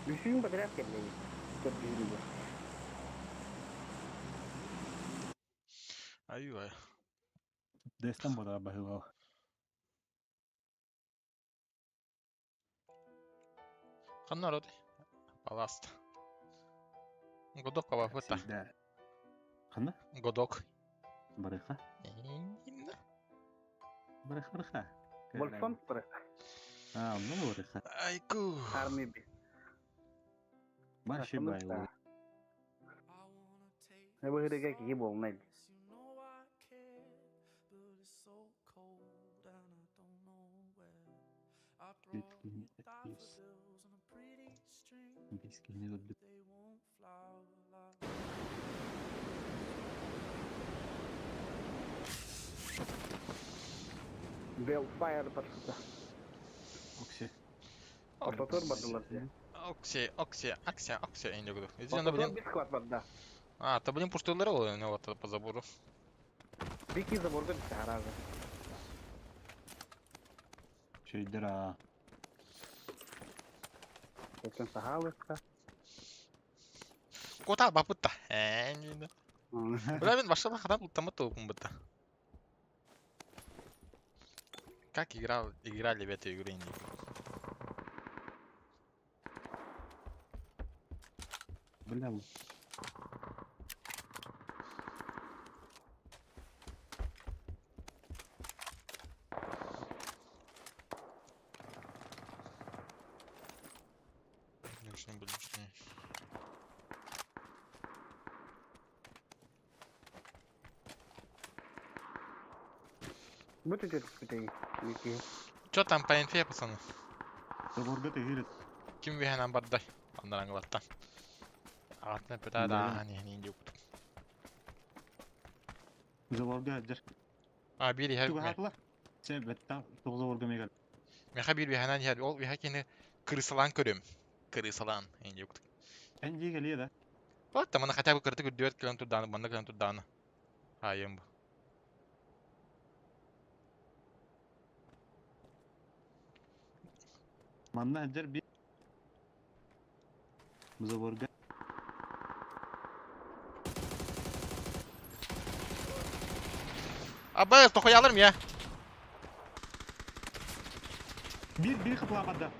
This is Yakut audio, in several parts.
Үсүүн подряд кэллэйин. Көрдүүрүгэр. Аюа. Дэстэн бодоҕо баһыыбал. Ханна орот? Паласт. Годок кабапыта. Сирдэ. Ханна? Годок. Барыха. Барыха барыха. Больсон барыха. А, онно барыха. Айку. Армия би. Баши бай. Быһырыга киһи буолнай. Биэс киһини көрдүк. Wildfire барсыта. Окси. Ортотугар бардылар дии. Окси, окси, акция, акция, я не буду. Иди на Ортотугар блин. бир склад барда. А, то блин пуштылар ол, не вот по забору. Бики заборга битте харазы. Чөйдөр аа. Өтөн сахалыкка. Кота бапытта. Э, Бля, мен башта хатан уттамат толкун бытта. Как играл, играли в эту игру, не Бля, Лишний был лишний. Бу түтүрүспүтэй. Бики. Чё там по инфе, пацаны? Заборга тегирит. Ким виһэнэн бардай? Андарангалаттан. Ағатына пыта да не не не Заборга дер. А биир иһэр Тугаһатла. Се бетта тоҕ заборга мегал. Меха биир виһэнэн иһэр. Ол виһэ кини крысалаан көрүм. Крысалаан инди кутук. Эн дии кэлиэ да. Вот там она хотя бы кырты күрдүбэт кэлэн турдааны, манна кэлэн турдааны. Айым бу. Манна дер би. Заборга. Абай, тохуяларым я. Бир бир хыпла бада.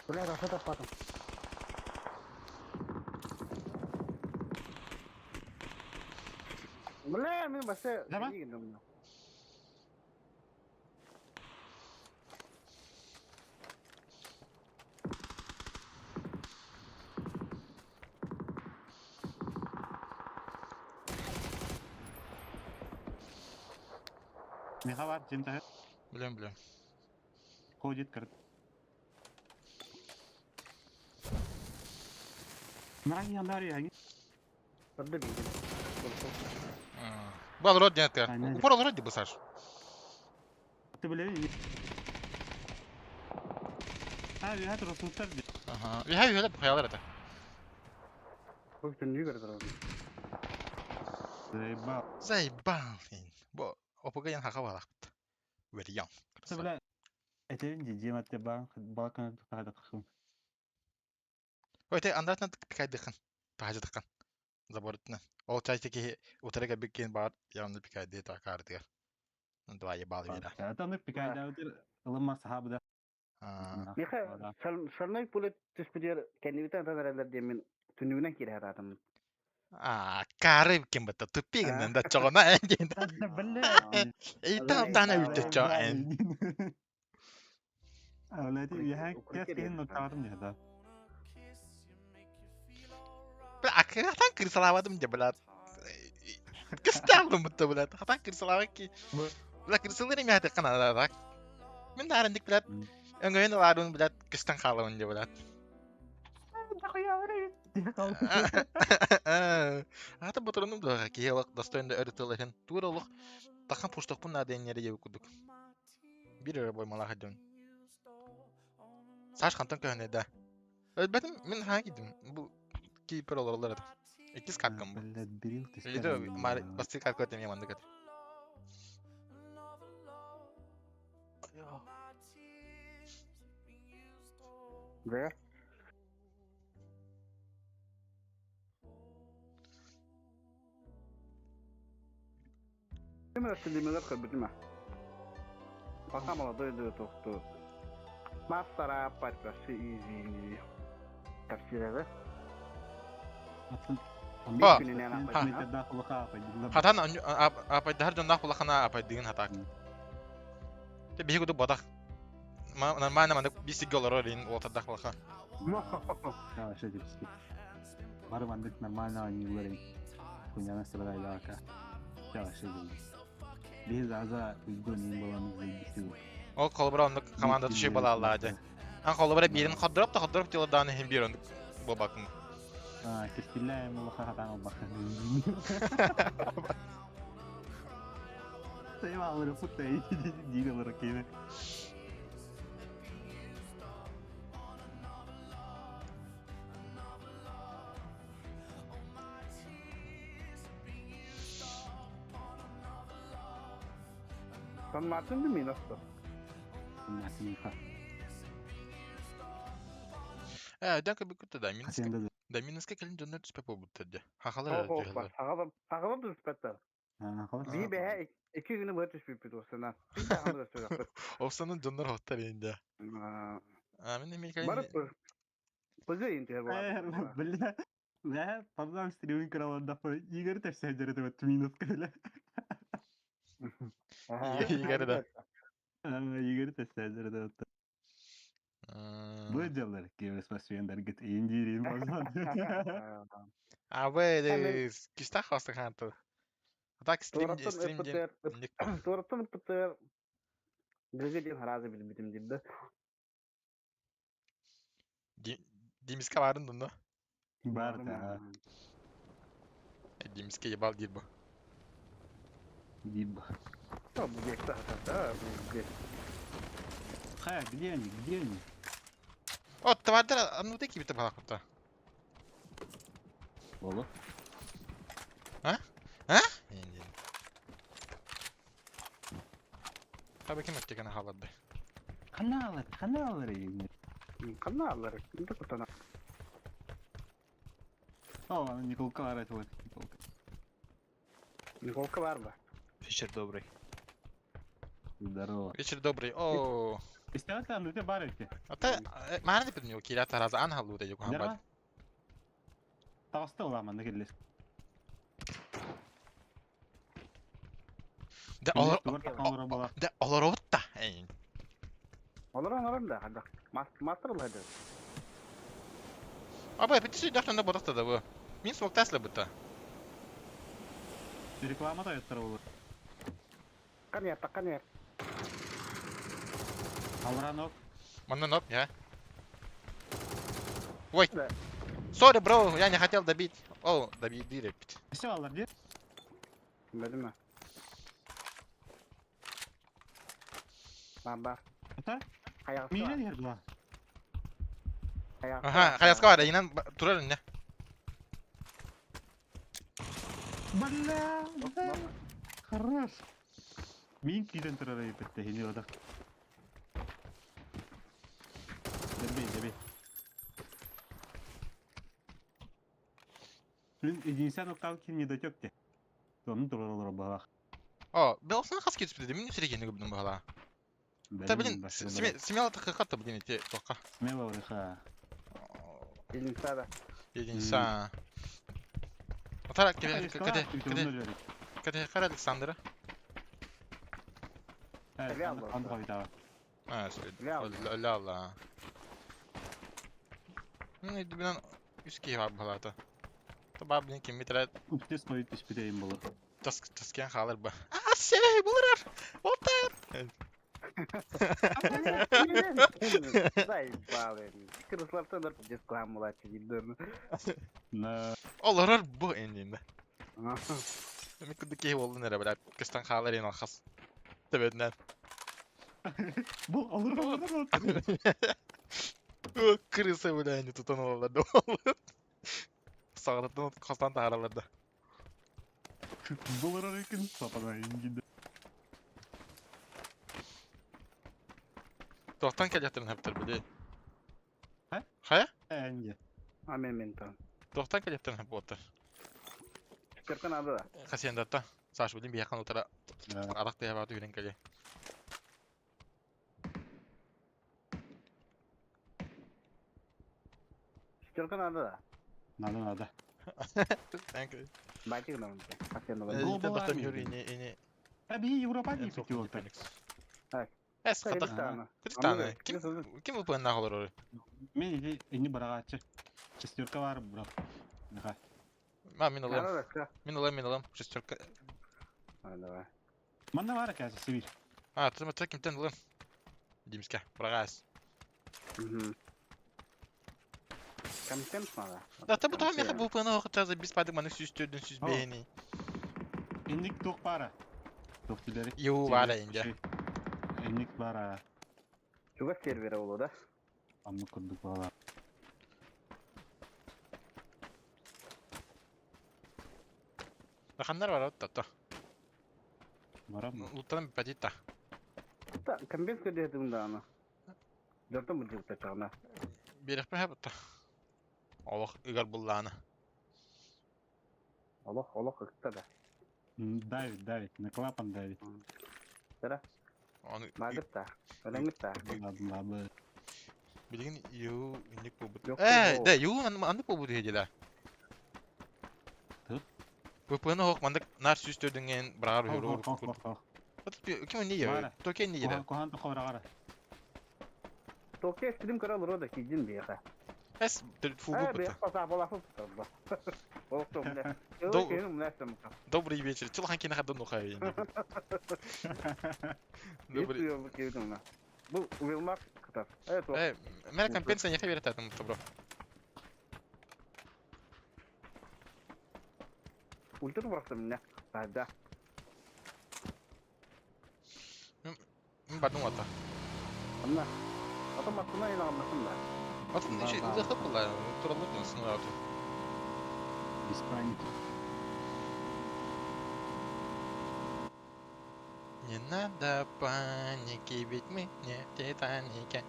Бля, рахат таппатым. Бля, мен басы. Давай. Меха бар жем тахыр. Билем, билем. Ходит кырт. Нран яндар яги. Барда бийдим. Бу алрод диэн этэр. Айна. Упор алрод ди бу Саш. Ты биле. А, вихат росуттар ди. Аха. Виһэ үһэлэ бухаялар этэ. Бу түннүү көрдөрөм. Заебал. Заебал. Бу опуга ян хака балакпыт. Верьян. Ты бля. Этерин ди жем атте бан балкан тахада кхым. Ой, те андратна пикайдыхын. Тахажыдыхын. Заборытна. Ол чайты ки утарыга биккен бар, явно пикайды такардыгар. Два ебал вера. Атаны пикайда өтер ылымма сахабда. А, Меха шальной пулет түспүтүгэр кэннибитен атан эрэллэр диэммин түннүгүнэн киирэ сатаатым. а, кары ким бата тупигин да чогона эндин. Бля. Итам тана үтө чо эн. Авлати виха кес кин нотарым не да. Бля, а хатан кырсалавадым де, блядь. Кысталым бутта, блядь. Хатан кырсалава ки. Бля, кырсалыр эми хаты канада так. Мен нарындык, блядь. Өңөйүн аларун, блядь, кыстан хаалабын де, блядь. Ата ботурунум да киһи олох достойно өрүтөлөһүн. Тур олох тахан пуштокпун наада эннери жеби курдук. Бир өрө боймалаах дьон. Саш хантан көһүнэ да. Өлбөтүм мин хаан кидим. Бу кипер олороллор это. Иккис каткам бу. Блядь, бирил Иду мар басты катка өтем ямандык это. Да. Ким стримилер көрбүтүм а. Пока молодой да тохту. Мастера вообще изи. Капсиреве. Ба. Хатан апайдахар дьоннаах улахана апайдыгын хатаак. Те биһи кудук батах. Нормально маннык бисигге олорор ин уотардах улахан. Бары маннык нормально оонньууллар Хуйняны сыбарайлаaka. Чаҕашы Биһи зааза уйгун иин буолан билбитибит. Ол холобура оннук команда түшүй балааллаа дьэ. Ан холобура биирин ходдороп да ходдороп дьылардаан иһин биир оннук буолбаккын. Аа, кэскиллээ улахан хатаан албаккын. Саймаалары путтай диир олоро киинэ. Сан Мартин да минус то. Мартин Э, дьэ кыбыккыта да минуска Хасен да да минуска кэлин дьоннор түспэт буолбуттар дьэ. Хахалар эрэ түһэллэр. Хагалар түспэттэр. Бии бэһэ икки күнү быһа түспүппүт уоссана. Овсанын дьоннор хоттар инде. А мин эмиэ кэлин Бары пыгы интиһэр буолар. Бля, бля, пабзам стриминг кыраларда Игорь тепсэдер это минус кэлэ. Игорь да. Игорь тепсэдер это. Бу дьаллар киэбэс бассүйендергит индирин базан. А вы кистах хастаханты. А так стрим стрим диэн Туораттан ыппыттар Гыгы диэн хараазы билбитим диир да. Димиска баарын дунна. Бар да. Димиска ебал диир бу. Диир бу. Бу гекта хата, бу Хая, где они? Где они? О, твардар ну ты кибите балакта. Боло. А? А? Таби ким өттеген халарды. Каналар, каналар. Каналар. Инде кутана. О, Николка бар вот, Николка. Николка бар ба. Вечер добрый. Здорово. Вечер добрый. О. Истәвә ну те бар ите. Ата мааны деп билмей кирә тараза ан халу да юк бар. Таҕыста уламанна кэллис. Да олор Да олоробут да. Олорон олорон да хада. Мастер лады. Абы бити дохтон бодохто да бу. Мин смоктаслы бутта. Реклама да яттар болар. Канер, канер. Алранок. Манна я. Ой. Сори, бро, я не хотел добить. О, добить дырепить. Все, алар, где? Билме. Бамба. Это? Мире дер Ага, хаяска бар, инан турар не. Бля, хорош. Мин киден турар епетте, хини ода. Добей, добей. Мин единственный калки не дотек те. Тому турар балах. О, белсын хас кетип деди, мин сиреген гүбдүм бала. Та блин, смело так блин, эти тока. Смело уреха. Единица да. Единица. Атара, кеде, кеде, кеде, кеде, кара Александра. А, ля-ля. Ну, иди, үс киһи баар баһалаата. Таба блин ким метрет. Үптес қойып түспүтейин болор. Таскен хаалар ба. А, сей, буларар. Отар. Заебали. Кырыслартан пиздец кылаан булаачы диир На. Олорор бу эндинде. Мен кудук киһи болдун эрэ бля. Кыстан хаалар ен алхас. Төбөтүнэн. Бу олорор олорор. Крыса бля, не тутан олалар Сағыраттан қастан тағаралар да. Буларар экен сапана ингиде. Тоқтан кәлеттірін әптір біле. Хайа? Энди. А мен мен там. Туохтан кэлиэхтэрин буолтар? Кыртан ады да. Хасиендатта. Саш, билин биһиэхэ утара арах тыаһа бааты үүрэн кэлиэ. Шестерка надо да. Надо, надо. Thank you. Байтик нам. Хасиенда. Global Достан Army юр диэн. ини ини Э, биһи Европа диэбит уолтар. Так. Эс хата. Кытааны. Ким ким упуэннаах олорор? Мен ити ини быраҕааччы. Шестерка бар бро. Наха. Ма мин ылыам. Мин ылыам, мин ылыам. Шестерка. Давай. Манна баар кээсэ Сибирь. А, ты смотри, кимтен ылыам. Димске, быраҕаас. Контент надо. Да, ты бутаа меха бу пына оҕытта за бис падык маны сүүс төрдүн сүүс бэһини. Инник туох баара? Туох тилери? Юу баара инде. Инник баара. Чугас сервері болу да? Оннук курдук буолар. Ханнар бар отта. Барам. Луттан патита. Та комбинс көдө дааны. Дөртөн бу жигиттер чагына. Биэрэхпэ хапта. Олох ыгар буллаана. Олох олох ыкта да. Давид, давид, на клапан давид. Тара. Оны Магытта. Өлөңүтта. Ладно, ладно. Билигин ю инник буолбут. Yok, Э, yok. да, ю аннык буолбут үһү дии. Тух? ВПН хоох маннык наар сүүс төрдүҥҥэн быраҕар үһү Хох, хох, хох, хох. Ким не Баара. Токе не Куһаан, куһаан тохо быраҕара. Токе стрим көрө олору да кийдин биэхэ. Эс фу Э, бу биэх паса болафы Олох мына. Добрый вечер. Чулхан кине хадын нухай. Добрый. Бу Уилмар кытар. Э, то. Э, мэр компенсия не хаверит этому добро. Ультра просто меня. Да, да. Бардым вата. Анна. Потом астына или аннасын да. Атын Да, еще да. ылыхы була. Туралык сын аты. Без паники. Не надо паники, ведь мы не в Титанике.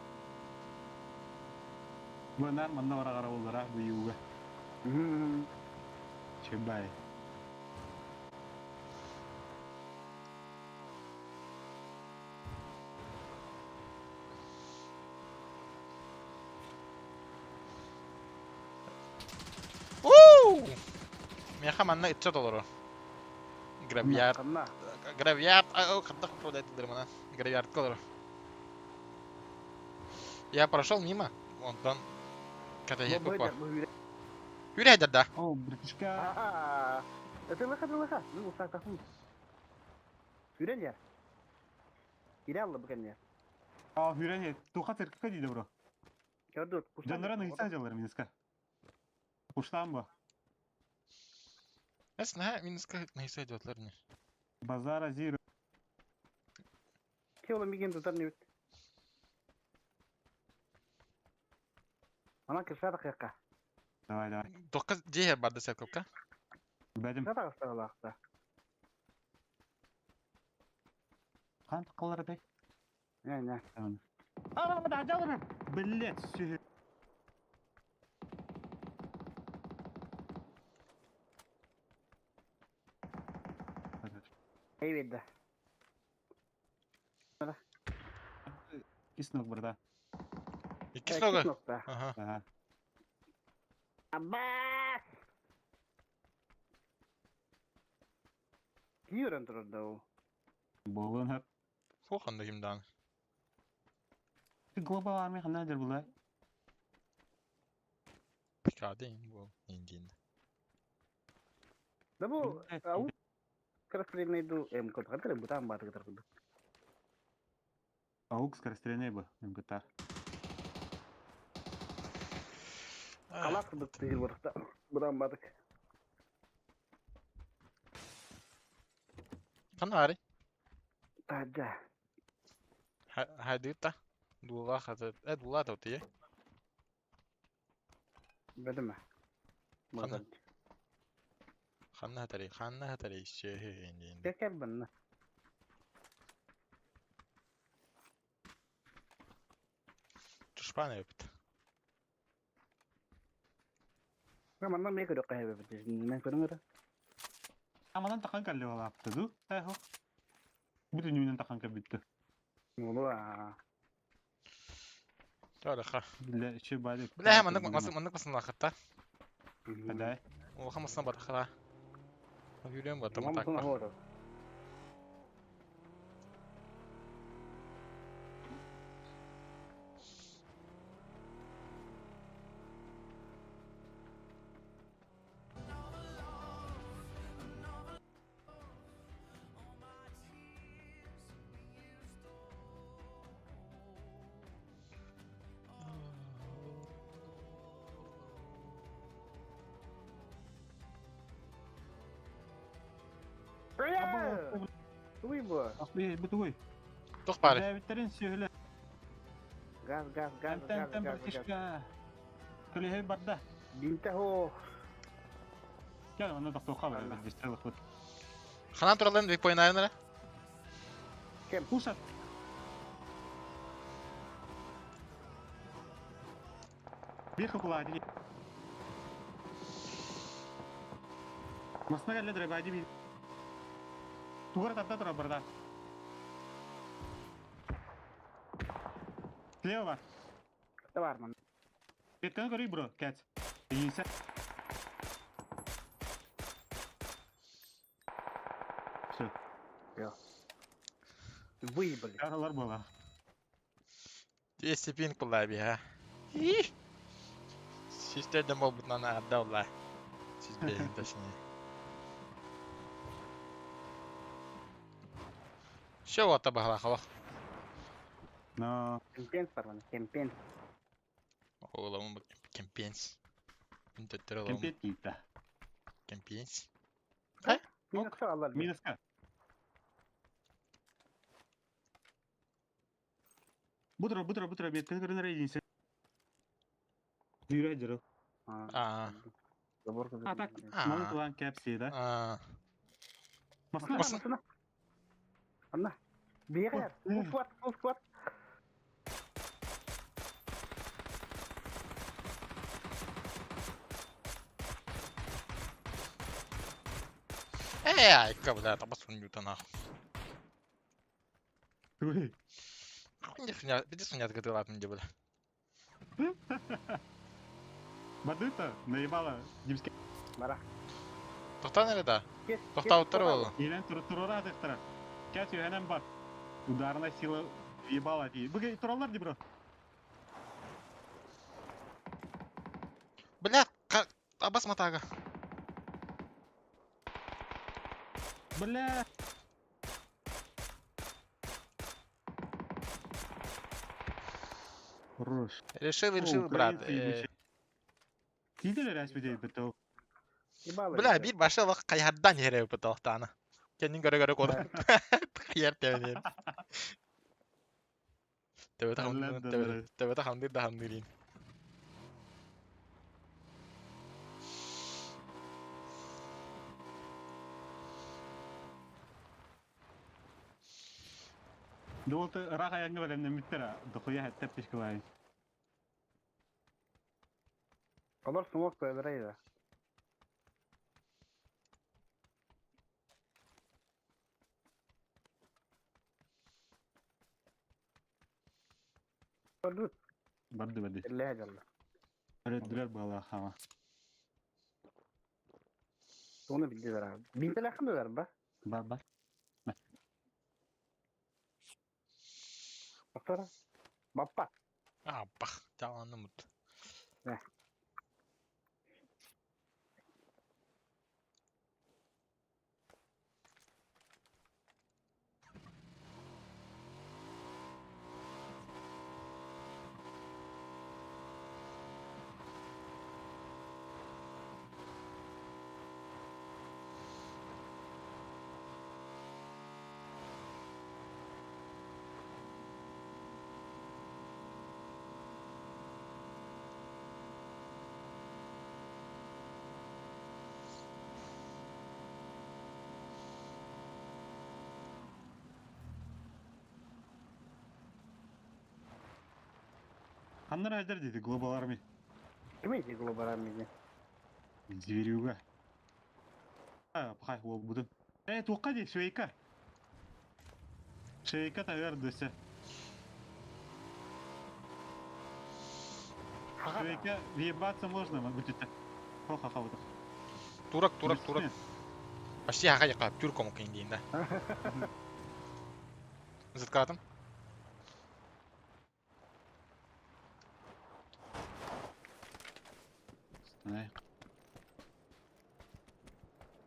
Бу нар манна быраҕара буоллара бу юга. Чебай. Уу! Меха манна итче толору. Гравиард. Канна. Гравиард. А, хаттах управляет мана. Гравиард колору. Я прошел мимо. Онтон. Когда я попал. Юрий да. О, братишка. А, это лыха, лыха. Ну, усак тахун. Хүрен я. Иралла бүгін я. А, хүрен туха церковь дейді бро. Көрдү. Жаннаран ыйсан жалар минуска. Уштан бу. Эс на минуска на идетлер не. Базара зиро. Кеола миген тутар не бит. Ана кырсада кыякка. Давай, давай. Тоққа же барды церковка. Бәдим. Кырсада кысталакта. Қан тыққалар бей. Не, не. А, да, жалар. Блять, сү. Эй бедда. Киснок барда. Икки нога. Нокта. Ага. Ага. Аббас! Кийөрөн турар да ол. Болун хап. Фоханда кимдан. Ты глобал армия хана дер була. Пикадин бу индин. Да бу ау скорострельный ду эм код хатыр бутан баты кытар кудук. Аук скорострельный бу. МГТ. Калак кудук тыгыр барыкта. Бутан батык. Канари. Тада. Хайдыта. Дула хата. Э дула тотие. Бедеме. Хана. Ханна хатари. Ханна хатари ше индин. Кекер бынна. Тушпан өпт. Манна эмиэ көрүөххэ эбэбит. Мен көрүҥ эрэ. Аманан тахан кэлли балаапты ду. Эхо. Бүтүнүүнэн тахан кэлбитти. Буолуо аа. Чараха. Бile içi bari. Бля, маннык маннык маннык басынлахытта. Хадай. Улахан масына батахара. Юрем бата Мам матак. хоро. Бля! Туй бу. Бу тугуй. Тух бары. Дэвидтерин сүһүлэ. Газ, газ, газ, Тен газ, тен газ, газ. братишка. Көлөһөй барда. Бинте хо. Кел онно тохтуохха бар. Дистер бут. Ханан туралын вейпоин айнара. Кем? Кушат. Bir кукула ди. Масна кэллэ драйбайди би. Тугара тарта тура барда. Слева бар. Бар ман. Бетканы көрүй бро, кәт. Ийинсе. Все, Выебали. каралар буола. 200 пинг була би ха. Систер дем болбутнан арда ула. Сиз бейин точнее. Все вот бахала хала. Но Кемпенс бар ман, кемпенс. Оғламын бұл кемпенс. Үнтеттер оламын кемпет кийитте. кемпенс. Минус алар. Минуска. Бутро, бутро, бутро, бетканы көрүнөр ийинсе. Дүйрө жүрү. Аа. Забор. А так, Аа. маны тулан кәпси да. Аа. Масна. Масна. Анна. Бегер. Фул склад, фул склад. Эй, айка, бля, табас юта нахуй. Туй. Хуйня, биди сунят гытылатын де бля. Бадыта, наебала. Димске. Бара. Тоқтан әлі да? Кес. Тоқтауттар ол. Елен тур турора дыктыра. Кәт юхенен бар. Ударная сила ебала ди. Бүгін туралар ди бро. Бля, табас матага. Бля. Хорош. Решил, решил, брат. Тиделер әспеде бітті. Бля, bir başa bak kayardan yere yapı tohtana. Kendin göre göre kodu. Kayar tevenir. Tebete Allah hamdir, da tebete hamdir da hamdirin. Долты рақ аяңы бәлемнен бүттер. Дұқуя әттеп тешкі. Олар смок көбірейді. Көрдүт. Барды барды. Илле жалла. Өрөттүлөр буола хама. Соны билдилер abi. Бинтеле хандылар ба? Бар бар. Бактара. Баппа. А, бах, жаланны мут. Ханнар айдар дейді Global Army. Ким эти Global Army? Зверюга. А, пахай уолбутун. Э, туохха дии, швейка. Швейка таһыар дөсө. Швейка, въебаться можно, бүтүтэ. Хо-ха-ха вот. Турок, турок, турок. Почти хаха яка, тюрком кин да. Заткатым.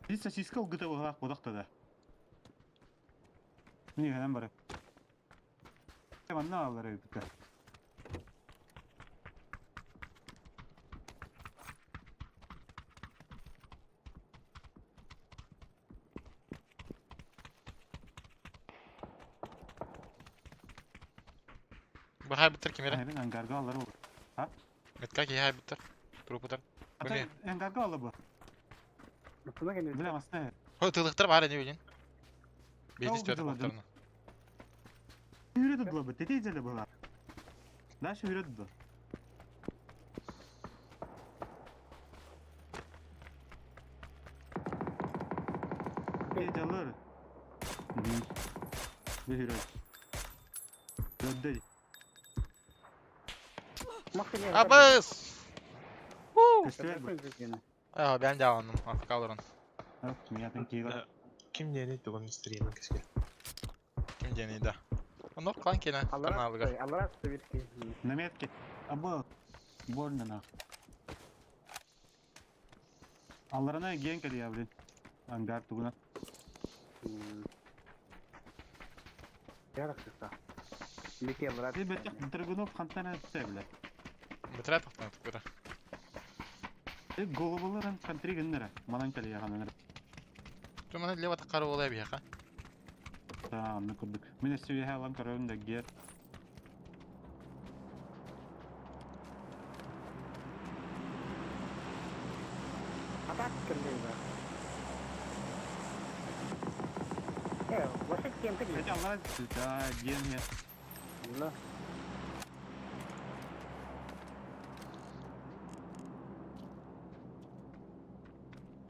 Здесь сосиска ылгыта быһылаах бодох да. Мин үһэнэн бары. Манна аллар эбитэ. Бахай бутар кимере. Эбин ангарга аллар ол. А? Метка ки хай бутар. Трупутар. Ата ангарга алла бу. Бля, масна. Хо тылыктар бар не билин. Бейдис төрт бутарна. Yürüdü bu bu. Tete izledi bu. Дальше yürüdü. Geceler. Yürü. Öldü. Абыс! А, ben de aldım. Artık alırım. Ким диэни тугун стримин кэскил. Ким диэний да. Онор клан кене каналыгар. Аллара сыбитки. На метке. Абы. Больно нах. Алларына ген кэлиэ, блин. Ангар тугуна. Яраксыта. Бики аллара. Ты бэтэх Драгунов хантан этсе, бля. Бытыра тохтон тукура. Ты головаларын хантри гыннара. Манан кэлиэ хананара. Туманы лево такары болай бияха. Да, анны курдук. Мин өссө үөһэ алан көрөбүн да гер. Атак кэллиэ. Э, вообще кем ты? Хотя аллара да, ген я. Да.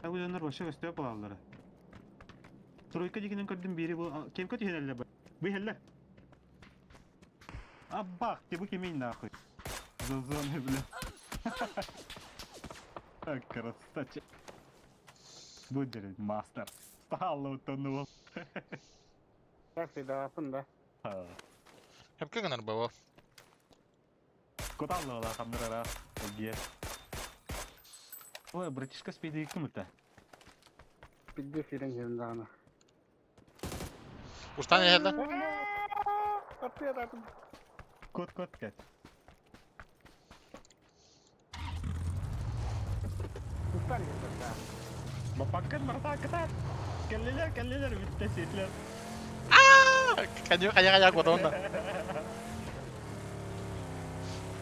Бу дьоннор вообще көстүө буолаллара. Тройка дигинен көрдүм бири бу кемка түһэллэр бу. Бу иһэллэр. Аббах, ты бу кимий нахуй. За зоной, бля. Так, красавчик. Будь мастер. Стало утонул. Как да, да. Хепке гынар баба. Куталла хамнырара. Ге. Ой, братишка спиди ким это? Пидде фирен жерин Устан иһэллэр. Кот кот кет. Устан жерин Бапаккын марта кытат. Кэллилер, кэллилер, бүтте сетлер. Каню кая кая котонда.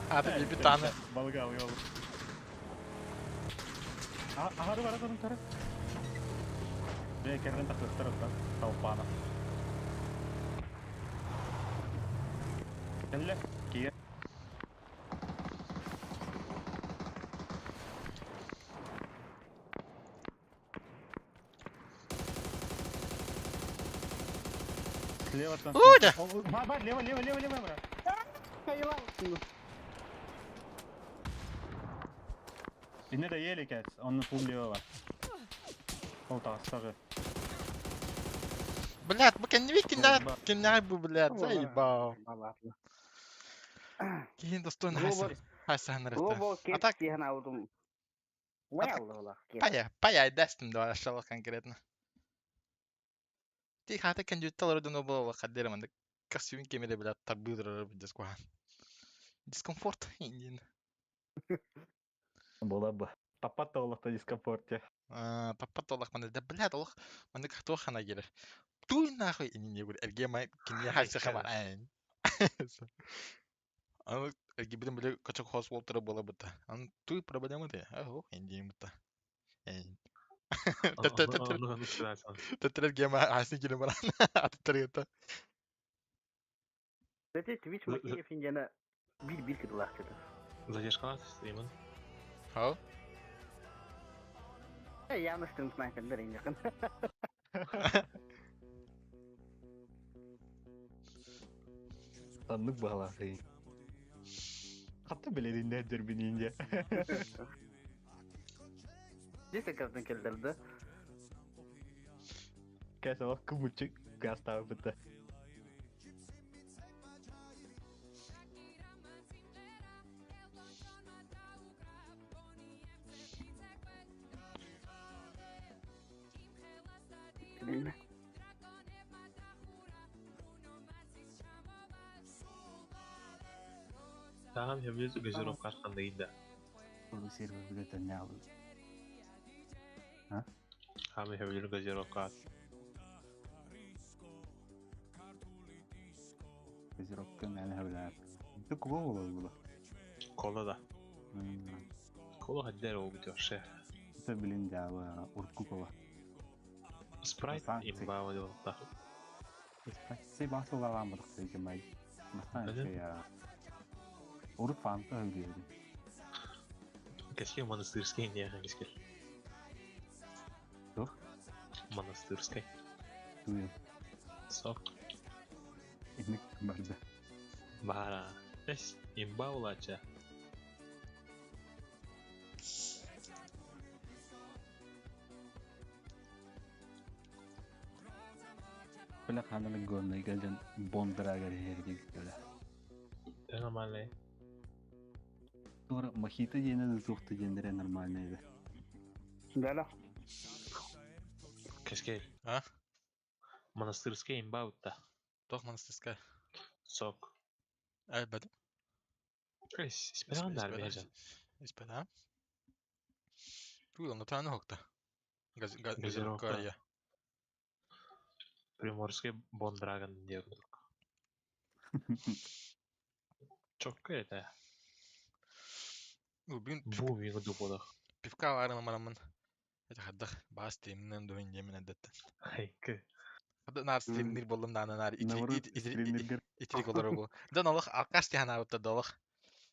Аты би таны. Балга алга. Ахары бара турун көрө. Бе керден тактырып та толпана. Кэлле, кие. Слева там. Уда! Ба, ба, лево, лево, лево, лево, брат. И не доели, кэц, он на пул левого. Ол тастағы. Блядь, бу кенни киннә киннә бу блядь, заебал. Кин достойно хайса. Хайса ханарыста. А так Пая, пая дастым да ашала конкретно. Ти хата кен жутталар дно было хаддер манда костюм кемере блядь табыдыр дискуан. Дискомфорт индин. Была бы. Таппат олохто дискомфорте. А, таппат олох манда да блядь олох манда хто хана келер. Туй нахуй инин егур эрге май кине хайса хамар айн. Аны эрге биден биле качак хос болтыры бола бутта. Аны туй проблема де. Ахо индин бутта. Айн. Тетер гема хайса келе баран. Атытыр гетта. Зате Twitch макеев индиана бир бир кыдылах чыты. Задержкалар стримын. Хау. Явно стрим снайпердер инньэкин. Таннык баҕалаахый. Хатта билэриннэр дөрбүнүүн дьэ. Десять картын келдерді. Кәсі кымычык гастаабыта. Билме. Таҕам сөбүлүүр газировка ханныгый да? Бу сервер билетен не алды? Хаамай сөбүлүүр газировка Газировка мээнэ сөбүлээр. Ты куба буолар була. Кола да. Кола хаддер ол бит вообще. Это билин дьаабы урукку кола. Спрайт имба болта. Сей басылалаан бадах жамай. Бастан я. Урут фанта өйдүөдүм. Кэскил монастырский не кэскил. Туох? Монастырский. Туйу. Сок. Инник барда. Бара. Эс имба улача. Бile хананы горный гэлден бондрагар herdik бile. Это нормально. Тура мохито диэни суохта диэннэрэ нормальный да. Да-да. Кэскил. А? Монастырский имба утта. Туох монастырская? Сок. Элбэдим. Эс исперан дар бэжэн. Испэдам. Туй, онно тааны хокта. Газировка Газировка. я. Приморский Бондрагон диэн Чокко это. Бүгүн Бу мига дуподах. пивка арына марамын. Это хаддах баас стримнен дуин жемин эдеттен. Хайкы. Хадда нар стримнир болдум даана нар Наоборот, стримниргер. итирик олору бу. Дон олох алкаш тихан абытта долох.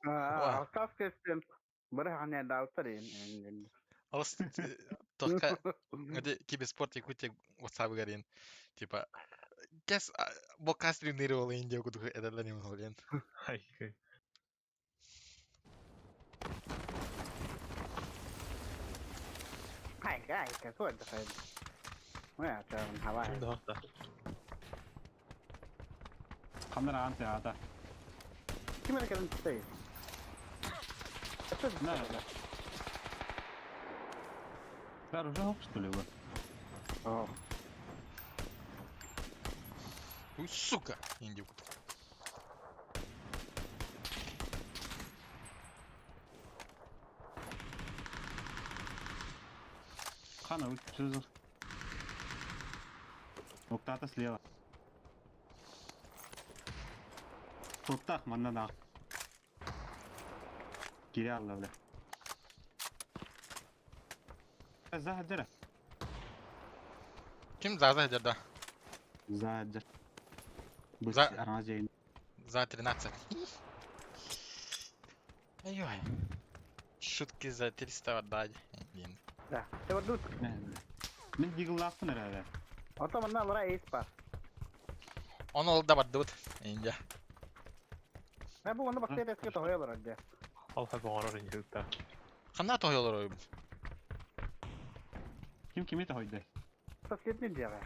Алкаш кестен. Бары хане даалтар ин. Олос тохка Эти киберспорт Якутия WhatsApp гарин. Типа кес бу кас стримнир ол индия кудух эдерлен олен. Хайкы. Ай, ай, какой это хай. Ой, это хавай. Да, да. Ханнара аан теата. Ким это кэлэн стоит? На, да. Да, уже хоп, что ли, вот? О, Уй, сука, индия кудух. Хана, вы что за... Октата слева. Топтах, манна да. Киря бля. Заходи. Ким за да? Заходи. За- За... За 13. Ай-ой. Шутки за 300 отдать. Блин. да. Ты вот тут. Мен диглафын эрэ. Ото манна лара эйс бар. Он ол да бардыбыт. Индия. Ә бу онда бактерия эске тоһоялар әлде. Ол хап оҥорор интируктар. Ханна тоһойолор ойбут. Ким кими тохойдой? Соседний дьиэҕэ.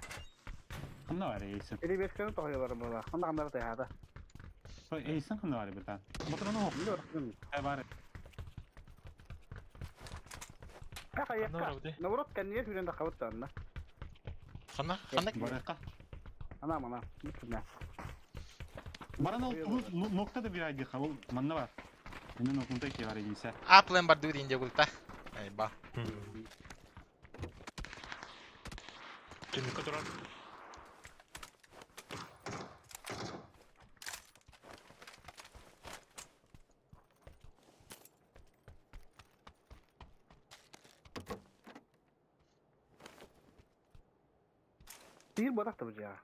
Ханна бар эйсин? Или бесканы тоһоялар буола. Ханна ханнара тыаһаата. Ой, эйсин ханна бар битан. Батыраны хоп. Биле барахсын. Бар. Ә Ханна хайакка. барабыт? Наоборот, кэннигэ сүүрэн таххабыт даҕанна. Ханна ханна Барыка. Ана мана. Бүтүнэ. Баран ол нокта да бир айды хабыл манна бар. Менен окунта ки бар эйсе. Аплен бардыбыт Индия култа. Ай ба. Түнүккө турар. Биир барах да бу дьиэҕэ.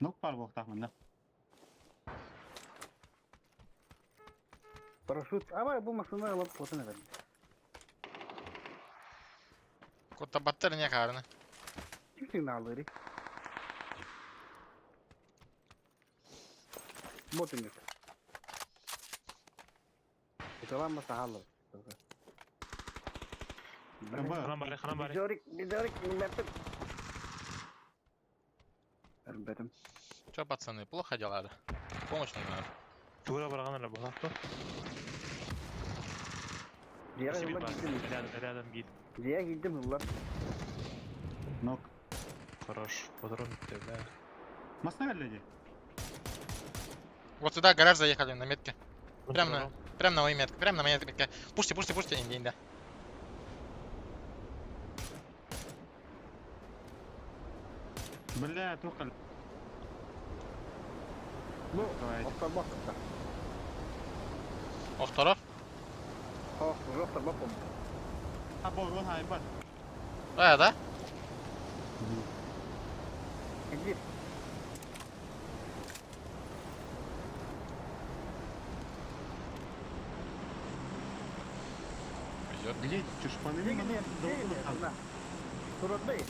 Нок бар боктак манна. Парашют. Аба бу машина ылып потун эбэн. Куттаппаттар эмиэ хаарына. Ким сигналлыырый? Бу түннүк. Ыталаан саһааллар. Ханан бары, ханан бары. Бизорик, бизорик, билбэппин. Көрбөтүм. Че, пацаны, плохо дела, да? Помощь нужна. Тура бараган эрэ буолаах Дьиэҕэ Сибил ылла бар. киирдим. Рядом, рядом гид. Дьиэҕэ киирдим ылла. Нок. Хорош. Патрон бүттэ, бля. Масна кэллэ дии. Вот сюда, гараж заехали на метке. Прям на моей метке, прям на моей метке. Пушьте, пушьте, пушьте, инди, инди. Бля, туох кэллэ. Бу Давай. охторбох кытта. Охторор. Ох, уже охторбох болду. А, борон хайбат. А, да? Иди. Везет. Где чушпаны? Где, где, где, на. Туротный.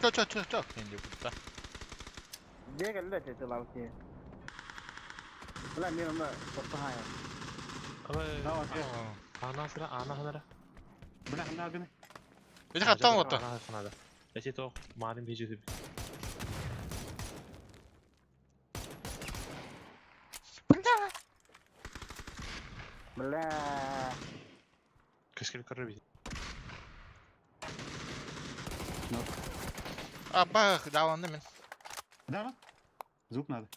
Че, че, че, че? Инди будет, да? Дьиэ кэллэ этэ тылаабыт Бля, мен онно тохтоһаайа. Ана сыра, ана ханара. Бля, ханна гына. Эти хаттан вот Ана ханада. Эти то маадын бежи Бля! Бля. Кэскил көрөр бит. А, бах, да, он мен. Да, ма? Звук надо.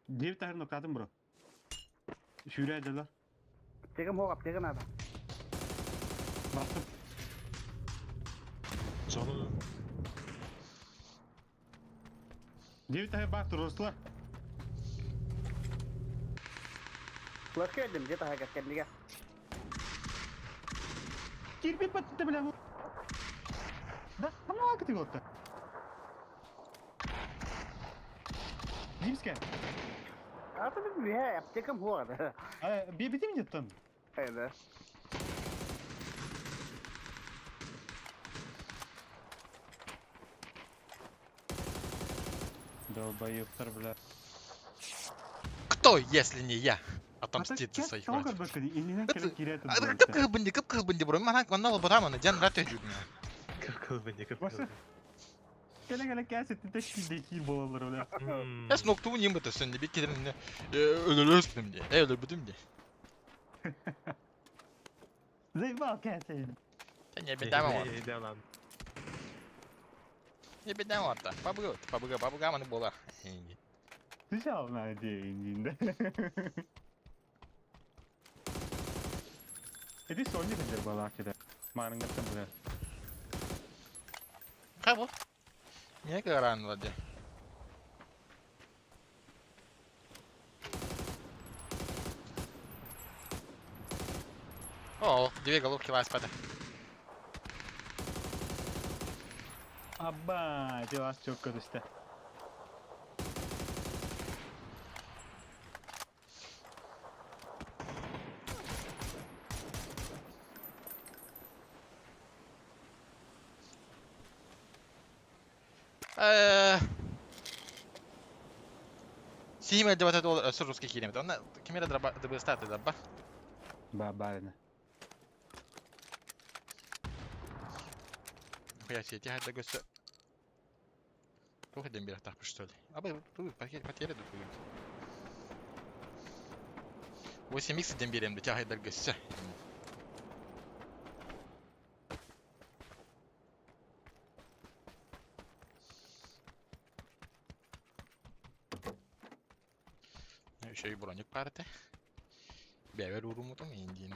Девять тахыр ноктадым бро. Сүүрэ дьалар. Аптекам хоқ, аптека надо. Бырахтым. Зону Девять тахыр баар туруорустулар. Флешка бердим, где таһа кэллигэ. Кирбит баттыта бля. Да, ханна кытык отта. Димске. Ата бит бия, аптекам хоқ ата. А, бибитим жеттен. Эйде. Долбоёбтар, бля. Кто, если не я, отомстит за своих братьев? братьев. Кып кып бинди, кып кып бинди, бро. Мана, манна лоботаманы, дян рат өжүт. кып бинди, кып Башы. Кэлэ кэлэ кээсетти тэшкилде киир болалар, бля. Эс ноктубу ним быты сөн, бит кетерин өлөрөспүм де. Э, өлөрбүтүм де. Заебал кээсен. Не беда вот. Да ладно. Не беда вот. Пабгы, пабгы, пабгы маны бола. Түшэ ална дейин. Эти соня хәҗәр бала кидә. Марыңгаттан бля. Кабы. Не гаран ладе. О, две головки ласпада. Абба, эти вас чокка түстэ. Сима 20 долларов, с русских километров. Она камера дроба дб даба. Ба, барина. Хуя себе, тяга до гостя. Тух дембер так что ли? А бы тут потеря тут. 8 х демберем до тяга до гостя. Еще и броник парты. Бәбер урумутум индин.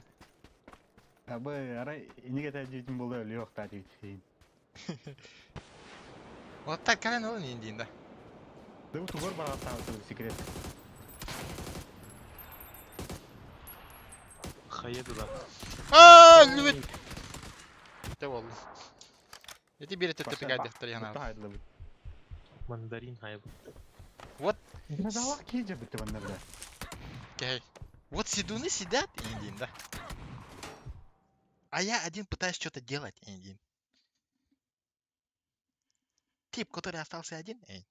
Абы, ара инеге тәҗитин булды, юк та дигән. Вот так кален ол индин да. Да тугор бараттан секрет. Хайеду да. А, любит. Те ол. Эти берет это пигайдехтер яна. Тайдлы. Мандарин хайб. Вот. Назалак киже битте банда бля. Окей. Вот сидуны сидят индин да. А я один пытаюсь что-то делать, один. Тип, который остался один, эй.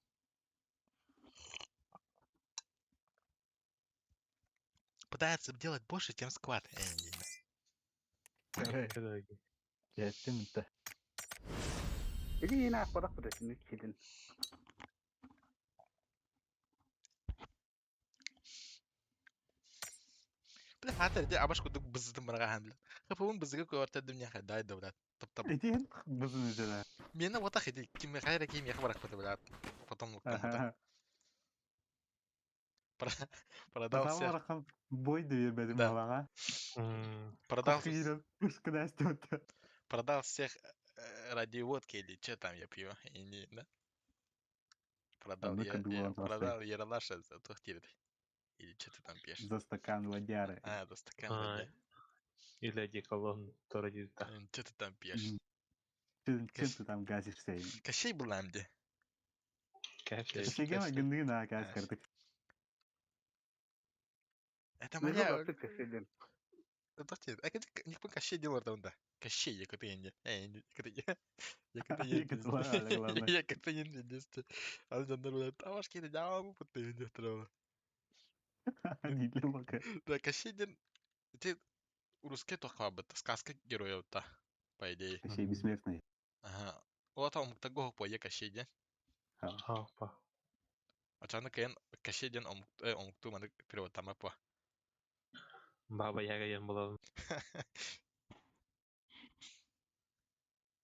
Пытается делать больше, чем сквад, эй. Кэттим да. Или yine akbadak bu da şimdi kedin. Бля, хатыр, де абаш кудук быздым барахан, бля. Хапуын бызыгы көртөдүм не дай да, блядь. Топ-топ. Ити бызын өтеді. Мені вот так иди, ким хайра ким я барак блядь. Потом кому-то продал Сам всех. арахан бой да бербедим Да. балаға. Продал, Киіріп, пушкада істеуді. продал всех ради водки или что там я пью, и не, да? Продал, ну-ка, я, думал, я он толстой. продал Ералаша за тухтир. Или что ты там пьешь? За стакан водяры. А, за стакан А, воды. Или одеколон тоже где-то. Что ты там пьешь? М. Чем чем ты там газишься? Кощей был где? Кайф. Сеген гындыгын аа газ кырдык. Это Ne моя... kadar sık Тухтир. А как не помню, Кощей делал там, да. Кощей, я какой-то не... Эй, я Якутла, главное. Я как-то не десте. А он там, а ваш кири, да, путты, не трава. Диле бака. Да, Кощей ден... Ты русский тоққа бит, сказка героев та, по идее. Кощей бессмертный. Ага. Ота омуктаго по Кощей ден. Апа. Ачаны кайын Кощей ден омукту маны перевод тама по. Баба Яга ен була.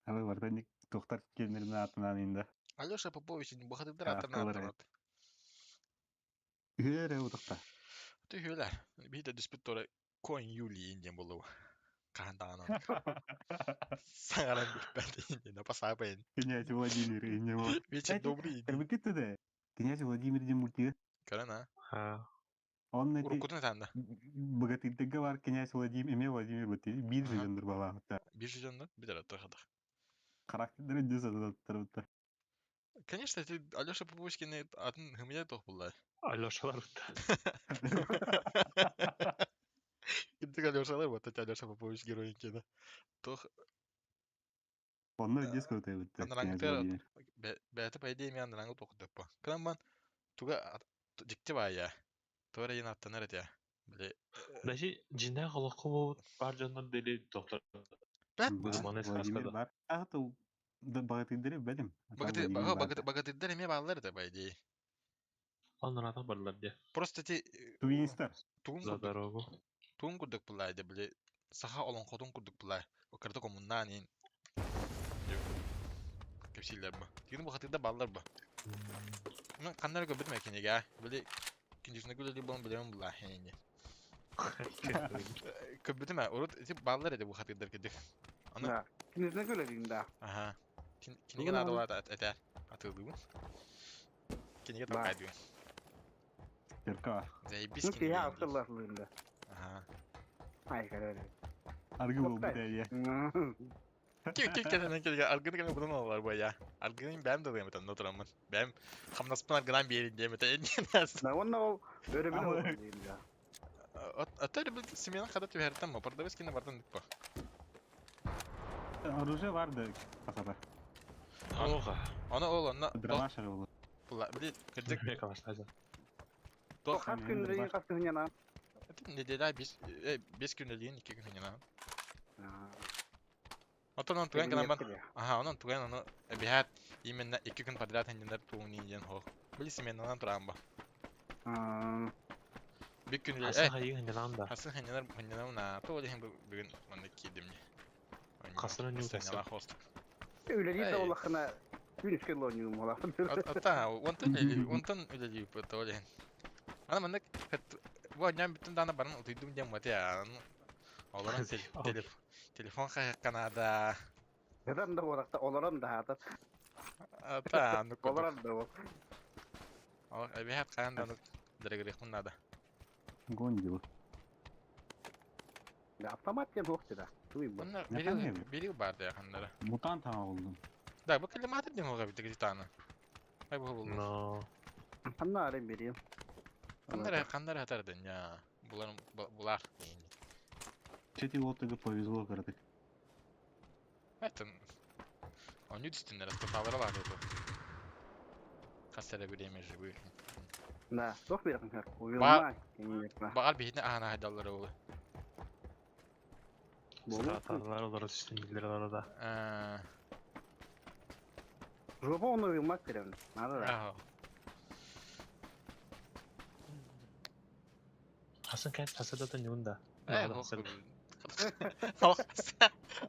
Абы бардан тоқтар келмерин атынан инде. Алёша Попович не бухатыдыр Каскалары. атынан. Үре утақта. Ты хюлер. Биде диспут тора конь Юлии инден болу. Кахан Саңаран бит инден, апасапайын. Князь Владимир инде бол. Вечер Кстати, добрый. Кірбікетті де. Князь Владимир ден мультигі. Карана. А, Он эти Урукутун танда. богатырдыгы бар князь Владимир, эме Владимир бит. Бир Аха. жендір бала. Бир жүзөндө бир аттахадах. Характердері жүз адаттар бітті. Конечно, ты Алёша Поповичкин атын хымия тох булла. Алешалар. Кимдик Алёшалар вот эти Алёша Попович герой кена. Тох Онны дес көте бітті. Князь Анараңгытар Владимир. бәйті по идее мен анараңгы тоқыдып па. Кыраман туга дикте ба я. Тора ен аттанар этя. Биле Даже жинда холоқы болып бар жоннор дели доктор. бәт Бар, Бузманы Владимир сказкада. бар. А, то богатырдары бәдім. богатырь богатырь богатырьдар эме баллар да по идее. Оннан барлар де. Просто ти Тувинистар. тугун За курдук дорогу. тугун курдук булай да биле саха олон хотун курдук булай. Окырды комуннан ин. Кепсилер ба. Тигин богатырьда баллар ба. Мен кандар көбүт мекенеге. Биле кинжисine гүлели болон билем булай. Көбүтүмө урут ти баллар эди богатырьдар кедик. Аны Да. Кинизine göre да. Аха. Киниге надо было это атылдым. Киниге Ба. толкайды. Терка. Заебись Ну ki киниге. ya akıllarlığında. Аха. Ay kadar. Аргы бол Тоқтай. бітті. Ким ким келен келген аргыны келен будан алар бу я. Аргыны бәм да дейм там отырамын. Бәм хамнаспын аргынан берин дейм это не нас. Да онна ол öyle Ama- oldu diyeyim ya. Аттар бил семена хада түһәртәм ма продавец кине бардан дип. Оружие барды. Пасапа. Оға. Аны ол аны Драмашар болу. була били кырдык Мен калаштаза. тох Kaç gündür kaç gün yana. неделя бес бес күн элин 2 күн яна. Отон туган гынан бан. Аха, онон туган аны эбиһат именно 2 күн подряд хендер тугун ден хох. Били семенанан туран ба. Бик күн Хасан хайын да. Хасын хендер хендер на то дehen бүгүн мында кидим. Хасына не утасы. Хост. Öyle değil de Ey. Allah'ına gün üç kere oynuyorum ola. Ата, онтон эле, онтон үлели то дehen. Ана мында бу ням бүтүн дана баран утуйдум дем бат я. Оларан телефон Канада. Neden de olarak da olaram da hatta. Ата, ну Olaram da ol. Эбиһат каян да дырыгырык мында. Гонди бол. Ya avtomat diye yoktu da. Duyum bu. Bunlar Ne бери kanıyor? бери бар да ханнара. Мутант ама болдум. Да, бу километр дем ога бит гитана. Ай бу бу. Но. Anla arayayım vereyim. Кандар кандар хатардын я. Булар булар. Чети лотыгы повезло кырдык. Это Они действительно распознавали это. Хас эрэ время живых. Да, туох биэрэхин Уилма, конечно. Баҕар биһини аһана хайдаллара буолуо. Страталар олору түстүн билэр да. Жопа оны уилма керем. Надо да. Ага. Хасан кәт хасадата нюнда.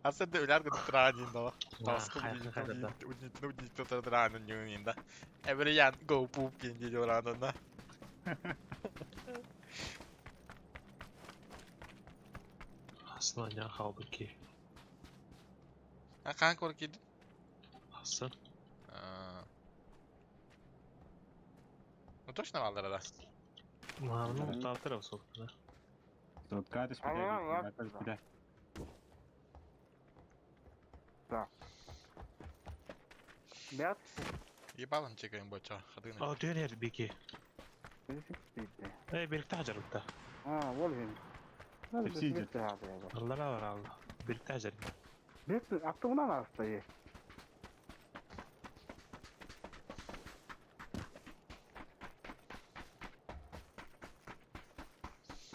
Аса да үләр гыт траанин да. Таска уднит траанин нюнин да. Эбри ян go poop ин ди оранна. Хасан аня халды ки. А кан кор кид? Хасан. Ну точно алдар да. Мамны муталтыр собственно. Сотка түспүтэ. Да. Бят. Ебалым чекаем боча. Хадыны. А дөнер бики. Эй, бирикте хажарытта. А, вот он. Сидит. Аллара бар алла. Бирикте хажар. Бет, аттығынан арысты.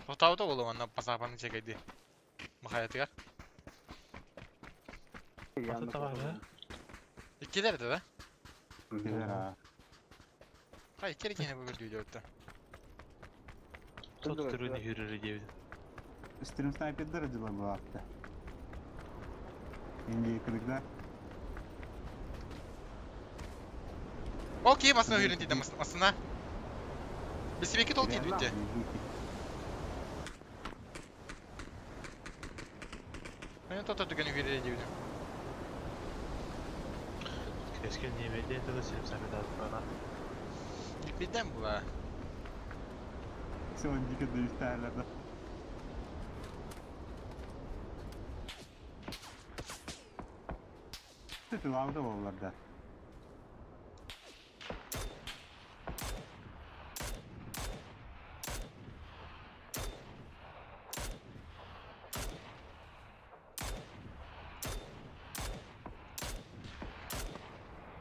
Тотауда болу анна пасапаны чекайди. Махаятыгар. Аты бар, да? Иккилер да? Да. Хай, иккилер кене бүгүр дүйдө өттө. Тот түрүнү хүрүрү дебит. Стрим снайпердер дела была. Инди кыдыгда. Окей, басына хүрүн дейді масына. Бесибеки тол дейді бітте. Мен тота түгені хүрүрү дейді. Кескен немеде да стрим снайпер бана. Биден була. Все, инди кыдыгда. Ты лавда болларда.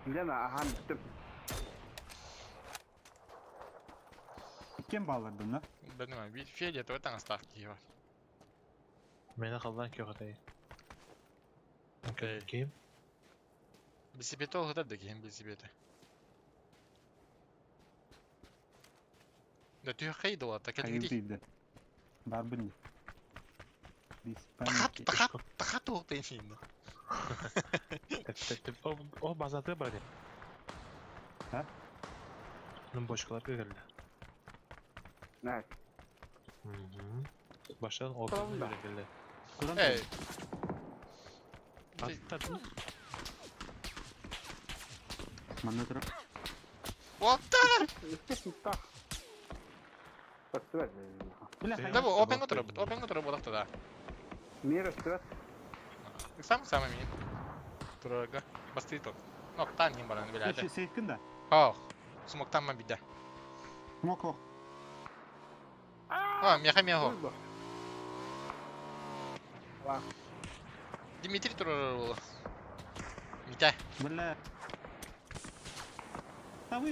Билен ахан бүттүм. Кем балларды, на? Білмеймін, bir фиолетовый таңыстақ киі бар. Мени калдан кёгөтэй. Окей. Ким? Бесибеті ол да кейін бесибеті. Да түйе қайды олар, кәдімгідей. Хайылтыйды. Бар бін. Тахат, тахат, тахат оқты енді. Теп теп о базаты бар. Ха? Ну бочкалар келди. Evet. Башан о Tamam da. келди. Эй. Атта Манна тұр. Оттар! Бля, Да бу, опен отырып, опен отырып болақты да. Мир өстүбөт. Сам самый мин. Турага. Басты тот. Ноктан ним бараны биләде. Сейткін да. Хох. Смоктан ма биде. Смок ох. А, меха мехо. Дмитрий турар болу. Митя. Бля. Та вы...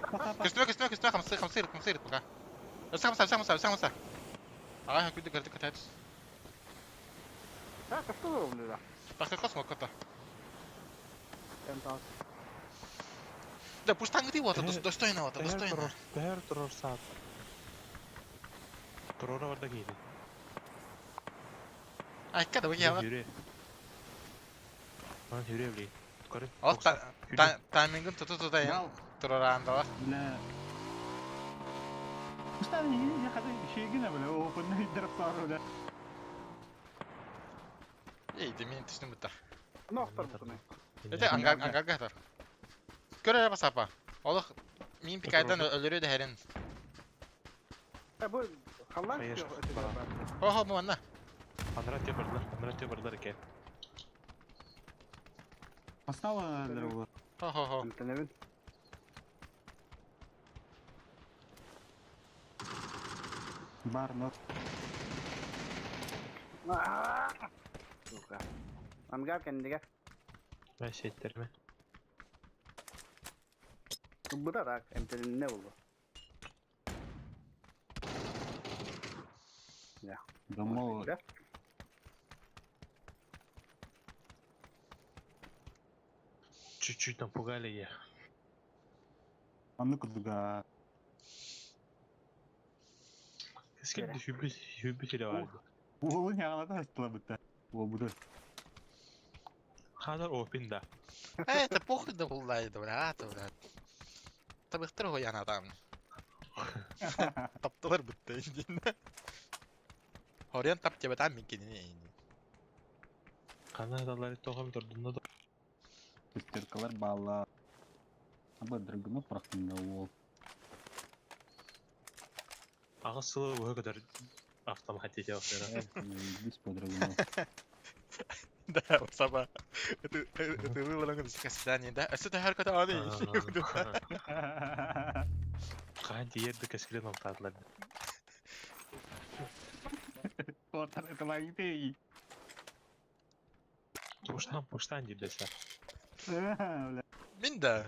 Көстүмө, көстүмө, көстүмө, хамсы, хамсы, хамсы, пока. Хамса, хамса, хамса, хамса. Ага, күдү көрдү көтөт. Так, а что вы да? Так, космок кота. Да, пусть ты вот, достойно вот, достойно. Бэр турор саат. Турора барда кейди. Ай, када бу яла. Хүрэ. Ман хүрэ били. Көрө. Ал таймингин туту тутайын. Турарандала. Бля. Пусть не хады шегина, бля, о, пынны дырып сары, бля. Эй, де мен түстүм бутта. Ноқтар бұны. Эте ангар ангар гатар. Көрө басапа. Олох мин пикайдан өлөрө дэ херин. Бу халлан Хо хо бу манна. Андра те бардылар, андра те бардылар экен. Поставила ол. Хо хо хо. Антенебин. Бар, нот. Сука. Ангар кендиге. Мэ сиэттерме. Быта так, эмтэнинне болду. Домо Чуть-чуть напугали я. Анны курдуга. Кескин хүбү хүбү сире барды. Уолун яғалата астыла бытта. Уолбуду. Ханар опин да. Э, это похуй да булла это, бля, это, бля. Табыхтар хуян адам. Таптылар бытты индин. Хорен тап тебе там минкини. Хана далары тоғам турдунна да. Пестеркалар баала. Аба драгунов прахтында уол. Ағыз сылы бұғы көтөр автомат ете осыра. Бис по драгунов. Да, вот сама. Это было на свидание, да? А что ты харката аны? Қан тиерді кескілен оқтадылар. Отар это лайты. Пуштан пуштан дейді са. Бля. Мин да.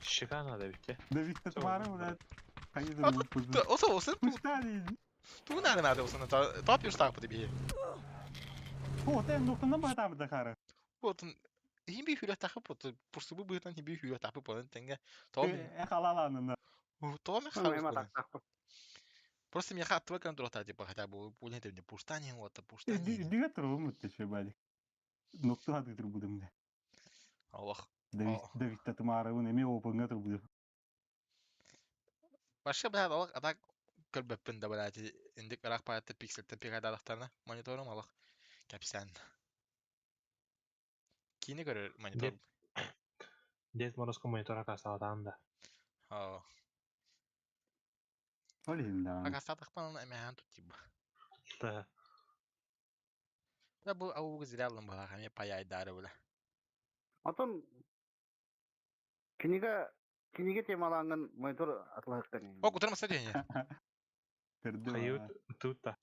Шикана да бітте. Да Виктор Мара, бля. А Оса оса Пуштан. ту на надо оса на топ юштак по тебе. О, тен нухтан батам да хара. Вот химби хүрэ тахы по пурсубу быһытан химби хүрэ тахы по тенге. То Э халаланына. то ме Эма хабыс. так так. Просто меня хат твой контроль типа хотя бы пулин ты мне пуштани вот пуштани. Дига турбум өттө бали. Нукту хады турбудум да. Аллах. Да Виктор Мара, он эме опыңга турбудум. Башка бля аллах а так көрбөппүн да блядь индик ырах паятты пикселтен пикайдалахтарна мониторум аллах капсян. Кини көрөр монитор. Дед Морозко монитора касаладан да. Оо. Олин да. Акастатахпан эмэхэн тут тиба. Да. Да бу ауг зрялым бала хаме паяйдары бля. Отон книга книга темаланган монитор атлахтан. О, кутар масадение. Көрдү. Хайют тут-та.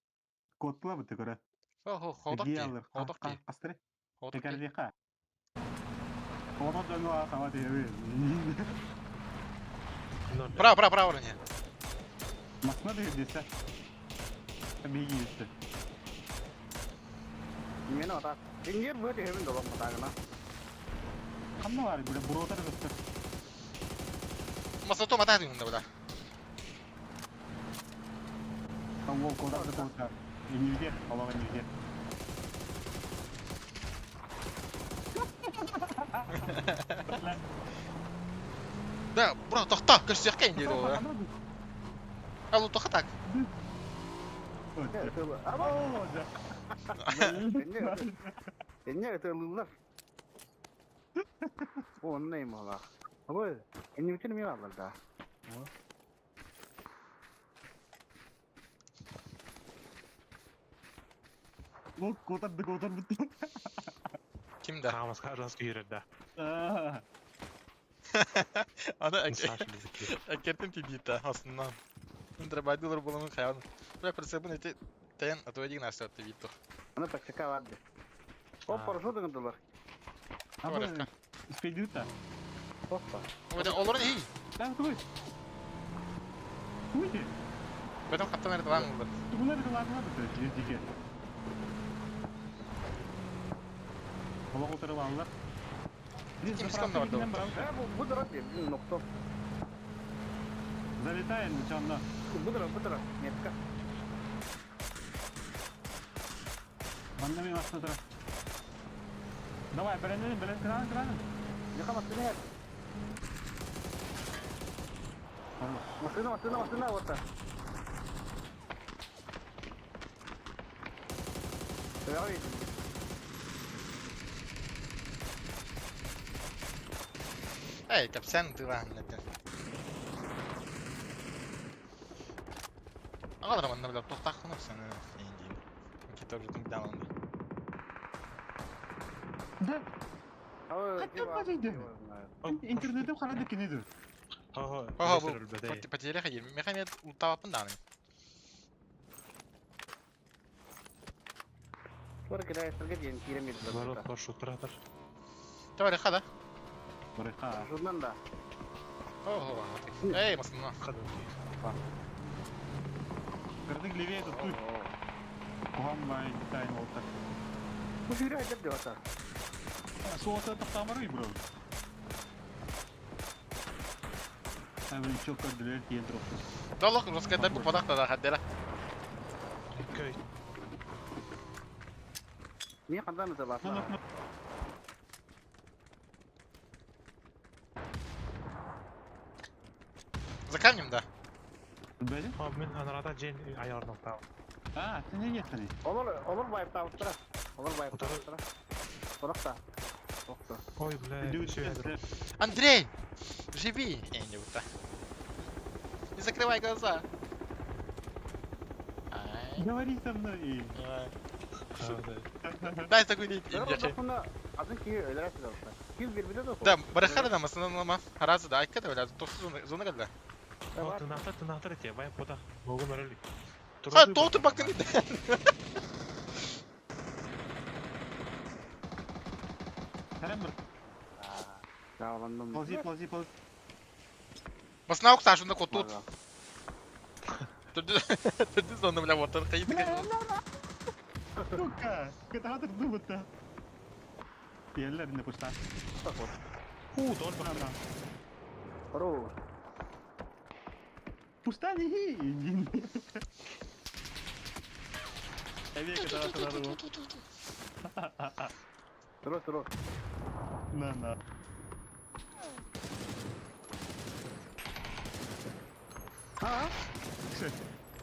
Коттула бітті көрі. О, хо, ходок ди. Ходок ди. Қастыры. Ходок ди. Текәрдеқа. Одан дönüyor сама дейбі. Право, право, право, не. Масына дейбі десе. Бейгі десе. Мен ата. Ингер бу дебин долом матагына. Қандай бар, бұра бұротар көстір. Масато матадын да бля. Ол kodарды kodar. Enilge, Allah enilge. Да, бро, тохта, көрсөккө инди ол. Алу тохта так. Ама Энне ытылылар. О, онны им ола. Абы, энне бүтүн мен алар да. Ол kodарды kodar бітті. Ким да? Хамасқа жас күйірді да. Ана Саша біздікі. Акертин тидита астынан. Интрабадилар булымын хаялын. Бля, прицепын эти тен, а то один нас от вито. Аны пачка барды. О, парашют гындылар. Абы, спейдюта. Опа. Вот олорун ий. Да, туй. Туй. Потом каптан эрдалан булды. Тугуна bir ладно бітті, жердеге. Ола отырып алалар. Ким сконда барды? Э, бу бу дыра бир нокто. Залетаем, чанна. Бу дыра, бу дыра. Метка. Манна мен астына тұра. Давай, бірінен, бірін, кран, кран. Жака машина. Машина, машина, машина вот так. Давай. Эй, капсен тыла нетен. Агалар манна бля тохтахын сен инди. Китап жутун даунды. Да, Ой, Қайтып бажайды? интернетте қарады кенеді. Хо-хо. Хо, бу потеря хади. Мехамед ултавапын даны. Тура кидайсырга дейін киремеді. Барот парашют тұратыр. Давай, хада. Барыха. Журнан да. Ого, эй, масна. Хада. Кырдык левее тут тут. Куһам бай детайн олта. Бу сүүрэ айдар диота. Суота тахтамары бро. Әбін чок көрдүлөр тиен турукту. Долох русскайдар бу падах да хаддера. Көй. Не хандан да Ну, баса. ну, ну. За камнем, да. Бәле? А, мен анарада жен аярдан тау. А, ты не ехали. Олор олор байып табыптыра. Олор байып табыптыра. Орокта. Окта. Ой, бля. Дүр- Андрей! Живи! Эй, не вот так. Не закрывай глаза. Ай. Говори со мной. Ай. Дай закурить. Азын ки өлөрөсү да. Кил бир да. Да, барахара да, масна ма. Харазы да, айка да, бля, тосу зона гадла. Тынахтар, тынахтар эте, бай пота. Могу мөрөлүк. Ха, тооту бактын ди. Харам бір. Жаландым. Ползи, ползи, ползи. Масна окса шунда котут. Түрдү түрдү зона бля, вот кайды. Сука, кытаатыр дубытта. Еллер не пуста. Ху, дол На, на. Ору. Пуста не Эве кытаатыр дубыт. Туру туру. На, на. Ага.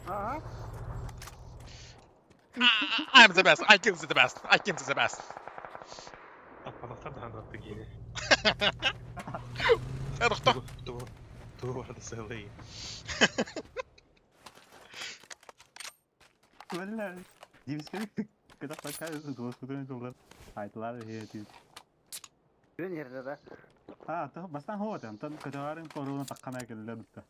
Ага. I'm the best. I kill the best. I kill the best. Аппанахтар да анатты гене. Эрхто. Ту, ту барды сылый. Валля. Димскелик кытаатыр дубыт дубыт. Айтылар хе Күн жерде да. А, то бастан хоот, антон кытаарын коруна таккана келде битте.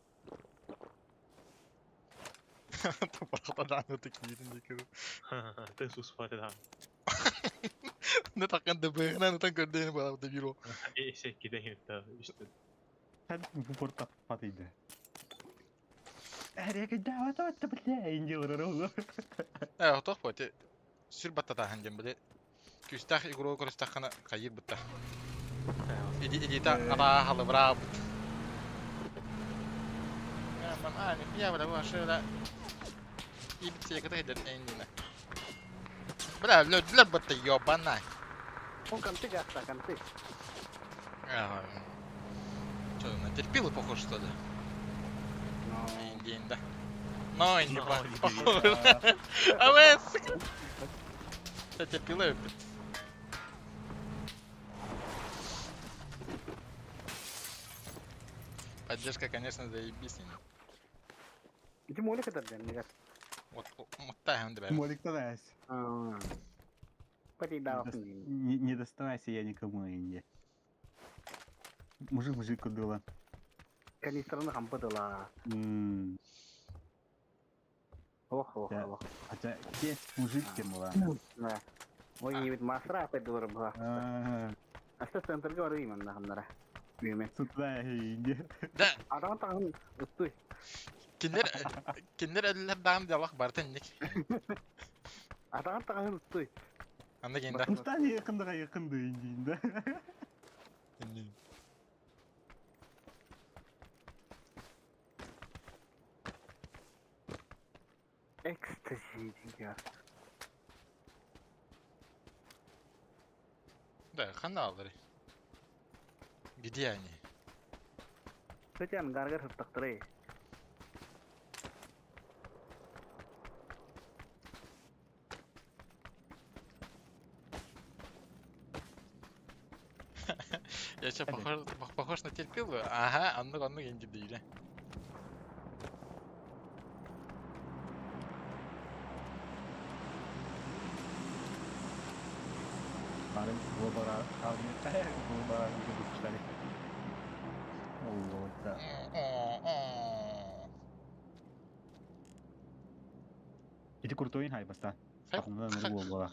Барахта да, ну такие дикие. Ты сус фаты да. Не такан ДБ, на там көрден бала дебило. Э, се киден да, işte. Хэн бу порта патыйды. Әрек дава та бля инди орору. Э, тох боти. Сүр баттата ханжан биле. Күстах игру көрстахана кайыр бутта. Иди иди та ара халы бра бут. Я мам а, не я бля ваша бля. Ибит ката хедер эндина. Бля, лө лө бутта ёбана. Он конты гакта, конты. Ага. Что, на терпилы похож, что ли? Индин, да. Но, не Но, не похож. А вы, сука. Я терпила. Поддержка, конечно, заебись. Ити молик это да, Вот, вот так он добавил. Молик тогда. Пати дава. Не, не доставайся я никому инди. Мужик мужик кудыла. Канистраны хампыдыла. М, Ох, ох, Да. ох. Хотя кес мужик кем была. Да. Ой, ведь масра педылыр була. А, Аста центрге бар именно ханнара. Үйме. Сутла инди. Да, Адам тагын устуй. киндер, киндер әлләр даам диалог бартын ник. Адам тагын устуй. Анда кенде. Пустан якындыга якынды инди да. Экстази деген. Да, хана алыр. Где они? Көтен гаргар сыттактыры. Я что, похож, похож на терпилу? Ага, анны анны енді дейді. Барын глобара глобара выпускали. Вот, да. Ити куртуин хай баста. Хай- Ахумна глобара.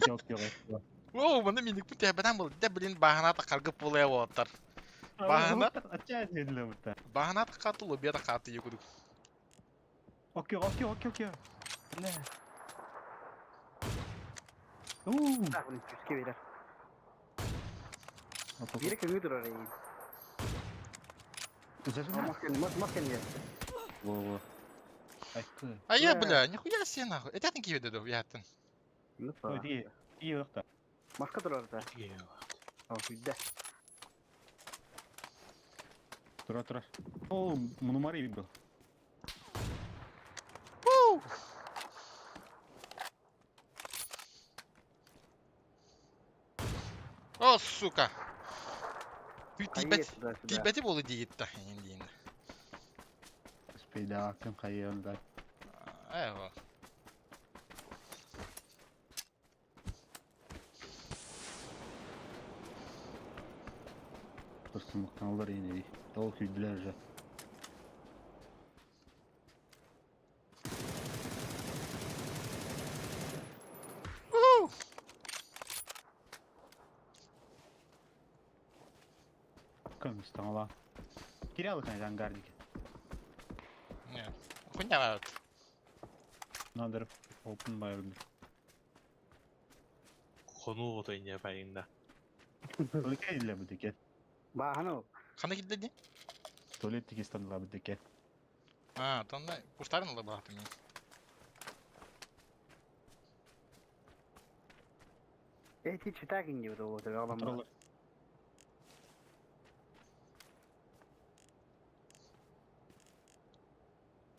Жок жок. Оо, маны миникпит тэбэтэн был. Дэ блин бааһынаата харгы пулая уолаттар. Бааһына Отчаянно медленно. бааһынаата хатыл убета хаты юкудук. Окей, окей, окей, окей. Не. Уу. Так, блин, күүскэ биэрэр. Биирэ көҥү турар эйиин. Мас кэннэ, мас, мас кэннэ. Во-во. Айкы. А я, бля, нихуя себе нахуй. Это не киви дэду, яттын. Ну, Ой, тиги. Тиги охта. Маска турар да. О, хүддэ. Тура, тура. О, мунумари был. Уу! О, сука! Хайе Тиибэт, сюда, сюда. тиибэти буолу диигитта, эҥин диин. Спейдакын хайыан да. Ээ, вот. Тырсымыктаналар ине. Тол күйдүлэр же. Уу! Көмүс таҥала. Кирялы ангардики. Нет. Хуйня вот. Надо open by Хонуу ото инде пайында. Только или бутике. Бааһына ол. Хана кидде ди? Туалет тикистанла бутике. А, тонна пуштарын ыла баатым. Эти читак инде вот ол оламмын.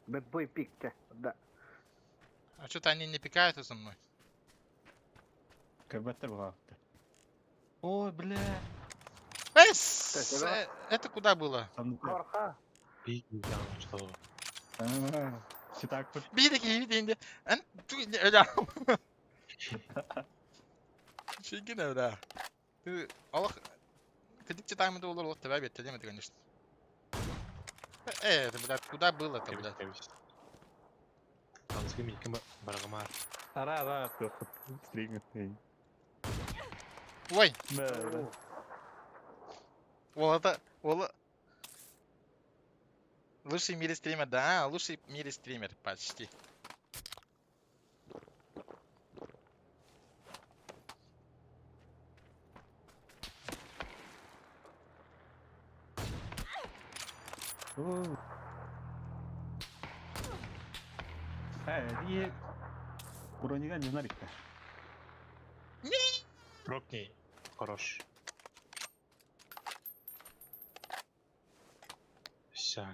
Бой пик-то, да. А что-то они не пикаются со мной. Көрбөттөр бугаапты. Ой, бля. Эс! Так, Это куда было? Арха. Биг что. Читак тут. Биир киһи диэн эн ту öyle. Шигин öyle. Ты Аллах кредит таймы да olur тебя бет это конечно. Это, блядь, куда было-то, блядь? Ансы миникин баргамар. Ара, ара, стрим. Ой, Да, да. ол это, ол Лучший в мире стример, да, лучший в мире стример, почти. Э, и Уронига не знали кто. Рокни хорош. Вся.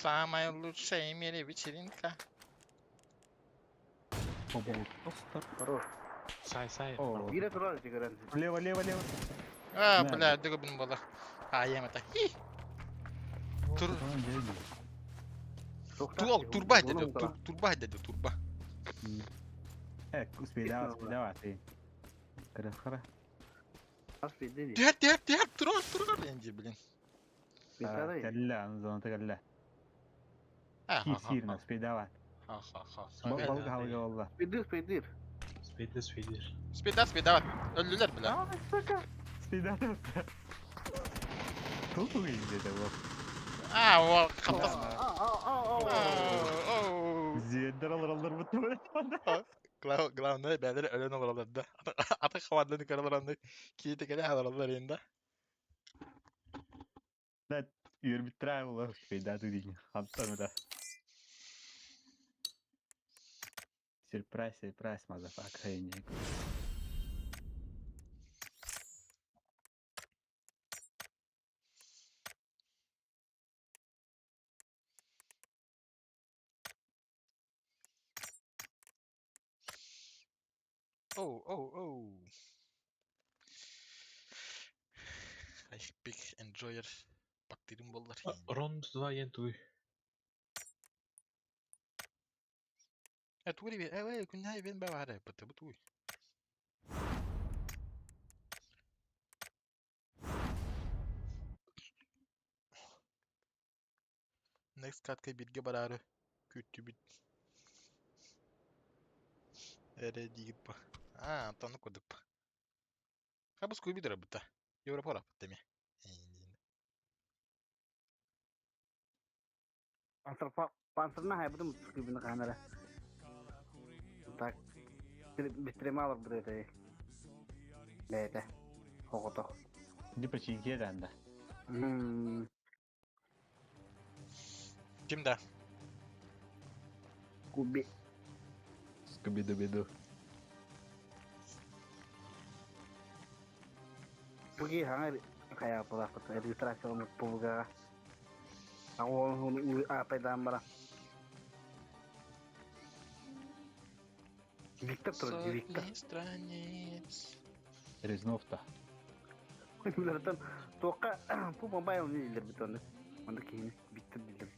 Самая лучшая в мире вечеринка. Хорош. Сай, сай. Биирэ турар ити көрөн. Лево, лево, лево. А, Да, бля, дөгөбүн буолар. А, ем это. Хи! Тур... Туол, турба деді, турба деді, турба. Э, успей, давай, ты. Хара, Түһэр, түһэр, түһэр, турар, турар енді, блин. Кэллэ, зона кэллэ. А, ха, ха, Киир успей, давай. ха, ха, ха. Балык халга болла. Спидир, спидир. Спидер, спидер. Спида, спида, өллүлэр, бля. Успей, давай. Тут увидели этого. А, ол, қаптас. Зиэддер алар бут. Главное, бәлер өлөн олоралар да. Аты хавадланы көрөлөр Кийите келе аларалар енді. Үөр биттирээ була успей, да, ты Хаптан да. Сюрприз, сюрприз, мазафак, Оу, оу, оу. Ай, big enjoyer. Бактерин боллар. Ронд 2 ен туй. Э, тури, э, э, күннәй бен бавары, быты бутуй. Next катка бирге барары. Күттү бит. Эрэ диир ба. Аа, онтон курдук ба. Хабыс куйбут эрэ бутта. Европа ораппыт эмиэ. Панцерна хайбытым скыбины хаанара. Так, бистремалар быдытай. Бэйэтэ. Оҕото. Ди починки да. Ким да? Куби. Скуби-ду-биду. Буги хаҥа хайа булаахпыт регистрация пубугаҕа. Аҕуон аапайдаан бара. Виктор турар, Виктор. Сотни страниц. Резнов-то. Билэртэн туохха пу мобайл не дииллэр оны. Онда киһини Виктор дииллэр.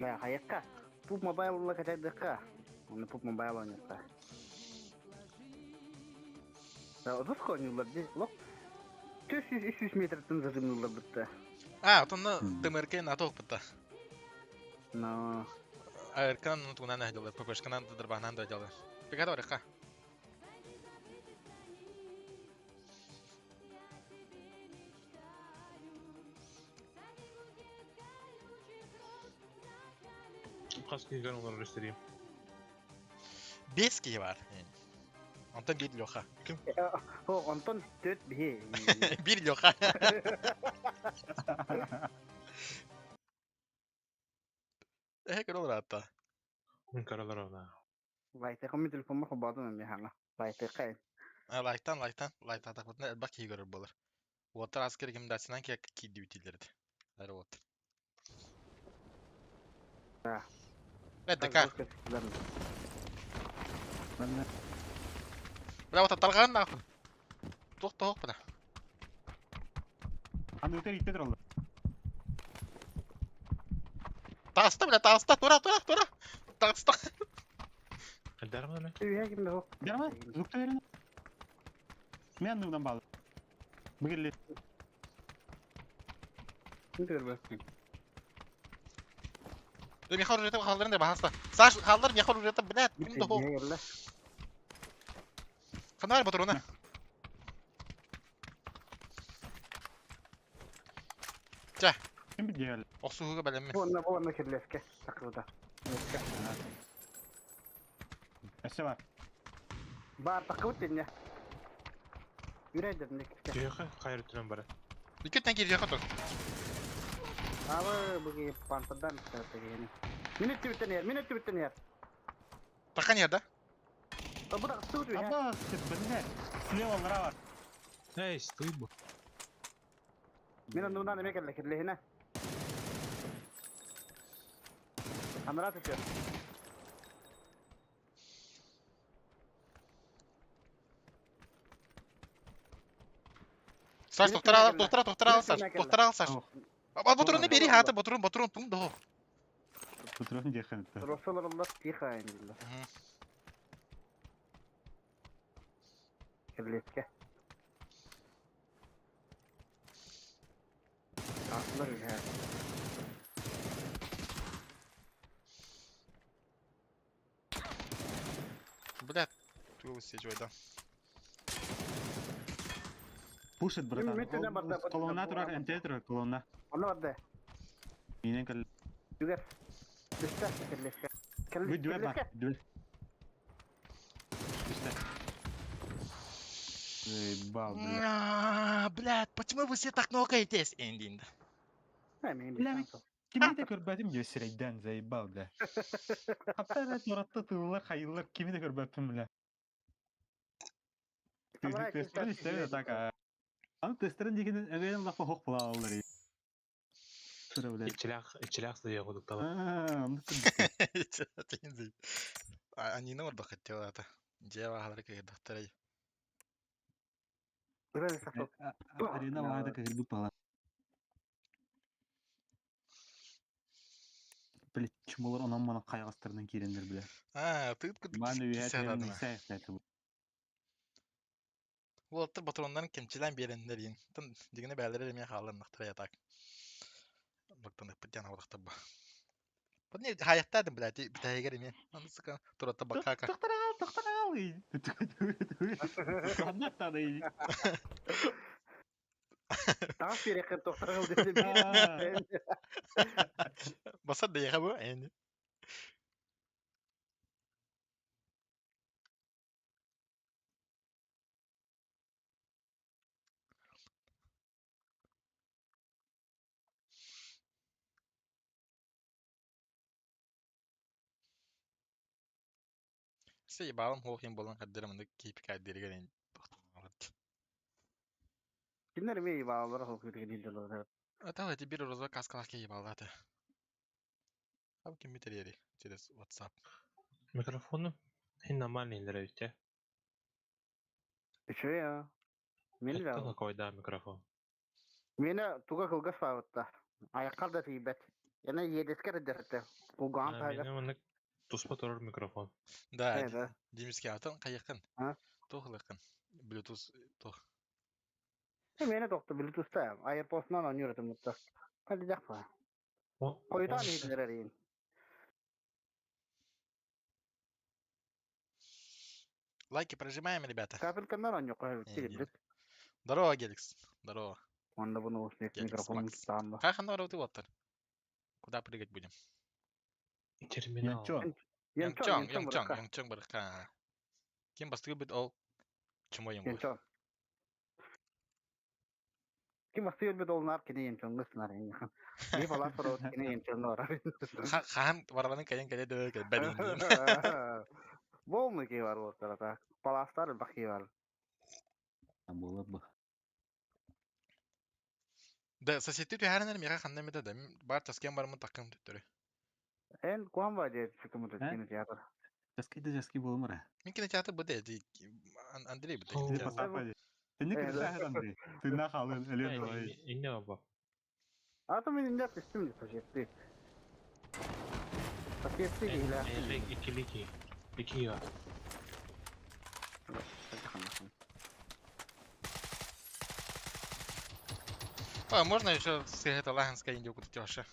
Мэ хайакка пуп мобайлла качайдыкка. Оны пуп мобайл ойнатта. Отус конюлар ди. Лок 400-300 метртен зажимнулар бутта. А, отонно ТМРК НАТО опыта. Но АРК-ны тугунан әһдилер, ППшканан дырбаһынан да дьалар. Пеката барыха. Хас киһигэр олорор истэриим. Бес киһи бар. Онтон биир Леха. О, онтон төрт биһи. Биир Леха. Эһэ көрө олораатта. Көрөлөр она. Лайтыка мен телефонма хобаатым эми хана. Лайтыка. Лайтан, лайтан, лайтатахпытына элбэх киһи көрөр буолар. Уоттар ас рекомендациянан киирдибит Эр вот. Эддека. Бля, вот тарҕаан нахуй. Туох тоһох бына. Аны итте тураллар. Таҕыста, бля, таҕыста, тура, тура, тура. Таҕыста. Элдэр маны? Үйэ ким да Ярма, звукта верен. Мен анныгынан баалы. Бүгелли. Да Михаил уже халдырын да баһаста. Саш, халдыр, Михаил уже блядь, ким да хо. Ханар батыруна. Ким билгел? Охсуһуга бэлэммин. Буонна буонна кирлеске такылда. Эссе бар. Бар такыбыт дэнне. Үрәйдер некке. Түйөхө хайыр түрен бара. Иккиттен киирдиэхэ тут. Абы буги пантердан тегени. Минут түбүттен ер, минут түбүттен ер. Тахан ер да? Бу да суу түбү. Аба, бинне. Слева бар. Эй, стой бу. Мен аннуна неме келле кирлехине. Анара түшөр. Саш, тохтара, тохтара, тохтара, Саш, тохтара, Саш. А батыруны бери, хаты, батырун, батырун, тум да. Патрон дехен. Росолар аллах тихо инде. Кирлеске. Аслар ya. Блядь, тугу сидеть, да. Пушит, братан. Мен барда, Колонна турар, МТ турар, колонна. Онна барда. Минен кел. Түгер. Түстә кирлеске. Бу дүә бар, дүә. Түстә. Эй, бал, бля. Блядь, почему вы все так нокаетесь? Эндинда. Бля, Кими де көрбәтим диye сирейден заебал, бля. Hatta evet Murat'ta tığlar, hayırlar kimi de көрбәппин, бля. Тестерин истебе так. Аны тестерин дегенен әвәлен лапа хоқ була алар. Тура, бля. Ичилях, ичилях сыя кудуктала. Аа, Они на ордо хотела это. Дева говорит, как доктора. Арена вада как бу пала. Блять, чумолар онан мана кайгастырдан кирендер, бля. А, ты Ман үйәт Уолаттар батроннарын кемчилэн биэрэннэр иин. Тон дигине бээлэрэ эмиэ хааллар нахтара ятаак. Бактан ыппыт диэн абадахтар ба. Не хайахтаатым, блядь, бүтэһигэр эмиэ. Аны сука, турата бакака. Тохтор аҕал, тохтор аҕал! Ханна таны? Таҥас биэриэххин тохтор аҕал десем. Басар да бу, эни. Се ебалым хоох им болан хаддара мында кейпикайдеригер эн тохтомот. Кинилэр эмиэ ебалалара хоох киирдилэр. Это эти бир розовый каскалах ке ебалаты. Абы ким битерери через WhatsApp. Микрофону хин нормальный нравится. Үчүгэй аа. Мин Это да. какой да микрофон. Миэнэ туга кылгас баабытта. Айаххар да тиийбэт. Яна иэдэскэр эрдэртэ. Кулгаан таһыгар. Меня маннык туспа турар микрофон. Да, Ээ да. Димиски атын кайыкын. А? Туох ылыкын. Bluetooth туох. Миэнэ тохто Bluetooth-та. AirPods-нан оонньуур этим мутта. Хаддьахпа. Хойутаан иһитиннэр эрийин. Лайки прожимаем, ребята. Капельканнан оонньуохха Э, эбит. Здорово, Геликс. Здорово. Онно бу наушник Геликс микрофон Макс. таанна. Хахана ты вот Куда прыгать будем? Терминал. Янчон. Янгчон, Янгчон, Янгчон барыка. Ким бастыгы бит ол чмо юм Янчон. Ким бастыгы бит ол нар кини Янчон гыснар. Би бала сорот кини Янчон нора. Хахан варванын кайын кэле дө кэл бэрин. Болмы ки бар болтар Паластар бахи бар. Буолар бу. Да, соседти түһәренер мига ханна мета да. Бар таскан бармын таккым төттөрү. Эн куан ба же чыкымы Э? кинотеатр. Жаскай да жаскай буолумара. Мин кинотеатр бу де Андрей бу О. кинотеатр. Ты не Э, да. кричай, Андрей. Ты нахал, Лена. Инне баба. Аты мен инде түстүм деп соседти. Соседти киһилээх. Икилики. Ики я. А, можно еще с это лаганская индюку тёша.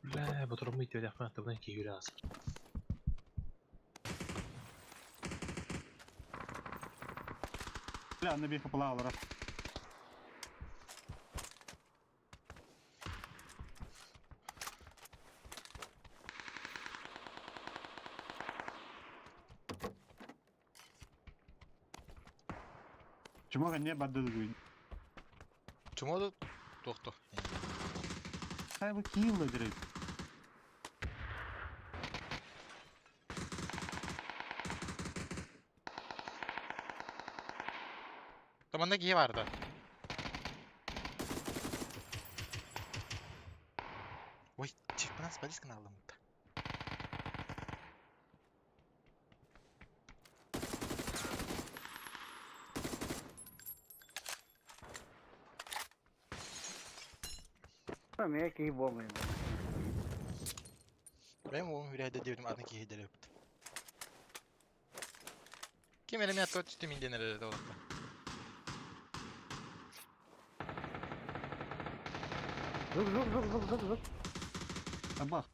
Бля, батурмы тиодяхман табдан кигүрас. Бля, на бифа плавала. Чему не бадыгы? Чмо тут? Тохто. Хай вы килла дерет. Таманда кие барды. Ой, чекпанас балис каналым. Мен киһи болмайм. Бэм уом үрәдә дибдим атын кие дереп. Ким элеме атты түстү минден эрэ олақта. Зук зук зук зук зук зук. Абах.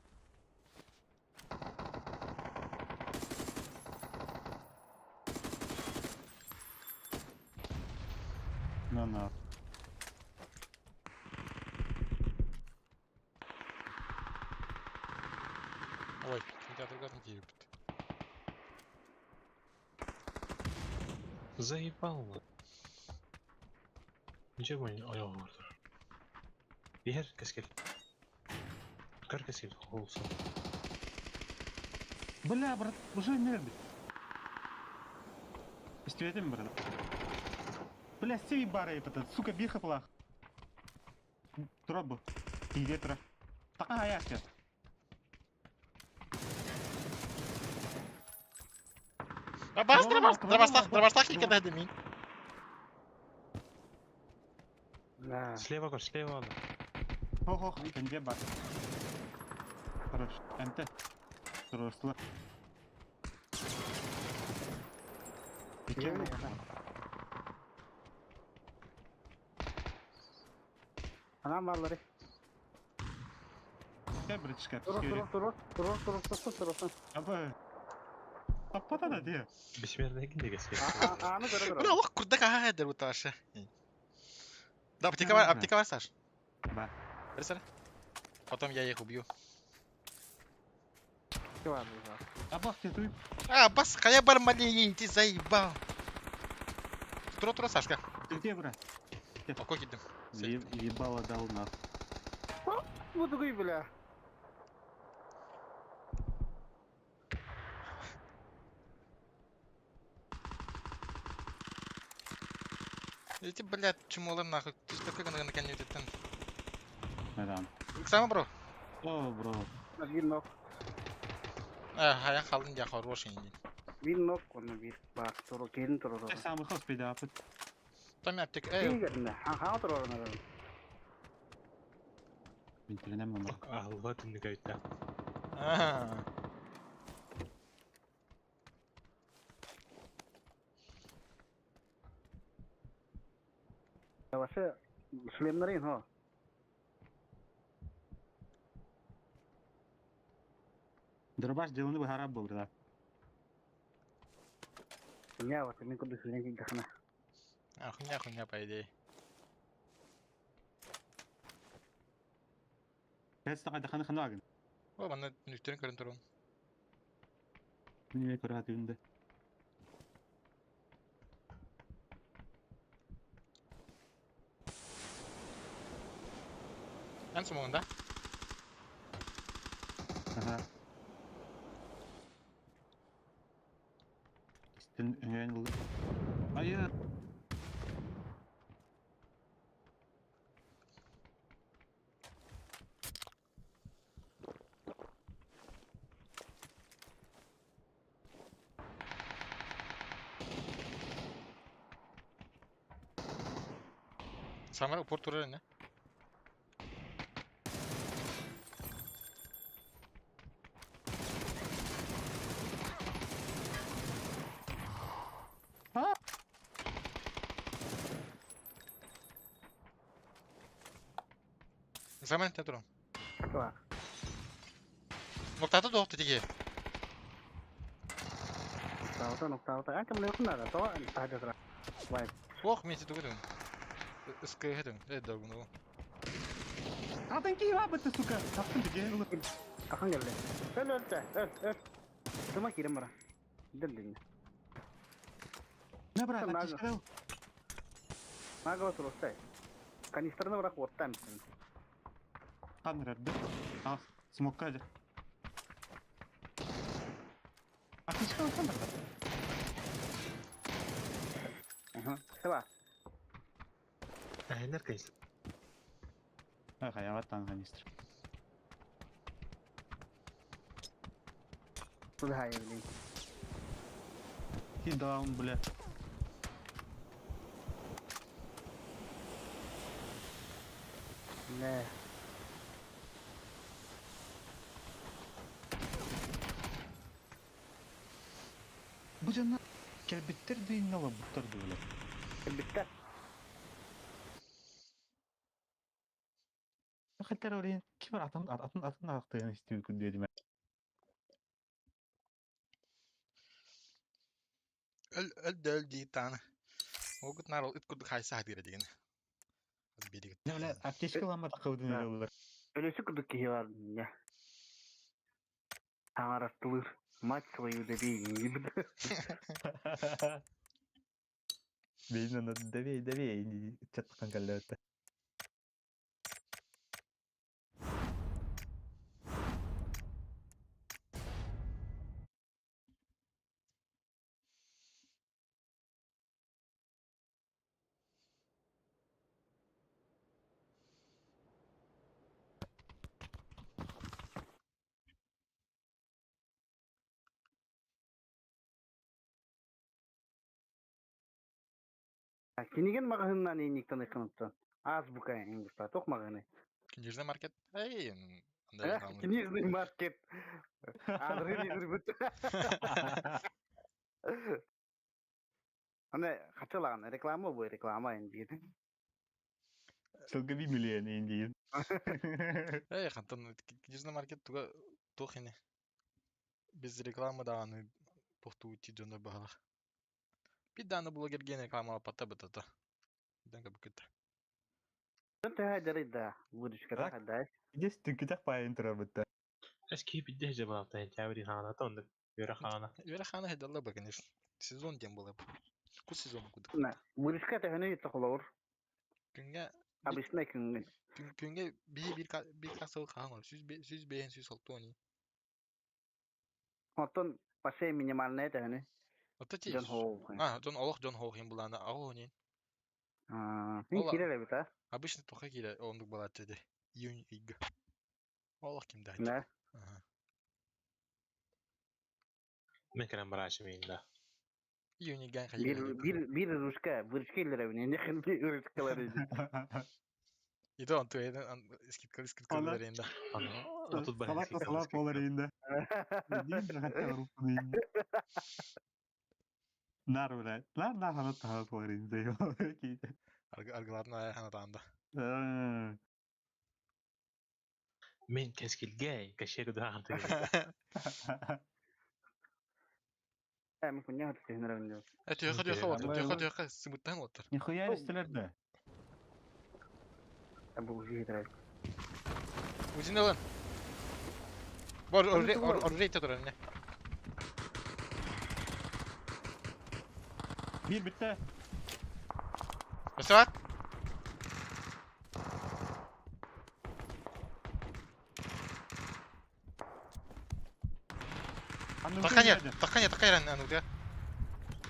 На на. Ой, кинотеатрга атын кие бит. Заебал. Ничего не ой Бер кескел. Көр кескел холсу. Бля, брат, уже не Истиэтим, брат. Бля, сей бары этот, сука, биха плах. Дробу. Тиде тра. Така аяшка. Бас драбас, драбастах, драбастах икәдә димин. Да. Слева көр, слева аны. Хо-хо, кенде бар. Хорош. НТ. Туруслы. Киһи. Анам барлары. Кэл, братишка, Турур, аптечка турур, турур, турур, турур, турур, турур. Аба. Таппата да дии. Бессмертный киндеге Ааны көрө Бля, көрө. олох курдак аха дер бу ташы. Да, аптека бар, аптека бар, Саш. Ба. Бери, Потом я их убью. Бар, бар. Абах ты туй. А, бас, кая бар маленький, заебал. Тура, тура, Сашка. Ты где, брат? Око кидим. Ебало дал нах. Бу тугуй, бля. Эти, блядь, чумолар нахуй. Ты что такой на коне этот? Мадам. Сама, бро. О, бро. Бир нок. А, я халын я хороший. Бир нок, оны бир. Бар, турур, келин турур. Ты самый хоспи, да, апыт. Там аптека. Эй, Келин, ха, турур, аны. Бинтиринем мама. Алла түннүк өйтті. А. Вообще, шлемнарын, хо. Дробаш деланы бы харап был, да. Я вот, мен куды шлем кигахана. А, хуйня, хуйня, по идее. Кәс тага даханы ханагын. О, мана нүктерин көрін турун. Мин көрө хатыгында. Эн сумугун, да? Ага. Истин өңөн булды. Айы. Самара упор турар не? Самара не турун. Бар. Ноктата доқты теге. Ноктаута, ноктаута. А, кім лехун надо, то тажа тұра. Вай. Ох, мен сетуге дүн. Ысқы дүн. Э, догну. Атын кей лабы ты, сука. Таптым где? Ахан келді. Өл, өл, өл, өл. Тума кирем бара. Дил дил. На, брат, Там аптечка дал. Нага отыр остай. Канистрны бірақ оттан. Хан рәдді. А, смокка же. Аптечка алсан, брат. Ага. Сыба. Әйнер канистр. Ага, я ваттан канистр. Туда я, блин. И даун, бля. Не. Бу жана келбиттер дейін ала буттар да, бля. Бітті. Хаттар орен ким атын атын атын ақтыган истеби күндү Өл, өл дөл дейт таны. Могут нар ит курдук хайса хадира деген. Аз беригит. Не, бля, аптечка ламма тақыбыдын Да. эле Өлесі күдік кихи бар. Не. Таңараттылыр. Мать свою добей. Бейін аны добей, добей, чаттыққан кәлі өтті. Кинеген мағыннан ениктен ықыныптан. Азбука ең тоқ мағыны. Книжный маркет. Эй, андай Книжный маркет. Адры бүт. Аны қачалаган реклама бу реклама енді. Сылга би миллион индиин. Эй, хантан книжный маркет туга туох ини. Без рекламы даҕаны туохтуу ти дьоннор баһалар. Бир даҕаны блогерген рекламалаппата бытата. Дан кабыкыта. Төһө дьарыйда выручката хаддай. Здесь түнкүтэх паайын турар Эс киһи бидде жабалта сентябрь хаана онда үөрэ хаана. Үөрэ хаана хайдалла ба, конечно. Сезон диэн буолар. Ку сезон кудук. На, выручка төһөнү итте холобур. Күҥҥэ Обычный күҥҥүн. күҥҥэ биһи биир биир кассалы хаһан ол 105 160. Оттон пасе минимальная төһөнү. Ото ти. Дьон хоол. А, дьон олох дьон хоол хин булаана аҕа онин. Аа, мин Ола. киирэр эбит а. Обычно тоха киирэ оннук балааччы де. Июнь ыйга. Олох ким да. Да. Аха. Мен кэлэн бараачы миин да. Июнь ыйган Бир хайы. бир бир ручка, выручка илер эбин. Не хин выручкалар иди. И то он туэйден скидка скидка Ана. билерин да. Аны отут бар. Салак салак болар инде. Нар бля. Нар нар ханат тахат болар инде. Аргыларын ханатаанда. Мен кэскилге кашер да ханты. Э, мен күнне хат төһөнөр эбин. Э, түйөкө түйөкө отыр, түйөкө түйөкө сымыттан отыр. Нихуя истелер да. Бу жиһитер. Узин алын. Бар оррей турар не. Бир битте. Өсөт. Таканя, таканя, таканя аны да.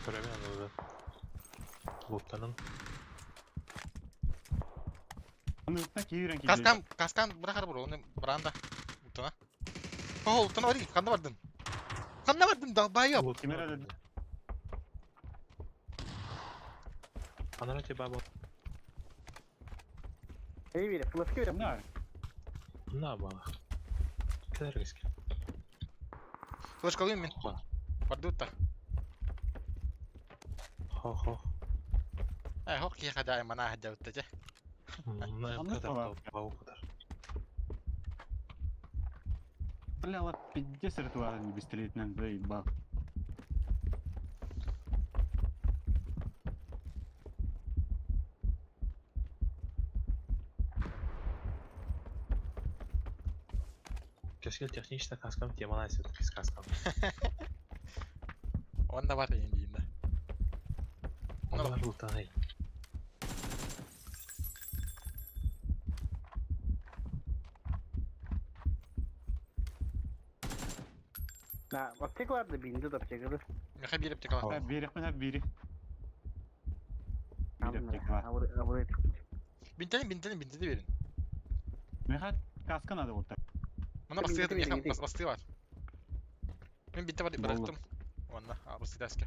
Көрөмүн аны да. Луттанын. Каскан, каскан бырахар бур, оны бранда. Утана. О, утана бар, канда бардын? Канда бардын, долбоёб. Кимер Анара те баба. Эй, бир, флешка бир. Нар. На бала. Кэлэр кэскил. Флешка алыйм мен. Барды утта. Хо-хо. Э, хок ки хада мана хада утта же. На Аны кадар бала. бау кадар. Бля, ла пиздец ритуал не бестелетнен заебал. Кэскил технично каскам темана сет каскам. Онда бар дейин дейин да. Онда бар луттанай. На, аптека барды бинди да аптекада. Меха бирип тек ала. Бери, мен бери. Бир аптека бар. Абыр. Бинтелин, бинтелин, бинтели берин. Меха каска надо вот так. Мына бастыгы Бинти меха берин, бас бастыгы бар. Мен бинте бар Болду. бырактым. Онда, а бастыгы таска.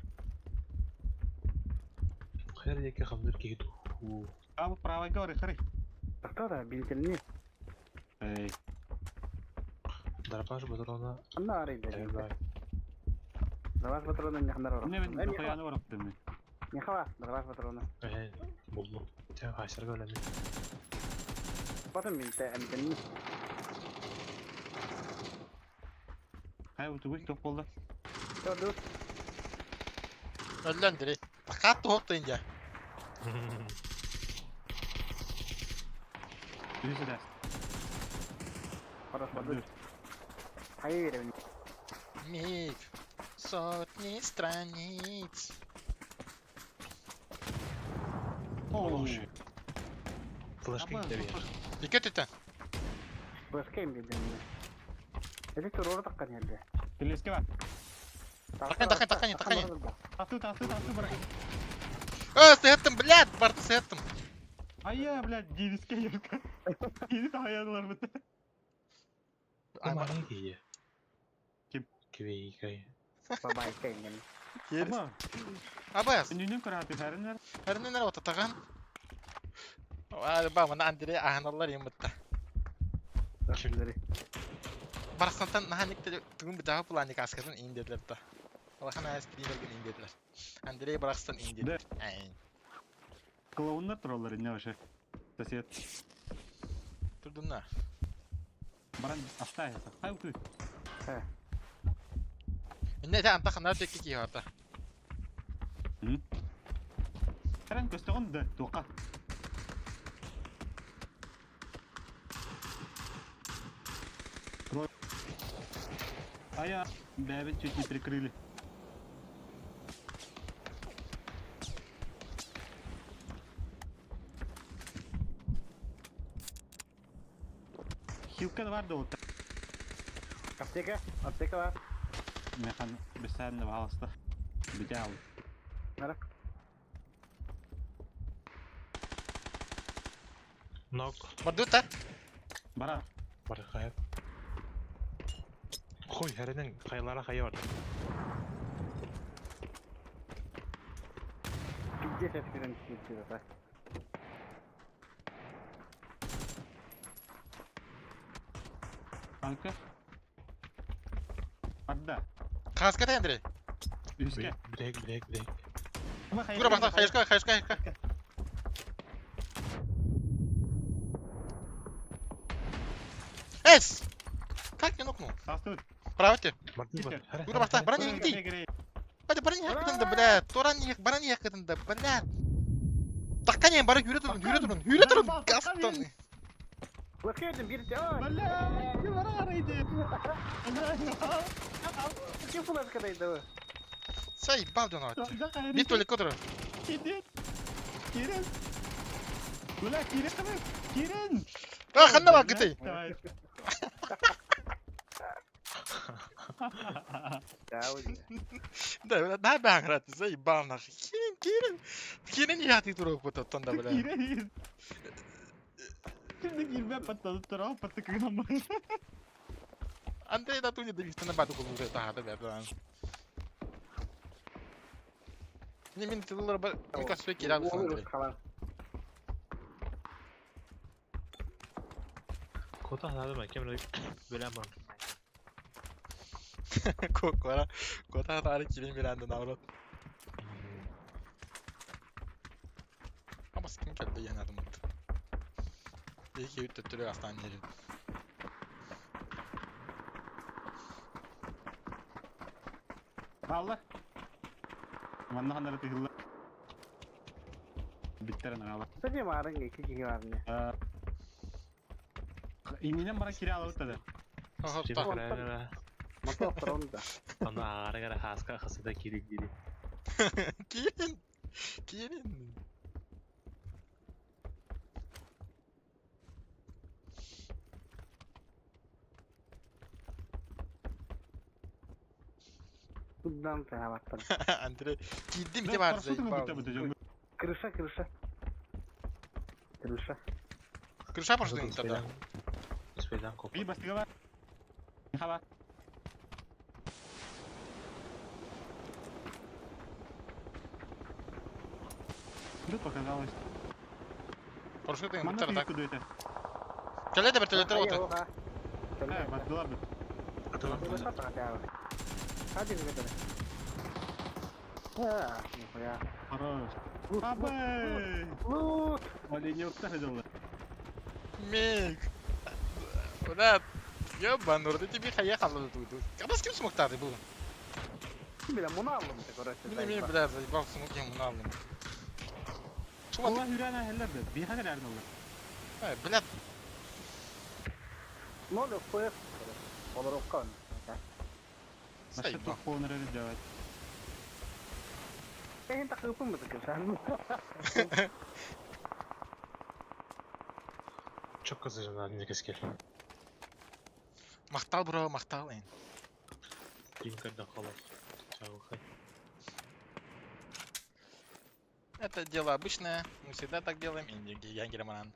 Хэр деке хамдыр киһи туу. А, правой говори, хары. Тахта да бинтелни. Эй, Дарпаш батрона. Анна арыйда. Эбай. Даваш патроны не хандар. не мен нихуя не барып мен. Нихала, даваш патроны. Э, булду. Те хайсарга өлөмүн. Потом бинте эмтелни. Хай, утугуй топ болду. Торду. Өллөн дири. Такат туох инде. Жүзі дәс. Хорош барды. Хайы берем. Миг. Сотни страниц. О, Флешка китерген. Ике түтен. Башка им дедим. Это турор таккан елде. Телеске бар. Такан, такан, такан, такан. Тасты, тасты, тасты бар. Э, сыттым, блядь, барды сыттым. Ая, блядь, девиске юрка. Кини таядылар бит. Ама Ама кие. Ким? Кибей кай. Бабай кайын. Аба, Абас. үнүнүн караты хәриннәр. Хәрнен ара таган. Ба, мына Андрей аханаллар юмытта. Барсантан наха никте түгүн битаха планик аскатын ин dediler да. Алахан ас стримерген ин dediler. Андрей баракстан ин dediler. Ай. Клоуннар туралар инне вообще. Сосед. Турдунна. Баран оставится. Хай утуй. Инне те анта ханар текки киһи барда. Каран көстөҕүн да туохха. Трой. А я бэбин чуть не прикрыли. Хилка бар да вот. Аптека, аптека бар. Механ бесәнне пожалуйста. Бүтә ал. Нара. Нок. Бардыта. Бара. Бар хайып. Хуй, хәренең хайлара хайы бар. Пиздец, я теперь не да. Анка. Барда. Хаска та Андрей. Үскә. Блек, блек, блек. Тура бахта, хайшка, хайшка, хайшка. Эс! Как не нокнул? Састыр. Правите. Барды бар. Тура бахта, баран иди. Hadi баран yakıtında бля, туран yak, баран yakıtında бля. Такканен бары хүрэ турун, хүрэ турун, хүрэ турун. Гастон. Лакедин bir а. Бля, ким бара иди. Ким флешка дайды? Заебал дон ат. Бит только котор. Кирен. Кирен. Бля, Кирен кызы. Кирен. А, ханна бар гыты. Да, Да, бля, на банграт, заебал нахуй. Кирен, Кирен. Кирен яты турук бут оттон да бля. Кирен. Şimdi girme patladı tural patladı Андрей да туни давис на бату кулу та да бля. Не мин тыллар ба, мика сөй киран Андрей. Кота ханады ма кем бөләм бар. Кора, кота тары кирен бирәнде наоборот. Ama sikim geldi yine adım attı. İyi ki üttürüyor hastaneye. Allah. Manna hanara tığılla. Bitter ana Allah. Сәде марын iki kişi var ne? İninen bana kira alıp da. Хопта. Мотор онда. Ана ары гара хаска хасыда кирик диди. Кирен. Кирен. Судан та баттан. Андрей, кидди бите бар заебал. Крыша, крыша. Крыша. Крыша пошла тогда. Успейдан коп. Bir bastıga var. Hava. Тут показалось. Пошли ты Манна так. куда это? Келе бер теле оты. Э, бардылар бит. Hadi bir kadar. А, нихуя. Хорош. Абэй! Лут! Оленёк та Миг. Брат, ёбаный, рот, тебе хаехал тут. А с кем смог тады был? Бля, муналым ты, короче. Мин, мин, бля, заебал смог я муналым. Чува Allah hürene hellerdi. Bir haber erdi ты, бля, Ноль FPS. Olur оккан. Başka заебал. top onları делать. Эһин такыпым бит кышан. Çok kızacağım ne кескел. Махтал, бро, махтал, эн. Линкольн холод. Чаухай. Это дело обычное, мы всегда так делаем, и я Герман.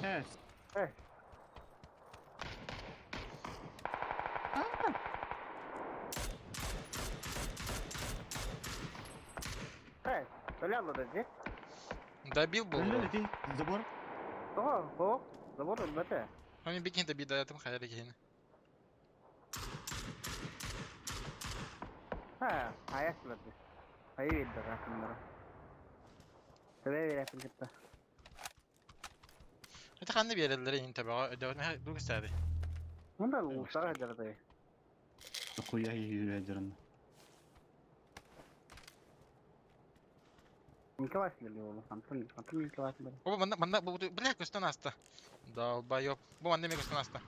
Evet. Evet. Э, Толяла да Добил был, Öyle бро. dedi. Забор. О, о, забор бete. Ну не бикин добил, да, там хайры гейн. Ha, ayak verdi. Ayı verdi rakımlara. Төбө биэрээппин кытта. Это ханна биэрэллэр иһин төбөҕө өйдөбүт мэ дук истээди. Мында улуустара сылдьар Хуя юрядерн. Николай силер ол. Антон Антон Николай силер. Оба манна манна бу бля көстөн аста. Долбоёб. Бу манна эмиэ көстөн аста.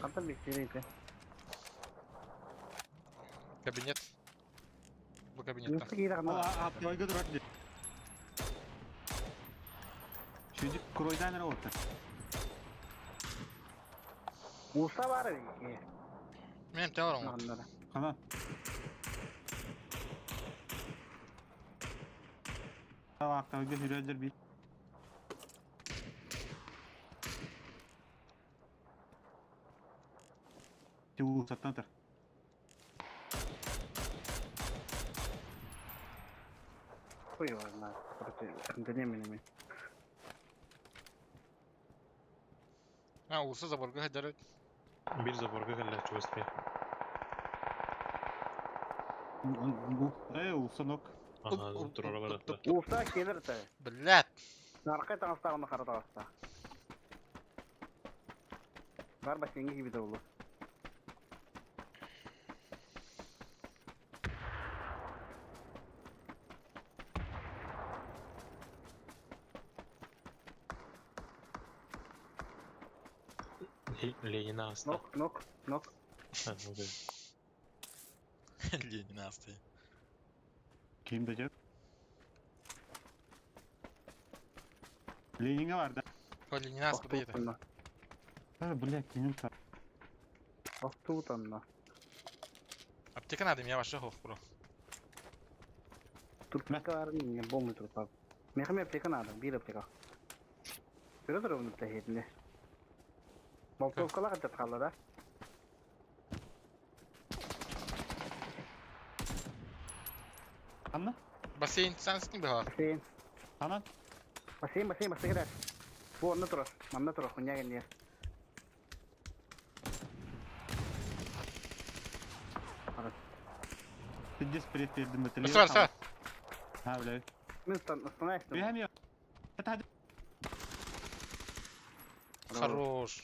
Хантан биксирейте. Кабинет. Бу кабинетта. Нуста киирэ ханна. Аптойга турар дии. Сүйдүк куройдан эрэ уоттар. Уста бар эбит. Мен эмтэ олорон. Ханнара. Хана. Аптойга сүрөдөр бит. Ти саттан тұр. Хуй его знает. Короче, антонимами. А, улуса заборга хадары. Бир заборга кэллэ чугас Э, усанок. Ага, турара баратта. Уста келер те. Блядь. Наркай таңыстағына қара таҕыста. Бар бассейнге кибит олу. Ленина аста. Нок, нок, нок. А, ну да. Ленин асты. Ким дойдет? Ленинге бар да. О, Ленин асты да Охту А, блядь, Ленин бар. Охту танна. Аптека надо, меня вообще хох, бро. Турпика не бомбы турпак. Мехаме аптека надо, бир аптека. Көрө турабын аптека Болтовкалар деп қалды да. Анна? Бассейн сансың бе? Бассейн. Анан? Бассейн, бассейн, бассейн кирер. Бу онна турар. Манна турар, хуйня кеннер. Пиздец, привет, перед мотелем. Сра, сра. А, блядь. Мен остановись. Бегам я. Это Хорош.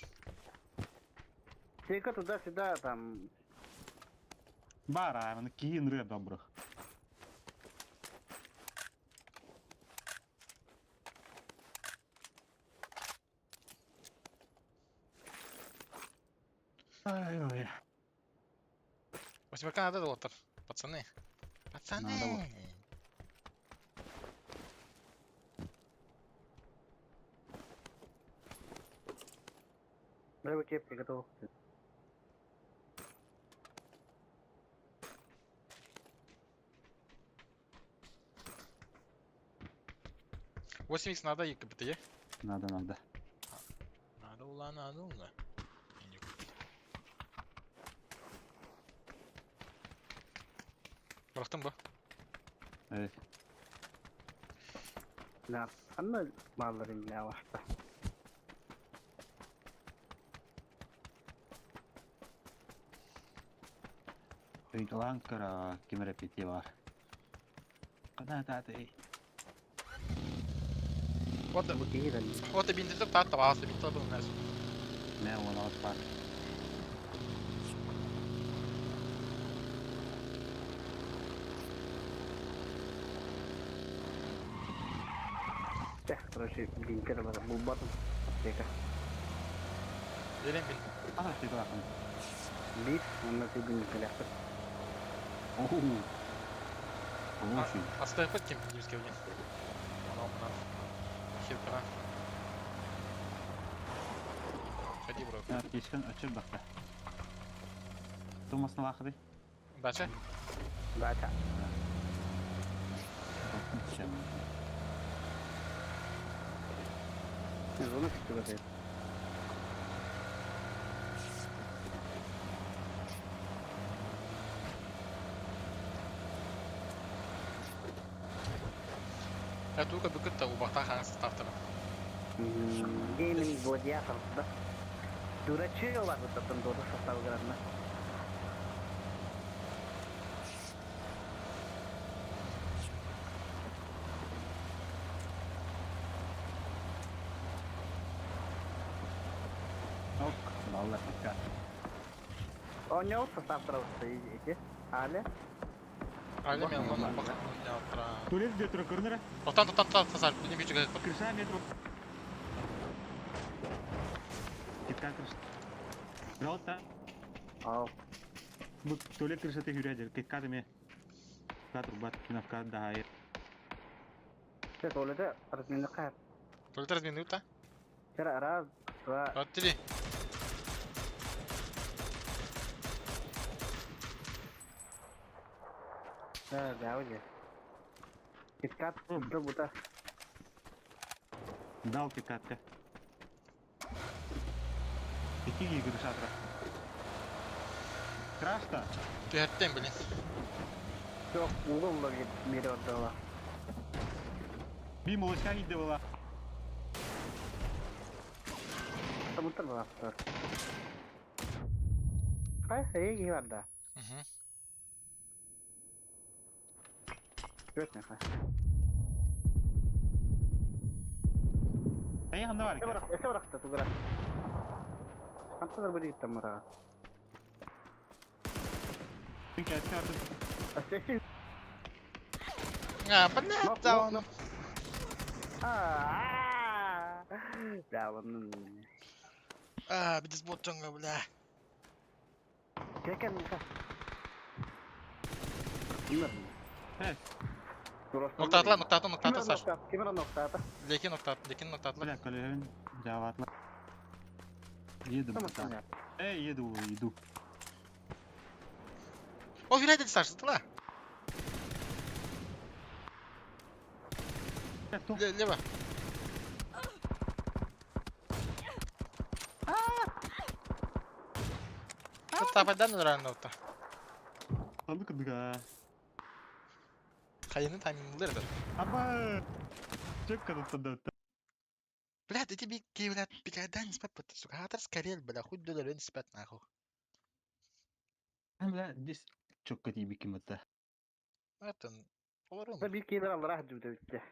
Тільки туди-сюди, там, Бара, вона киїн ры добрых. Ай, ой. Восьмерка надо доллар. Пацаны. Пацаны. Надо вот. Бля, кепки готов. Восемь икс надо и КПТ. Надо, надо. Надо ула, надо ула. Бырахтым бу. Evet. Да, ханна бааларын бля башта. Өйдалан кыра кимере пити бар. Када таты. Вот, Бу киһи вот бинти тат табасы бинти был нас. Мә оны от бар. Тех, короче, бинтер бар, бу батым. Аптека. Берем бин. Ана ты бакын. Бит, онна ты бинтер ляпыр. Оу. Хороший. Оставь кем кимский один. Она мына. Хилкана. Ходи, бро. Аптечкан өчүр бакта. Тумасны вакыты. Дальше. Дача. Зона күтүгө. Я только бүкіт убақта қаңсы таптырым. Гейминг гладиатор, да? Дурачье барбыттан дуота састаабыгар Ок, баллар киккат. Оонньообут састааптара ити. Але. Али мен онон бак оттра. Туалет где тура көрүнэрэ? Тотан тотан тотан сасар. Билим күчүгө. Крыша метро. Киккат крыша. Жалта. Ау. Бу туалет крышаты хүрэ киккат эме. Кат рубат киновка да. Те туалеты разминны кайр. Туалет разминута. Тера раз, два. Вот три. Да, да, уже. Киткат, бута. Дал киккатка. Икки крыша тура. Крашта. Түһэртен блин. Жоқ, угол мире отдала. Би молочка кийде була. Тамыттар балаптар. Кай, эй, бар да. Мгм. Өтне кай. Эй, ханда бар экен. Эсе баракта тугара. Канталар бу дигиттен мара. Кәтке артып. Эсе. А, блядь, он. А. Да, он. А, бидис ботчонга, бля. Кекен ка. Кимер. Э. Ноктатла, ноктата, ноктата, Саш. Кимер ноктата. Лекин ноктат, лекин ноктатла. Бля, коллегин жаватла. Еду. Тамам. Эй, еду, иду. О, вирайден, Саш, тла. Лево. Тапайдан рано-то. Ханды кыдыга. Хайны тайминглердер. Аба. Чек кадыттан Блядь, эти бики, блядь, никогда не спят, сука. Хатар скорее, бля, хуй доллар не спят, нахуй. Бля, здесь чокка тиби ким это. Это... Олорун. Bir кейлер алар жүдө битте.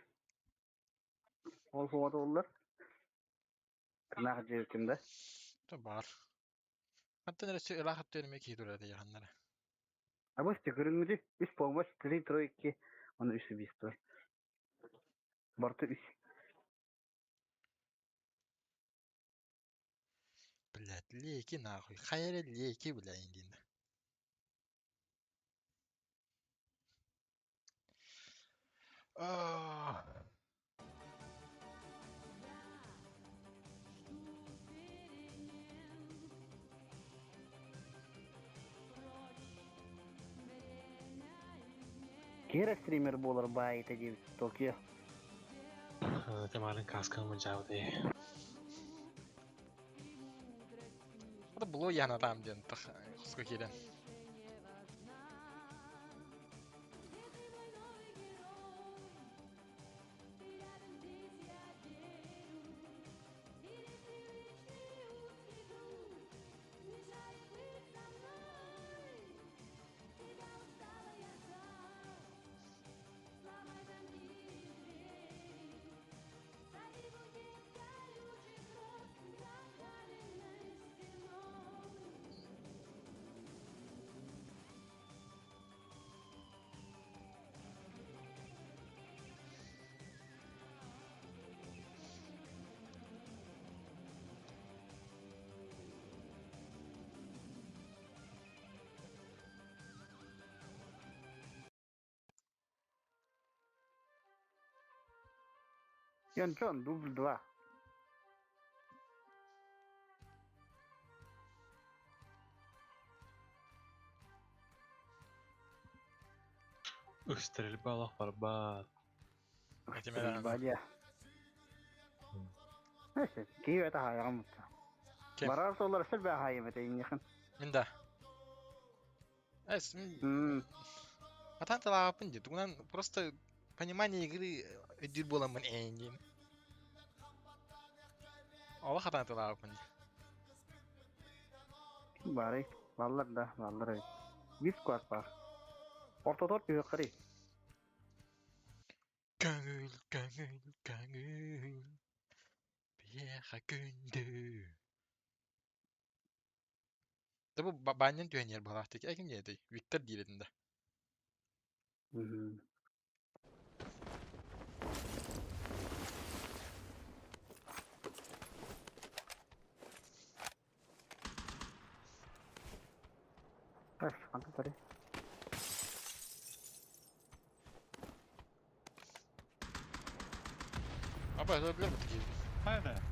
Ол хуата олар. Нах жебитим да. Это бар. Хаттан эресе ыла хатты өрмө кии турар яханнара. Абы көрүнгүдү үч помощь три тройки оны үч убийство. Барты үч. Блядь, леки нахуй. Хайре леки, бля, индин. А. Кера стример болар байта деп Токио. Темалин касканы жабды. Это было я на там ден, хуска кирен. Ян Джон, дубль 2. Ух, стрельба лох барбат. Стрельба Neyse, киев это хайрам. Кем? Барар солар сел бе хайым это инехан. Мин да. Эс, Атан талапын ди. Тугунан просто понимание игры өдүр боламын эңдин. Алла хатан талапын ди. Баарый, бааллар да, бааллар эбит. Биир склад баар. Ортотугар түһүөххэрий. Көҥүл, көҥүл, көҥүл, биһиэхэ күндү. Да бу баанньан түһэн иһэр быһалаахтык. Э ким диэтэй? Виктор диир этим да. Так, хантан тары. Апа, это билэр бу киһи. Хайда?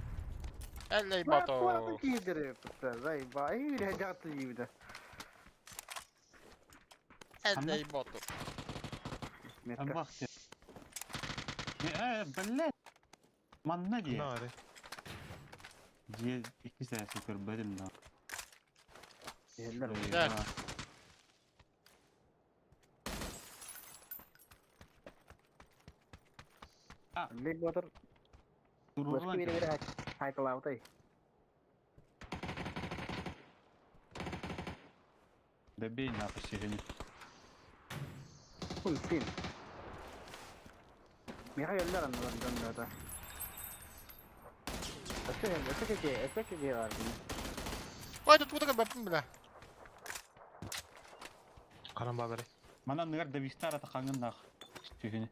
Эллей бато. Киирдер заебал. Эй, жакты жибиде. Эллей бото. Метка. Бах Э, блядь. Манна дии. Наары. Дьиэ иккис ээси көрбөтүм да. Эллер. Так. Эллей ботор. Башка бире бире хайкалаутай. Добей нахуй сирени. Кун син. Миха эллер аннан донда. Өссө өссө кеке, өссө кеке бар. Ой, тут вот баппын бля. Харан баалары. Манан ныгар давистар ата хаңын нах. Түһүнү.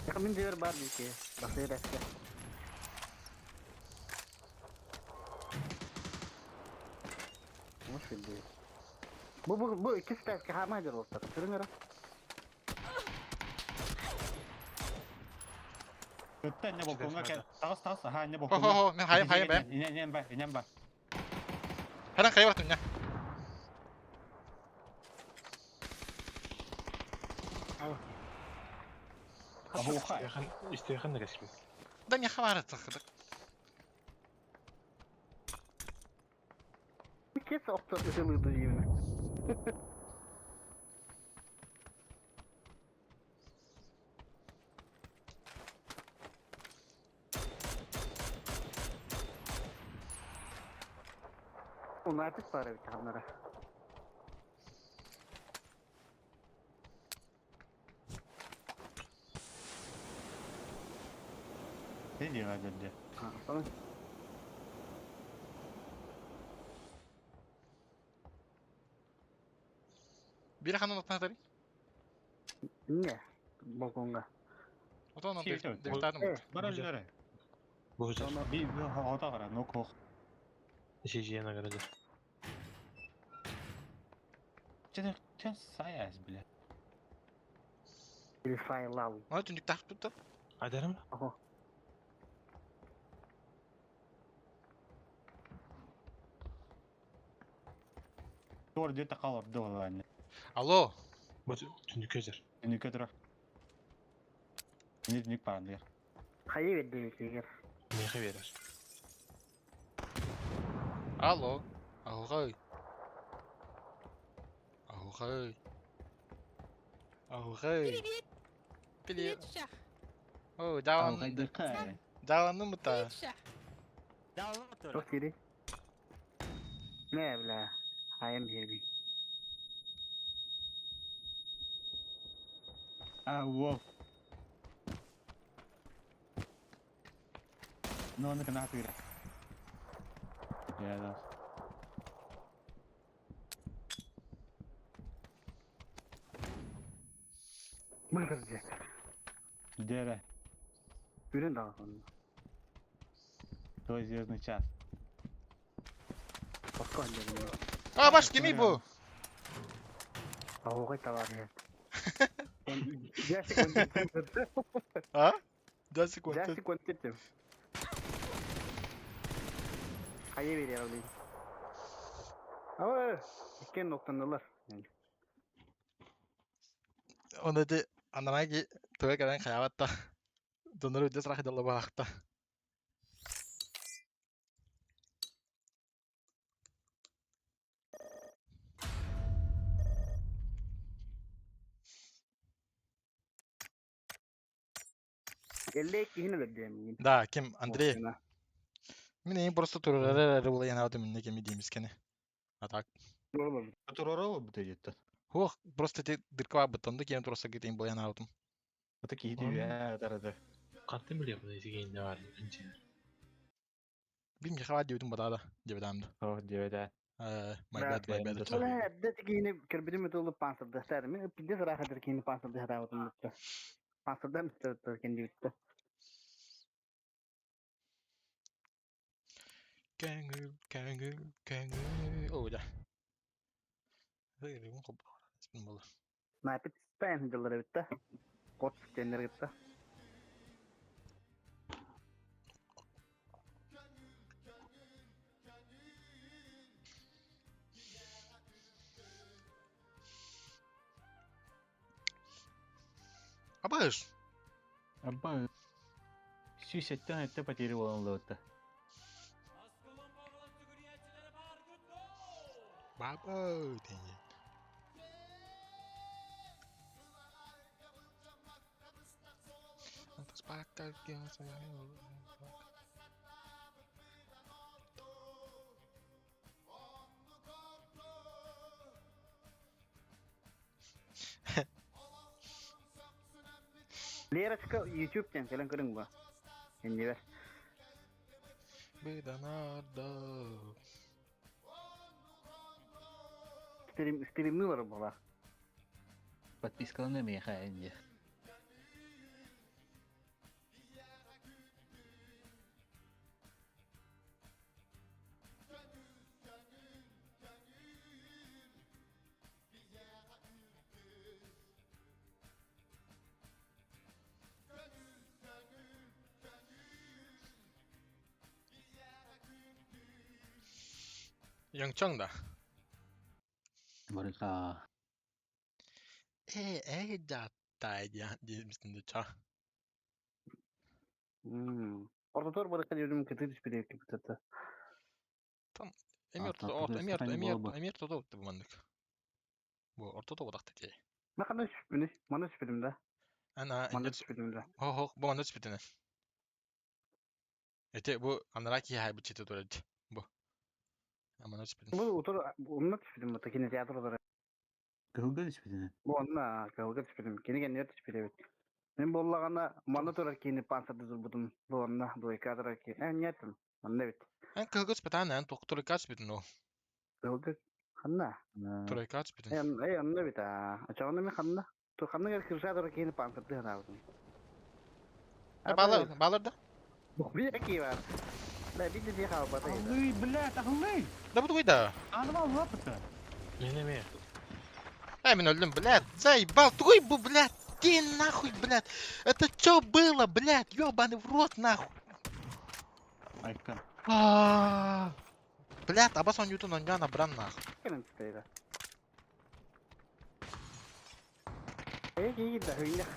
Миха мин дебер бар дике. Басыр әске. Может быть. Бу бу бу икки стайска хама дер болсак. Түрүң ара. Өттен не балконга кел. Тагыс тагыс аха не Хо балконга. хо хо, мен хайым хайым бэм. Ине ине ба, ине ба. Харан хайы баттым я. Ахуха. Истиэхэн да кэспит. Да не хабары тахыдык. Кес оқтор ысылыды деймін. Унартык бар бит хамнара. Не делать деді. Ha, tamam. Бире ханан оттан Не? Балконга. Отон Киир дефтадым. Э, Бар өллөрө. Бу жер. Би ота кара, но кох. Жижиен агара жер. Че че саяс, бля. Или файлал. Оны түндүк тахып тутту. Айдарым? Ого. Тор дете калып дылы. Алло. Бу түндүккө жер. Нүкө тура. Не нүк баар. Хайы берди егер. Меха берер. Алло. Ахухай. Ахухай. Ахухай. Привет, Привет. привет, Шах. О, жалан. Жаланным та. Привет, Шах. Çok geri. Ne бля? I am here. А, во. Ну, он на тыра. Я да. Мырза. Дере, Үрін дағы. твой звездный час. Басқа дедім. А, баш кеми бу? Ауға табар я. Жасы контент. А? Да секунд. Жасы контент. Хайы берер алайын. Ама иккен ноктанылар. Оны де анараги туга кэлэн хайабатта. Донору өдө срахы далла баахта. Элле кихини бердем. Да, ким Андрей. Мен эң просто турарар эрэ була янаабытым инне кеми диэмискени. А так. Туророл бу дедиттен. Хуох, просто ти дырква бытанды киэн турса кетейин былайан аутум. Это киһи үһэ тарады. Хантан билиэхпин итигииннэ баар инчилэр. Бим яхава диэбитим батаада диэбитаамды. О, диэбитэ. My bad, my bad. Ол эрдэ киһини көрбүтүм ытылы пансырдастар. Мен пиздец ыраахатыр киһини пансырды хатаабытым бутта. Пансырдан бүттэ кендибитте. Көҥүл, көҥүл, көҥүл. О, да. Напит спэн дыллар эбит да. Кот теннер гытта. Абыш! Абба. Сүүсэттэн этте потери болан лыбытта. Баба дейін. Лерочка YouTube-тен кэлэн көрүҥ бу. Иннибэр. Быданарда. Стрим, стримнылар була. Подпискаланы миэхэ инди. Яңчаң да. Барыка. Э, э, да, тай, я, диэбитин ча. Ортотор барыка диэбитим кытыы түспүт эбит. Эми А, ортото, так, орто, эми орто, стакан эми буолба. орто, эми ортото бу маннык. Бу ортото бодахта тие. Мен ханна түспүнү? Манна түспүтүм да. Ана, Манна инде түспүтүм да. хо хо бу манна түспүтүнэ. Эте бу анара ки хай бу чите турат. Бу. Амана түспүтүн. Бу утур онно түспүтүм бу кинотеатр утур. Кыһылга түспүтүнэ. Бу онно кылга түспүтүм. Кини кэннигэр түспүт эбит. Мин буоллаҕына манна турар киини пансарды турбутум. Бу онно двойка турар киини. Э, нетим. Манна эбит. Эн кылга түспүтэн эн тук турка түспүтүн о. Кылга ханна? Турка түспүтүн. Э, э, онно эбит аа. Очоҕуна мен ханна? Ту ханна кэр кырса турар киини пансарды ханаабытым. Э, балар, балар да. Бу ки бар. Да, биде дии хаалбата. Аллый, блядь, аллый! Да бу тугуй да. Аныма лапыта. Мен эмиэ. Эй, мен өлдүм, блядь, заебал, тугуй бу, блядь, ты нахуй, блядь, это чё было, блядь, ёбаный в рот, нахуй. Айкан. А, Блядь, абас он ютун он бран нахуй. Кэлэн түстэ. Э, кии да хүйнэх.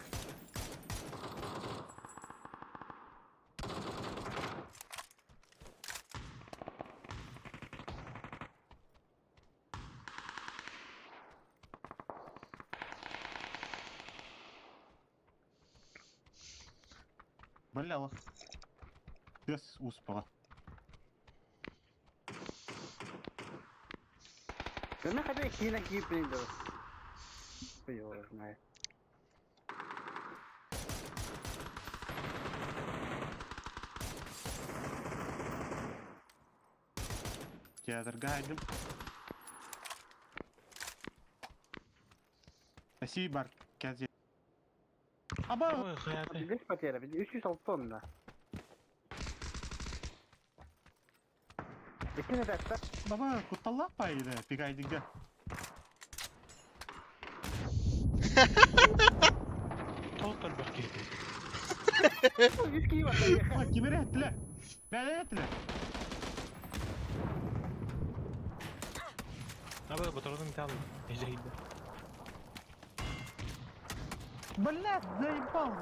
Бля, лох. Тес успала. Мен хада киинэ кииппин да. Ой, знаю. Театрга айдым. Спасибо, бар. Казе. Аба! Ой, хайаты. Бес потеря, 306 тонна. Иккини да Баба, кутталлаах пайда, пигайдыга. Тоқ элбэх киһи. Үс кии бар. Ой, кимире эттилер. Бәле эттилер. Аба батырдың тал. Эжейді. Блядь, заебал.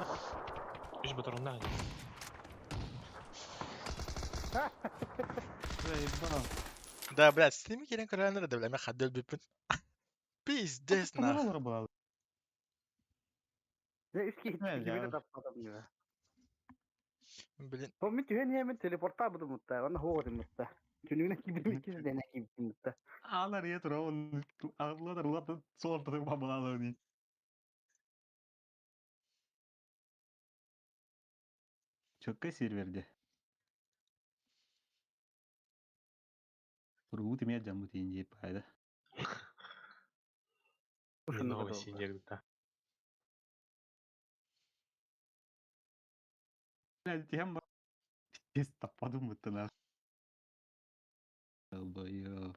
Үш батырындан. Заебал. Да, блядь, с ними келен көрәнер да, блядь, мен хаддел бүппүн. Пиздец, нахуй. Olur bu. Үс кии Ne кимире ya? таппатым дии. Блин, Бу мен түһэн иһэммин телепортаабытым мутта, онно хуоҕутум мутта. Түнүгүнэн киирбитим иккис дэнэ киирбитим да. Аалар ийэ тура он алла дарла суолтатын бабалаалыны. Чөккө серверде. Тургут эмиэ дьаммыт иин диэп пайда. Новый синьер да. Тиһэн бар. Тес таппадым быттана. Долбоёб.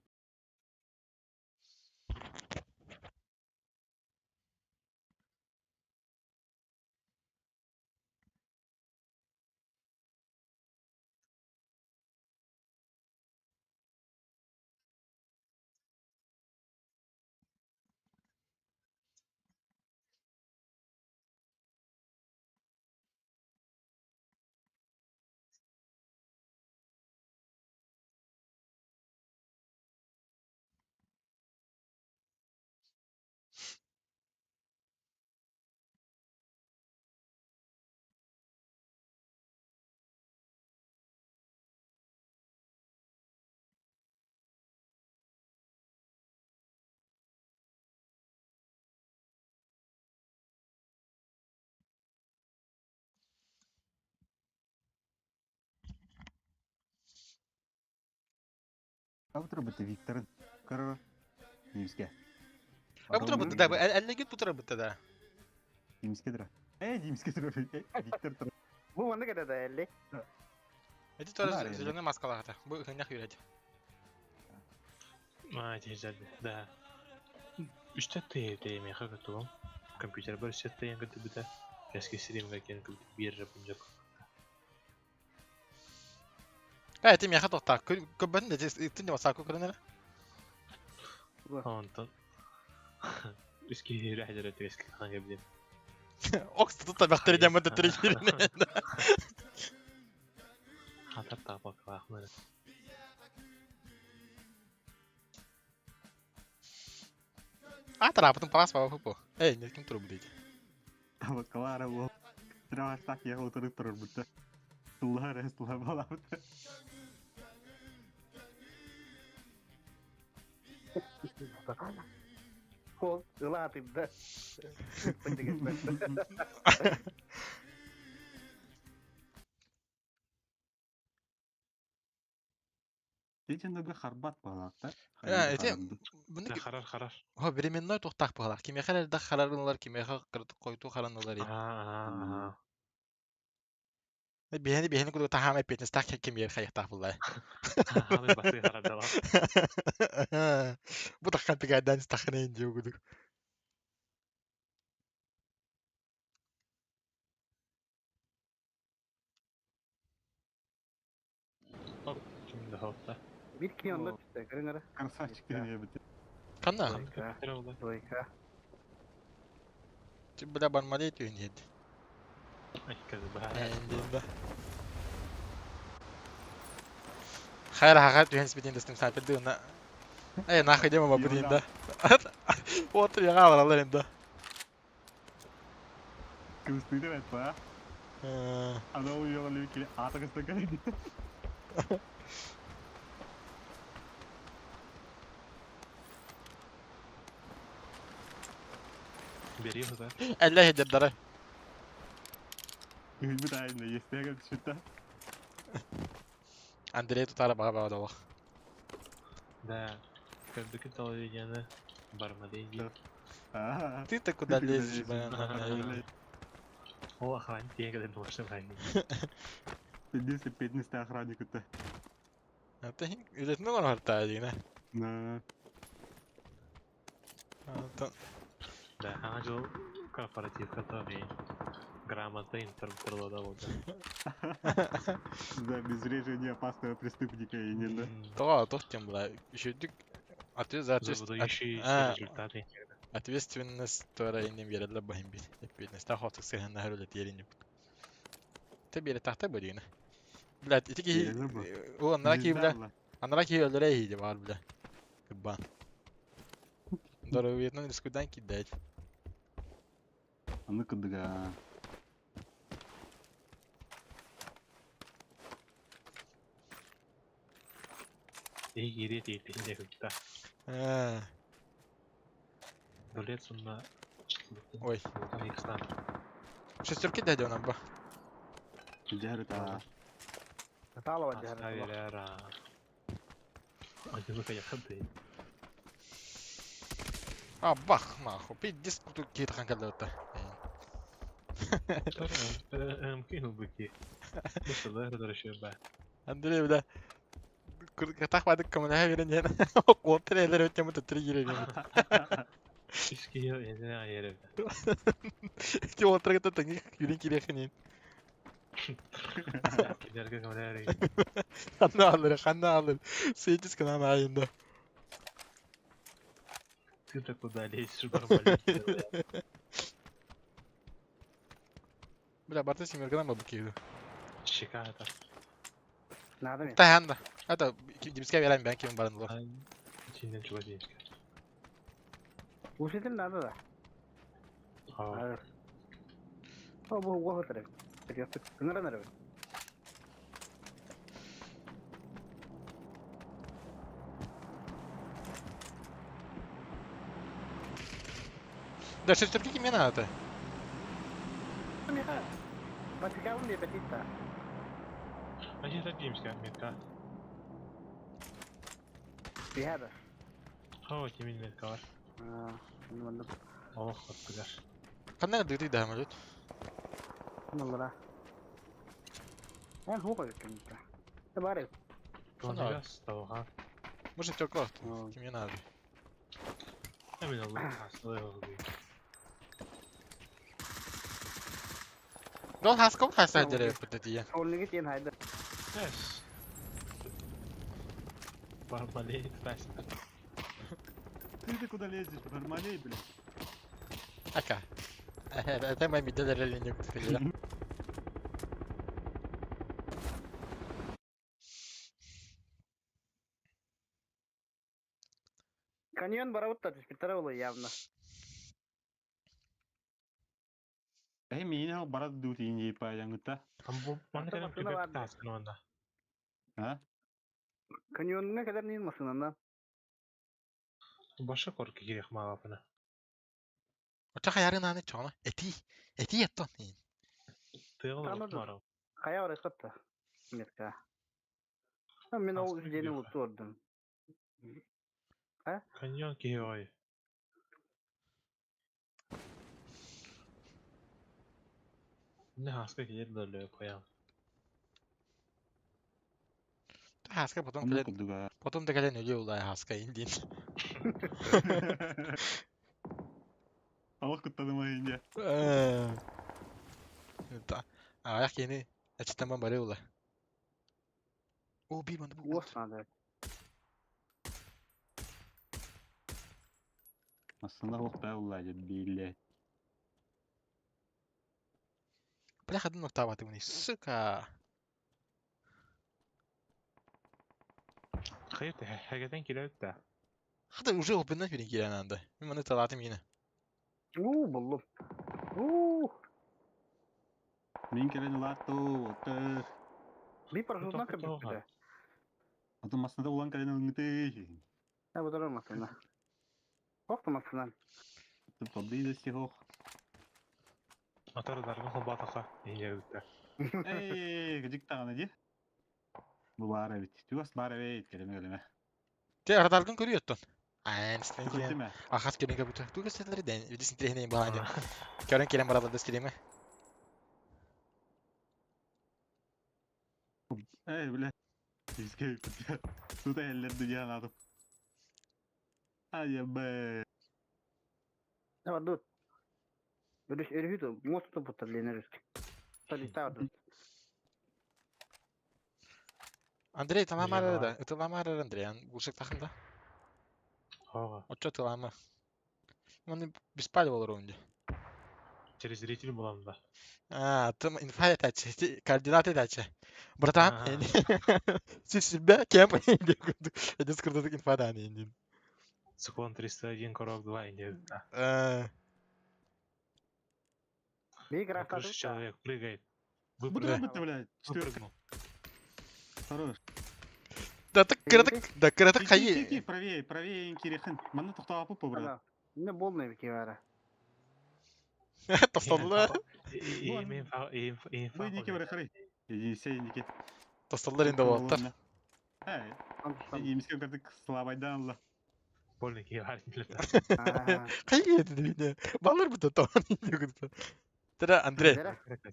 Абытыр быты Викторын. Карара. Немске. А бу турабытта да, әлләгит бу турабытта да. Немске дыра. Э, немске дыра. Виктор дыра. Бу манна кede да элли. Эти тоже зеленый маскалахата. Бу хынях юрәт. А, тезерdi. Да. Үстә тей меха готовым. Компьютер бар үстә тей готов бит. Эски стрим ген бир бунжак. Ә, эти меха тохта. Көбән дә тин васа күренә. Онтон. Үске рәхәт эски ханга билем. Окс тут бактери дәмәдә триггерне. Хатар тапак рахман. А, трапытын палас баба бу. Эй, не ким туру дейт. Табакалара бу. Травастак я отырып турur бутта. Тулар эстула балабыт. Кол ылатып да. Дечендеге харбат балакта. Э, эти буны Харар харар. Хо временной тохтак балар. Кимеха да харарынлар, кимеха койту харанылар. Аа. Бихени бихени куду тахама петнес так ким ер хайта булай. Ханы басы харардала. Бу таккан тигайдан стахны инди угуду. Ким да хатта. Bir ki onda çıktı. Kırın Красавчик деген бит. Канна? Двойка. Двойка. Бля бармалей түйін еді. Ай, казы ба. Эндинде. Хайра хага түйін спитин дестим сапелди уна. Эй, нахуй дема бабу дейін да. Отыр яға алар енді. Кымстыйды бет ба. Анау уйоғын келе аты кыстыган. Бери хыза. Әллә хедердары. Үһүбүт айында естеге түшүттэ. Андрей тутара бага бага долох. Да. Көрдүкү телевидение барма дейди. Ты-то куда лезешь, блин? О, охранник тегеде должен охранник. Единственный пятнистый охранник это. Это үлетин оңор харта дейін, На. Да, аңа жыл корпоративка там грамота интерпретировала вот. За обезвреживание опасного преступника и не да. Това, то тем, бля. Еще дик... За выдающиеся результаты. Ответственность тора инем береле бахим бит. Эппетнес та хотык сыһын нахыр терин. Те бере тахта бөлігіне. Блядь, ити ки о анара ки бля. Анара ки өлөрө хийди бар бля. Кыбан. Здоровье, рискудан кидать. Аны кыдыга. Эһи киириэ тиийбитин кытта. Аа. Долет сонно Ой. Икстан. Шестерки дядя нам ба. Дьарыта. Талова дьарыта. Одиноко я ходы. А бах нахуй. Пиздец куту киит ханкалыта. Кинул быки. Андрей, бля. Катах бадык коммунаха берен яна. Куоттар элер өттөмү төттөрү киирен. Иски я не знаю, я Ти уоттар кытта таңы юрин киирехинин. Кидерге коммунаха. Ханна алыр, ханна алыр. Сейтис кынан айында. Ты-то куда лезешь, барбалик? Бля, барта семергана ба букиду. Щека это. Надо мен. Та ханда. Это димске берем бен ким барын лор. Чинен чуга димске. Уситин надо да. А, О, бу уға тарап. Нара нара. Да шестерки ким надо? Миха. Батикаун де батита. а я это димске, метка. Бихада. Хава тимин метка бар. Аа, мында Ох, оттыгар. Ханна дыгды да малют. мында. Мен хуга кеткен. Бары. Тонигас, тавга. Может тёкла. Ким надо? Мен ол астылы. Дол хаском хаса дере пытатия. Олнеге тен хайда. Yes. Барбалей, Тася. Ты куда лезешь? Бармалей, блядь. Ака. Это моя медаль не купили. Каньон барабытта түспүттер ол явно. Эй, меня барат дут инди паяңыта. Маны кәлем Машина күбәк бар. таскын онда. А? Каньонга кадәр нин машинаны. Башы корки кирек малапына. Оча хаярын аны чоно. Эти. Эти еттон. Тыгыл Таныдым. марау. Кая орай катта. Метка. Мен ол Аскы жени бүйүк. утурдум. Каньон киһи Не хаска килер дөлө коям. Хаска потом Онда кэлэн курдуга. потом да кэлэн өлө улай хаска индин. Алак куттадым инде. Да. Аяк кени ачтаман бары ула. О, би манда бу. Уос надо. Aslında охта улла билле. Бля, хадын ноктабаты муни, сука. Хайыр хәгәдән килә үттә. Хада уже опынна бирин килен анда. Мин маны талатым yine. У, буллум. У, Мин келен лату, оты. би парашютна Тоқта, тоқта. кабитте. Атын масында улан келен ыңгыты. Я буду машина. Охта машина. Тобды да стихох. Атар даргын холбатака инде үттә. Эй, гыжык таганы ди. Бу бары бит. Түгас бары бит, келеме келеме. Те арадалгын көрү еттон. Айн стен. Көтүмө. Ахас келин кабыта. Туга сетлери ден. Видисин трехне баланды. Көрөн келен барабы стриме. Эй, бля. Бизге Тут эллер дүйан атып. Ай, бе. Я буду. Өрүш өрү мост буттар ленер. Талита буду. Андрей талама Милена. да. Талама Андрей. Булшык тахында. Ага. Отчо талама. Маны беспалевал рунди. Через зритель булам да. А, там инфа этачы, координаты этачы. Братан, Ага. сіз себя кем Эдис курдук инфа да не. Циклон 301, Корок 2 инде үттә. Би На графта. крыше человек прыгает. Бу Выпрыгнул. бит, блядь. Четверка. Выпрыгнул. Хорош. Да ты кыратык, да кыратык Ки, хайы. правее, правее кирехин. Манна тохтоопу по брат. Не болный кивара. Тостоллар. Бу ники барахары. Иди ники. Тостоллар инде болаттар. Эй, емиске кырдык слабайдан алла. Больно киһи Хайы это не. Баллар бу то. Тара Андрей.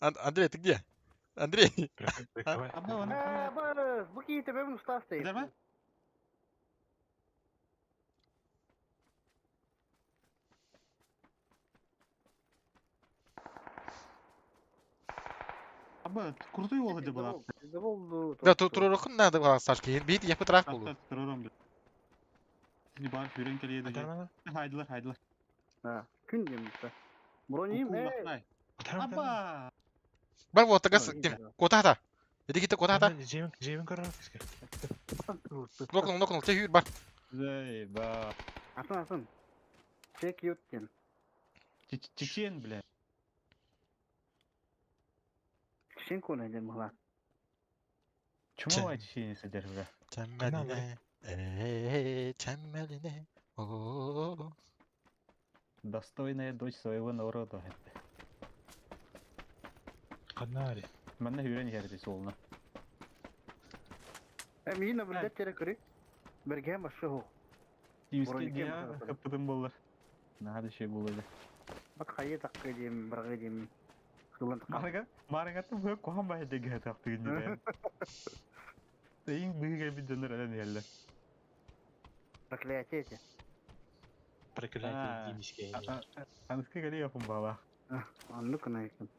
Андрей, ты где? Андрей. Абы, бу кийте бем устасты. Дарма? Аба, крутой ол да была. Да тут турурукун надо было Сашка. Бит я пытрах болу. Турурум. Не бар, хүрен келеді. Хайдылар, хайдылар. Күн демді. Броним, э. Аба! Бар вот тагас ким? Кота та. Иди ките кота та. Жемин, жемин көрөр. Нокнул, нокнул, те хүр бар. Заеба. Атын, атын. Чек юттен. Чечен, бля. Чечен коны дем мыла. Чумовая чеченец содержит, бля. Чеммелине. Э, чеммелине. О. Достойная дочь своего народа. Канари. Манна хүрен жерде солуна. Э, мин наблюдать терек көрі. Берген башы хо. Тимиске не капытым болар. Надо еще было. Бак хайы таккы дем, баргы дем. Кылын Марга, марга тым хө кохан бай деге такты гүндө. Эң быга бит дөнөр элен эле. Проклятие эти. Проклятие димиске. Анскы гали япын бала. Анны кына екен.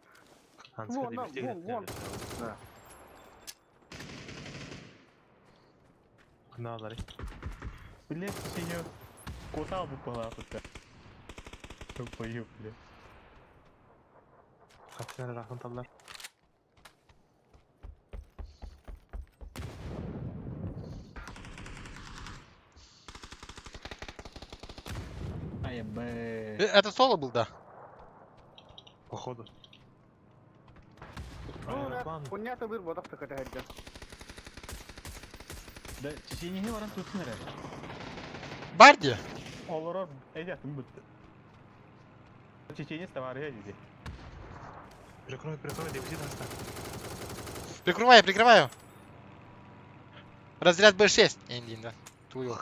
Анскы Вон, вон, вон. Да. Кыналары. Блять, сеньор. Кота бу бала кытта. Пою, бля. Капсына рахын таллар. Ай, б. Это соло был, да? Походу. Понятно бир бодак таката хаджа. Да, чеченеге баран tutsun эре. Барди? Олорор эжатын бутты. Чеченец товары деди. Прикрой, прикрой, девзи даста. Прикрываю, прикрываю. Разряд Б6. Эндин, да. Туил.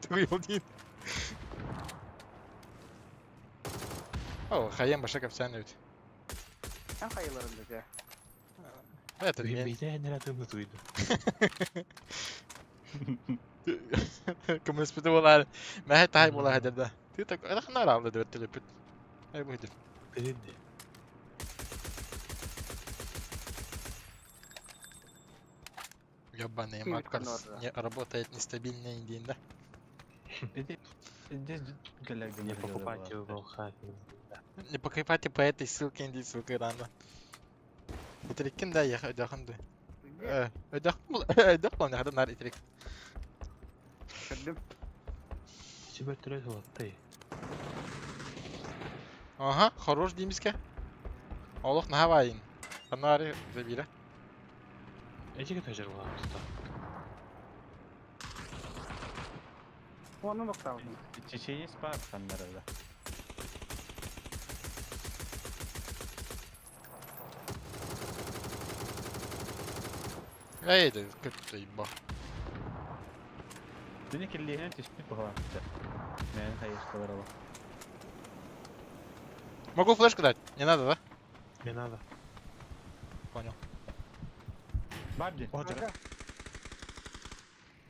Туил, дин. О, хаем баша капсян ведь. Эн хайыларын да. Это мен. Бейте нера тымны туйду. Кому спиты болар. Мәһә тай була хәдердә. Ты так, это хнар алды дип телепит. Ай бу хәдер. Передде. Ёбаный Ким макар канорда? не работает нестабильно индин, да? Эти здесь галяк Не покупайте волха. Не покупайте по этой ссылке инди ссылка рано. Итриккин да я жакын Э, жакын жакын хада нар итрик. Көрдүм. Сибер түрөт болатты. Ага, хорош деймизке. Олох нахавайын. Анари забира. Эчеге тажар болатты. Оны токталдым. Чеченец бар каннарда. Эй, да как ты еба. Дүнө келлеһинен түспүт баҕалаахтар. Мэн хайышталар ала. Могу флешку дать? Не надо, да? Не надо. Понял. Барди. Отыр.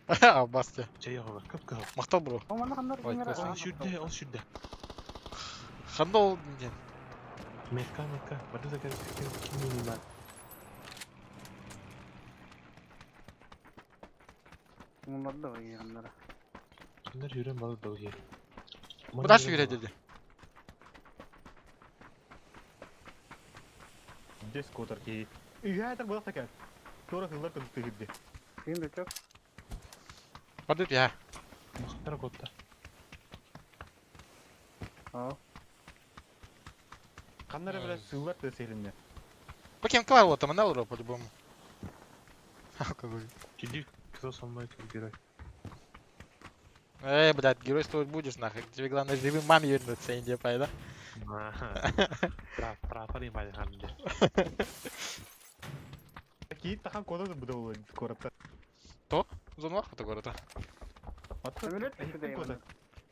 А, басты. Чай оҕолор, кып-кыһыл. Мактал бро. Оманы хандар Ой, кинер. классно. Ол сүрдэ, ол сүрдэ. Ханда ол ден. Метка, метка. Барды да ким ким бар. Олар да бар хандар. Кимдер жүрөн бала да узер. Куда жүре деди? Здесь котор ки. Үйәтер булак такан. Тора кыллар кызыкты кирди. Сен де чок. Барды я. Мактар котта. Аа. Каннары биле сыллар да селинне. По кем клаву там она по-любому. А, какой. Түдү. Кто со мной, тот герой. Эй, блядь, геройствовать будешь, нахуй. Тебе главное живым маме вернуться, Индия, пайда. Прапор и мальханды. Киит тахан кода да буду коротко. Зонлах это город. Самолет түспүтэ Кода.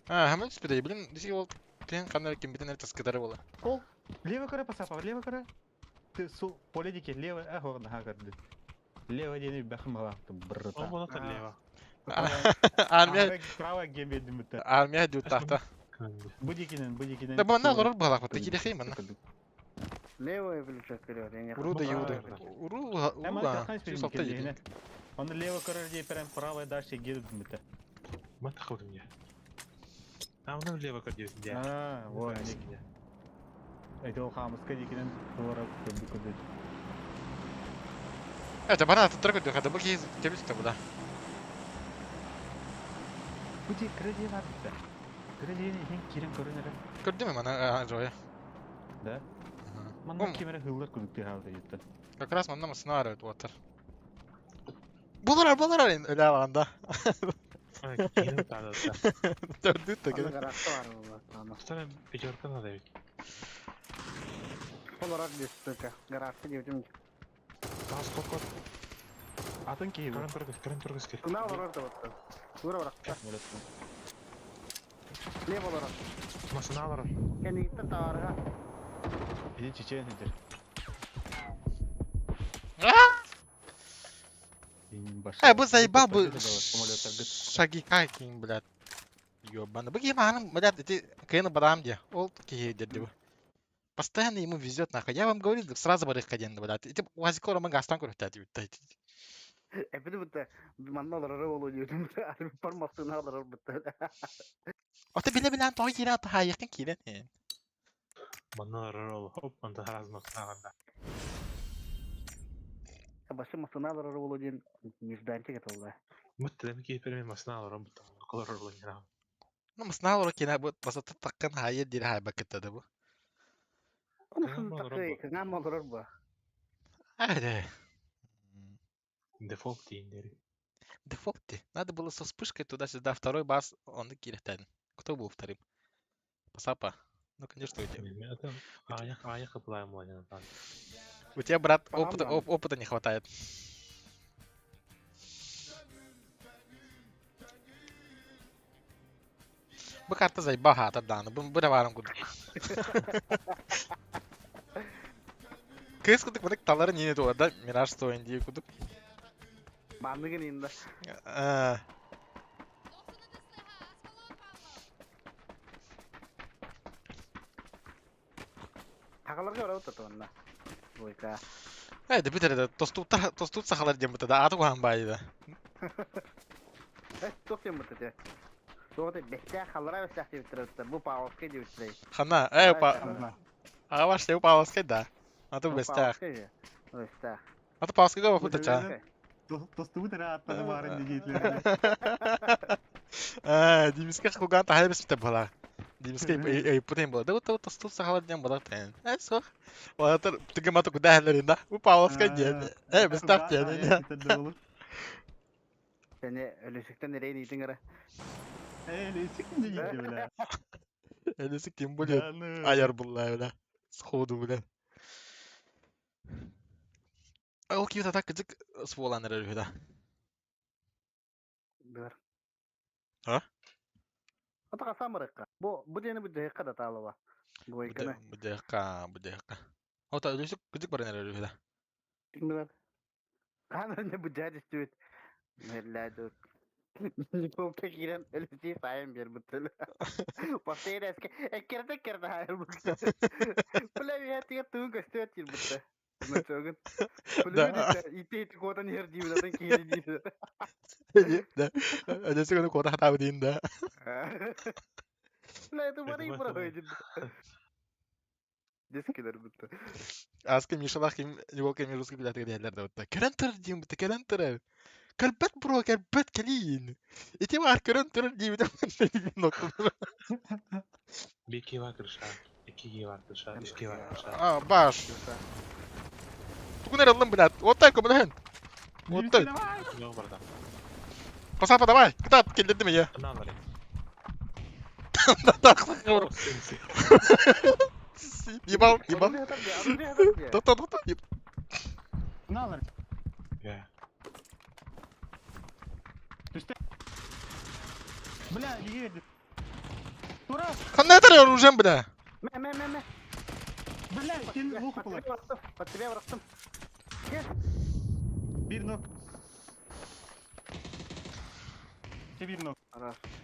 А, хамын түспүтэ, блин, дesi ол тен канал ким битен таскадары бола. Ол, лево кара пасапа, лево кара. Ты су поле дике лево, а хор на хагарды. Лево дени бахым галакты брата. Он был лево. Армия, Право гембе димбите. армия дүү тахта. Будикинен, будикинен. Да манна олорор балак, вот такие хейман. Левое плечо вперед. Я не Уру да юды. Уру, уру, сюсалта еди. Он лево кара дей прям правое дальше гедут димбите. Мат хавды мне. А он лево кардио. А, вот. Это ол хамыска дикинен туара көбү көбү. Это бана тут только когда бы кейс тебис там да. Бу ди кредит бар бит. Кредит хин кирен көрүнөр. Көрдүм мана жоя. Да? Манна кемере хыллар күлүк хаалда жетти. Как раз манна сценарий вот. Булар булар эле анда. Төрдү Аны теге. гаражта бар була. Аны. Вторая пятерка надо ведь. Олорор дистүкө. Гаражта диэтим. Тас кок Атын кийи. Каран тургас, каран тургас кир. Туна олорор да бутта. Тура баракта. Лево олорор. Масыналар. Кенигиттен таварга. Иди чечен идер. Э, бу заебал бы шаги каким, блядь. Ёбаный. Бу кем блядь, эти кыны барам де. Ол кие деді бу. Постоянно ему везет нахуй. Я вам говорю, сразу барых каден, блядь. Эти уазикора мы гастан көрөтәди бит. Эпиди бутта. Манна олорор болу диэтим. Арми пармасына олорор бутта. Ата биле биле той кирен ата хайыкын кирен. Маналар ролл. Хоп, манда раз масыналар. Башы масына олорор болу диэн нежданчик это була. Мут телем ки перме масыналар бут. Колор ролл не рам. Ну масыналар кина бу басата таккан хайы дир хай бакытта бу. Оны Кыҥан такы кыҥан олорор бу. Айде. Дефолт дейіндері. Дефолт. Надо было со вспышкой туда-сюда. Второй бас, он и кирехтен. Кто был вторым? Пасапа. Ну, конечно, у тебя. Аяқ қыплайым олайын. У тебя, брат, Панам опыта, нам. опыта не хватает. Бу карта заебал хата да, ну бу барам куд. Кыз кудук мынык талары не да Мираж стоин дии кудук. Манныгын инде. А, Тагаларга барабыт та онна. Бойка. Э, да бүтер да тостуттар тостут сахалар дем да аты кухан байды. Э, тох дем бутта те. Тоҕо бэстэ халлара бэстэх диэбиттэр бу Павловскай диэбиттэр. Хана, э, па, а ваш лев Павловскай да. А то бэстэх. Бэстэх. А то Павловскайга бахута ча. Тостубут ара аттаны барын дигетлер. Э, Димиске хуган тахай бес бит бала. Димиске эй путем була. Да вот тостут сахалар дем була тен. Э, сох. Ватар тыгы мату куда хелерин да. Бу Павловскай дем. Э, бэстэх дем. Сене өлүсүктен эрейин итиң ара. Э, лесик дигетлер бля. Элесик тем более аяр булла бля. Сходу бля. Ол кибет атак кызык сволан эрер да. Бер. А? Ата самырыкка. Бу бу дени бу жайыкка да таалыба. Бойканы. Будеха, будеха. Ота өлүсүк кызык баран эрер да. Бер. Кана не бу жай түбүт. Мелләдү. Николка кирен өлүсү сайын бер бутыл. Пасейр эске эккерде керде хайыр бутыл. Бля я тиге туун көстөт жир бутты. Мөтөгүн. Да. Ите ите котан ер дейбит, атын кири дейбит. Да. Өлүсүк аны кота хатабы дейин да. Бля, это бары проходит. Дискилер бутты. Аска Мишалах ким Николка ми русский билет дээлер да бутта. Керен турар дейин бутта, керен турар. Кэлбэт бро, кэлбэт кэлиин. Ити бар көрөн турар дейбит. Беки бар кырша, икиге бар кырша, үчке бар кырша. А, баш. Тугун эреллин блядь. Вот так, блядь. Вот так. Yok барда. Посапа, давай! Кытаат, киллэрдим ийэ. Аналары. Ебал, ебал. Тоқта, тоқта. Мыналар. Бля. Түстэ. Бля, едет. Тура! Ханна этэр оружием, бля. Мэ, мэ, мэ, мэ. Бля, сен лук была. Под тебя бырахтым. Бир ног. Бир ног.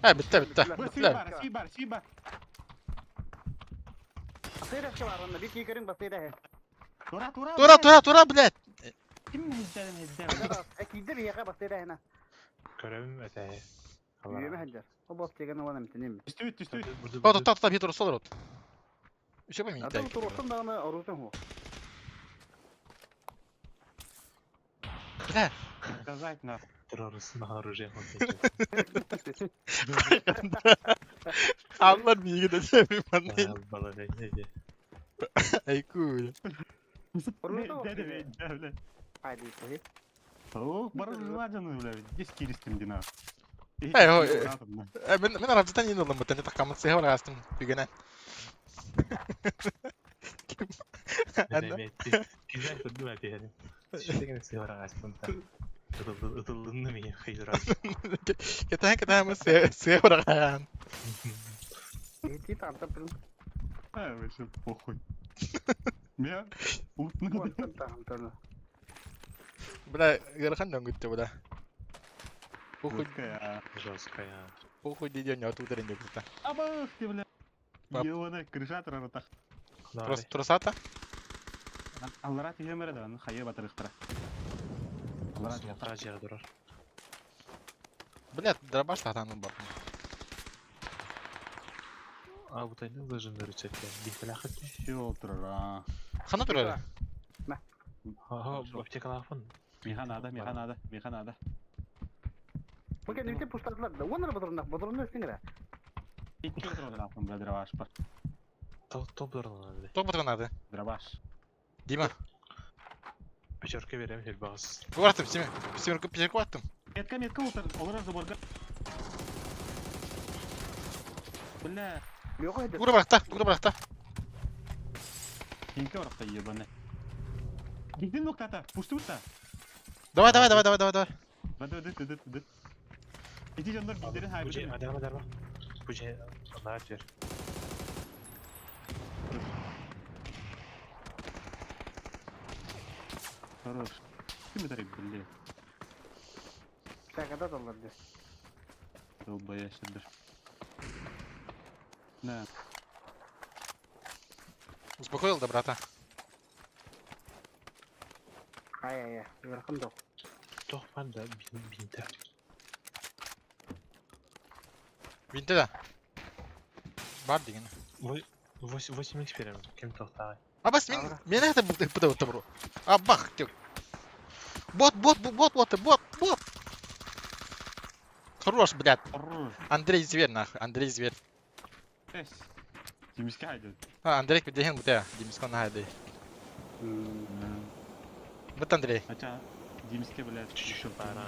Э, бітті, бітті. Бля, Бля. бар, си бар, си бар. Басыйда бар, онда бит кикерин басыйда. Тура, тура. Тура, тура, тура, блядь. Ким хеджерин хеджерин? Киде бияга басыйда хена. Көрөбүм этэ. Үйеме хеджер. О бос деген оған эмтенем. Түстүбүт, түстүбүт. О, тоқта, тоқта, бит ұрысы от. Еще бы Адам турустун дагы орутун ху. Бля. Сказать на. Террорист на оружие. Аллар миги да жеби манный. Балалай. Айку. Бля. Хайди, хи. О, бар желательно, бля. Здесь киристим дина. Эй, ой. Мен мен арабзатан енді олым бітті, таққамын сыға бар астым түгені. Кизай көрдүм әпиһени. Шүтеген сыгара аспын та. Ытылдынны мин хайдыра. Кетен кетен сыға бар аған. Эти танта прин. А, вообще похуй. Меня утны. Танта. Бля, гырхан дөн күтті бля. Похуй, Жесткая. похуй дейді не отудырын деп күтті. Абах ты, бля. Ебаная крыша трарата. Тросата? Аллара тиһемере да, аны хайы батырыктыра. Аллара Аллара жер турар. Бля, дробаш татанын бар. А бу тайны выжын рецепт. Бихтелахыт. Все олтурар. Хана турар? Ага, аптекалафын. Миха надо, миха надо, миха надо. Бу кенде пуштадылар да. Онор бодурунда, бодурунда сиңре. Икки отырар бля, дробаш бар. Топ дорнады. Топ батырнады. Дробаш. Дима. Пятерка берем хелбагыз. Баттым, семерка, пятерку аттым. Метка, метка утыр, олар заборга. Бля, Yok edi. Кура барақта, кура барақта. Кинке орақта ебаный. Гидин ноктата, пушты ута. Давай, давай, давай, давай, давай, давай. Бады, бады, бады, бады. Иди жандар бидерин хайбы. Адарма, адарма. Бу же анар жер. Хорош. Ким это бля? Şakada da olabilir. Долбоящий. На. Успокоил да, брата. Ай ай ай. Yarkın da. Тох панда бинте. Бинте да. Бар деген. 8 икс берем. Ким тохтагай. А бас мен мен это бу бу бро. А бах тек. Бот, бот, бот, бот, бот, бот. Хорош, блядь. Хорош. Андрей зверь нахуй, Андрей зверь. Эс. Димиске хайды. А, Андрей деген бутя, Димискон хайды. Вот Андрей. Хотя Димиске, блядь, Чуть-чуть пара.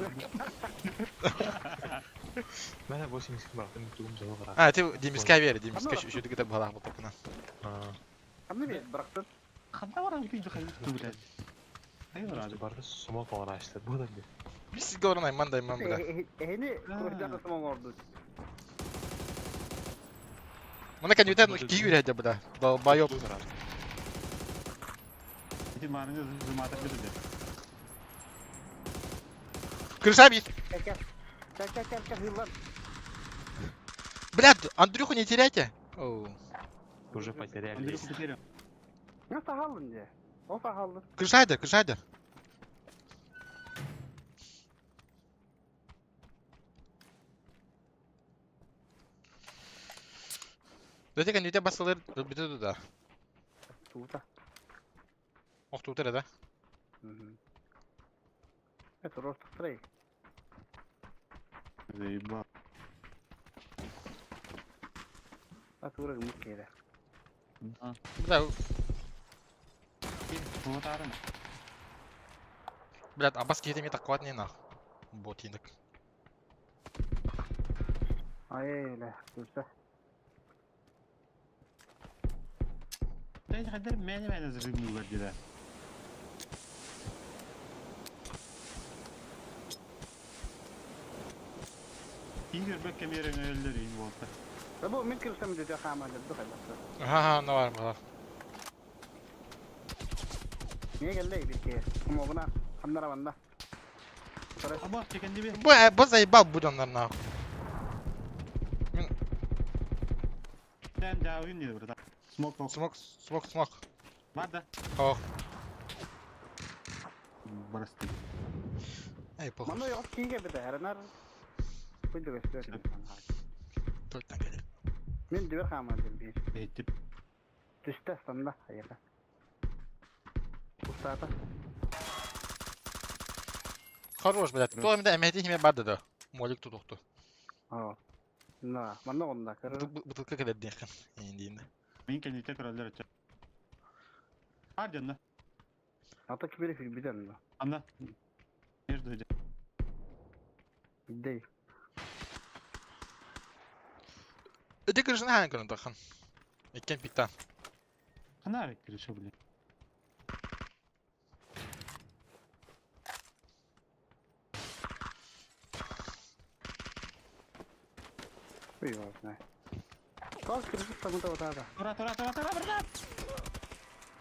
Мен 8 икс бардым, тугум залыгыра. А, ты Димиске вер, Димиске еще дигде балах бу топна. Hamdi bir bıraktın. Ханда бар аны хайды, блядь. Хайы бар Барды сума коңрашты. Бу да бир. Биз горын айман да айман бля. Ehini kuracağını sımon ordu. Мына кәнютен ки үйрәде бля. Долбоёб. Иди марны зымата бирде. Крыша бит. Gel gel. Gel gel gel gel hırlan. Блядь, Андрюху не теряйте. Оу. Уже потеряли. Андрюху потерял. Nasıl aldın diye. O aldı. Крышайда, крышайда. Дайте кәнютен басылыр битү да. Tuğda. Ох, тут да. Evet orası sırayı. Заебал. Bak uğra gümrük yere. Бля, Вот арын. блядь, абас кетеме такуат не нах. Бот индик. Ай, бля, слушай. Дай хадер мене мене зажимнула деда. Игорь бэккэмиэрин өллөрүн буолта. Да бу мин кырсам деді хаама деп духай басы. Ага, ну бар, бар. Niye geldi bir ki? Ama buna ханнара банда. Аба, чекенди би. Бу, бу заебал будем, нахуй. Sen жауын не брат. Смок смок. Смок, смок, смок. Бар да. Ох. Барасты. Эй, похуй. Мана yok ki gibi de hernar. Buydu gösteriyor. Төрттен келе. Мен дүбер хаама деп bir. Эйтип. Түстә станда аяка. Устата. Хорош, блядь. То эмде эмети химе барды да. Молик тутукту. Aa. На, мана онда кыр. Бутылка келер дейхин. Эндиинде. Мен кенете көрөлөр өтө. Бар жанна. Ата кибери филбиден да. Анда. Между иде. Идей. Өтө кырышын хаан көрөн тахан. Экен питтан. Кана киреше блин. Уй, не. Кал кыргыз тамда отада. Тура тура тура тура брат.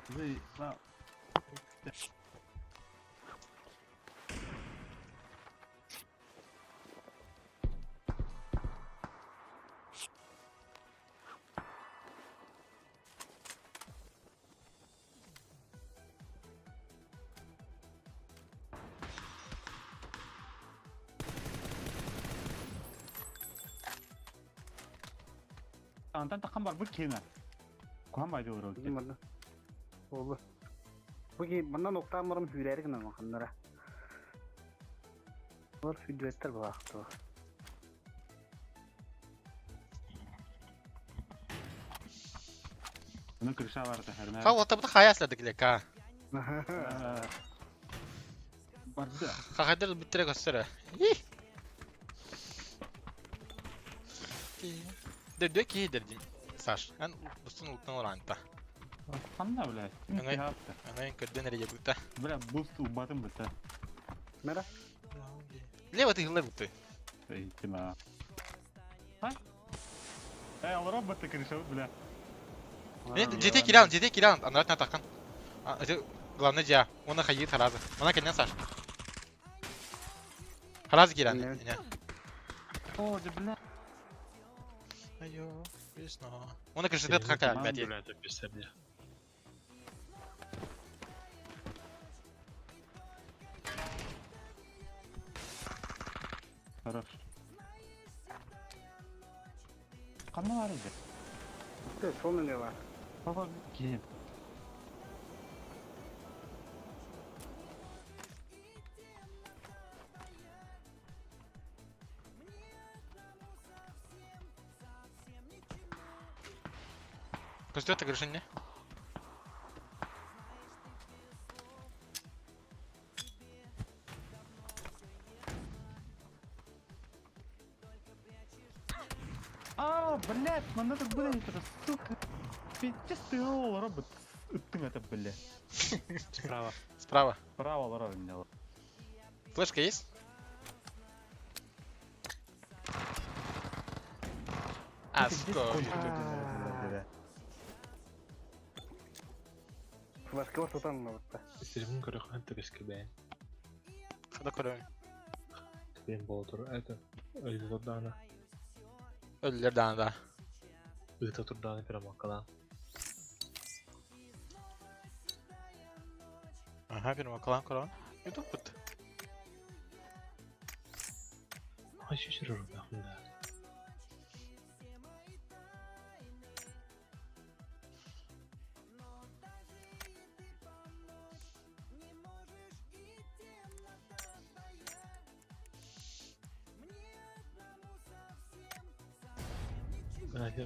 Заебал. Антан такан бар бу кена. Кухан байды олар. Мана. Oldu. Bugün bundan nokta marım hüyleri gına makanlara. Var hüdvetler baktı. Bunu kırışa vardı her Ха, вот табыта хая следик лека. Барды. Хахайдер биттире көстөрө. Дөрдө кийдер дим. Саш, ан бустун ултан оранта. Ханна бля. Ана- Анан көрдөн эре жабыта. Бля, буст убатын быта. Мера. Лево ты хылы бутты. Эй, тима. А? Эй, ал робот крыша, бля. Жете киран, жете киран, анарат на такан. Это главное жа. Она хайит харазы. Она кенен Саш. Харазы киран. Не. О, да бля. Айо, весна. Она крышит хака, Бля, блядь. это пизда, бля. Хорош. Канна бар иде. Сол ne var? Баба кем. Көстөт крышын не? А, блядь, мана так будет это, сука. Пиздец ты, ол робот. Ыттың это, бля. Справа. Справа. Право робот меня. Флешка есть? А, сука. Başka var tutan mı burada? Стримин көрөхөн төкөскө бээн. Хада көрөм. Бээн болотур это. Ыйыта турдаана. Өллөр даана да. Ыйыта турдаана пирамаккалаан. Ага, первый клан көрөм. Ютуб бут. Ай шүшүрөр да.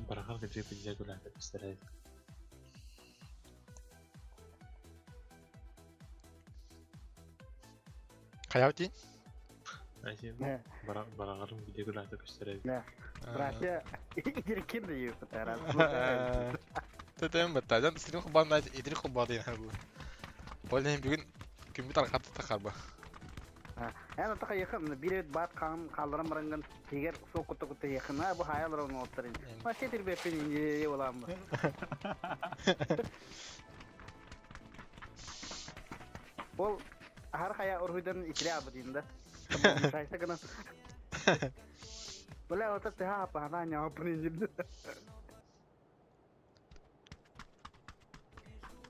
Барахар качы пизде гуляет, представляете. Хаявти? Бараҕарым видео граната көстөр эбит. Братья, итириккин да юпытара. Тэтэн бытта. Дьон сирин хубаан итирик хубаа диэн бу. Ол иһин бүгүн күммүт арҕатта тахарба. Эн ата хайыхын биир баат хаан хаалларан баранган тигер суох кутта кутта яхын а бу хаялар оны оттарын. Вообще тербеппин инде боламы. Ол Ахар хайа уруһуйдан итире аабытын да. Сайса гынан. Бля, вот это хапа, она не опринит.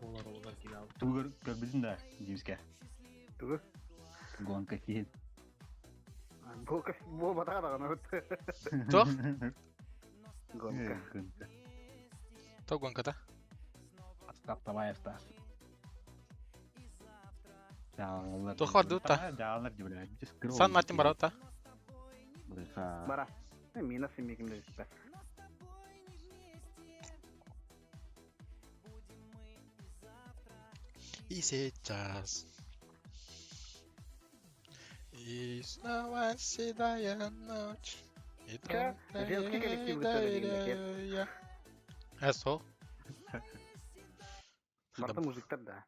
Олар олар кидаал. Тугу көрбүтүн да, Димске. Тугу? Гонка киһин. Бу бу батаға даҕаны. Туох? Гонка. Туох гонката? Остап давай Остап. Туох бардыбыт та? Сан Мартин барабыт та? Бара. Мина симмиким дебиппэ. И сейчас. И снова седая ночь. И Чэ, только женский ей коллектив доверяю я. Э, сол. Барта мужиктар да.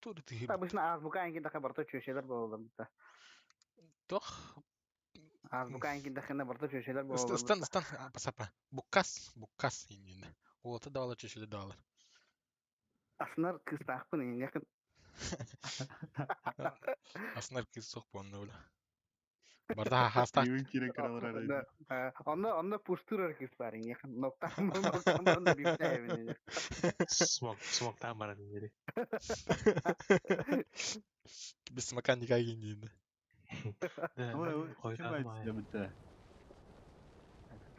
Тур ты. Обычно азбука эҥин даха барта чүөчэлэр буолаллар да. Тох. Азбука эҥин дахына барта чүөчэлэр буолаллар. Стан, стан, пасапа. Буккас, буккас иннинэ. Уота даалар чүөчэлэр даалар. Аснар кыыстаахпын эҥин Аснар кыыс суох буонна бля. Барда хаастаах. Онно онно пустур кыыс баар эҥин ноктаан ноктаан да бипсээбин. Смок, смоктаан баран иҥэри. Без смока никак иннинэ.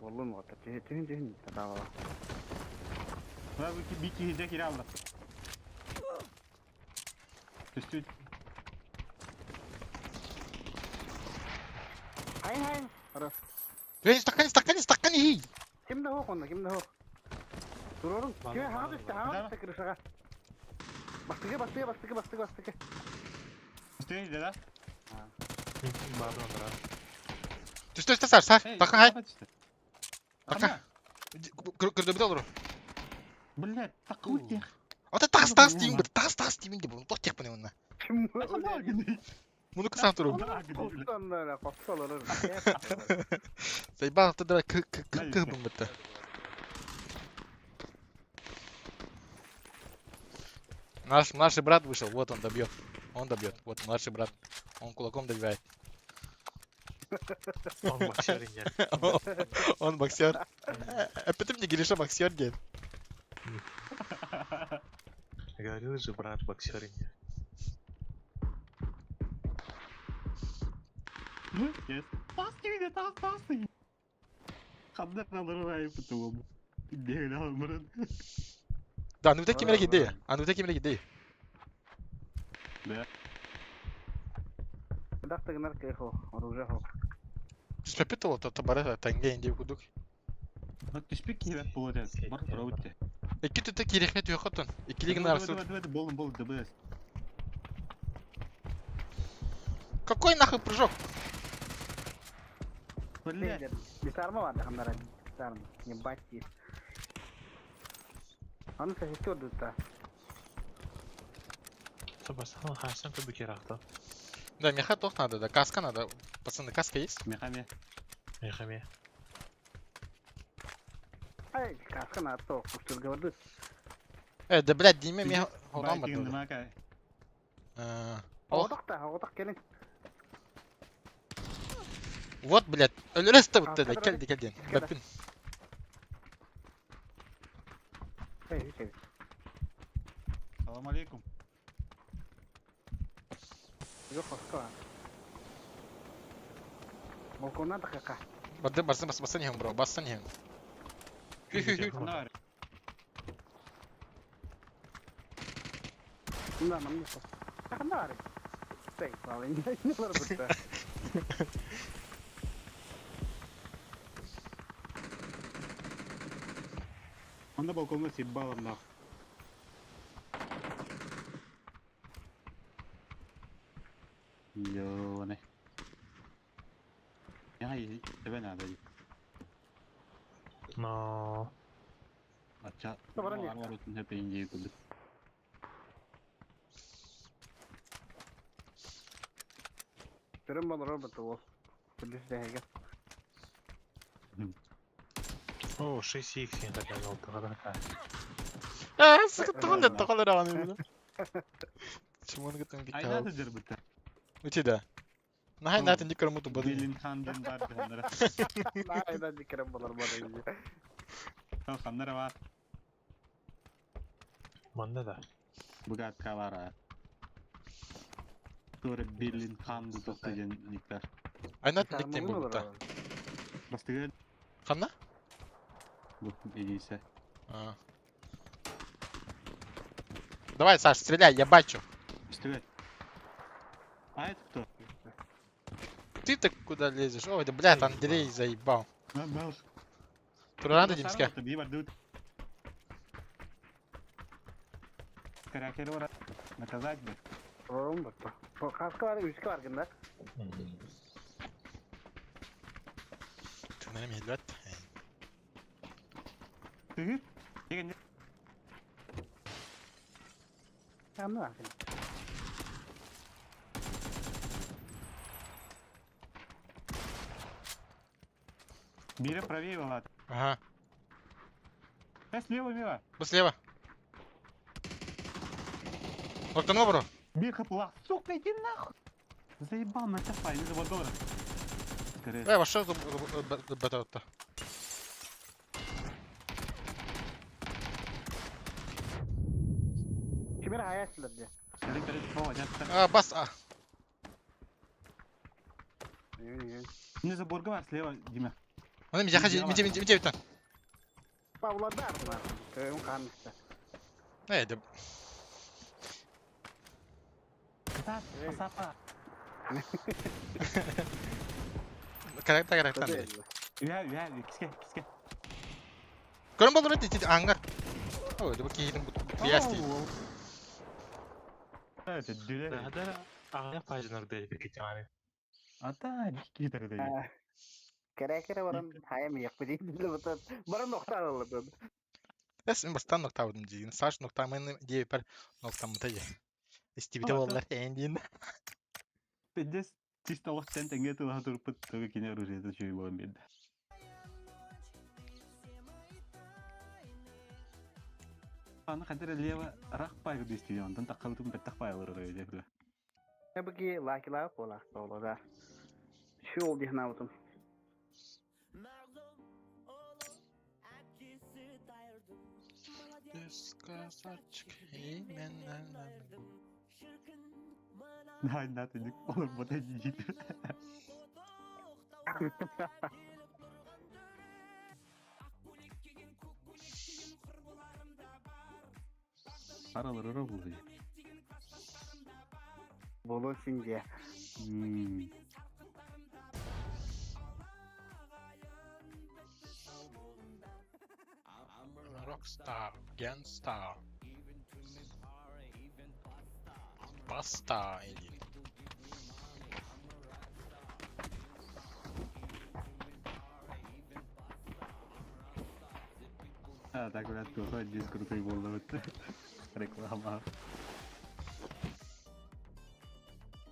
Буоллун уота түһүн түһүн түһүн татаабала. Би киһи кире алла. Түстү. Хайын хайын. Ара. Эй, стакан, стакан, стакан, эй! Ким да хоох онно, ким да хоох. Турорун. Ким хаҥа түстэ, хаҥа түстэ крышаҕа. Бастыгы, бастыгы, бастыгы, бастыгы, бастыгы. Түстү да? Бардон Түстэ, түстэ, сар, сар. Така, хай. Така. Көрдөбүт олору. Блядь, такой тех. Ата тас тас деймін бір, тас тас деймін деп, тоқ тек бұны онна. Мұны кысан тұру. Заебал, ты давай к к к к бымбытта. Наш младший брат вышел, вот он добьет. Он добьет, вот младший брат. Он кулаком добивает. Он боксер нет. Он боксер. Опять мне Гриша боксер дед. Говорил же, брат, боксер нет. Yes. Тас тас тас. Ханна алырай бутуом. Дегел алмырын. Да, ну таким реги де. А ну таким реги де. Да. Дахтыгынар кыхо, оружие хо. Түспеппит ол то бара таңга инде кудук. Түспек кибет болот. Бар тура Икки түтэ кирехне түйөхөтөн. Иккилигин арасы. Болун бол ДБС. Какой нахуй прыжок? Блядь. Дисарма бар ханнара. Дисарма. Ебать. Аны сәсестер дутта. Собастан хасан как бы керахта. Да, меха тох надо, да, каска надо. Пацаны, каска есть? Мехаме. Мехаме. Ай, каска надо то, пусть говорит. Э, да, блядь, диме меха одан барды. Оғдақ та, оғдақ келин. Вот, блядь, өлөрөс да бутта да, келди, келди. Бэппин. Эй, эй. Салам алейкум. Жоқ, қосқа. Балконнан таққа. Барды, басын, басын, басын ехем, бро, басын ехем. Хü хü хü. Мында, мында. Тақында бар. Сей, не бар бұтта. Он на балконе с ебалом нах. Но. Ача. Баран Бар бар отун хеп инде күлдүк. Көрөн болор бу ол. Күлүс дэһэгэ. О, 6х я так назвал, тогда. Э, сыкыттыгын да токолор аны биле. Чумон гытын Айна гитал. да жырбыта. Учи да. Нахай натын дикер муту бады. Белин хан ден бар дегендер. Айда дикерен болор бады. Ханнара бар. Манна да. Бугатка бар. Туре Белин хан ду тохты ден никтер. Айнатын диктен бу та. Бастыгы Ханна? бу идисе. А. Давай, Саш, стреляй, я бачу. Үстүгө. А это кто? Ты-то куда лезешь? Ой, да блядь, Андрей заебал. На был. Туран Димске. Би бар дут. Каракер ора. Наказать бы. Ром бу. Каска бар, үскә бар гында. Тынарым елбет. Тыгыр. Деген Аны бар. Бире правее была. Ага. Э, слева, мила. Бу слева. Октанова, бро. Бир хапла. Сука, иди нахуй. Заебал на чапа, не забодора. Скорее. Э, вошел бата. Кимер хаясылар де. Скорее, скорее, о, я так. А, бас, а. Не забор бар слева, Дима. Аны мижаха мижа мижа мижа битан. Павлодар бар. Көйүн канышты. Э, да. Так, пасапа. Каракта каракта. Я, я, киске, киске. Көрөн болдур эти ангар. Ой, да бу кейин бу пиясти. Это дүле. Да, да. А я пажнар да пикетяны. А та, китер да. Керекере баран хаям якпы дейди. Баран нокта алды. Эс мен бастан нокта будым дигин. Саш нокта мен дие пер нокта мыта же. Истибите А, болдулар эндин. Пиздец, чисто лох тен тенге тыла турпыт, только кине оружие это чуй болон бед. Аны хәтер лево рах пайгы дистиде, онтан таккабытын беттак пайгылар деп. Эбики лакила кола солода. Шул дихнаутум. Най, на ты олар бота жейді. Аралар ора болды. Болу синде. Rockstar, Gangstar. Баста эндин. А, так, блядь, туха, здесь крутой болды бітті. Реклама.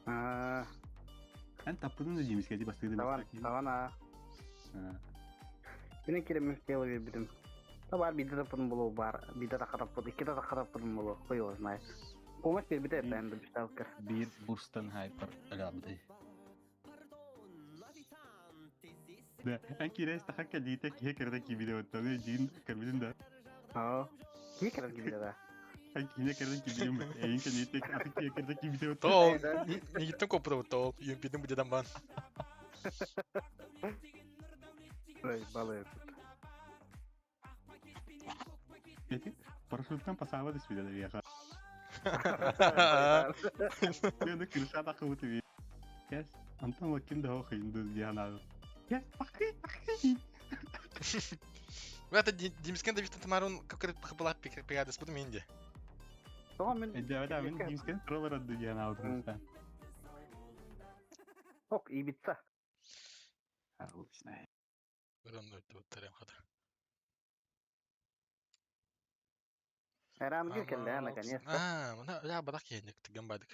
А, Ән таппыдың да жеміске де бастығыды таван, таван а. Мен керем мефтелы бирдим. Бар биде таппын болу бар, биде тақырап икки да тақырап болу, кой его знает. Помощь бер бите это бешталка. Бир бурстан хайпер рабды. Да, ән кирес тахакка дейте кекерде кибиде өттөңө жин көрбүдүн да. Аа. Кекерде кибиде да. Ән кине керден кибиде эйин кенете аты кекерде кибиде өттө. Тол, нигиттен копуда тол, юмпидин бу бан. Ой, балы. Эти парашюттан пасаба десвиде да веха. Мен крыша тақыбы тебе. Кәс, Антон Лакин да охайынды диана. Кәс, пахы, пахы. Это Димскен Давид Тамарун как была пигадас буду менде. Тоға мен Да, да, мен Димскен троллер адды диана отырмыста. Ок, ибица. Отлично. Бұрын өтіп отырым хата. Эрангир кэллэ, наконец-то. Аа, мына үлэ бадах киһинник тыган бадык.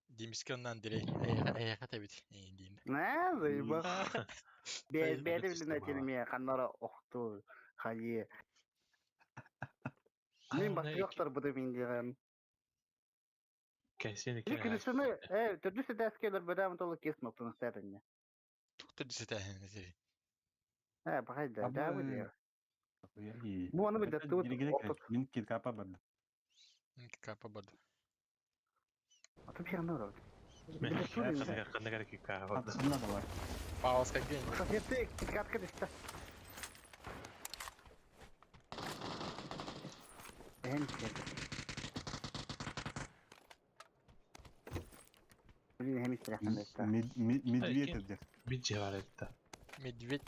Димискэ онно Андрей, эйиэхэ эйиэхэ тэбит диин. Нэ, заебал. Бэйэ Бэйэтэ билин система этилмиэ, ханнара охту, хайы. Мин Аны бастыахтарбытым индиҕэн. кэсиэн Или крысаны, төрдүс этээскэ өлөрбөтөм толу кис ноктун сэтэнне. Тух төрдүс этээһин этири. Бахай да, да бу диэ. Абы. Бу аны билдеттибит. Мин килкапа барды. Капа барды. Аты пиянна барабыт. Ханна киккаа барды. Ханна да бар. Пауска гений. Соседты киткатка түсті. Эһэн киһи. Блин, эһэм истирахтан да. Медведь эдер. Бит жевар этте. Медведь.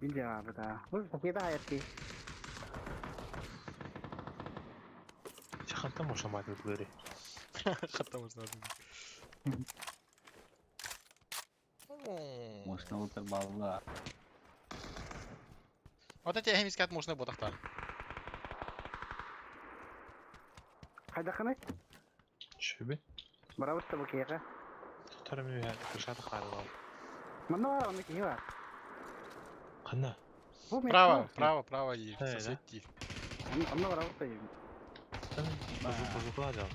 Бил жаабы да. Бу соседа хаятты. Хантан бошамайды бұлары. Хатта можно. Мощно ултар балла. Вот эти эһэм искат можно ботахтар. Хайдаханы? Шүбі. Барабыт та бу киһиэхэ. Тұтарым үйә кыршаты қарылау. Манна бар, онно киһи бар. Қанна? Бу мен Право, право, право и Э, да. сосед ти. Онно барабыт та юм. Бұзықла жал.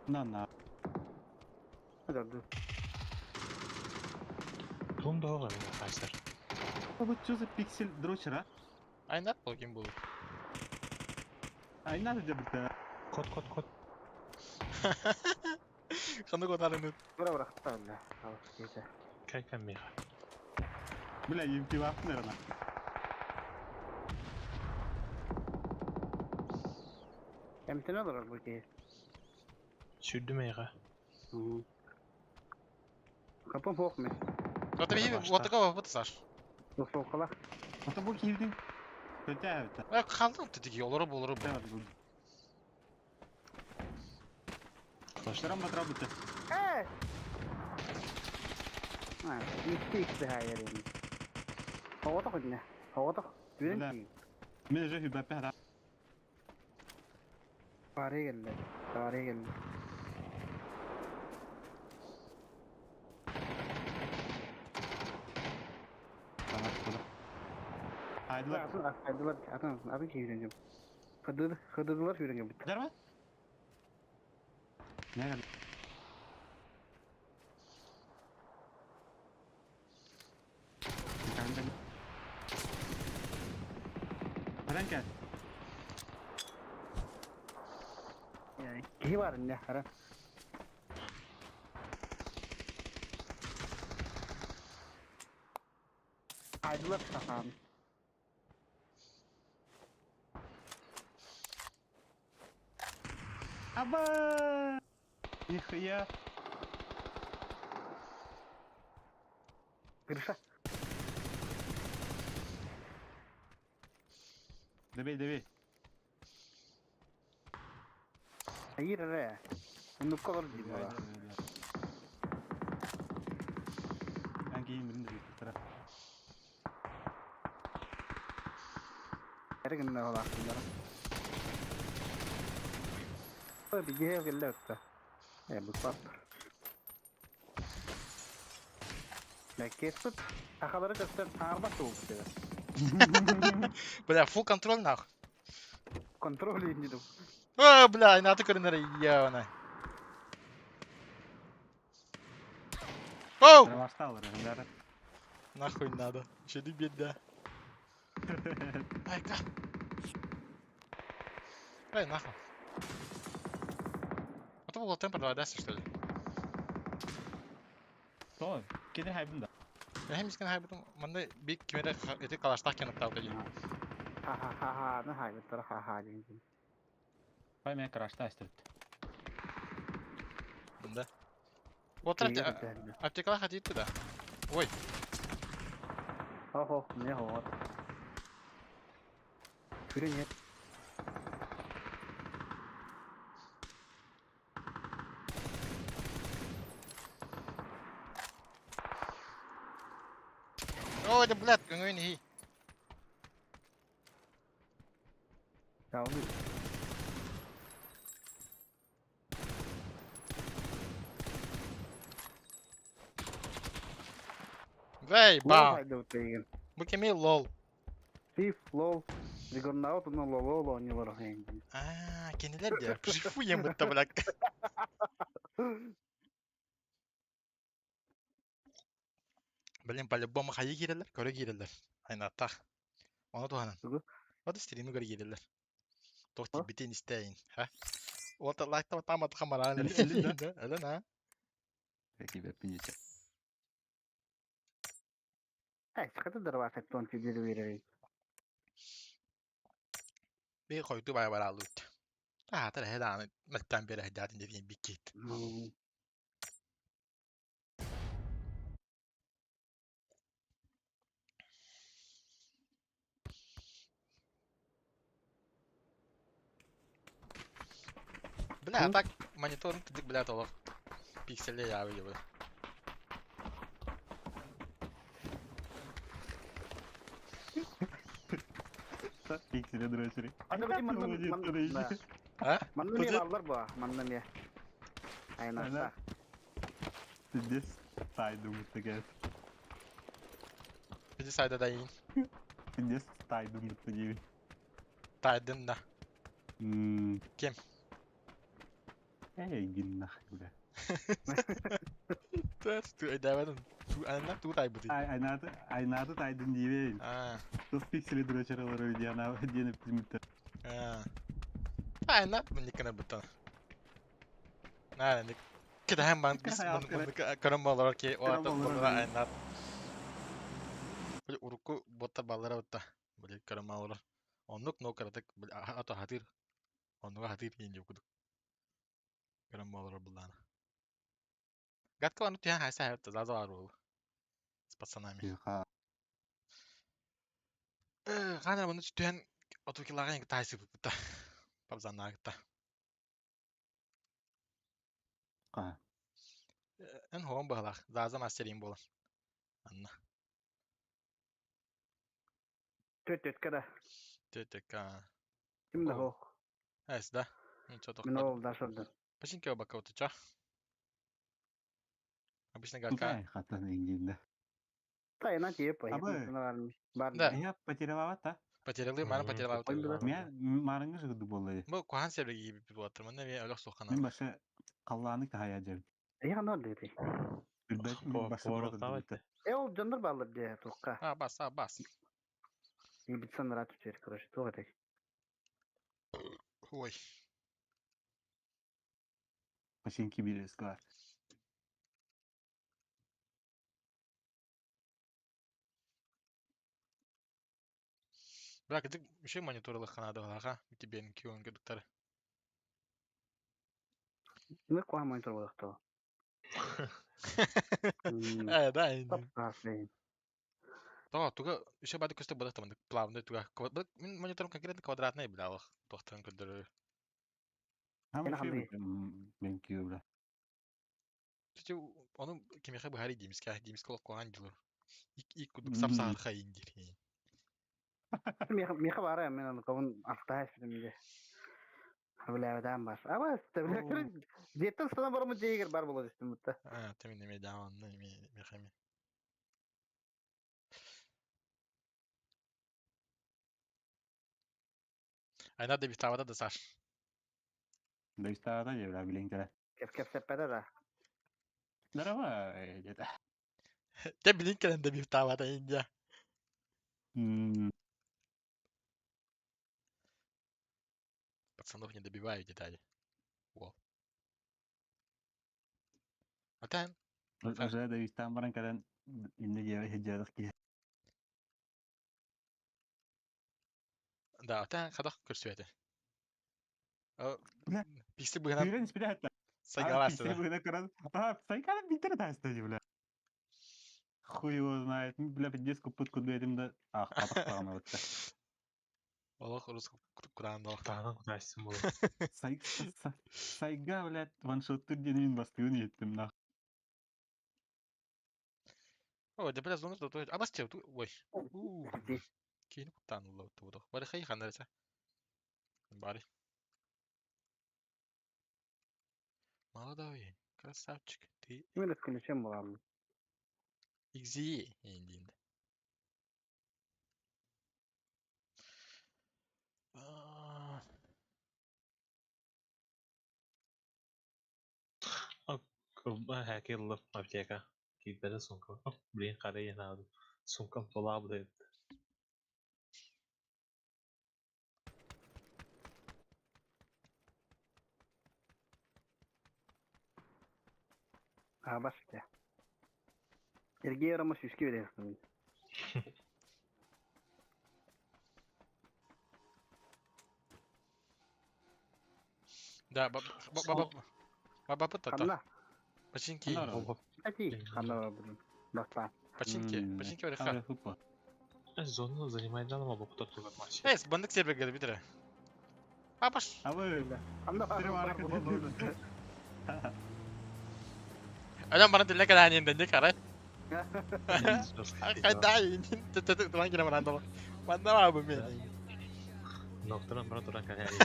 На на. Ды. Туым да оға мен қайсар. Вот что за пиксель дрочера? Айнат был ким был. Ай надо дебіті. Кот, кот, кот. Ханы котарыны. Бара бара хатта бля. Алыс киһи. Кай меха. Бля, емпи баптын эрана. Эмтене олорор бу киһи. Сүрді меха. Капым хоох мен. Вот тебе вот такого вот Саш. Соққала. Ата бу киһибитин көтә әбіті. Э, қалдың тетиги олору болору. Шарам батыра бітті. Э! А, икки икки хайыр эми. Оҕото хонне. Оҕото. Түрен Бля. ки. Мен же хүбәппе хара. Бары келди. Бары келди. Айдылар. Атын айдылар, атын атын ки үйренген. Хыдыр, хыдырлар үйренген бит. Жарма? Не гал. Фрэнка, Киһи бар инне, хара. Айдылар сахан. Аба! Нихуя. Гриша. Добей, добей. Айыр эре. Оннук колор дии була. Мен кейін бірін де тұра. Эрэ гынна олаахтыннара. Ой, биге келле өттө. Э, бу пап. Ләккеспит. Ахалары көстөн аарбат тугуп дебе. Бля, фул контроль нах. Контроль инди О, бля, айнаты көрүнөр явно. Оу! Башталыр, бәрі. Нахуй надо. Чеди беда. Айка. Эй, нахуй. А то было темпор давай дастся, что ли? То, кедер хайбын да. Я хем искен хайбытым, манда бик кимере эти калаштах кенеп тауды. Ха-ха-ха-ха, ну хайбыттар ха-ха деген. Пай мен крашта астырды. Да. Вот аптекала хотит туда. Ой, Хо-хо, не хо. Түрен нет. ой, да блядь, көңөйн хи. Вэй, ба! Бу кимий лол? Фиф, лол. Регорнаут уонна лолол оонньуулар оһойон. Аа, кинилэр дии. Пшифу ем бытта блядь. Блин, по-любому хайы киирэллэр, көрө киирэллэр. Айнаттах. Ону туһанан. Тугу? Вот стримы көрө киирэллэр. Туох тиийбитин истэйин. Ха? Вот лайктама там хамараан. Элин да? Элен а? Киберпиниче. Хата дарвасаттон тидир биэрэр. Би хойду бай баралыт. Аатар эһэ даҕаны мөлтөөн биэрэ сылдьаатын диэн биккит. Бля, а так мониторинг тыдык, блядь, олох пикселе ябы ебы. Пикселе дрочери. Аны били манна манна А? манна эмиэ бааллар буо, манна эмиэ. Айнаста. Пиздец, тайдым такая. Пиздец сайда дайын. Пиздец, тайдым диви. Тайдын да. Кем? Эй, гин нахуй, бля. Ту өйдөөбөтүм. Ту анна ту тайбыты. Айнаты, айнаты тайдын диви. Аа. Тос пиксели дрочералары диана диэн эптимиттер. Аа. Айна мникана бутан. Наа, ник кидаһан бан бис көрөн болорор ки оата болора айнат. Били урукку боттар баллара бутта. Били көрөн болорор. Оннук но каратык ато хатыр. Оннуга хатыр диэн жокудук. Көрөн болорор буллаана. Гатка аны түһэн хайса хайта заза бар ол. С пацанами. Хана бұны түһэн отукилаҕа инки таайсыбыт бутта. Пабзаннаагытта. Ха. Эн хоон быһалаах. Заза мастерин буолан. Анна. Төт-төткө да. Төт-төккө. Ким да хоох. Эс да. Ничего Мин ол да шордун. Пачинки бака вот ча. Обычно гатка. Хатан ингинде. Тайна тиеп Абы. Бар. Да. Я потеряла та. Потеряли, маны потеряла. Мен марыңы жыгды болы. Бу кухан себеги кийип буаттыр. Мында мен өлөх сухана. Мен башы қалланы тахая жер. Я нор дети. Билбет мен башы Қорықтабайды. Э ол жондар баллар де туққа. А, бас, а, бас. Ибитсан рат түшер, короче, туға тек. Ой. Пашинки билес кар. Бірақ кедик еще мониторлық ханады ха. Тебе күйөн кедиктер. Мы куа монитор болықты. Э, да. Топ-классный. То, туга еще бады көстө бодох тамандык плавный туга. Мен мониторым конкретно квадратный билалых. Тохтан көдөрөр. Мен күйө бля. Тете оны кимехе бухари дейміз ка, дейміз колок куган дилер. Ик ик кудук сап саарха индир. Меха бара мен аны кабын астаһа испитим де. Билээбэтээн бар. Аба, деттен стана барымы жейгер бар болот истим бутта. А, теми неме даан, неме мехами. Айна да битавада да саш. Да истада да бля билен кere. Кеп кеп сеппеде да. Здорово, деді. Те билин келен да битавада индия. Пацанов не добиваю детали. Во. А тен? Уже да истан баран кэлэн инне дьиэбэ сылдьыадах киһи. Да, а тен хадах көрсүөтэ. Бля. Пикси быһынан Тыыран испитэ хатта. сайгалаасы. Быһына көрөн. А, сайгалан биттер таасты бля. Хуй его знает. Бля, пиздец куппут кудуэтим да. Ах, патах бытта. Олох урус кудаан Таанан кудайсын болу. Сай сайга, блядь, ваншоттыр диэн мин бастыгын иһиттим нах. О, да бля, зону то А бас ту ой. Кейин куттан улла тубудох. Бары хай ханарса. Барый. Молодой, красавчик, ты Мен ключем буламын. XZ индин. Хакерлы аптека. Киирбэтэ сумка. Блин, хара иһин Сумкам толаабыт А, басты. Сергей Ромас үске бересің. Да, бабапыт тата. Ханна. Починки. Ати, ханна блин. Баста. Починки, починки барыха. Зону занимает данного бабапыт тугар маси. Эс, бандык себе гел битре. Апаш. А вы Ханна. Алан бана тилле калаанин дэнди карай. Хайда туран кире баран Манна баа бу мен. Ноктуран баран туран калаанин.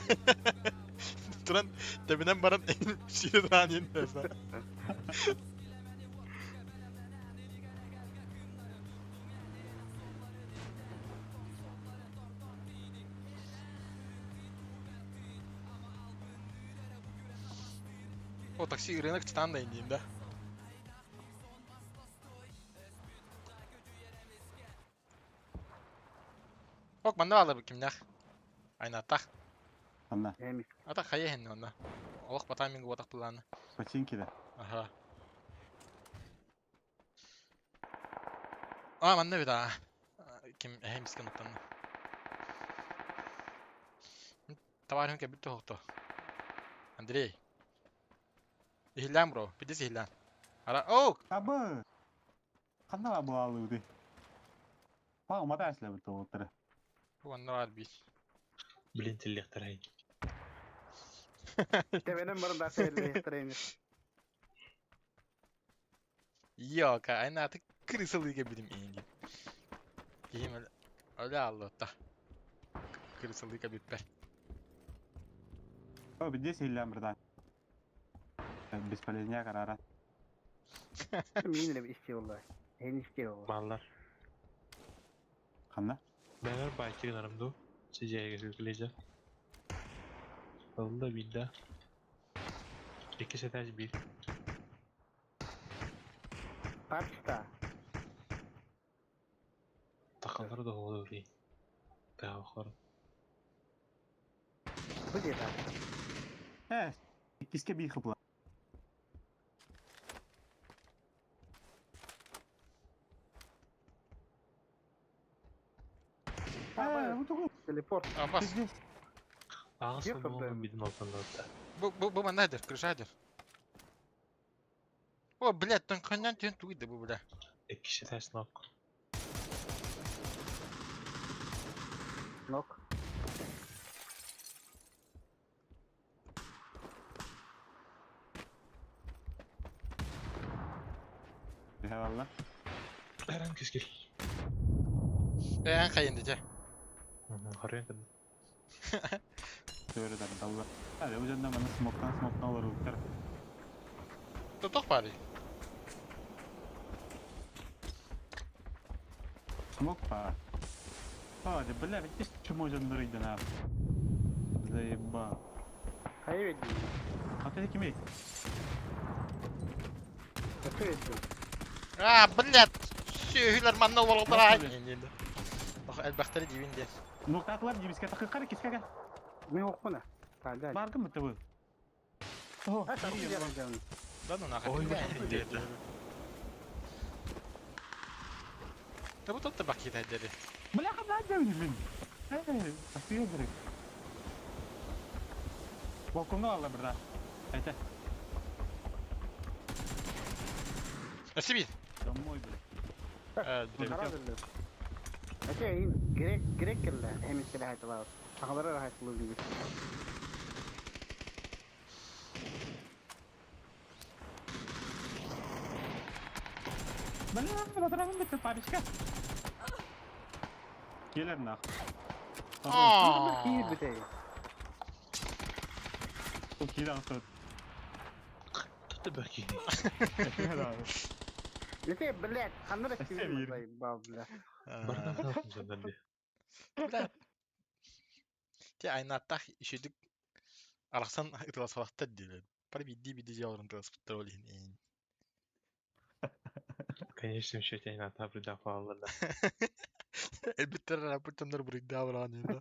Туран тебинен баран сире тураанин дesa. О, такси рынок титан да индиим да. Ок, манна баалар бу кимнэх? Айнаттах. Ханна. Ата хайа хенне онна. Олох батаминг уотах планы. Починки да. Аха. А, манна бит а. Ким эхемискен оттанна. Товарым кебит тохто. Андрей. Ихиллян бро, бидис ихиллян. Ара, о! Абы! Ханна буалыды. Па, умата эсле бит оттыр. Бу анна бар бит. Блин, тиллехтер Тебенен барын да тренер. Йока, айна аты крысылыга бидим инди. Кихим öyle аллотта. Крысылыга биппер. О, здесь иллям бирдан. Бесполезняк арара. Мен эле истей болла. Эн истей болла. Баллар. Ханна? Бәлер байтыгын арымду. Сижайга сүркүлеже. Алда бидда. Эки сетаж бир. Папчта. Такалар да болду дей. Таа хор. Бу дета. Э, киске би хыпла. Э, бу тугу. Телепорт. Абас. Здесь. Ага Ехал, сонун да. бидин алтында. Бу бу бу манна дер, крыша дер. О, блядь, тон канан тен туйды бу бля. Эки сетаж нок. Нок. Eyvallah. Эрен кискил. Э, эн хайынды же. Харыян кын. Söyle dallar. Hadi bu candan bana smoktan smoktan olur ultar. Тотох бары. Смок па. Hadi бля, ведь чему canları ha. Заебал. Хайа веди. А ты кимей? Kötü веди. А, блядь. Сүйүлөр манна олордор ай. Ох, элбахтары дибин де. Ноктаклар дибиске такы кара кискеге. Мен окуна. Та, Баргы mı тобу? О, А, там я Да ну нахуй. Ой, блядь. Да бу тотта бакит айдери. Бля, кандай мен. Эй, асыя керек. Балконга алла бирда. Айта. Спасибо. Домой, бля. Э, Ate грек грек келле. Хемискеле хайталар. Ахалара хайталар. Бля, батырагым бітті, парочка. Келер нах. Аа. Киир битей. Киир аҕыспыт. Тут бэки. Ете, блядь, ханна да Өссө сибин биир. заебал, бля. Бардан дьоннор дии. Бля. Те айнаттах ишедик арахсан ытыласалахтар диилэр. Бары биирдии-биирдии дьиэ олорон ытыласпыттар ол иһин эйин. Конечно, счете на табры да палла да. Элбиттер араппыт дьоннор буруйдаабыраан да.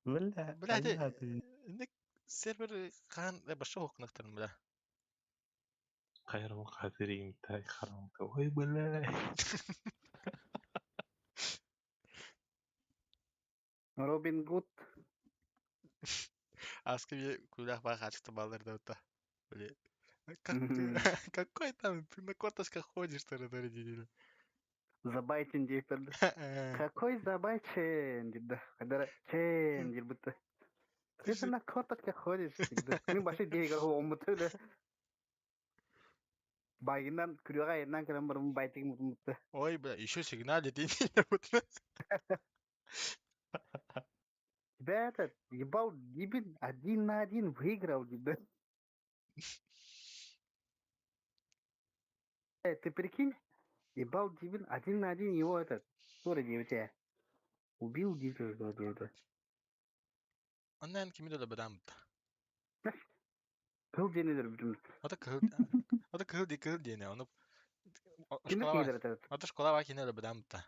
Бля, Бля, ити айааты. инник сервер хаан баша хоқнақтарын бля. Хайрам хатырим тай харам ой бля. Робин Гуд. Аска би кулях бар хачыкты балдар да ута. Бля. Как, какой там, ты на корточках ходишь, что ли, дорогие? Забайтин диэппэр. Какой забайтин дида. Хадара чен диир будто. Ты же на корточках ходишь всегда. Мин башы диэгэ оммуту да. Байынан күрүөҕэ айаннаан кэлэн баран байтыгым утуммутта. Ой, бля, еще сигналит, и Тебя этот ебал Дибин один на один выиграл, да. Ты прикинь, ебал Дибин один на один его этот, который тебя убил Дибин, да. Оннан кими да бадам. Кыл денелер бүтүн. Ата кыл, ата кыл ди кыл дине, оны Ким школа, кийлер этот? ата школа бар кине бадам та.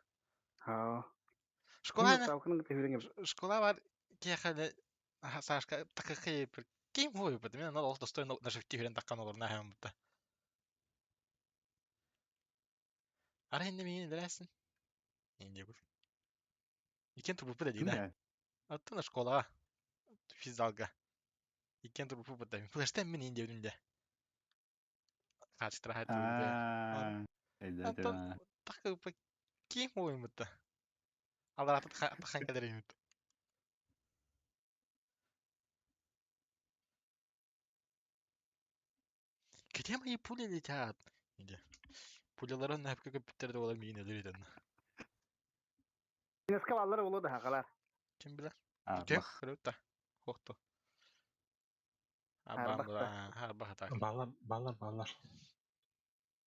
Ха. Школа Талкын гыта школа бар кехале Сашка такахы ким хой бит мен ол достойно на шифти хүрен таккан олор на хам бит. Ара инде мени дәрәсен. Инде күр. Икен турбу да дигән. Бля, Аттына школага. Физалга. Икен турбу бит. Флештен мен инде үндә. Хачтра хат үндә. Аа, эйдэ, Антон такы ким хой бит. Алар аты тахан кадер бит. Где мои пули летят? Где? Пуляларын нәпкә көпүттер олар миин өлөр иден. Нескалалар болу да хакалар. Ким билер? А, Кем? бах. Көрөп та. Хохто. Арбахта. Арбах так. Баллар, баллар, баллар.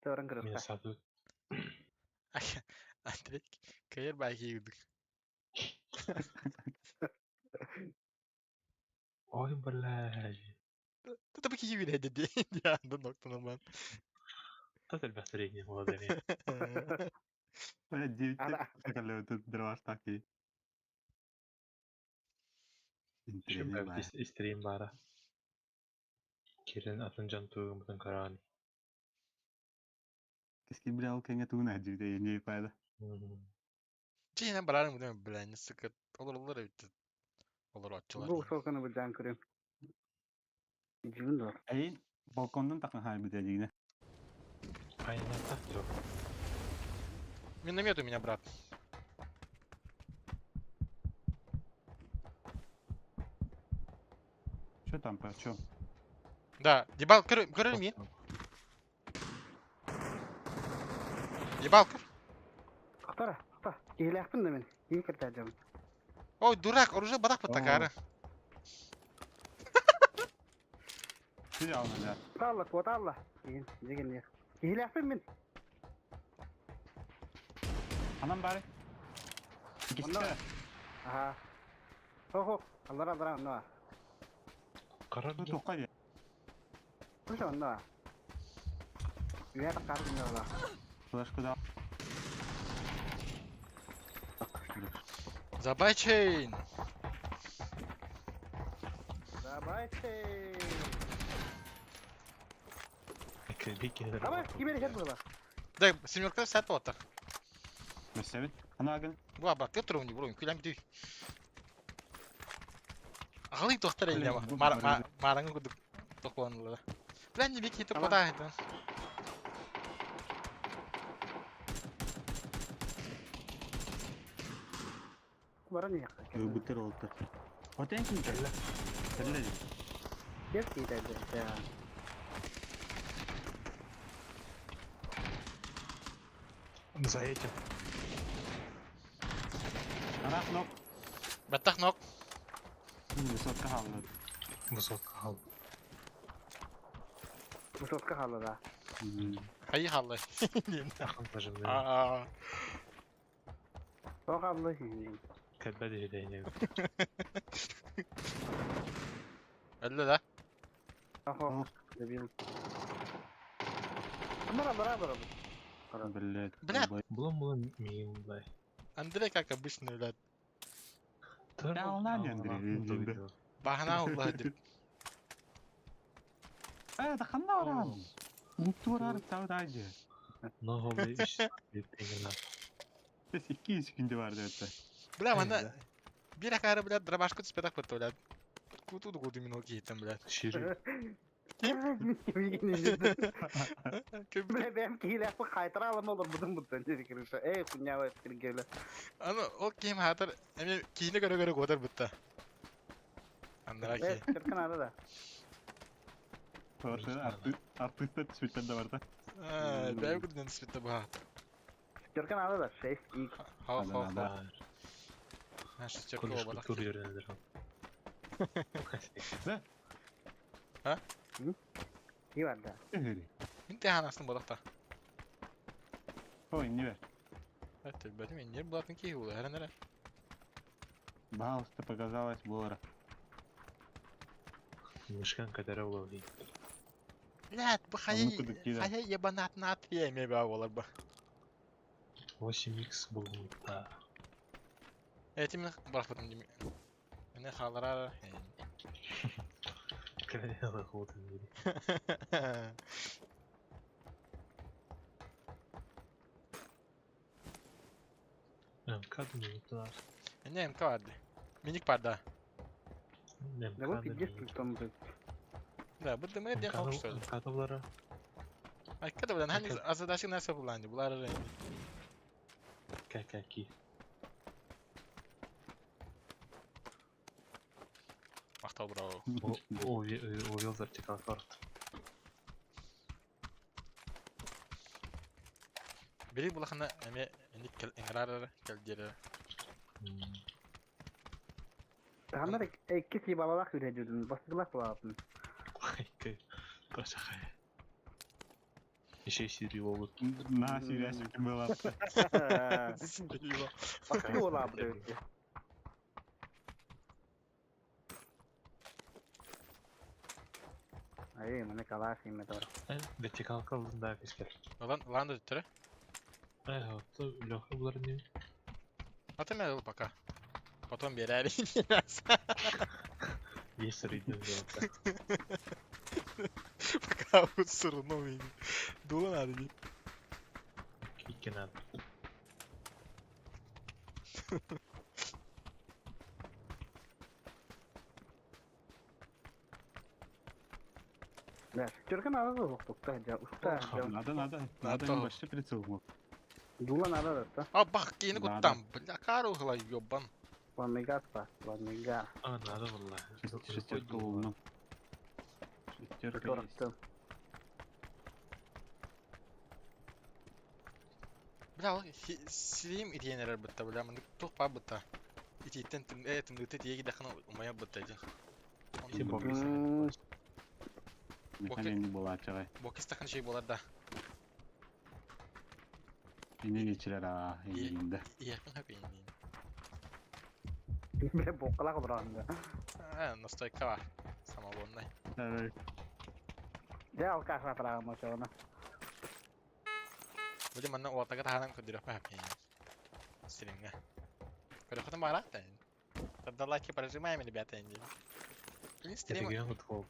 Төрөн Мен кырыста. сату. Андрей, кайыр байки юдук. Ой, бля. Тут бики юдэ деди. Я анда ноктан ман. Тут элбэхтэрини молодыми. Бля, девять Ара. тут дрова таки. Интересно, бля. Истрим бара. Кирен атын жан тугумутун караани. Кески, бля, ол кеңе тугуна жүйде не пайда. Чейнен барарым гүдө бля, не сыкыт. Олар олар бит. Олар атчылар. Бу солканы бу жан көрөм. Жибин дор. Эй, балкондан такын хай бите дигине. Айна так жок. Миномет у меня, брат. Что там, по чё? Да, ебал, көр, көр мин. Ебал, көр. Хтара, хта. Киһилээхпин да мен. Киһи киртээдем. Ой, дурак, оружие бадах баттакары. Ты ална, да. Талла, куоталла. Киһин, дигин не. Киһилээхпин мин. Анам бары. Онно. Киске. Аха. Хо-хо, аллара аллара онно. Карар Тут тоққа Слушай, онно. Үйә таққары күнде ола. Флешку дал. Забайчейн. Давайте. Бики. Давай, кибер хер була. Да, семерка сәт отыр. Мәсәбит. Ана агын. Буа, брат, ты тру не бурун, күләм дүй. Ағылый тоқтар Блин, әлі бұл бар мараңы күдік тоқуанылы. Блин, не беки Ама. тоқпада айтын. Бара не яққа. Бутер олты. Отен ким кәллә? Кәллә. Кес кейтәді. За этим. Ана кноп. Баттах нок. Высотка хаалла. Высотка хаалла. Высотка хаалла да. Хайы хаалла. Аа. Тоҕо хаалла Кэлбэт иһидэйне. Өллө да? Охо. Дебил. Бара бара бара. Блять. Блядь. Булан-булан миим, блядь. Андрей, как обычно, блядь. Да, он не Андрей. Баһана улла деп. Э, да ханна оран. Муктурар таудажы. Но холли үш бетеңена. Сес 2 секунды бар деп это. Бля, мана бир акары, блядь, дробашку түспетак бітті, блядь. Куту куту минул кейттім, блядь. Шири. Бля, бэм киилэхпи хайтара алам олор будун буттан дири кырыша. Эй, хуйня киргеле. Аны ол ким хатыр, эми кийини көрө көрө котор бутта. Андыра Э, ки. кыркын ада да. Артист түспүттер да бар да. Бәй күрден түспүттер бу. Кыркын ада да 6 ик. Хо хо хо. Да. Ha, шестерка Колеш обалак. культура үйренедер. А? Ки бар да. Мин те ханасын бодакта. Ой, не бер. Это бәдим мен нер булатын ки ул әрәнәре. Пожалуйста, показалось бора. Мышкан кадәре була ди. Блядь, бу хая Ну-ка, да. хая ебанат нат еме ба олар ба. 8x булган да. Эти мен барах дим. Мене халара. Кәле ход ди. МК минутлар. Не МК барды. Миник бар да. Да вот пиздец там блядь. Да, бу дымы ден kalmış söyle. МК булары. Ay kada bilen hani azadaşı nasıl kullandı? Bular öyle. КК. Мактал браво. О, Овел вертикал карт. Бери булахана эме эник кел эңрарар кел дерер. Ханнар икки сибалалах үрәдүдүн, бастыглах булатын. Ташахай. Еще сири болот. На, сирясь, кем была. Бастыгы була бу. Ай, мене калаш име тор. Вертикал калдын да кескер. Лан лан да төре. Ай, хатты лёха булар не. Ата мен пока. Потом берер. Есть рыден делать. Пока вот сурну мени. Дула надо не. Кики надо. Да, шестерка надо да тукта, жа, уста. Надо, надо. Надо им вообще прицел мог. Дула надо да. А бах кийини Надо. куттам. Бля кару гла ёбан. Ламига па, ламига. А, надо было. Шестерка волну. Шестерка есть. Торты. Бля ол сирим итиенерер бутта бля мындык тух па бутта. Ититтен тим э тимдикте тиеги дахына умая бутта ди. Сен Механизм была чагай. Бокис тахын şey болар да. Ине geçirer а, инде. Иякын хөп инин. Бля, бокалах бұрағында. А, настойка бар. Самогонный. Давай. Жа, алкаш атырағым ошоғына. Били манна уатага таханан көдүрө хөп инин. Стримге. Көрө бара та. Тогда лайки прожимаем, ребята, инди. Блин, стрим. Регион вот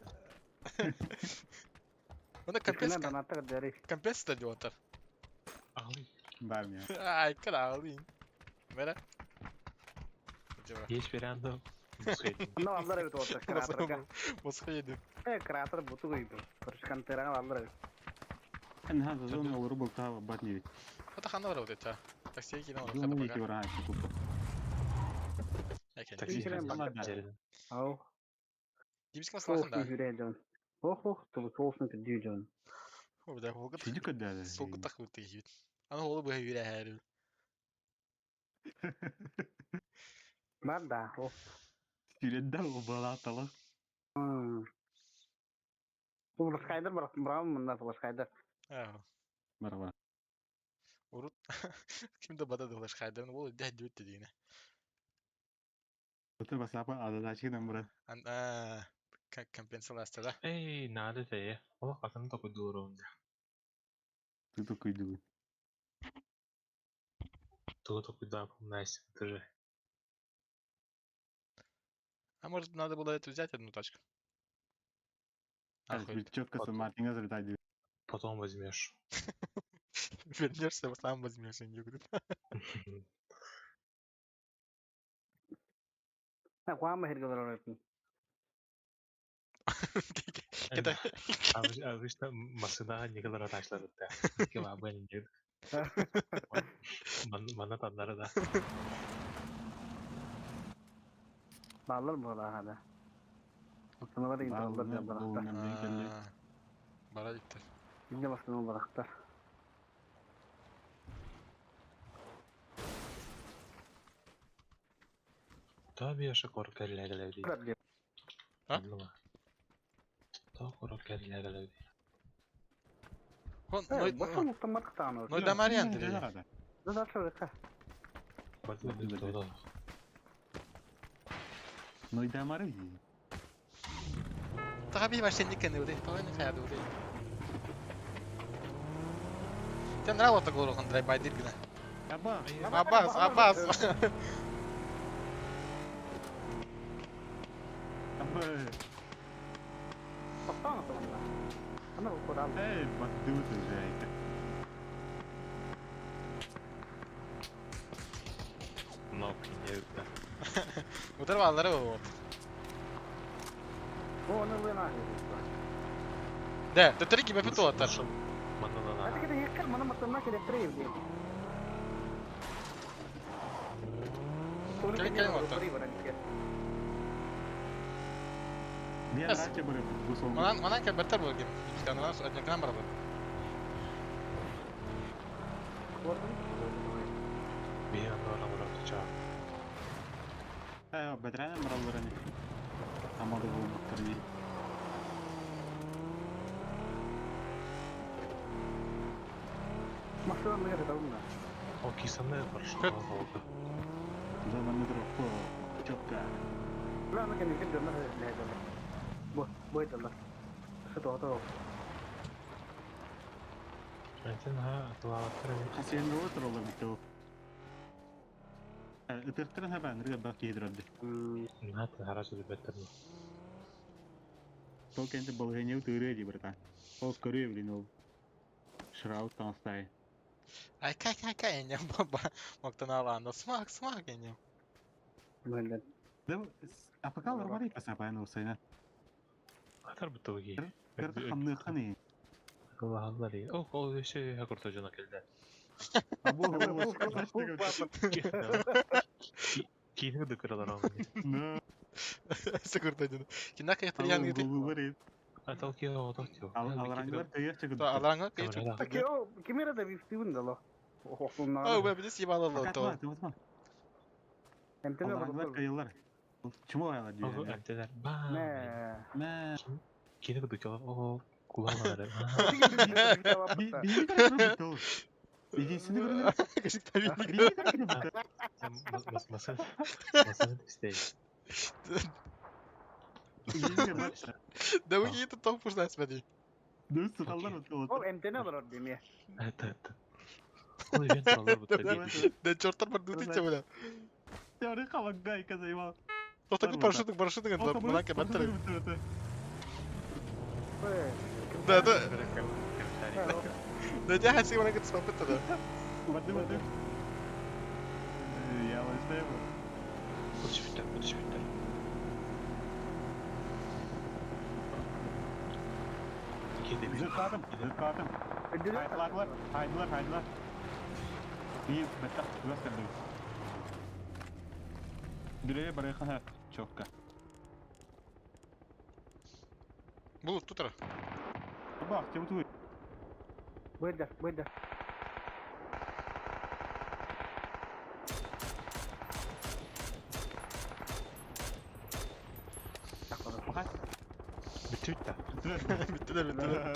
Оны компенс донаттар дери. компенс да диотер. Алы. Бар мне. Ай, кралый. Мера. Есть варианты. Ну, алдар бит отыр кратерга. Босқа едім. Э, кратер буту гыйбы. Көрүшкан тераңа алдар бит. Эн ха зона олору болта бат не ведь. Ата хана бар өтө. Такси кино бар. Зона не кибра купа. Такси Такси. Ау. Димск маслахан да. Жүрө жон. Ох, ох, тубу соосун күдүү жон. О, да, холгы. Сиди көдө. Солгы так өтө хийт. Аны холы бу хийрэ хайр. Бар да. О. Сүүрэрдэ убалааталар. Уласкайдар браво мында уласкайдар. Аа. Барва. Урут ким да бада да уласкайдарын ол дэ дүт дигине. Отыр басапа адалачы брат. Ан компенсация да. Эй, надо те. Олох атын токуйдуурун. Ты токуйдуу. Тугу токуйдаапым Настя, ты же. А может надо было это взять одну тачку? Ахуй. Четко с Мартина залетай. Потом возьмешь. Вернешься, сам возьмешь, я не говорю. Хуама хиргалар. Кеда. Обычно машина никогда ташлар да. Кем абын нет. Мана таннары да. Баллар була хада. Машиналар инталлар барахтар. Бара диттер. Инде машина барахтар. Таби аша коркерлерди. А? Та коркерлерди. Хон, Башын муктамар Ной да Мариан дили. Да да шо Ной да Мари. Таби машин никен уди, тоны хаяды уди. Тебе нравилось такой рухан драйбай диргина? Абас. Абас, Абас. Абас. Эй, Эй, бандуты же. Но не да. Удар баллары вот. О, ну вы нахуй. Да, ты три кибе питуа тар. Мана Это когда я кар, мана матана кеде три блин. Не нравится были гусол. Манан, манан кә бертер булгин. Икәннән однакынан барабы. Биан барам ча. Э, бедрәне мыраллары не. Амады бул буктыр не. Машина мына да. О, кисамны хорошо. Кыт. Oldu. Да, мен дроп. Четко. Ла, ну кене кеде на не да. Бо, бой да. Что то Ментен ha atlattır. Хасен ротор олар бит. Ытыртырын хабан рыга бак кидерде. Нат харачы беттер. Тол кенте болгене утыры ди братан. Ол көрү блин ол. Шраут танстай. Ай, кай, кай, кай, не баба. Мактана аланда. Смак, смак, не. Блин. Да, а пока нормально пасапайны усайна. Атар бутуги. Кырды хамны ханы. Allah Allah. О, о, şey hakurtacına geldi. Абу Кийин да кыралар аны. На. Секурда Кинак я ян гити. Атал ки о тио. Алараңлар кыйык чыгып. Да, алараңга кыйык чыгып. Так yo, ким era да бифтибин да ло. О, бе, биз ебало то. Алараңлар кыйылар. Чмо аяла дүйә. Әнтеләр. Ба. Мә. Кийин да кыралар. О, кулалар. Единственный көрүнөр. Маса. Маса истей. Да вы это топ узнать смотри. Ну, сухалар вот. Ол МТН бар деме. Это это. Ол ивент алар бу Да чертар бар дутите бля. Теория халагай казайма. Тоқтақ парашютың парашютың мына кәбәттер. Да, да. Да, я хотел на это смотреть тогда. Воды, воды. Я лайстайм. Подшифтер, подшифтер. Зыртатым, зыртатым. Хайдылар, хайдылар, хайдылар. И беттах, тугас кәлдем. Дүрее барайхан чокка. Бұл тутара. Бах, тем туй. Быйда, быйда. Бүттүбүт да. Бүттүлэр, бүттүлэр.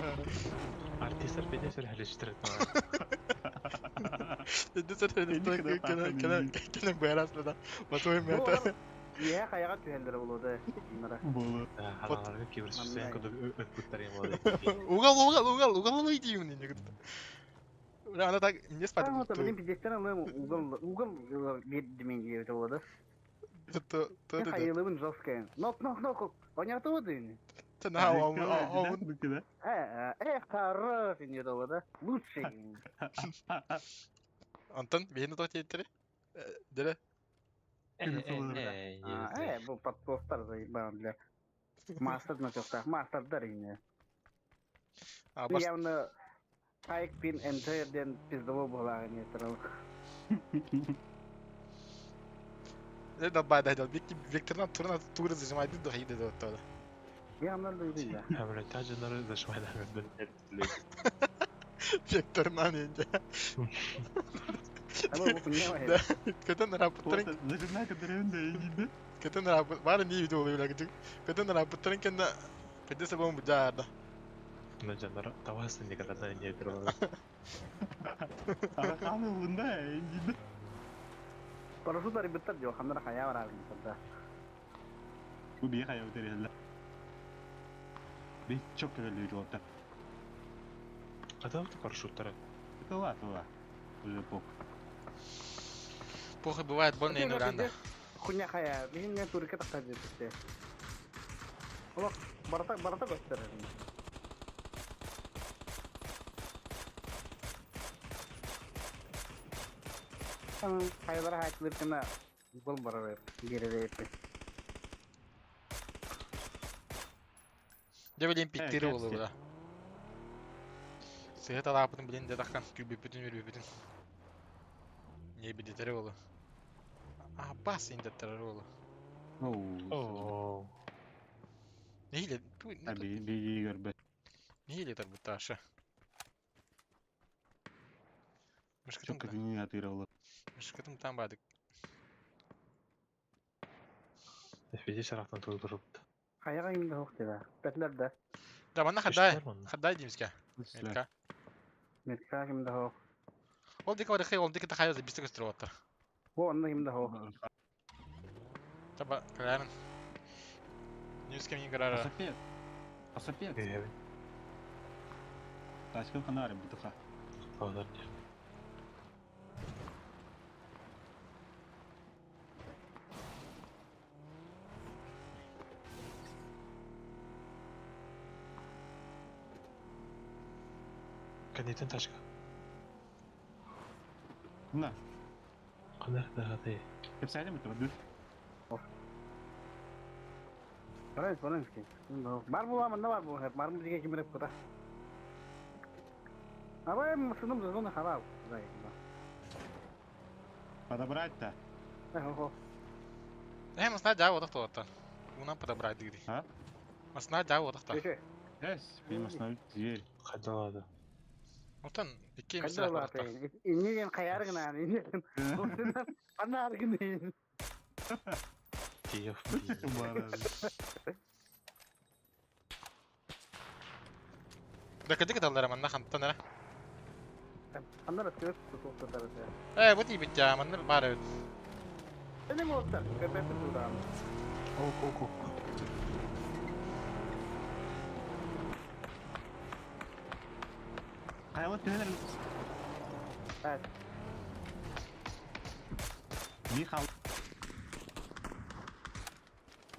Артистар бэйдэ сөрһөлөстөр. Бэйдэ сөрһөлөстөр кэлэн кэлэн кэлэн быарас да. Басой мета. Иһэ хайаҕа түһэллэрэ буолуо да. Буолуо. Ханаларга киберсүсээн курдук ытпыттар юм буолуо. Угал, угал, угал, угал уйдиюн инде. Бля, она так не спать. Блин, пиздец, угол, угол бир димин диэбит буолуо. То, то, то. Хайылыбын жесткая. Нок, нок, нок. Понятно вот и. На, он, он. Хорош, не да? Лучший. Антон, бейін тоқ тиеттері? Дәрі? Бұл подпостар заебал, бля. Мастер на чёртах, мастер дарине. Явно Хайк пин МТР-ден пиздово была, не трал. Да бай да Викторна турна тура зажимайды да хайды да оттода. Явно да. Бля, тажынары зажимайды Викторна нинде. Да, көтөн рапыттарын Зажимай көтөрөбүн да инде. Көтөн рапыт бары не видео болуп эле Көтөн рапыттарын кенде педесе бом бужаарда. Ну жандар табасын никогда не туралы. Ара каны бунда инде. Парашют арыбыттар жок, хандар хая бар да. Бу бие хая өтөрөллөр. Би чок көрөлү жолта. Када парашюттары? Тыла, тыла. Уже пох. Плохо бывает, больно и нуранда. Хуйня хая, мен мен турика тактап жетти. Олох, барата барата көстөр. Хаялар хайтлыр кына гол барар берер. Дэ билин пиктери болу буда. Сыһыт алаапытын билин дэ таххан күлбүппүтүн үрбүппүтүн. Не бидетери болу. А бас индеттер болу. Оо. Нехиле Би би көрбөт. Нехиле тарбытташы. Чок көтүнүн атыра болот. Мышкытым там бадык. Феди шарахтан туруп. Хаяга инде хок деда. Бәтләр дә. Да манна хаддай. Хаддай деймизге. Метка. Метка кимде хок. Ол дик бар хей, ол дик та хайы бистик өстүрүп аттар. Бу онда кимде хок. Таба каларын. Ньюске мин карара. Асапет. Асапет. Тачкын канары бутуха. Алар. Канитен тачка. На. Кандай дагы? Кепсәле бит бу. Барайыз, барайыз ки. Бар була, мында бар бу. Бар бу диге кимреп кута. Абай сыным зоны харап. Зай. Подобрать-то. Хо. Э, масна жаа одох тоттан. Уна подобрать диги. А? Масна жаа одох та. Эс, би масна дверь. Кадалады. Отан икки Кадалады. Иннен каяргына, иннен. Анаргына. Тиев. Да кадык даллар манна хантан ара. Аннар сөз тутуктар. Э, бу тибит жаа манна бар эбит. Эне болсак, көпөсү турам. Ок, ок, ок. Кайла түнер. Evet. Би хал.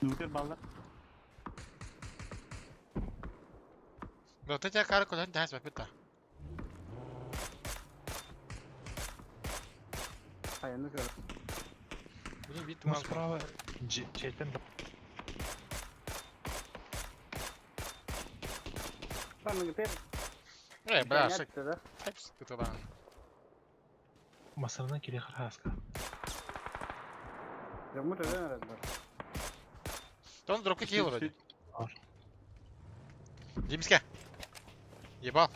Нутер баллар. Да те жаа кар колон жаас бапыта. Хайны көр. Блин, бит Ну туман. справа четен Там теперь. Э, бля, шик. Кытылан. масарына келе хараска. Жамыр öyle бар. Тон дропка киел вроде. Димске. Ебал.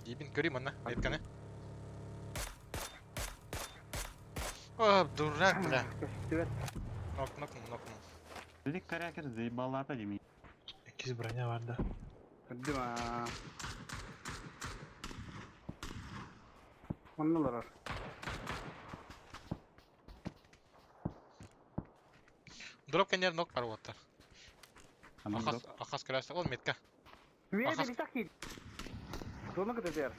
Дибин көрейм манна, метканы. О, дурак, бля. Нок, нок, нок. Дедик каракер заебалата деми. Иккис броня бар да. Көрдүм аа. Онно олорор. Дроп кэннигэр нок бар уоттар. Анан Ахас, дроп. ахас көрөөстө. Ол метка. Үе Ахас. били так Зона кытытыар.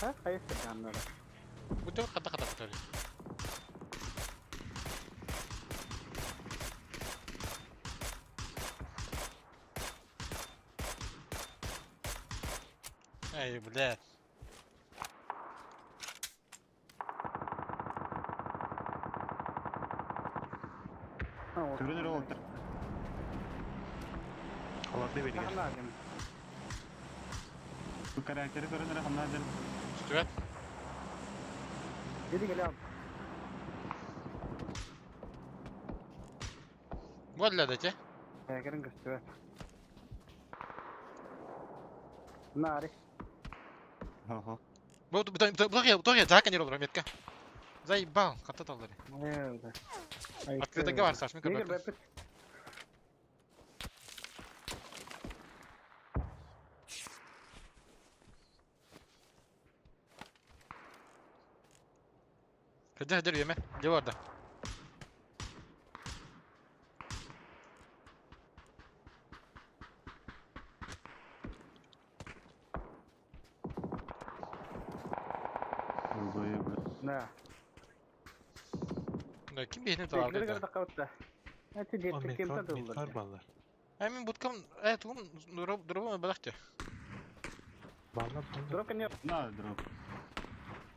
Ха, хайыс аннара. Бу төбө хата хата көтөр. Эй, блядь. Көрөн эрэ олордор. Олорду билигэр. Бу характері көрөн эрэ ханна дэр. Үстүбэт. Geri gel abi. Бу өллөдө Кэрин көстүбэт. Нари. Хо-хо. Бу бу бу бу жака не олорор метка. Заебал, хата таллары. Открытыга бар, Саш, мен Неге көрбөппүн. бэппит? Хыдьа хыдьар үөмэ. Дьэ барда. Ой, бля. Да. Да, ким биһини Бэтлери талаабыта. көрдө кабытта. Эти О, жетти кем меткар, тадылдар. меткар баллар. Ә мин буткам, ә тугум дроп дробу балахты. Баллар, баллар. Дроп не На дроп.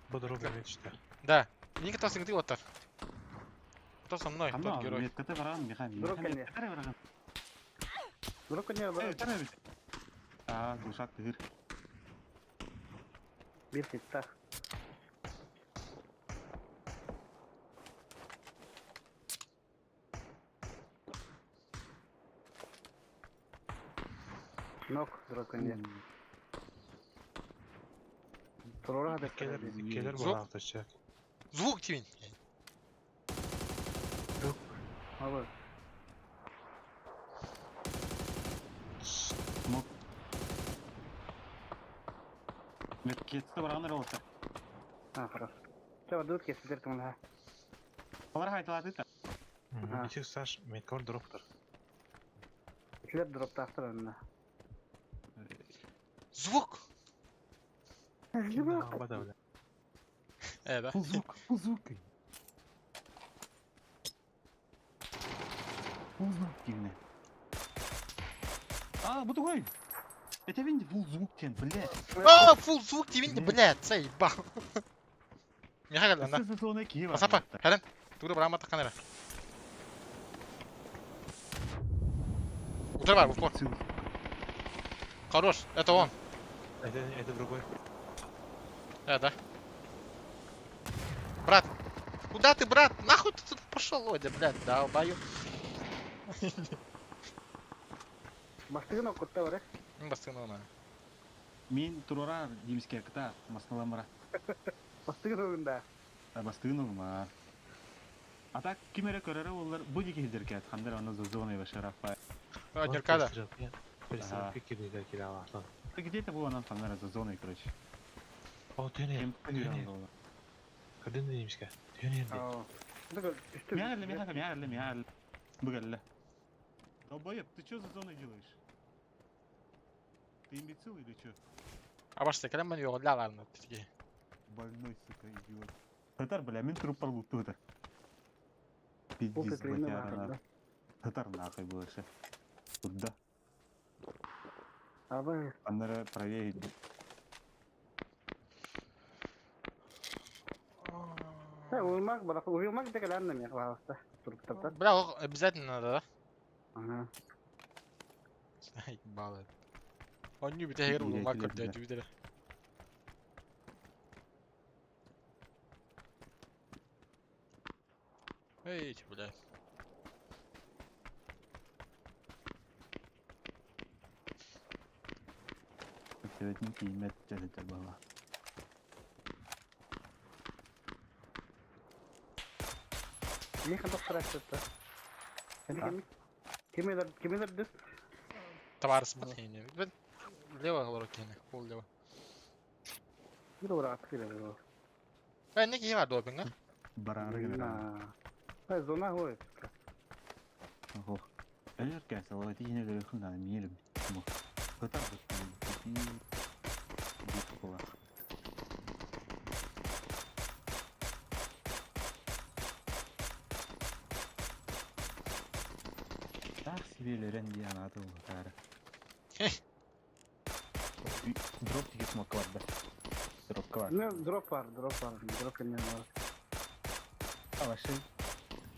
Бу дроп эмет işte. Да. Миники тасың ты оттар. Кто со мной, Ханна, тот герой. меткате баран, Миха. Дроп кэннэ. Меткате баран. Дроп не Эй, бар. тара бит. А, глушак тыгыр. Бир ситта. Нок дроп не. Турора хатыр. Келер, келер Звук. баллар тышчак. Звук тимин. Алыр. Смок. Меткетсі баран эрэ олордор. А, хорошо. Чего, дудки кесидер кымла. Олар хайталаты та. Ага. Ити Саш, меткар дроптар. Килер дроп тахтыр анна. Звук. Ким да бля. Э, да. Фул звук, фул звук. Фул звук дигне. А, бу тугой. Это винди фул звук тен, блядь. А, фул звук тимин, блядь, заебал. Миха кэллэ, Сіз соны кие бар. Асапа, хәрен. Тугу барама таккан эрэ. Утыр бар, упор. Хорош, это он. Это, это другой. Да, да. Брат, куда ты, брат? Нахуй ты туда пошел, Одя, блядь, долбаю. Бастыгын окутта бар, э? Бастыгын она. Мен турора димске кыта масналамара. Бастыгын огунда. Бастыгын оғма. А так кимере көрөрө олар бу дики хидеркет хандар аны зоной башарафа. Однеркада. Перестрелки кирдилер киралар. Ты где-то был анан хандар за зоной, короче. О, төне. Кем Төне. Кырдын деймишке. Төне энди. Мярле, мярле, мярле, мярле. Быгалле. Долбоеб, ты что за зоной делаешь? Ты имбецил или что? А башта кэлэн мен йоҕуллааларна тиги. Больной, сука, идиот. Татар, бля, мен труп парлутту это. Пиздец, Опыт войны батяра, бар, нахуй. да. Татар нахуй было еще. Куда? Абы. Аннара правее. Э, уймак бар, уймак деген анна мен пожалуйста. Туруп тапта. Бля, ол обязательно надо, да? Ага. Заебал это. Он не битэ хэр улума Билетилер, көрдө бля. түбүтэрэ. Эй, бля. Сегодня киймет это было. Миэхэ тохтораччыта. Ким ким өлөрдү? Табаарыспыт хейне. Лево олорор киһини, пол лево. Бір ураат киирэр. Э, не киһи бар допинга? Бараары гына. Э, зона ой. Ох. Өлөр кәсә, ол әти җинә өлөр хын аны миелем. Бу. Кытар бит. Бит була. Так себе өлөрөн дии анааты улатаары. Дроп тиги смок бар да. Дропка бар. Ну, дроп бар, дроп бар, дроп не бар. А вообще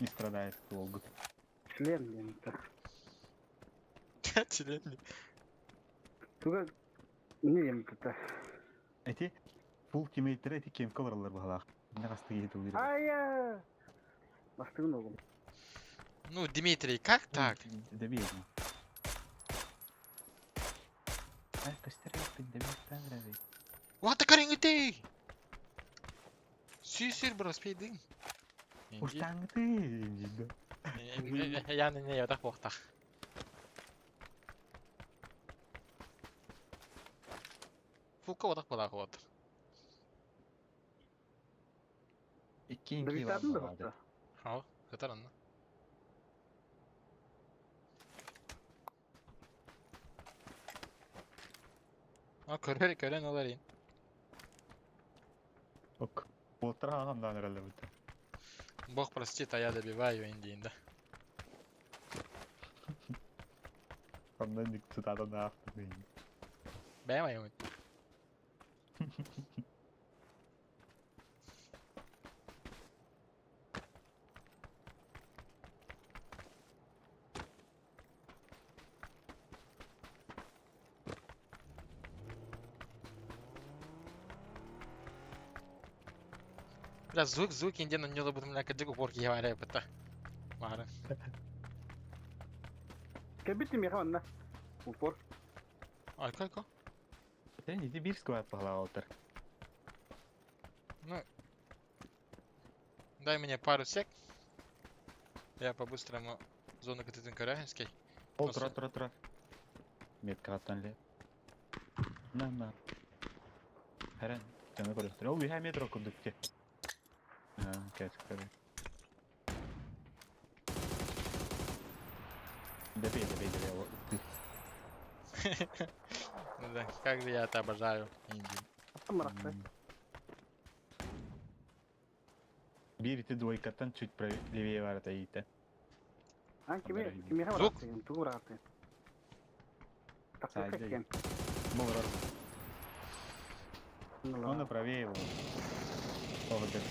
не страдает долго. Член диэн. Член. Туга не диэн это. Эти фул тиммейттер эти кемка баралар баһалаах. Не касты киһи тугуйра. Ая! Бастыгын оҕум. Ну, Дмитрий, как так? Добей его. Ай, костер, добей, What the карингты? Сүйсүр бір успейдың. Уштаңты, дейді. Яны не ятақ боқтақ. Фука отақ болақ от. Иккин ки бар Добитатын да болады. бопта. Ал, жатар анна. А, көрөр, көрөн олар ин. Ок. Боттар ағамдан өрелі бітті. Бог простит, а я добиваю индиинда. Ондан ник цитатаны ақты. Бэм айым. Бля, звук, звук индиан не буду меня кадык упорки говоря, это. Мара. Кэбити миэхэ онна. Упор. Ай, как? Сен иди бир сквад бағала отыр. Ну, дай мне пару сек. Я по-быстрому зону катетин корягинский. Ол Осы. тұра тұра тұра. Метка аттан ле. На на. Хәрән, жана көрөстөр. Ол бүйә метро күрдүкте. Кәс көрө. Добей, добей, добей. Ол ты. Ну да, как же я это обожаю, Индию. Аттан барахты. Бир ити двойкаттан чуть левее барата ите. Ан кими Дорогие. кимиэхэ Звук. барахты. Тугу барахты. Сайды. Тахсык кем. Был раз. Он на правее его. О, вот это.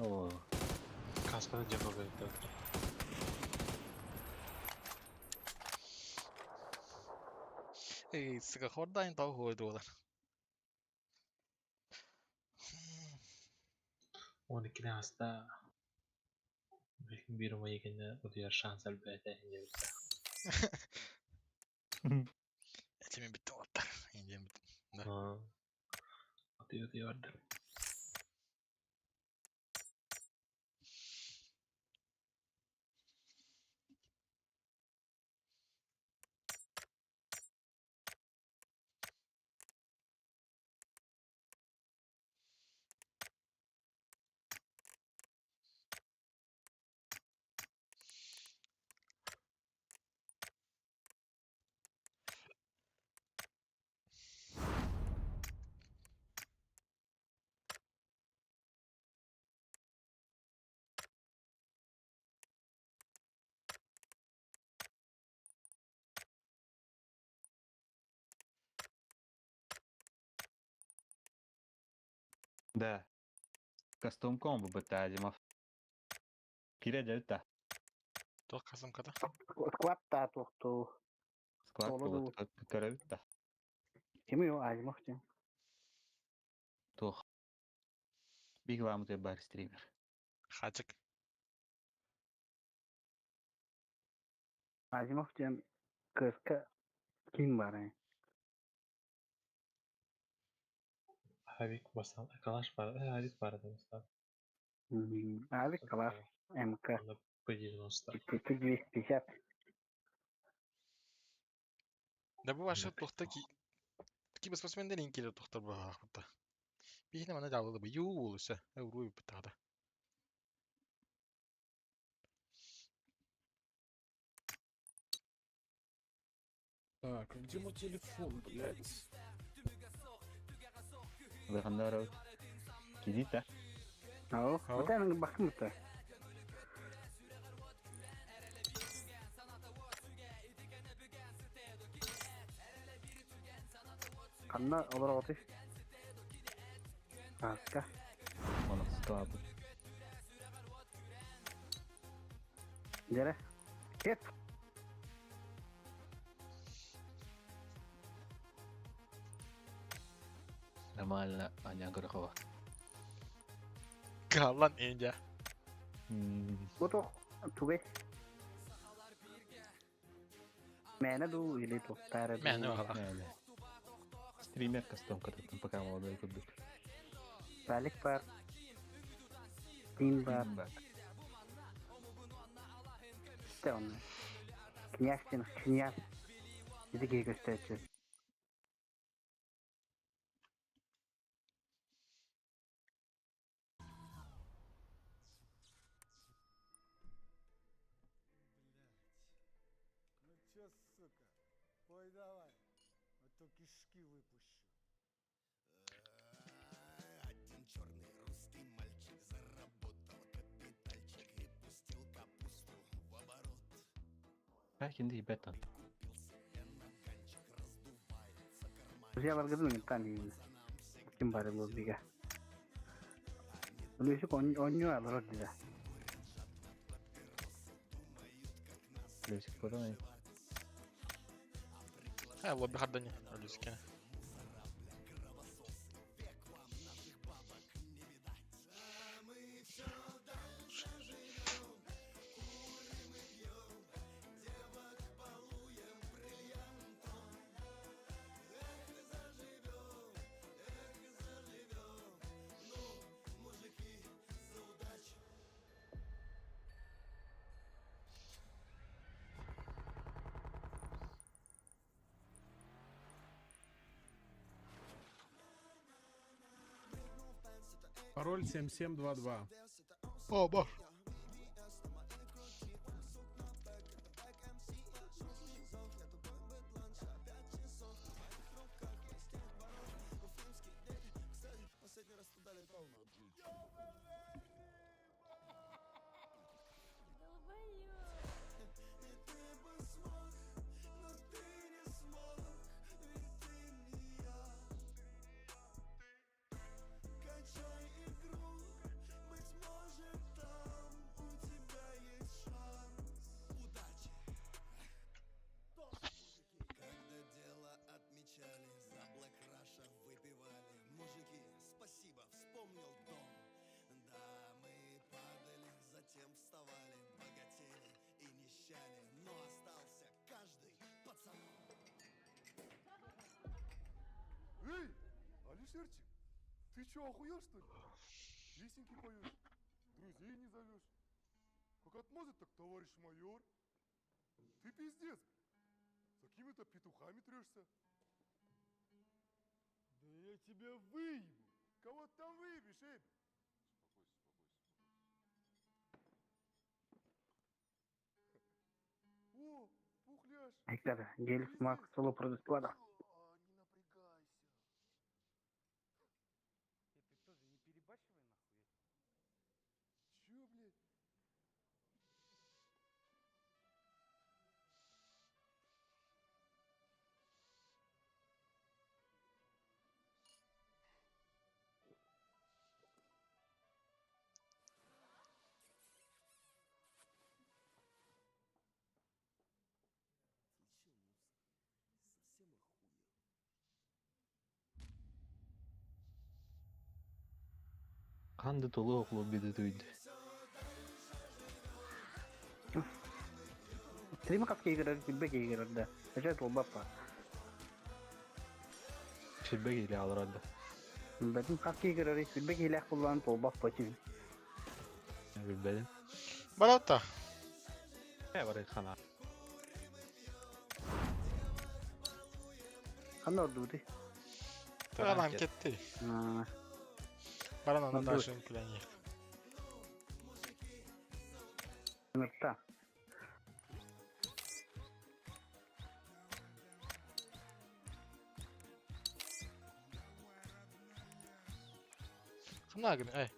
О, Каскада дьявол это. Эй, сука, хордайн того доллар. Он иккини аста. Бир майыгына утуйар шанс элбээтэ иһинньэбиттэ. Этими битти оттар. Индиан битти. Да. Утуй утуй барды. Да. Кастом комбо бытта Азимов. Кире дельта. Туох касым ката. Сквад тохту. Склад Соло вот көрөбүт да. Кими о Азимов диэн. Туох. Биг вам бар стример. Хачык. Азимов диэн кыска ким бар. Авик бастан калаш бар, авик бар да бастан. Авик класс МК. Онно П90. 250. Да бу ваша туохта ки киберспортсмендер иин киирэр туохтар быһаахпыта. Биһиэнэ манна дьаалылы быйуу уулусса уруй ыппыттаҕа. Так, где мой телефон, блядь? Ханна барабыт? Кирита. Ау, Ау. вот это бахмута. Ханна олорор Аска. Монастырабыт. Дere. Кет. Нормально, Аня Горохова. Каллан инде. Бу тугай. Мээнэ дуу или туохтаара дуу. Мээнэ баҕалаах. Мээнэ. Стример костюм кататтан пока молодой курдук. Балик бар. Тин бар. Те онно. Князь диэн князь. Ити киһи көстөөччү. Ну чё, сука, пой давай, а то кишки выпущу. Один черный русский мальчик заработал капитальчик и пустил капусту в оборот. Бәкинде ибәтан. Купил себе наганчик, раздувается карманчик. Друзьяларгытын ыҥыртаан иһин. Ким баар буолбуга. Өлүөсүк оонньуу олорор дии. Лөсик көрөн. Ха, лобби хардани. Өлүскэ. Пароль 7722. О, баш. Качай игру, быть может там у тебя есть шанс. Удачи! Когда дело отмечали, за Black Russia выпивали. Мужики, спасибо, вспомнил дом. Да, мы падали, затем вставали, богатели и нищали, но остался каждый пацаном. Эй, Алишерчик, ты чё, охуел что ли? Песенки поешь, друзей не зовешь. Как отмазать, так товарищ майор. Ты пиздец, с какими-то петухами трешься. Да я тебя выебу. Кого ты там выебешь, эй? Успокойся, успокойся, успокойся. О, пухляш. Айктар, Гелик Макс соло продуктуада. А, не напрягайся. Ты тоже не перебарщивай нахуй. Чё, блядь? Ты чё, мусор? Совсем охуел? Ханды толы оклу биде туйды. Стрим как играр, билбек играр да. Эжет бапа. Ширбек или алырады. Бэтин как играр, билбек илэх буллан толбаппа тин. Билбэтим. Барата. Э барай хана. Ханна ордубутуй? Таран кетти. Баран аны дальше күлән Ыҥырта. Ханна гын, эй.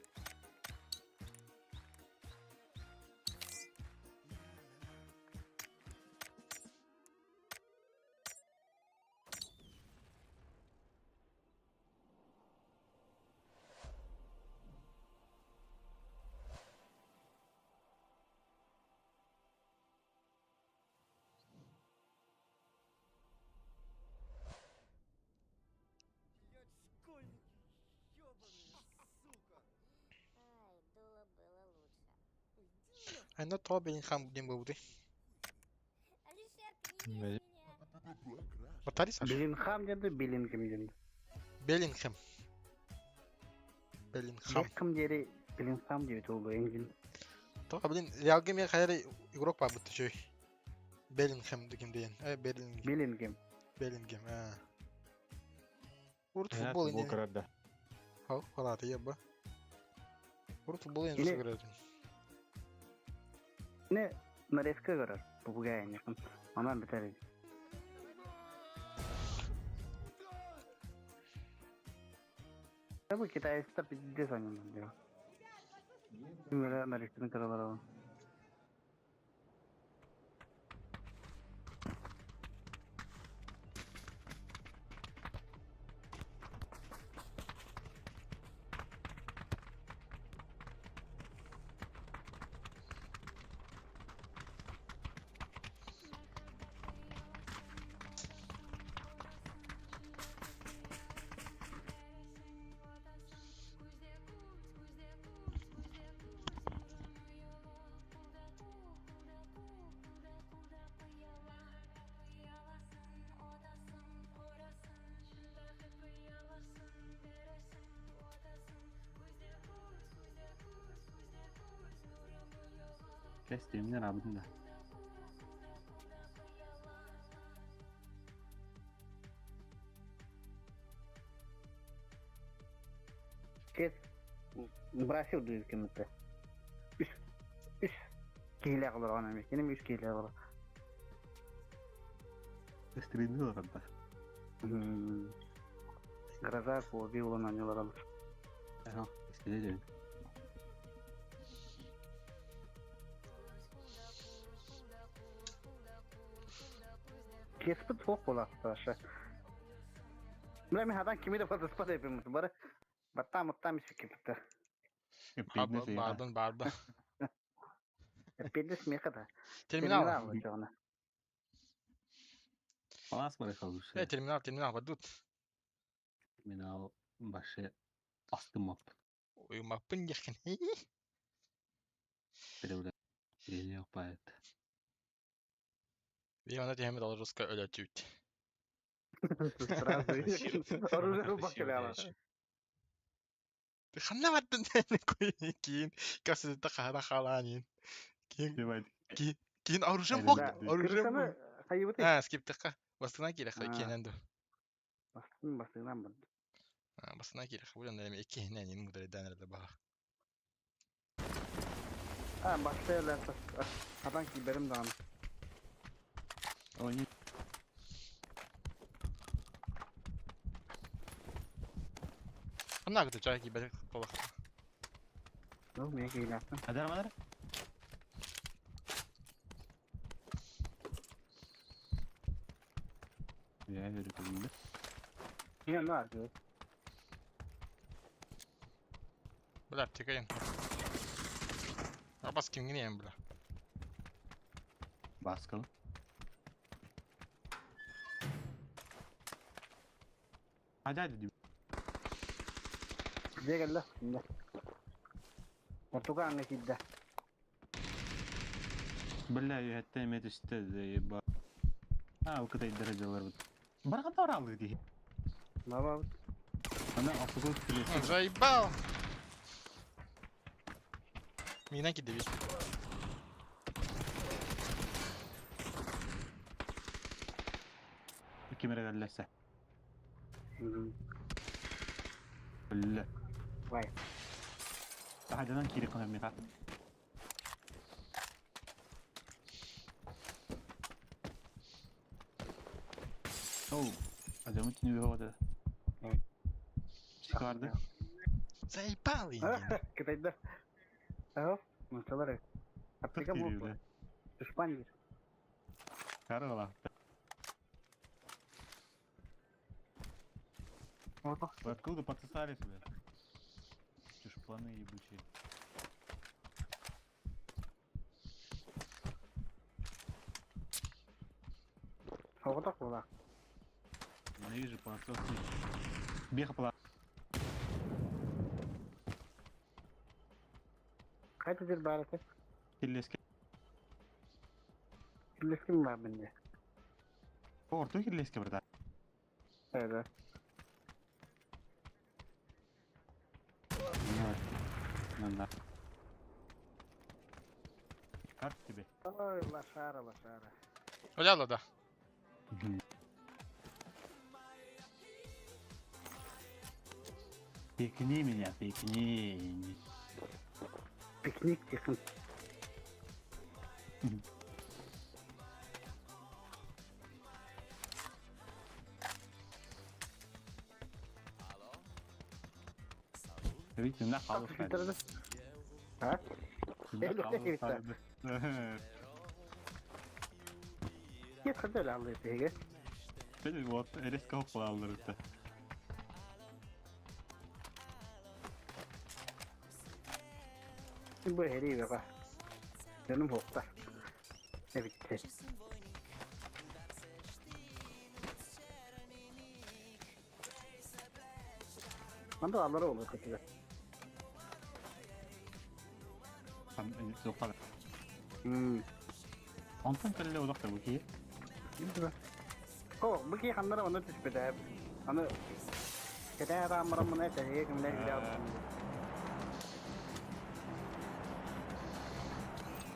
Айна то Беллингхам диэн буолбутуй? Батари Саша. Беллингхам диэн Беллингем диэн. Беллингхэм. Беллингхам. Бекхэм диэри Беллингхам диэбит ол эҥин. То, блин, Реалга мен хайар игрок бар бутты чөй. Беллингхэм деген деген. Э, Беллингем. Беллингем. Беллингем, а. Урут футбол Футбол инде. көрөрдө. Хау, халаты ебба. Урут футбол инде Или- көрөдүм. Не нарезка көрөр. Попугай не. Онан битер. Бу китайста пиздец они дело. Түмэлэ нарезканы көрө Кэс стримнер абытын да. Кес бросил дүйкемитте. Үс үс кииле кылыр ана мен. Кенем үс кииле кылыр. Стримнер арада. Гроза коби улан анылар алыр. Аха, стримнер. Кеспит фок болашы. Мына мен хадан кими де фотоспот эпимит бары. Баттам маттам иши кепитте. Бардын, барды. Педес меха да. Терминал. Терминал. Палас бар халушы. Э, терминал, терминал, бадут. Терминал башы асты мап. Ой, маппын яхын. Перевре. Перевре опает. И она тебе дал русская өлөтүт. Сразу. Оружие рубака Ты ханна баттын кийин касыты хара халанин. Кийин кийин оружием бок, оружием. Хайыбыты. А, скиптыка. Бастына кире кийин энду. Бастын бастынан бар. Бастына кире булан эми эки хинен мудары данерде бага. А, бастайлар. Хадан ки берим дан. Они Ханна гыты чай ки бер кола. Ну, мен кейләптем. Адар мадар? Я верю, да? Не, ну, а, Бля, текайын. Абас кимгине эм бля. Баскал. Hadi hadi diyor. Дегелле. Португалия кидде. Бля, я это işte ба. А, у кытай дәрәҗәләр бит. Барган оралы ди. Баба. Ана автобус билети. Заебал. Миинэн киирдибит. Ким эрэ кэллэсэ. Өллө. Вай. Таһаданан киири кынар миха. Оу, адамы түнү бөҕөтө. Çıkardı. Заебал инде. Кытайда. Аһо, мунчалар. Аптека буолуо. Душпан диир. Карыла. Вы откуда подсосались, блядь? Чушпаны ебучие. Оҕотох буолаах. Ненавижу подсосы. Беха пла. Хайда сир баар этэ? Киллеске. Киллеским баар бинде. Орту киллеске барда. Evet. Да. Как тебе? Ой, лошара, лошара. Оля да. Пикни меня, пикни. Пикник тихин. Видите, на халу Компьютерді. А? Кет хадыр алды теге. Вот, резко хоплалар это. Бу хери баба. Canım hokta. Ne bitti. Manda alları olur kötüler. Там Hmm. Онтон кэллэ олох да бу кии. О, бу кии ханнара оны түспүтэ. Аны кэтээ тааммарам мына тэһиэ кимнэр билэ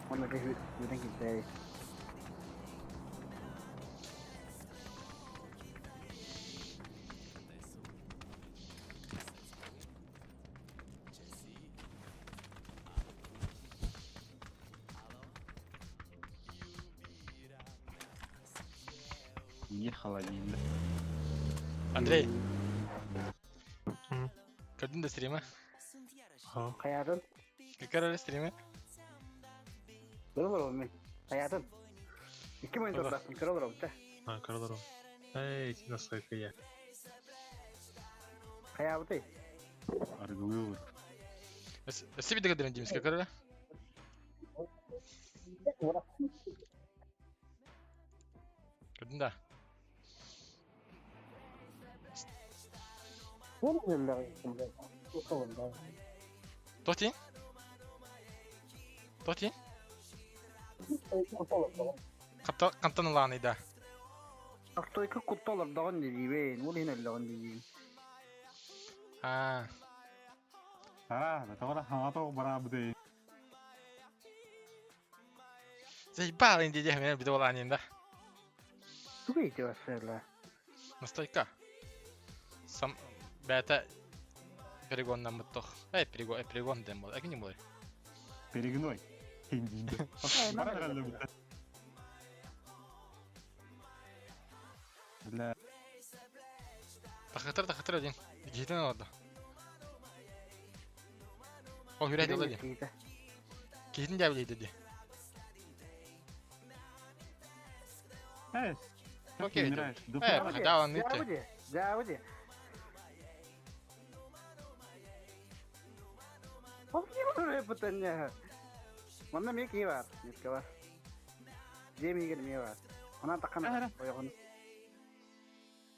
Оны кэһи үтэн киттэй. Ехала дииллэр. Андрей. Көрдүн да стримы? Хаятын. Көрөр стримы? Көрө олором мен. Хаятын. Икки монитордаахпын көрө олором та. А, көрө олором. Эй, настойка я. Хайаабытай. Аргылыы. Өссө биде көрдүн Димиске көрөр. Көрдүн да. Тохтин? Тохтин? Қантан ылааны да. Автойка кутталар даган дибен, ол хин эллэгэн дибин. А, А, да тоҕо хамато бараабыты. заебал инде дьэ мен биде болаанын да. Тугу ити бассыла. Настойка. Сам бәтә перегоннан мыттох. Эй, перегон, перегон дем бол. Әкин бол. Перегной. Хиндинде. Бля. Тахатыр, тахатыр один. Гитен алды. О, хүрәйді олар ди. Кихитин дәбілейді ди. Эс. Окей, Э, хотя он не Дауди. Манна ме ки бар, метке бар. Жемигер ме бар. Онан таққан ойғын.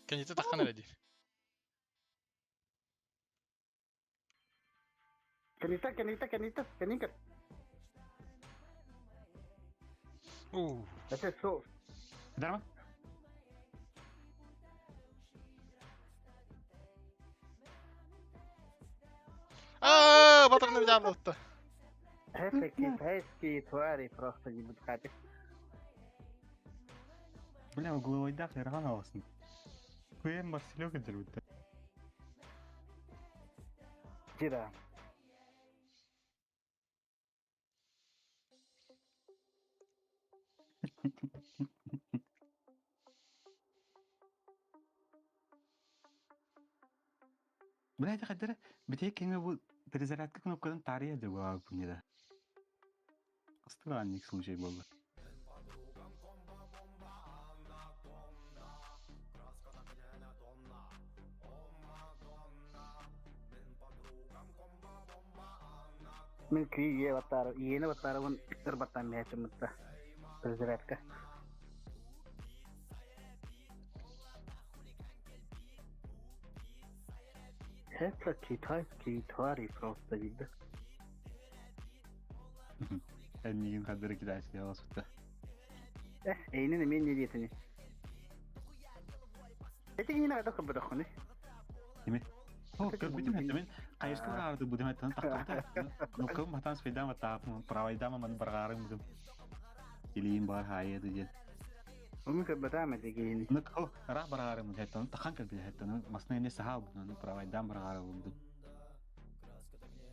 Кенжеті таққан әлі ди. Кенита, кенита, кенита, кеника. У. Это со. Дарма? Аа, батырны жабылды. Это китайские твари просто не будут. Бля, угловойдах эрган аласın. Куем Барселёк эдер битте. Да. Бля, это хаддара бите кеме бу перезарядка кнопкадан тария деп bu не да. Странный случай был. Мен күйе баттары, иені баттары бұн бір баттан мәчі мұтта. Перезарядка. Это китайские твари просто видно. Эмнигин хаддара китайский алас битте. Эйнин мен не диетini. Это не надо кабы Кими? О, көрбүтүм это мен кайышка барарды бу деметтен тактабыта. Кнопкам батан спейдама тап, правайдама ман баргарым бу. Илиин бар хая деден. Умы кабатама деген. Ну, о, ра баргарым деттен тахан кабы деттен масна не сахаб, ну правайдам баргарым бу.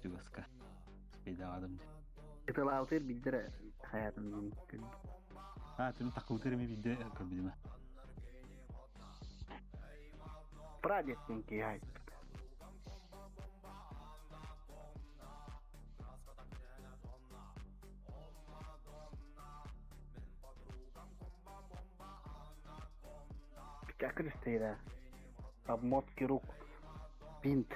Түгаска. Спейдавадым. Это лаутер биддер хаятым. А, түн такылтыр ми бидде кабидиме. Прадедтенки яй. Как Обмотки рук. Бинт.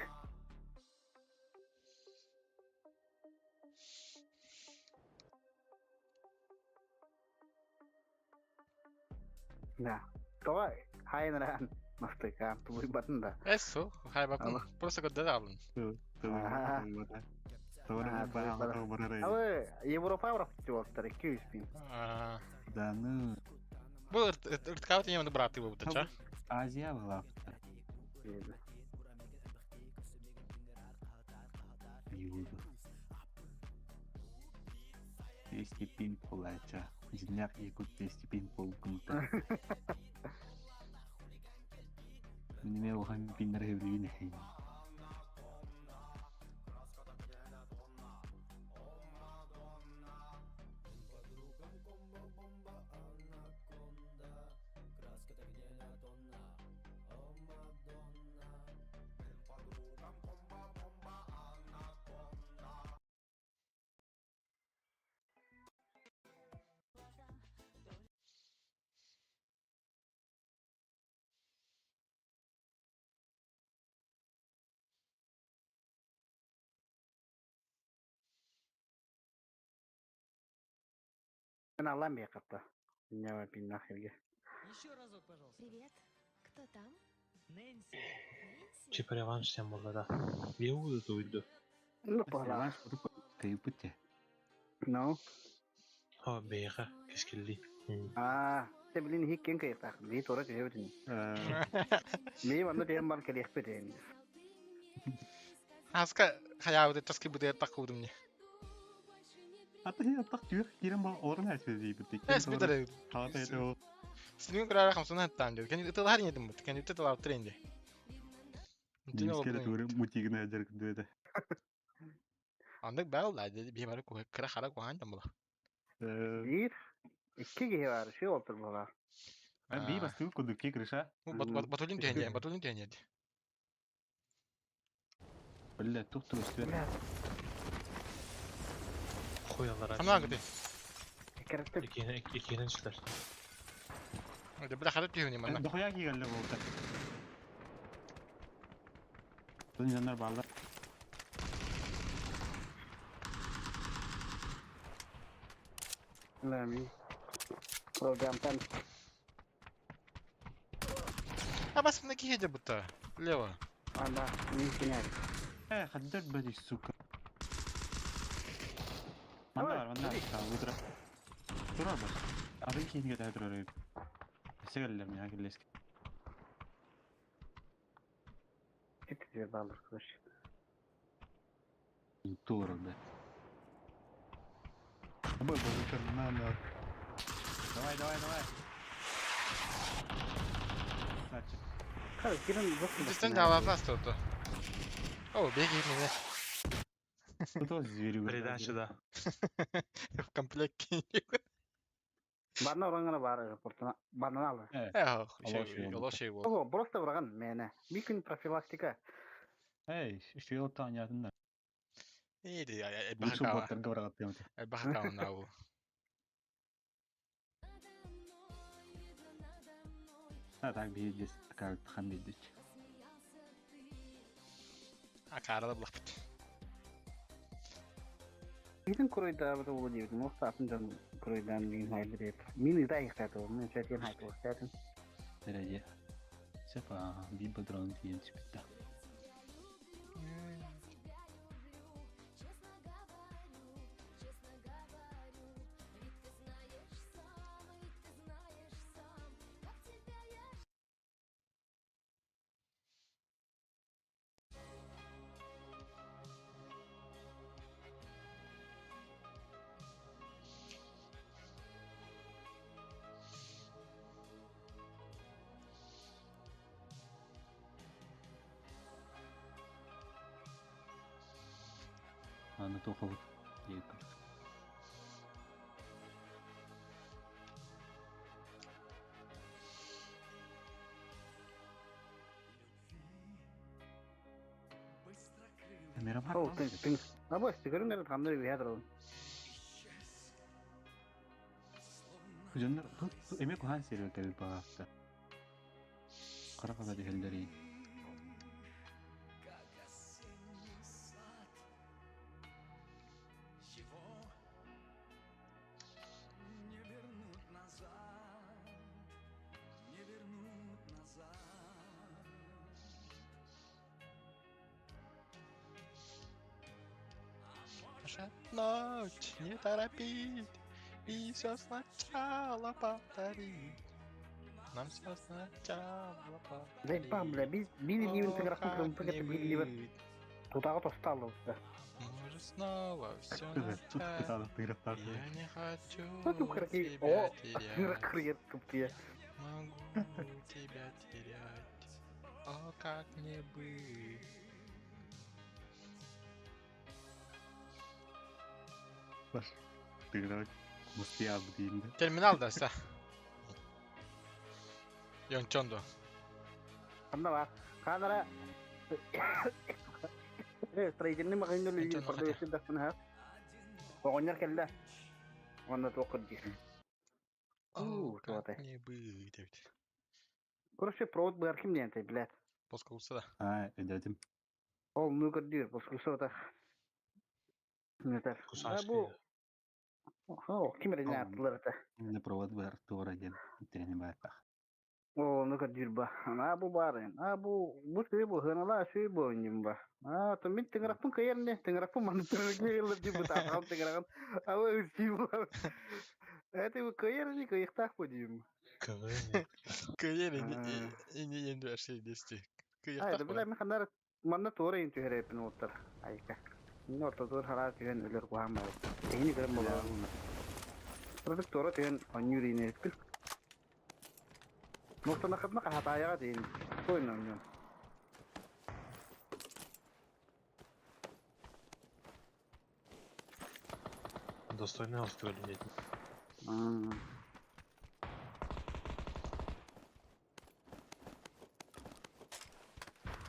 Да. Давай, хайнран. Мастыка, твой батын да. Эссу, хай бакын. Просто көддө алын. Алы, Европа Европа 200 бин. Да, ну. Бу ырткабыт еме браты бу бутача. Азия была. Юду. 200 пин пулача. Динях якут 200 пин пул кумта. Минеме охан пиннер хевлигин. Мен Аллам бейқапта. Не пин нахерге. Еще разок, пожалуйста. Привет. Кто там? Нэнси. Нэнси? Чип реванш сен болла да. Беуду туйду. Ну, пора. Кайыпытте. Ну. О, бейха, кескилли. А, те блин хиккен кайыптак. Би тора кайыптын. Би ванны тем бар келехпетен. Аска хаябыты таски буде такудум не. Ата хи аттак түйөх кирен ба орын әсбе битте. Эс бидер. Хата это. Синин курара хамсына тан дед. Кен ытылар не дым. Кен ытылар тренде. Дискere туре мутигне жер күдөдө. Андык бал да бимары ку кыра хара кухан там була. Бир, икки киһи бар, ши олтур була. Би бастыгы кудук крыша. Батулин тенде, батулин тенде. Бля, тух тух үстү. Хуялар. Хамна гыды. Киреттик. Икенен сүлөр. Бля хара түйүнү мана. Дохуя кийгелде болду. Бунун жандар балдар. Лами. Программтан. А бас мына киһи будто. Лево. Анда, мин кинер. Э, хаддер бери, сука. Манда бар, манда. Утра. Тура бар. Атын кейинге да турар. Сегеллер мен акелеске. Кетти балыр кыш. Тура да. Абы на на. Давай, давай, давай. Красавчик. Хар, кирен Үстен жалалас тут. О, беги меня. Кто зверю? Передача, да. В комплекте. Барна орангана бар портuna. Барна алды. Эх, Алло, олошей бол. Ого, просто враган мене. Микин профилактика. Эй, еще я таня да. Иди, Лучше бахакава. боттар говорят тем. Бахакава нау. А так бейдес, такая хан бейдес. А карада булапыт. Bizim kuruyda bu da diyordum. O saatin can kuruydan min haydi. Min da ihtat oldu. Min çetin haydi oldu. Дороге. Сепа, бибадрон клиент да. Аны тоқылып. О, тың тың. Абы, сигөрүн хамнар биядар ол. Жаннар, эме кухан сериал кәбі бағапты. Қара қада дехелдери. Наша ночь не торопить и все сначала повторить. Нам все сначала Бля, повторить. бля, biz bir О, evin тыгыракын как кырмпы не кетip bir ливер быть? тутагы тосталды. Может снова все начать. Я не хочу О, тебя терять. кыргыр кыптыя. Могу тебя терять. О, как не быть. Терминал да, са. Йончондо. Анда бар. Канара строительный магазин Ничего, или продающий да Оҕонньор кэллэ. Онно туох диир. О, Уу, как туотай. не быть. Эбит. Короче, провод баар ким диэн тэй, блядь. Плоскогубцы да. А, өйдөөтүм. Ол ну көрдүүр, плоскогубцы Нетер. Кусачки. Бу О, ким эрэ аттылар этэ. Не провод бар туора диэн трени бар. О, ну көрдүүр ба. А бу баар. А бу бу сүй бу хынала сүй бу ним ба. А, то мин тыҥыраппын кыйар не, тыҥыраппын манны тыҥырап дип бу таахам тыҥыраган. А бу сүй бу. Это бу кыйар не кыйыктаах бу дейм. КВН. Кыйыр А. ини енді вообще дести. Ай, да бля, мен ханар манна туора ин түһэреппин уоттар. Айка. Мине ортотугар хараа түһэн өлөр куһаан баар. Эһини көрөн буолаа. Продукт туора түһэн онньуур иинэриппин. Муктанахытна кахатааяга дейин. Койн онньуун. Достойный алып нет.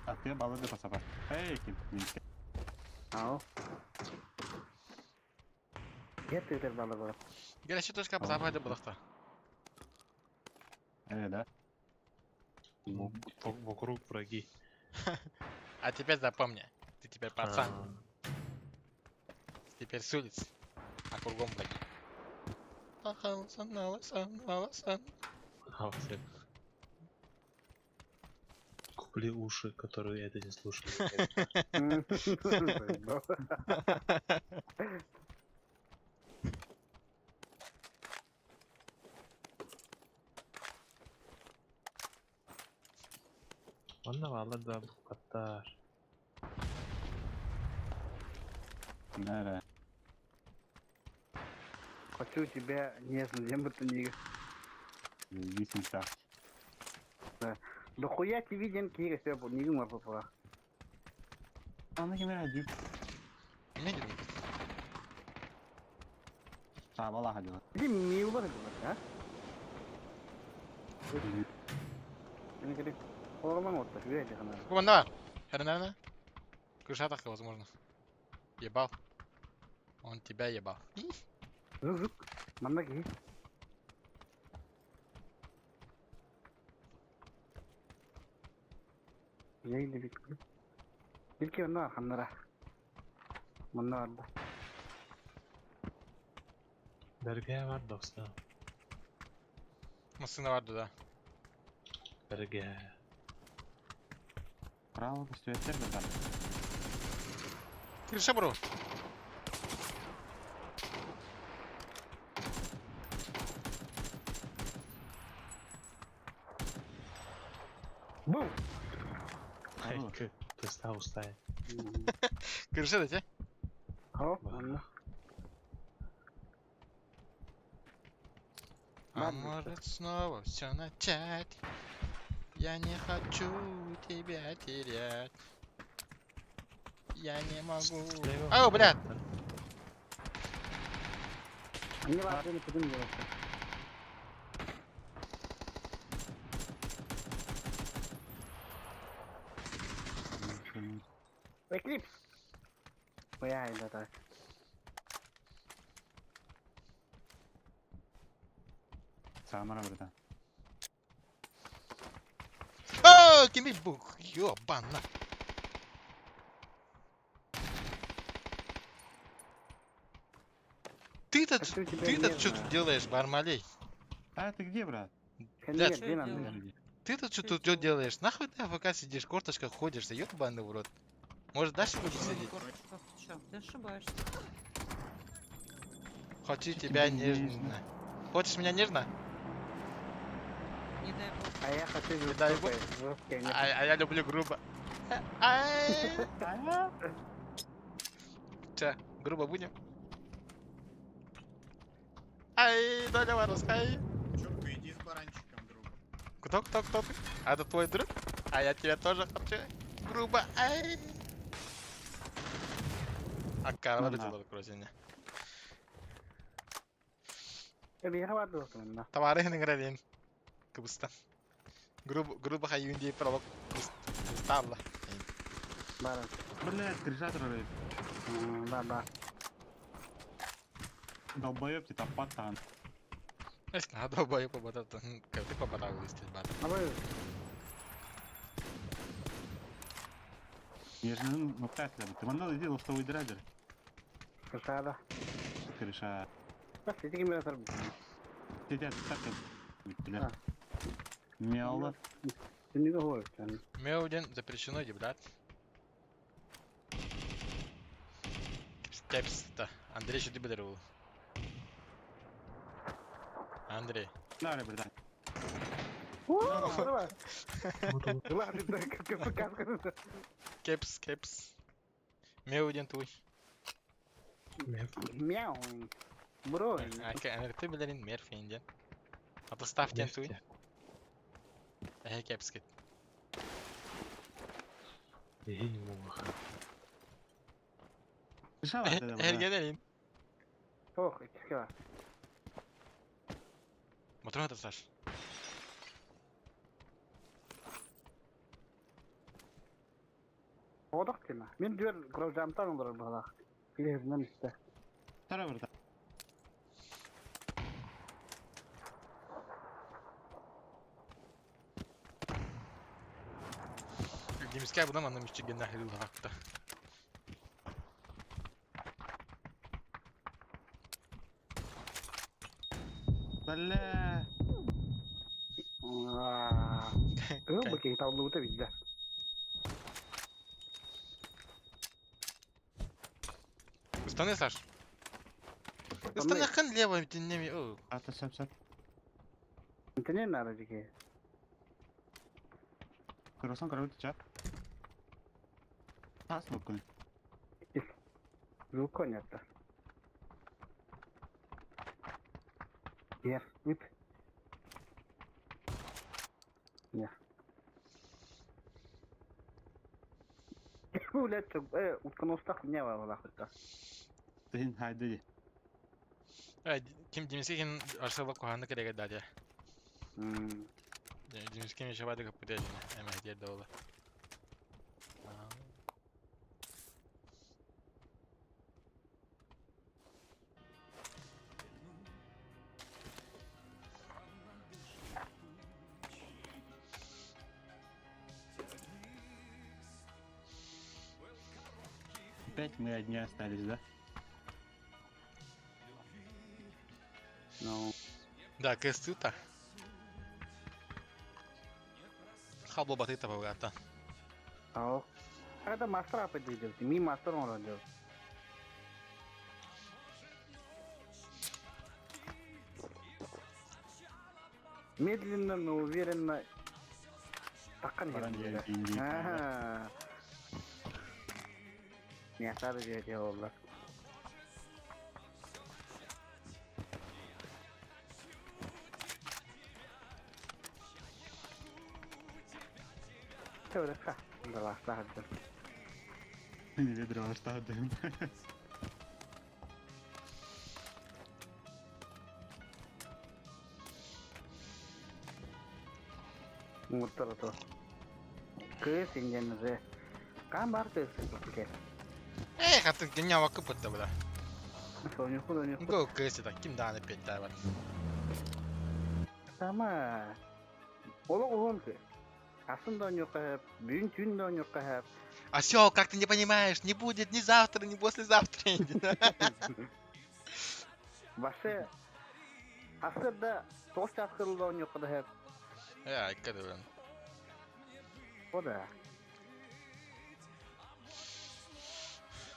А ты балыды пасапа. Эй, ким? Ау. Гет бала бар. Горячая точка запада была-то. Да. Вокруг враги. А теперь запомни, ты теперь пацан, теперь с улицы, а кругом враги. Аласан, аласан, аласан. А, всё. Купли уши, которые это не слушают. Онно валар да баттар. Нара. Хочу тебя нежно, диэн бутта нига. Висим так. Дохуя тебе диэн киһигэ сөп бу нигин бар була. Аны ким эрэ дьүк. Мен дедим. Саабал аха дьыла. Ити миу бар була, а? Ini kiri. Ороман отта, үе дехана. Бу манна бар. Хернана. Крыша так возможно. Ебал. Он тебя ебал. Зук зук. Манна киһи. Ей бит. Билки онно ханнара. Манна барда. Бәргә бар достар. Машина бар да. Бәргә. Право көстүөттер бер. Крыша бро. Бу. Хайкы. Тыста устай. Крыша да те? Хо, манна. А Ладно. может снова все начать? Я не хочу тебя терять. Я не могу. Ау, блядь! Не бар, не кудым делать. Эклипс. Бля, это так. Самара братан. О, кими бух, ёбана. Ты-то, Хочу тебя ты-то что нежно. тут делаешь, Бармалей? А ты где, брат? Блядь, Нет, где Чё нам? делаю? Ты-то что тут что делаешь? Нахуй ты АФК сидишь, корточках ходишь, ёбаный в рот. Может, дальше будешь сидеть? Курочках, ты чё? Ты ошибаешься. Хочу тебя тебя нежно. нежно. Хочешь меня нежно? Не дай бог. А я хочу Не дай бог. жестокое, жесткое. не А я люблю грубо. Ай. Че, грубо будем? Ай, доля воровская. Чурка, иди с баранчиком, друг. Кто, кто, кто ты? А это твой друг? А я тебя тоже хочу. Грубо. Ай. А Карла Ну на. битила короче. Биһиэхэ баар дуо? Товары гравин. Кыбыстан. Грубо, грубо хайюнди пролог. Сталла. Баар. Блядь, крыша трогает. Ба ба. Долбоёб ты тапатан. Надо бою побататься. Как ты побатал листить, бат. Абы Нежно, ну так ли? Ты манал иди лофтовый драйдер. крышада. Крыша. Бас ити ким бер Сидят так. Бля. Мело. Түнүгө хой. Меуден запрещено, блядь. Кепс-то. Андрей что ты был? Андрей. На, братан. Кепс, кепс. Меуден твой. Мяу. Бро. Ты, блин, мерфинден. А то ставьте туй. Эй, кепс кет. Эй, муха. Крыша бар, да, Эргенелин. Ох, икки Мотор это, Саш. Одох тема. Мен дүр грозамтан олар балах. Билеринен исте. Тара, братан. Демискай будан анам ичиген нахрен хакта. Бля. Ыл бу таулута бизде. Устаны, Саш. Устаны хан лево теннеми. О, Ата сап сап. Интенен нара жике. Кросон короче чат. Тас лукун. Звук понятно. Ер, үп. Не. Блядь, утконостах не было хотя. Тыһын хайды ди. Ким Димиски кин арсала куханны кереге дадя. Димиски меше бады капыта эме дерде ола. Опять мы одни остались, да? Ну. Да, кыстыта. Хабла батыта богата. Ау. Это мастер апа делать, ми мастер он делает. Медленно, но уверенно. Такан Ага. Не оставили дело. Ведро Муттара Кыс индензе. Кам бар кыс кес. Эх, а ты генява кыпытта бля. Сонюху, Го кысы так ким дааны петта бар. Сама. Олог уонты. Асын да нюка, бүгүн түн да нюка. Осел, как ты не понимаешь, не будет ни завтра, ни послезавтра. Башы Асырда тош часкырылда нюка да. Э, айка да. О да.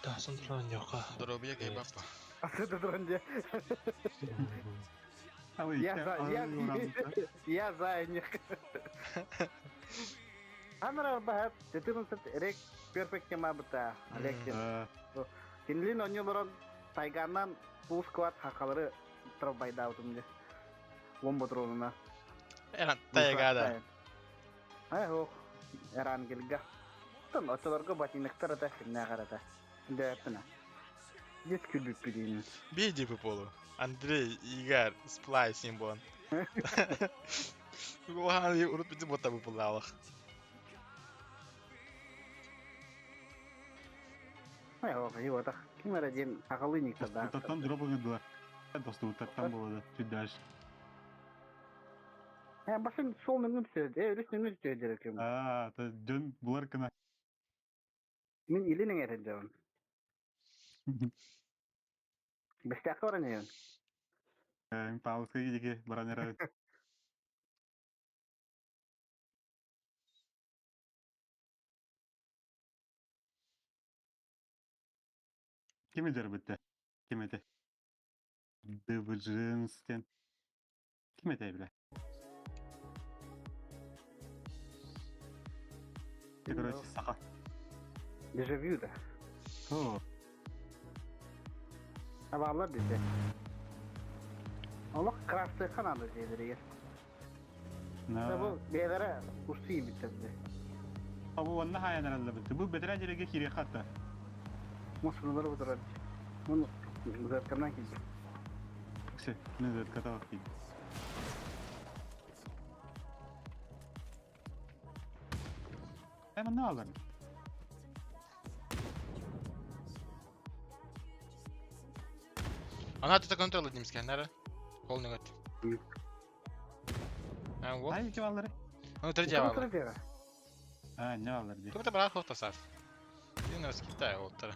Тасын туран yoka. Здоровье гайбапа. Асырда дронде. Я за, я, я за них. Анра бахат 14 рек перфект кемабыта. Олег. Кинлин онюлорон тайганнан пул сквад хакалары травбайдаутум де. Ломботронуна. Эран тайгада. Ай хох. Эран гелга. Тон отолорго батиныктар ата хинна карата. Дэпна. Дет күлүп билин. Бейди по полу. Андрей, Игорь, Сплай, Симбон. Улахан урут бити бота бу пулалах. Ай хох, иотах. Ким эрэ акалыник да. Таттан дропы дуа. Досту таттан болады. Чуть дальше. Э, башын сол нөңүм сөйд. Э, өрүс нөңүм сөйд эрекем. А, та дөн булар кына. Мин илин эңер жабын. Бестәккә баран ен. Э, Павловска диге баран эре. Ким эдер битте? Ким эте? Дыбыжынстен. Ким эте биле? Ты, короче, саха. Дежавю да. О, Абалар диде. Олох красты канады дедер. на. Бу бейлere усый биттерди. Абу онна хаянаралла битте. Бу бетере жерге кире хатта. Мусулар бутырар. Муну зерканан килди. Все, мен зет каталог кийди. Эми не алар? Она тут контрол димске, нара. Полный год. А, вот. Ай, ким алар? Ну, третья алар. А, не алар ди. Ким-то брат хохта сав. Ты нас Китай вот тара.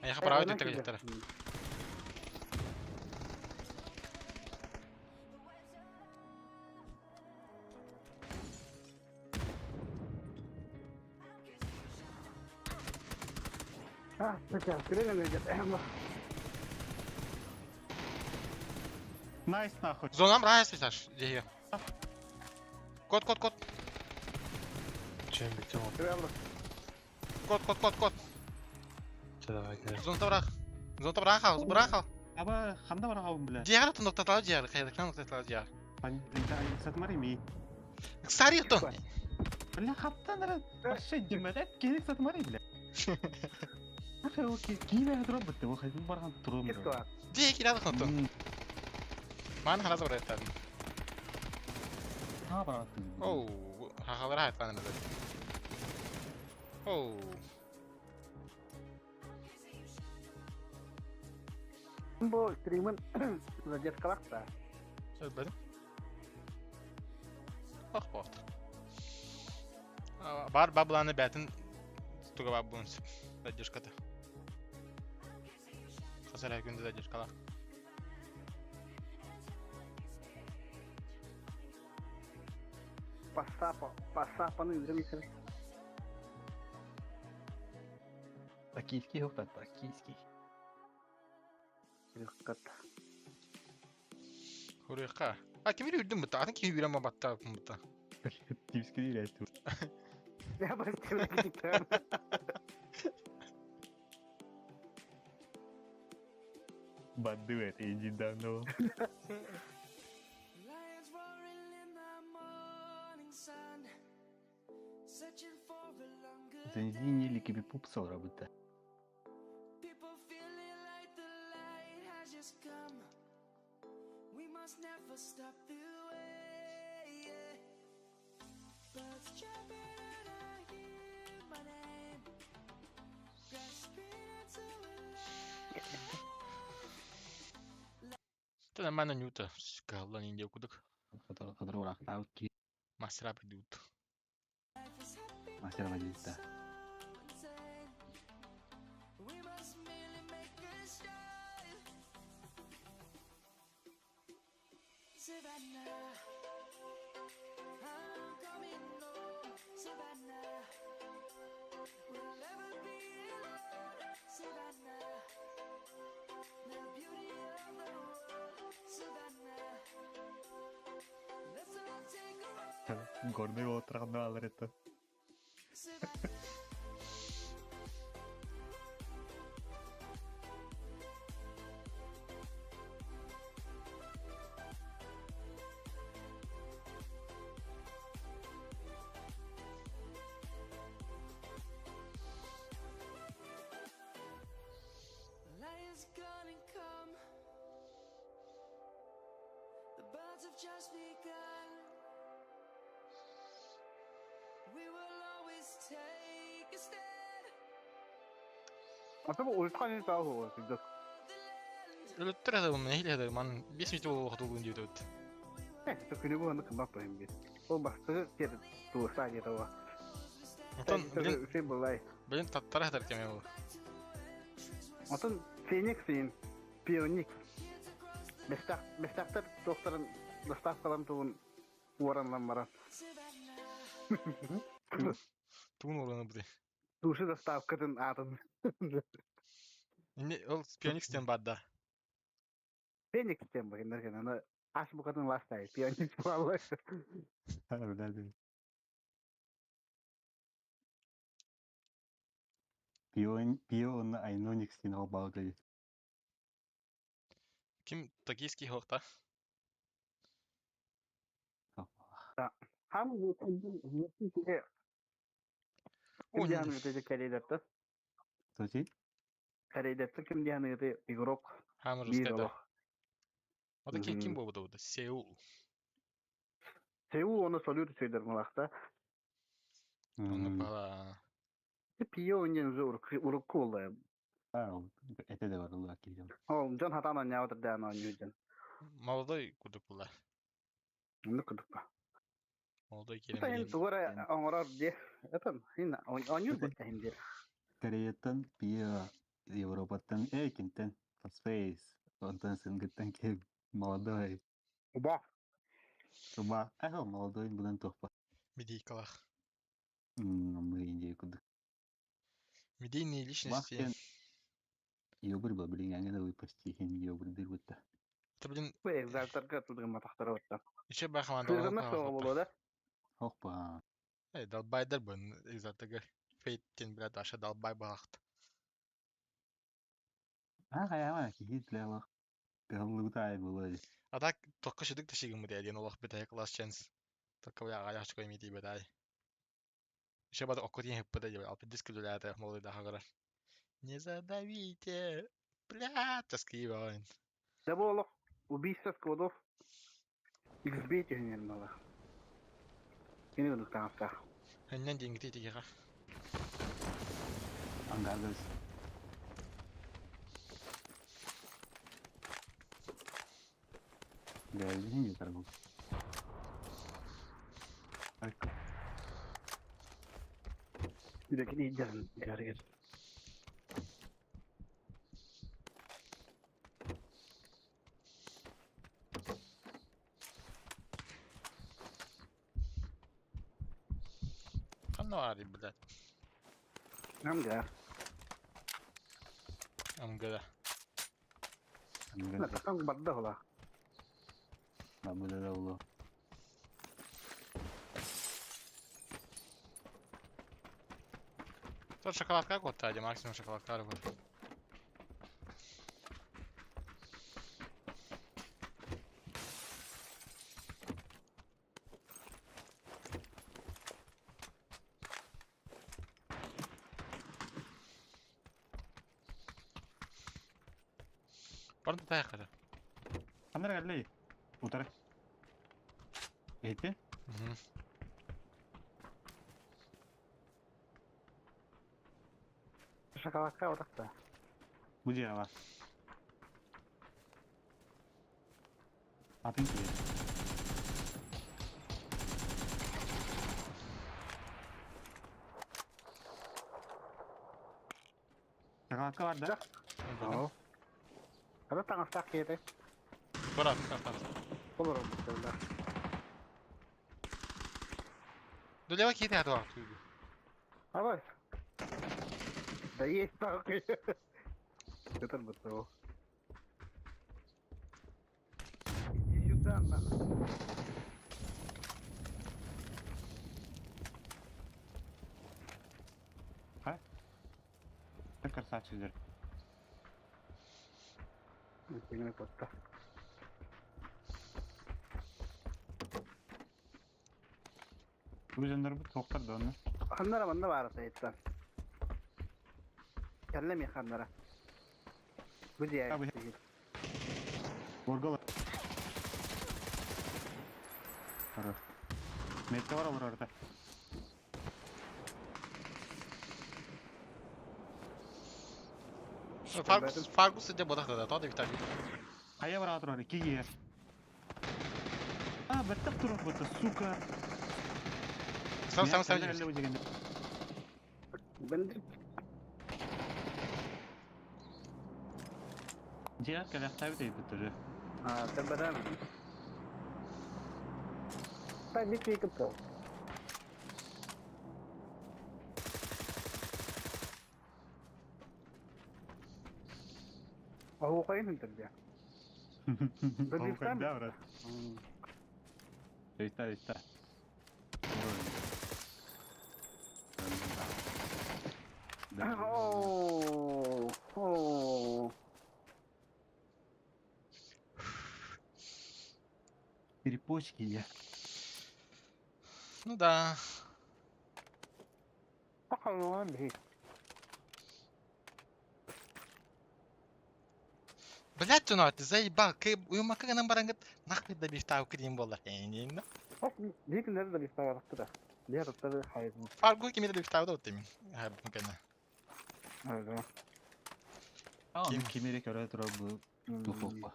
А я право ты тара. А, сейчас, күрәгән өйдә. Найс нахуй. Зонам нравится, Саш, где Кот, кот, кот. Чем битем Кот, кот, кот, кот. Давай, давай. Зона брах. Зона брахал, брахал. Аба, ханда бараҕабын бля. Дьиэҕэр оттон оттотоо дьиэҕэр, хайдахтан оттотоо дьиэҕэр. Сатмар ими. Сари оттон. Бля, хаттан эрэ вообще диммэтэ кини сатмар бля. Ахы ол киибэ турар бытты, ол хайдын барган турум. Дьиэ киирэ оттон. Маан харас бараттан. Ha бараттын. Оу, хахалара хайтлан эмэдэ. Оу. Бу стримын задержкалах да. Өлбөтүм. Ох бот. Бар бабланы бәтин туга бар буын задержката. Хасар күндө задержкалах. Пассапа, пассапаны үрем исер. Токийский хохта, токийский. Рөхкат. Хурыка. А ким үрдүм бутта? Атын ким үрем батта бутта. Тимский değil эту. Я бастым китап. Банды это иди давно. Зензини или кибипуп работа. Это нормально нюта. Калла не индия кудак. Который урахтаут ки. Мастера придут. Мастера водителя. Горный отран алар это. А то ультра не тау пиздец. Өлөттөр это мен хиле ман 5 минут болуп тулун дип өт. Это күнү бу аны кымбат бу бит. Ол бастыгы кер туса не того. Отон блин, Сен булай. блин таттара хатар кеме ол. Отон Феникс син Пионик. Бестак бестактар докторын доставкалан туун уоранлан баран. Туун ораны бу. Души доставкатын атын. Не ол Пионикстен бар да. Феникс тем бу киндер аны аш букатын ластай. Пионик буаллар. Пион, пион, айноник стенал балгай. Ким токийский хохта? Хам Ким дианы өтөжө Корейдатта. Сочи? Корейдатта ким дианы өтө игрок. Хамыр Бир русскайда. олох. Ода ким ким болду бу? Сеул. Сеул оны солюр сөйдер малакта. Оны бала. Пио үнен уже урукку болду. А, это да бар улар килген. Ол Джон Хатан ойнап да аны ойнойдун. Молодой кудук була. Муну кудук ба. Молодой Это келем. хин тугара оңорор де. Это хин ойнур бу хин дер. Кореяттан пио, Европаттан экинтен, Space, онтан сингеттен ке молодой. Оба. Туба, ага, молодой будан тохпа. Медийкалах. Мы индия кудук. Медийные личности. Бахтен. Йобыр ба, блин, я не дал почти хин йобыр дыр бутта. Это блин, Бу экзальтарга тудган матактар отта. еще бахаман Сыргына соға болду да. Хопа. Эй, долбайдар бун экзальтага. Фейттен блядь, аша долбай бахт. А, хаяма, хихит для лох. Кыһаллыбыт аайы буолуо дии. А так только шедык ташигым диэн олох бүтэһик last chance. Только бля аҕайах чукай миитийбэт аай. Еще бада окко тиийэн хыппыта дии алпидис күлүлээтэ молодой көрөр. Не задавите! Бля, тоскливо. Да бу олох убийство складов XB түһүнэн мала. Кини курдук таҥастаах. Ханнан диэҥҥитий тигиэхэ. Ангардас. Бэйэбин ыытарбын. Үлэкин иһдэрин гарыгар. Ханна баарый, блядь? Амга. Амгада. Амгада. Там барда хола. Бабыда да улу. Тут шоколадка куттаа максимум шоколадка вот. Барда тайқады. Ханна кэллэй? Утары. Эти? Шоколадка отақта. Бу дьиэҕэ баар. Атын киһи. Шоколадка бар да? Oo. Ата таҥастаах киһи Бара, тахтар. Олорор бутылла. Дулева киһи тахтар. Давай. Да есть нахуй. Это бутыл. Иди сюда, нахуй. Ты красавчик, Тиҥэ куотта. Бу дьоннорбут суохтар да онно. Ханнара манна баара сайыттан. Кэллэ ми ханнара. Бу дьиэ. Горгала. Метка бар олорор да. Фаргус, Фаргус иде бодах да, то да Виталий. Хайа бара турар, ики ер. А, баттах турар бата, сука. Сам сам сам. Дьиэ кэлэхтээбит эйбит уже. А, табарам. Та не пикапал. Оһуохайын үntэрдэ. Оһуохайда, брат. Өйта, өйта. Оо, оо. Перепочки я. Ну да. Пахалан бии. Блять, ну ты заебал, кай уймака гынан барангыт нахуй да бифтау кирин болар. Эйнин. Биир да бифтау да. Биир да хайдын. Фаргу кимир да бифтау да тимин. Ха букана. Ага. А, ну кимире көрө турар бу духовка.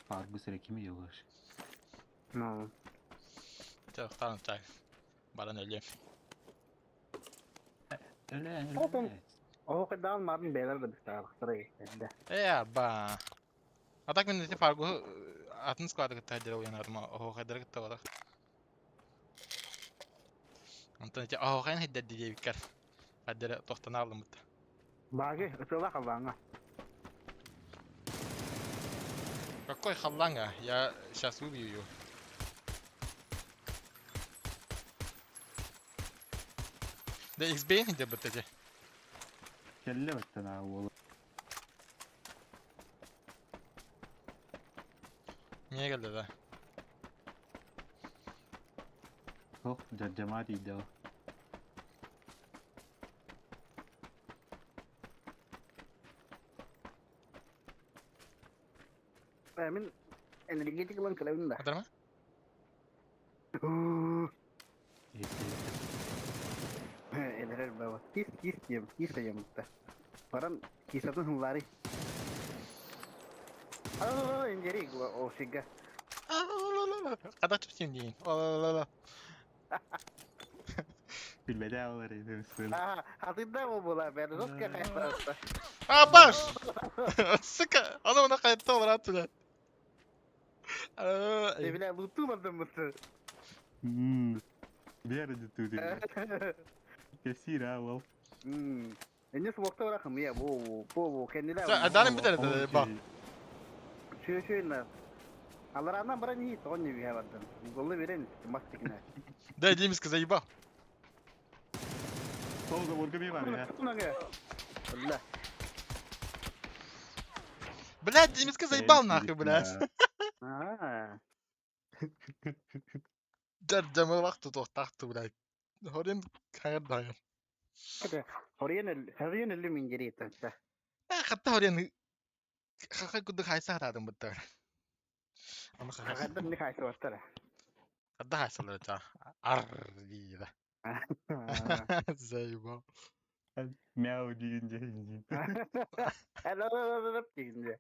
Фаргу сире кими йолаш. Ну. Тохтан так. Баран өлөм. Өлө, өлө. Оһуохайдаан марын бэйэлэр да бифтаабахтара да. Э, ба. А так мен эти Фаргу атын склады кытта дер уянарым, оһуохайдары кытта барах. Онтон эти оһуохайын хиддер диэбиккэр. Хаддер тохтанаалымыт. Багы, ытыла халлааҥа. Какой халланга? Я сейчас убью ее. Да XB где бы эти? Кэллэ баттана уолу. Не келді да. Ох, дьардьамаа тиийдэ ол. Мин энергетик ылан кэлэбин да. Атарма? Элэрэр баба. Кис кис дием, кис дием бутта. Баран кисатын хыллари. Aa, индери о сигга. Қада түптен дейін. Ла-ла-ла-ла. Билбэдэ олар эдем сыл. Аа, хатында бу була бер. Русска кайфарта. А, баш! Сука! Ана оны қайтты олар аты Не бля, луту бардым бутты. Бер ди ту. Кесир а ол. Энес вакта барахым я бу бу бу кендилер. Адарым битер ба. Шү шү на. Аларанан баран iyi тоғын не бия бардым. Голы берен мастикне. Да, Димиска заебал. Сол заборга би бар я. Бля. Блядь, Димиска заебал нахуй, блядь. Аа. Жар вақты тоқтақты, блядь. Хорин қайыр дайыр. Хорьен хорьен элли мингери танта. Хатта хорин хахай кудды хайса хатадым бұттар. Аны хахай. Хагадыр не хайсы баттар. Хатта хайсалар жа. Ар дейді. Заебал. Мяу дегенде. Алло дегенде.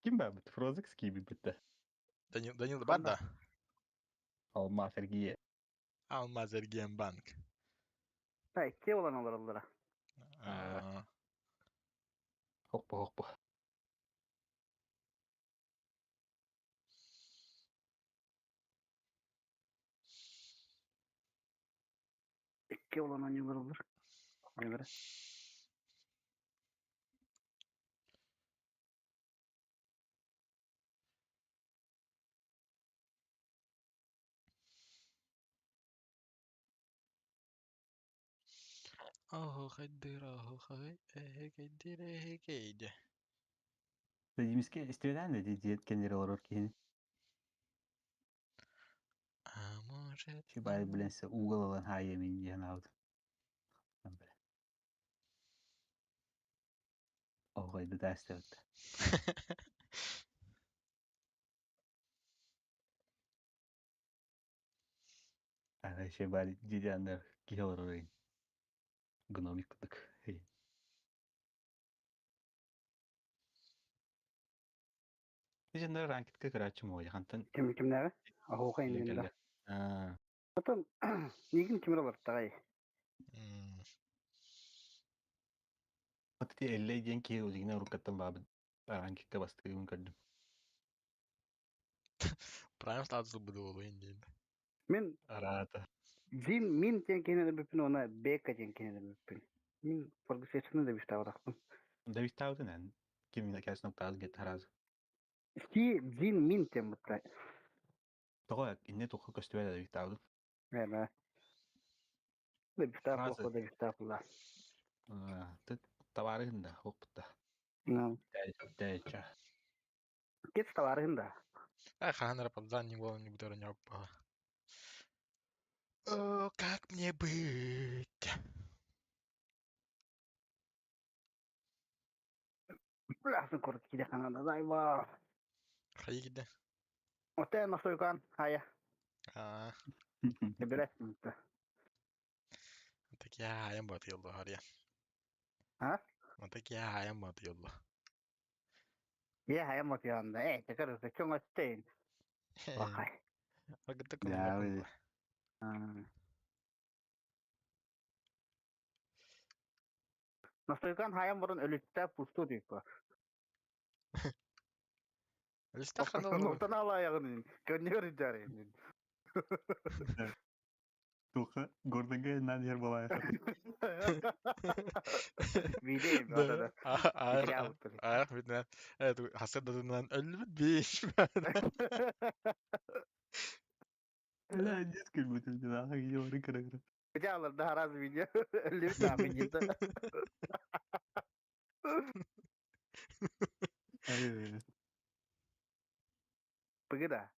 Ким бар бит? Фрозекс киби битте. Данил, Данил бар да? Алмаз Эргие. Алмаз Эрген банк. Та икки olan олар олара. Аа. Хоппа хоппа. Икки olan oynuyorlar olur. Oynuyorlar. Охо хайдыр, охо хай, эхе эхе кейде. Димиске истебеден де диет кендер олар кихини. А может... Шибай bilense угол алан хайя мин диэн алды. Оҕойду таастыбыт. Ага шибай дидиандар кихи олорор гномик кудук. Дижендер ранкетке кырачы мо хантан. Ким кимнәре? Ахука инде. Аа. Потом нигин кимер бар тагай. Ати элле диэн киһи узигина уруккаттан баабыт ранкетке бастыгын көрдүм. Прайм статус буду болу инде. Мен Арата. Дин мин тен кенеде бүпүн она бека тен кенеде бүпүн. Мин форгсесini de бистабыракпын. Да бистабытын эн. Ким кәсін октаз гет харазы. Си дин мин тен бутта. Того инне тоқы көстүбэ да бистабытын. Эме. Да бистабы да бистабыла. Ты товарыһын да опытта. Ну. Дәча. Кет товарыһын да. А ханара пабзан не было не буду не О, как мне быть? Блясын корот киде ханада дайва. Хайы киде. Оте насойкан хая. Аа. Билесин. Так я хаям бат yollu харья. А? Так я хаям бат yollu. Я хаям бат янда. Э, текер чоң өттейин. Бакай. Я Настойкан хаям бурун өлүттэ пусту дейп. Өлүттэ ханал. Нотан ала аягын. Көннөр жары. Тоқа Гордонга нан ер болай. Видео да да. А, видно. Это хасадынан өлбүт биш. Ла диск бүтүн да видео кыра. Жалар да раз видео. Өлүт там видео. Пыгыда.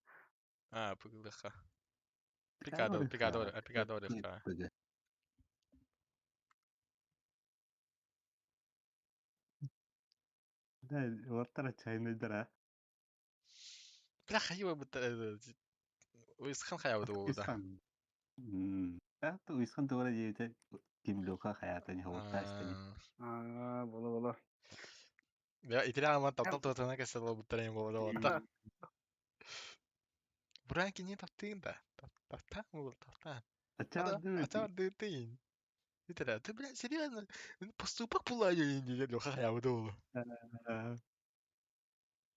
А, пыгылыха. Пикадор, пикадор, пикадор. Да, уоттара чайныйдара. Бля, хайыба бытта Уисхан хайабыт уолда. Уисхан. Это Уисхан туора диэбитэ ким Лука хаята не хоттаа истэни. Аа, бола бола. Я итиле аман таптал тотана кесел буттарайын бола болда. Буран кине таптыын да. Таптаан уол таптаан. Ачаа дытыын. Итиле, ты, блядь, серьезно? Поступок була диэн Лука хайабыт уолу.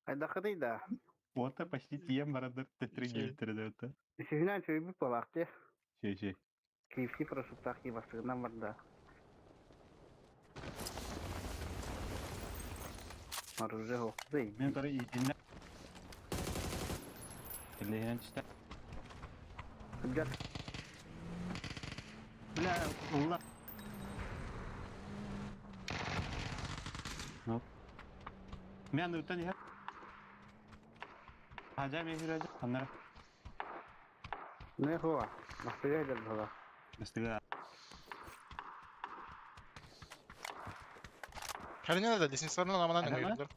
Хайдахыный да. Уота почти тиийэн барандар төттөрү киирбиттэрэ да. Үсүһүнэн чөйбүт буолаахтыы. Чэй-чэй. KFC парашюттаах кии бастыгынан барда. Оружие охтуй. Мен тары иитиннэ. Тэлэһинэн түстэ. Кырдьар. Бля, ылла. Ну. Мен ыттан иһэр. Хажа мен хүрәжа ханнара. Не хуа. Мастыга дэр буола. Бастыга. Хәрне да лестницаларынан аманан Ана ма? өңгөйдүлөр.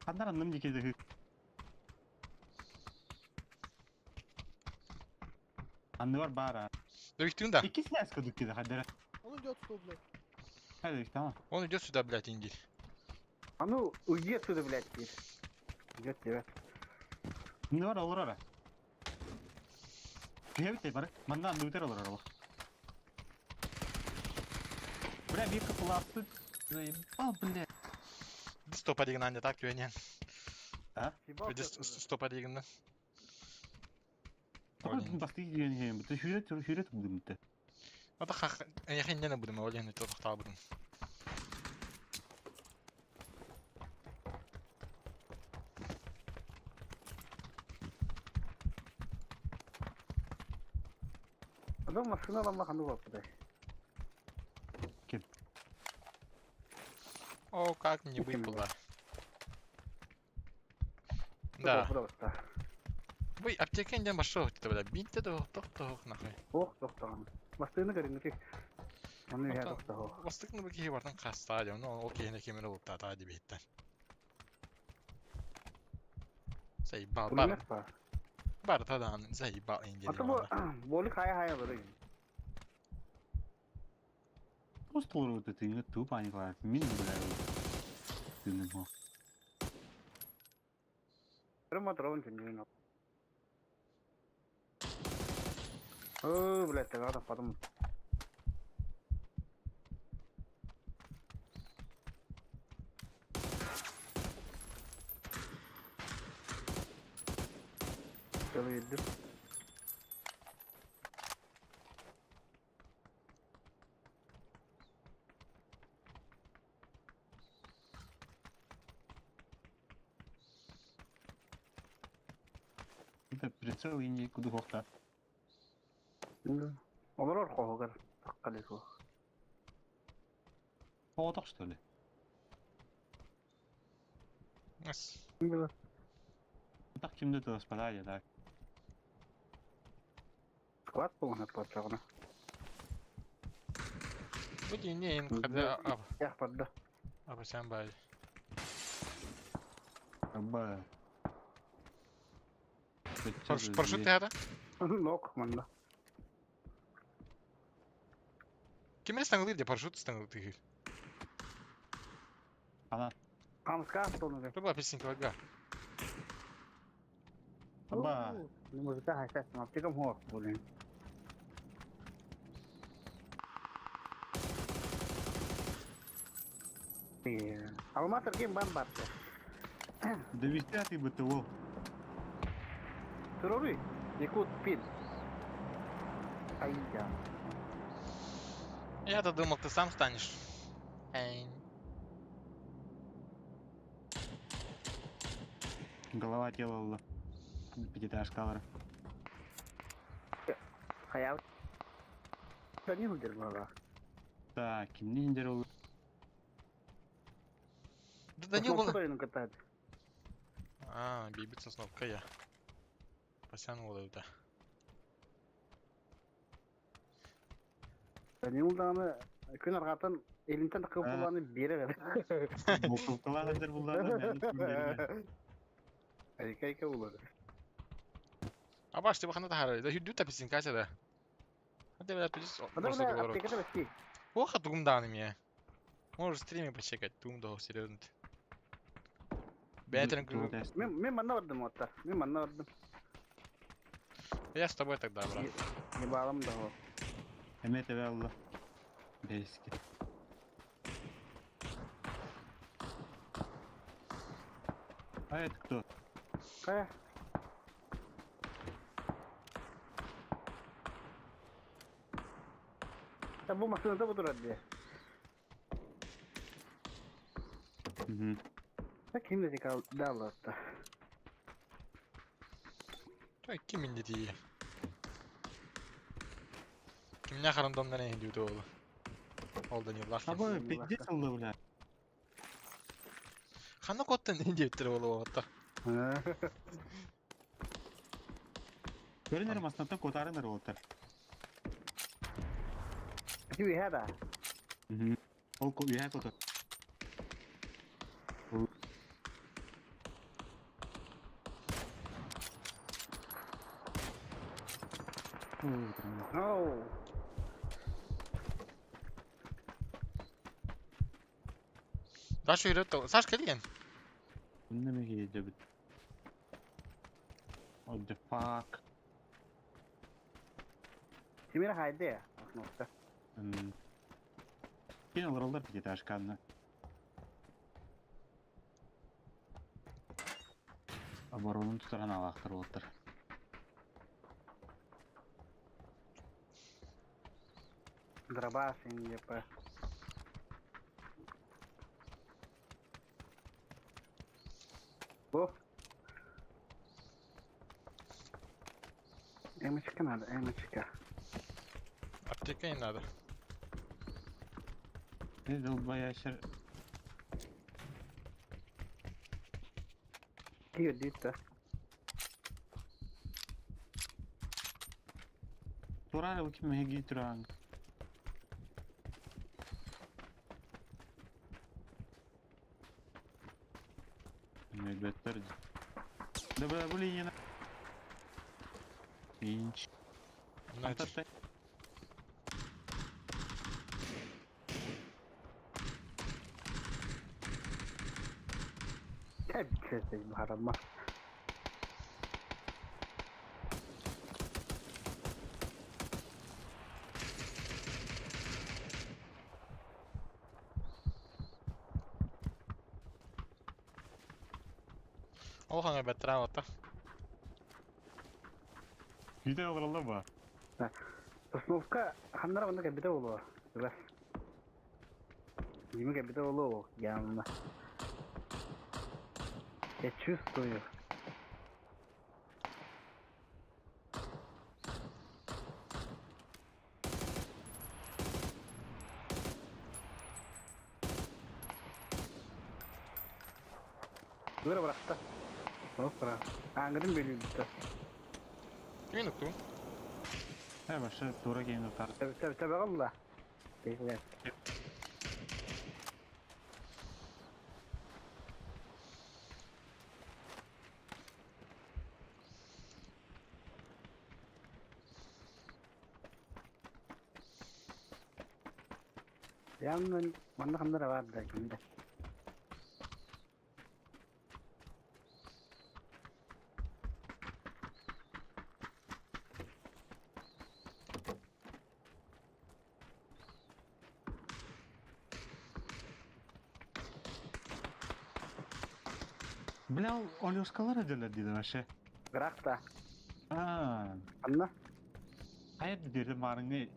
Ханнара ным дикеде. Анны бар бара. Дөрүктүн да. Икки сляс кодук киде хаддара. Он идет сюда, блядь. Хadi tamam. Он идет сюда, блядь, индиль. А ну, уйди отсюда, блядь, теперь. Идет тебя. Не бар олор ара. Күйөбүт бар. Манна анны өтер олор ара. Бля, бир кыласы. Заебал, бля. Стопа деген анда так күөнен. А? Стопа дегеннен. Басты деген хем. Бу хүрөт хүрөт будум. Ата хах, яхин будем, олен тоқтаа будем. Адам машина ламма ханды бапты. Кем? О, как мне выпало. Да. Вы аптека не пошел, ты бля, бинте до тох нахуй. Ох, тохтаган. Бастыны көрүнүк. Аны я тохтоо. Бастыкны бу киһи бартан хаста дем, но ол киһини кемере булта та дибиттен. Заебал, бар. Бар тадан заебал инде. Ата бу боли хая хая бар. Просто вот это не тупо не класс. Мин бля. Ты не мог. Рема дрон жүнүн. О, блядь, тогда потом. Целый. Это прицел и никуда хохта. Олорор хоһугар таккалыку. Хоотох, что ли? Yes. Так кимде то спадает, так. Склад полный подчагына. Бу не ин когда Я подда. Аба сен бай. Аба. Парашют ты Нок манда. Кимре стаңылыр де парашют стаңылыр тыгыр. Ана. Камска столны. Туба песенка лага. Аба. Не может так хасас, аптекам хор, блин. Алматыр кем бан бар. Довести ты бы того. Туроры, якут пин. Ай-я. Я-то думал, ты сам станешь. Эй. Голова делала. Пятиэтажка. Хаял. Да не удержала. Так, ким не делал. Да Данил Сосновка был... тойонун кытта. А, бейбит сосновка я. Пасян уолайда. Данил даҕаны күн арҕааттан илинтэн таххыы буолааны биэрэ Буковкалаах эдэр булларына мээнэ кимнэринэ. Айка-айка булар. Абаш, ты бахана тахара. Да хүддүү таписин кача да. Хадэ бля пидис. Ада бля аптеката бэсти. Оха тугум дааны мия. Можешь в стриме почекать, тугум да серьезно. Бэтрин Мен мен манна бардым отта. Мен манна бардым. Я с тобой тогда, брат. Не балам да. Эмиэ тэбэ алла. Бэйски. А это кто? Кая? Та бу машинада бу турар дии. Мгм. Та ким да дикал даллатта. Той ким инди дии. Кимне харандомнан эһин дүү ол. Ол Даниллах. А бу пиздец алла бля. Ханна коттан инди өттөр болу отта. Көрүнөр маснаттан котарынар олтар. Ти хада. Мгм. Ол ко үйэ котор. Оу. Даша үйрөт. Саш келген. Неме хийдэ бит. What the fuck? Тимир хайде. Ахнокта. Кен олороллар пятиэтажканна. Оборонун тутаран алаахтар уолаттар. Дробаш епа. О. Эмочка надо, эмочка. Аптека не надо. Не долбоящер. Кио дита. Турары бу ким меги туран. Мегбеттер. Да бля, бу линия. Инч. Значит. Кәб харама. Ол хаңа бәттіран отта. Видео олороллар ба. Сосновка ханнара онда кәбите болу. Бas. Неме кәбите болу явно. Я чувствую. Дура бырахта. Опра. Аңгырын бөлүбүттө. Кимин укту? Э, башы тура кейин утар. Тэб тэб алла. Бейгер. Яннан манна ханнара бар да кимде. Бля, Олюшкалар эделер диде башы. Грахта. А, Анна. хайыр дирди марыңы.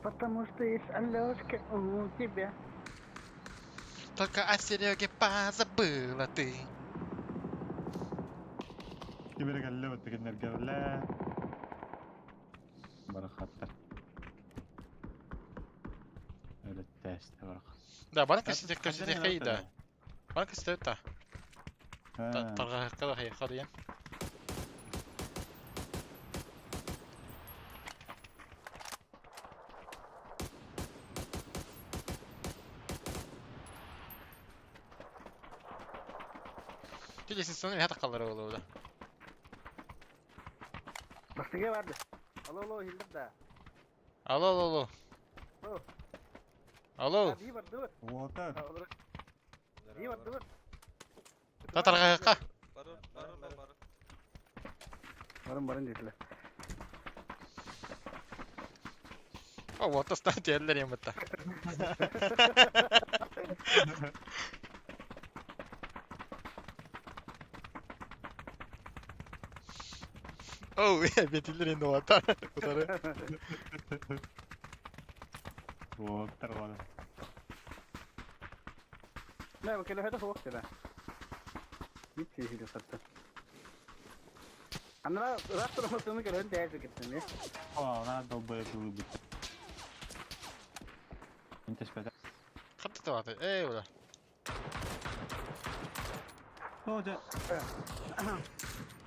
Потому что есть Алёшка у тебя. Только о Сереге позабыла ты. Кимере калле баттыгыннерге бля. Барахаттар. Өлөттөр. Тесте бар. Да, баран кэпсэтиэх кэпсэтиэххэй да. Баран кэпсэтэбит да. Тарҕаһыахха да хайыахха диэн. Тилесин эһэ таххаллара буолуо да. Бастыга барды. Алло, алло, иһиллэр да. Алло, алло, алло. Алло. Алло. Дии бардыбыт. Уота. Дии бардыбыт. Татарҕаһыахха. Барın барın dediler. О, вот астан тиэллэр им бытта. Оу, бетиллер енді уоттар. Утары. Уоттар уота. Не, кэлэһэтэ суох дeda. Бит сиһили сатта. Анара ыраах турамасыны көрөн тээсэ кеттем. О, она долбоеб выбыт. Интеспета. Хатты табаты. Эй, бля. О, да.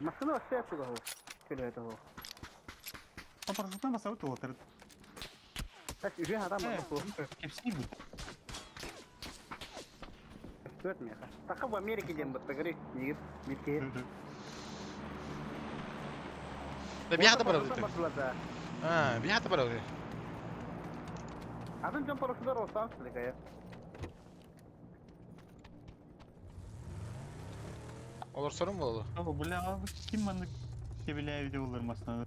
Массыына вообще туга хо. Кэлэһэтэ хо. А парашютна масабыт уотар. Так, үһү хатам бар хо. Кепси бут. Төрт меха. Така в Америке дем баттагары. Егит, битке. Да бияхта барабыт. А, бияхта барабыт. Атын жон парашютар олсан сылыгая. Олар сорун болду. О, бля, ким маны кебилээбите болар масына.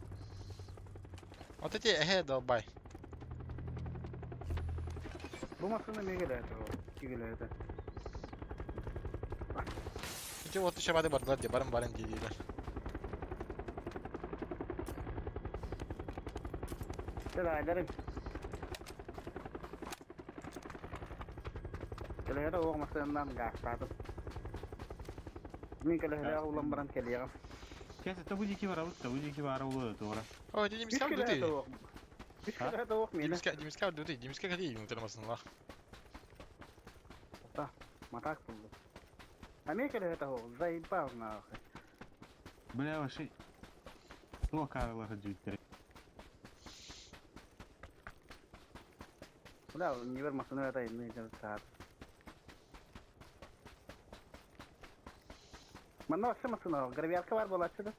Вот эти эхе долбай. Бу машина мегеле это. Кигеле это. Эти вот еще бады бардылар де барым барым дейдилер. Телайларым. Кэлэһэрэ оҕ масыннан гаастаатым. Мин кэлэһэрэ улан баран кэлиэҕим. Кэс, это будики барабыт, та будики бара улы туора. О, эти Үс Димискал кэлэһэ дуты. оҕ. Үс кэлэһэ оҕ миэнэ. Димискал, Димискал дуты. Димискал кали юмтармасынлах. Та, матак булду. А мен кэлэһэ оҕ, заебал нахуй. Бля, вообще. Туа каралар дүйттер. Бля, не бер машина это не саат. Манна вообще машина, гравиарка бар болачы да.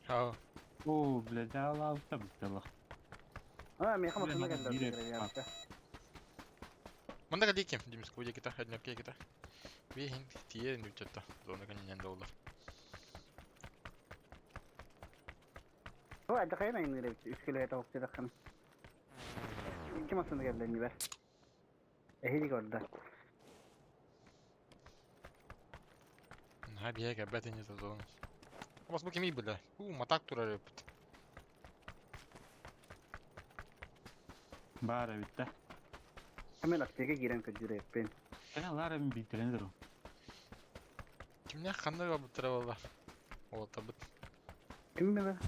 Ау. О, бля, да лаута буталах. А, меха Бля, машина надо кэллэ бирет. гравиарка. Манда кали ким? Димискал декита, однёпке кита. Бихин тиер нүчетта. Зона каньян доллар. О, адахайна иннere үс кэлэһэ оҕ дедаххана. Икки машина кэллэ не бер. Эхили көрдө. На бияга бәтен ете зона. Бас бу кими бля? У, матак турар өпт. Бара битте. Мен аптека кирен көдүрөппүн. Кена лара мен биттерендер. Кимне ханны бабыттыра болла. Ол табыт. Ким бе?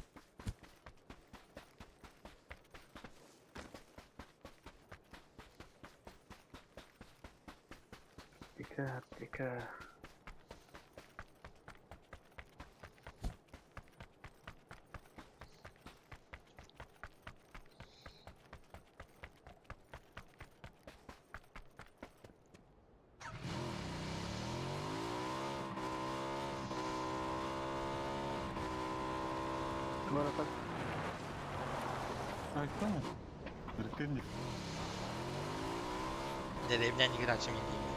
Аптека, аптека. Баратак. Айткана. Ртынник. Деревня не грача мен деймін.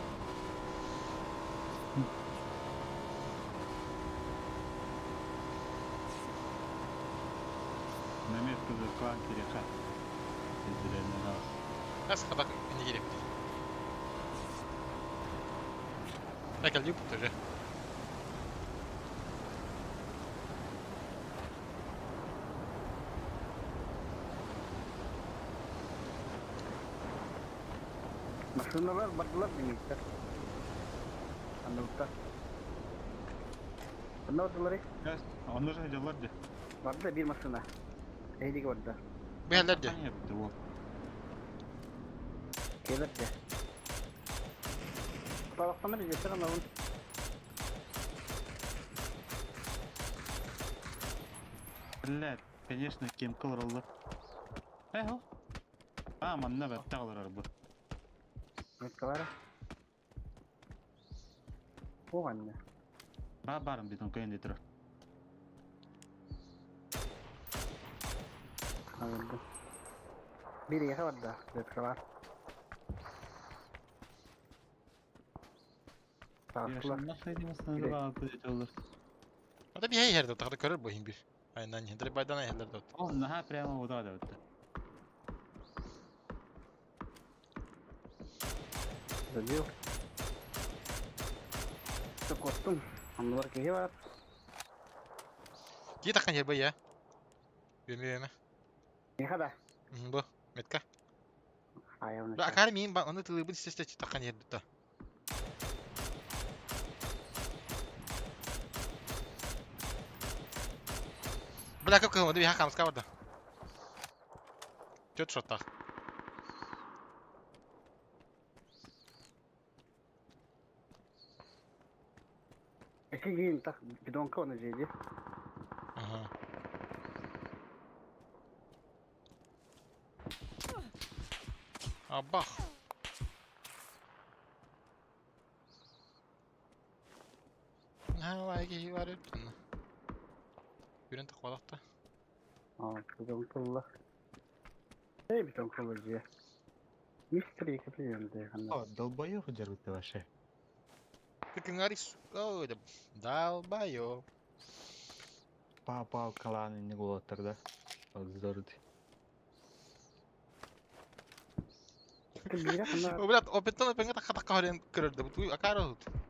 На метку за клан киреха. Деревня нас. Нас хадак не керек. Так, алюп тоже. Машиналар бардылар демейттер. Андылыкта. Анда бардылар Кас, он уже делар де. Барды бир машина. Эхилиге барды. Бу хәлләр де. Бу. Келерде. Балақтаныр жетер анауын. Блядь, конечно, кем олороллор. Э, ол. А, манна бэтте олорор бу. Меткалары. О, анне. Ба барым битон көйін де тұр. Алынды. Bir yere var da. Меткалар. Тастылар. Ата bir yerde тағда көрөр бу хин бир. Айнан хендер байдан айхелер дот. Ол наха прямо вот да өтті. Задел. Korktum. Anılar кеге бар. Ки таққан жер бу я. Беме беме. Неха да. Бу метка. Аяғын. Бу акар мин ба оны тылыбын сесте таққан жер бутта. Бля көп кылмады би хакамска барда. Чөт шоттақ. Эки кейін так бидонка оны жейді. Ага. Абах. Ха, бар өттін. Бүрен тақпалақта. А, бидонка улла. Эй, бидонка улла же. Мистер екі приемде. О, долбоёб жарбытты вообще. Ты кыңарис. Ой, да. Долбоёб. Па-па каланы не голоттар да. Здорово. О, блядь, опеттон опенге таққа таққа хорен көрөрдө. Бу акара тут.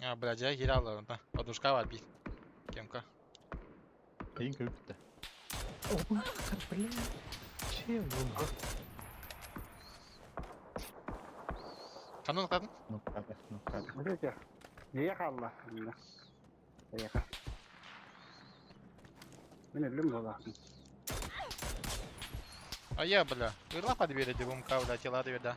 А, блядь, я хирал, да. Подушка бар би. Кемка. Қиын көпті. О, бля. Чем бұл? Канон қадын? Ну, капец, ну, капец. Вот Жее қалла. Жее Мен өлім боласың. А я, бля. Ырла подберете, бумка, бля, тела да.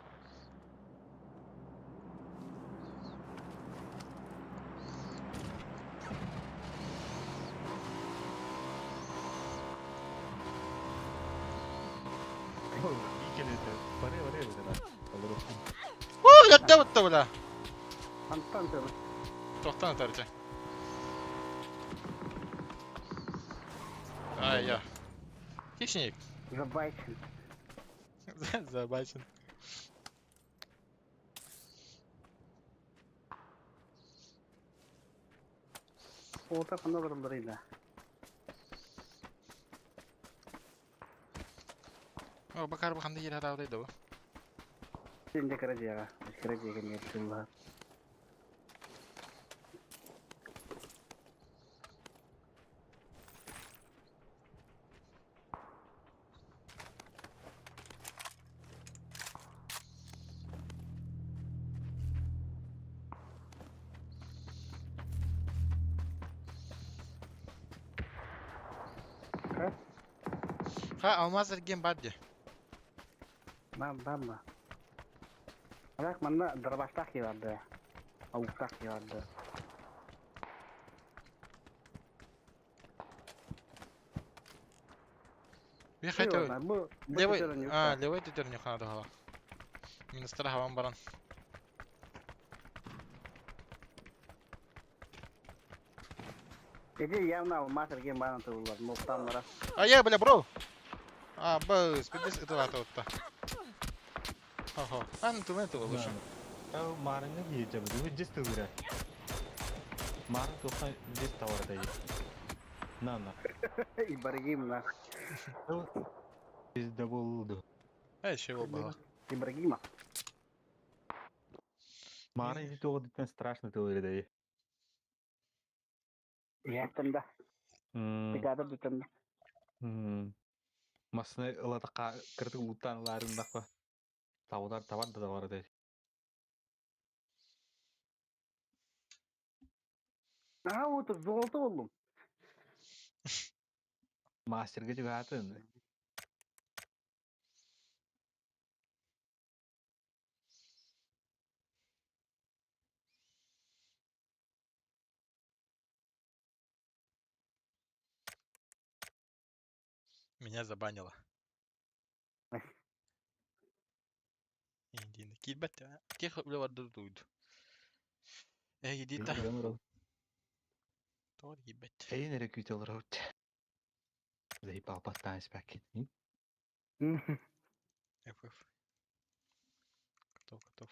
О, ятта бутта, бля. Антан söyle. Тоқтан тарча. Ай, я. Хищник. Забайчен. Забачен. Ота қанда барылдар О, бакар баханда жер хатабыдай да бу. Сен де кіре жеға. Кіре жеген ертілі. Ха, алмаз эрген бар де. Бам, бам, Бірақ мында дробаштақ барды. Ауықтақ барды. Би хайта. Левый, а, левый төтөр не ханады хала. Минустар хаван баран. Эти явно алмаз эрген баны тулар, моқтан А я, бля, бро. А, быз, пидес это лата отта. Хо-хо. А, ну ты это лучше. Марыңы дие жабы, бу жес тылыра. Марын тоқсан жес тауарда е. На, на. Ибрагим на. Пизда болды. Эй, чего было? Ибрагима. Марын иди тоғы диттен страшно тылыра да е. Яттым да. Бригада бүтін. Масына ылата кыртык луттан ларын дақпа. Таудар табар да бар да. А, вот золото болдум. Мастерге жігатын. Меня забанило. Киирбэт киэх үлэ барда дуйду. Э, иди та. Тоҕо киирбэт. Эйин эрэ күүтэ олоробут. Заебал бастаан испэккин. Ф, Ф. Готов, готов.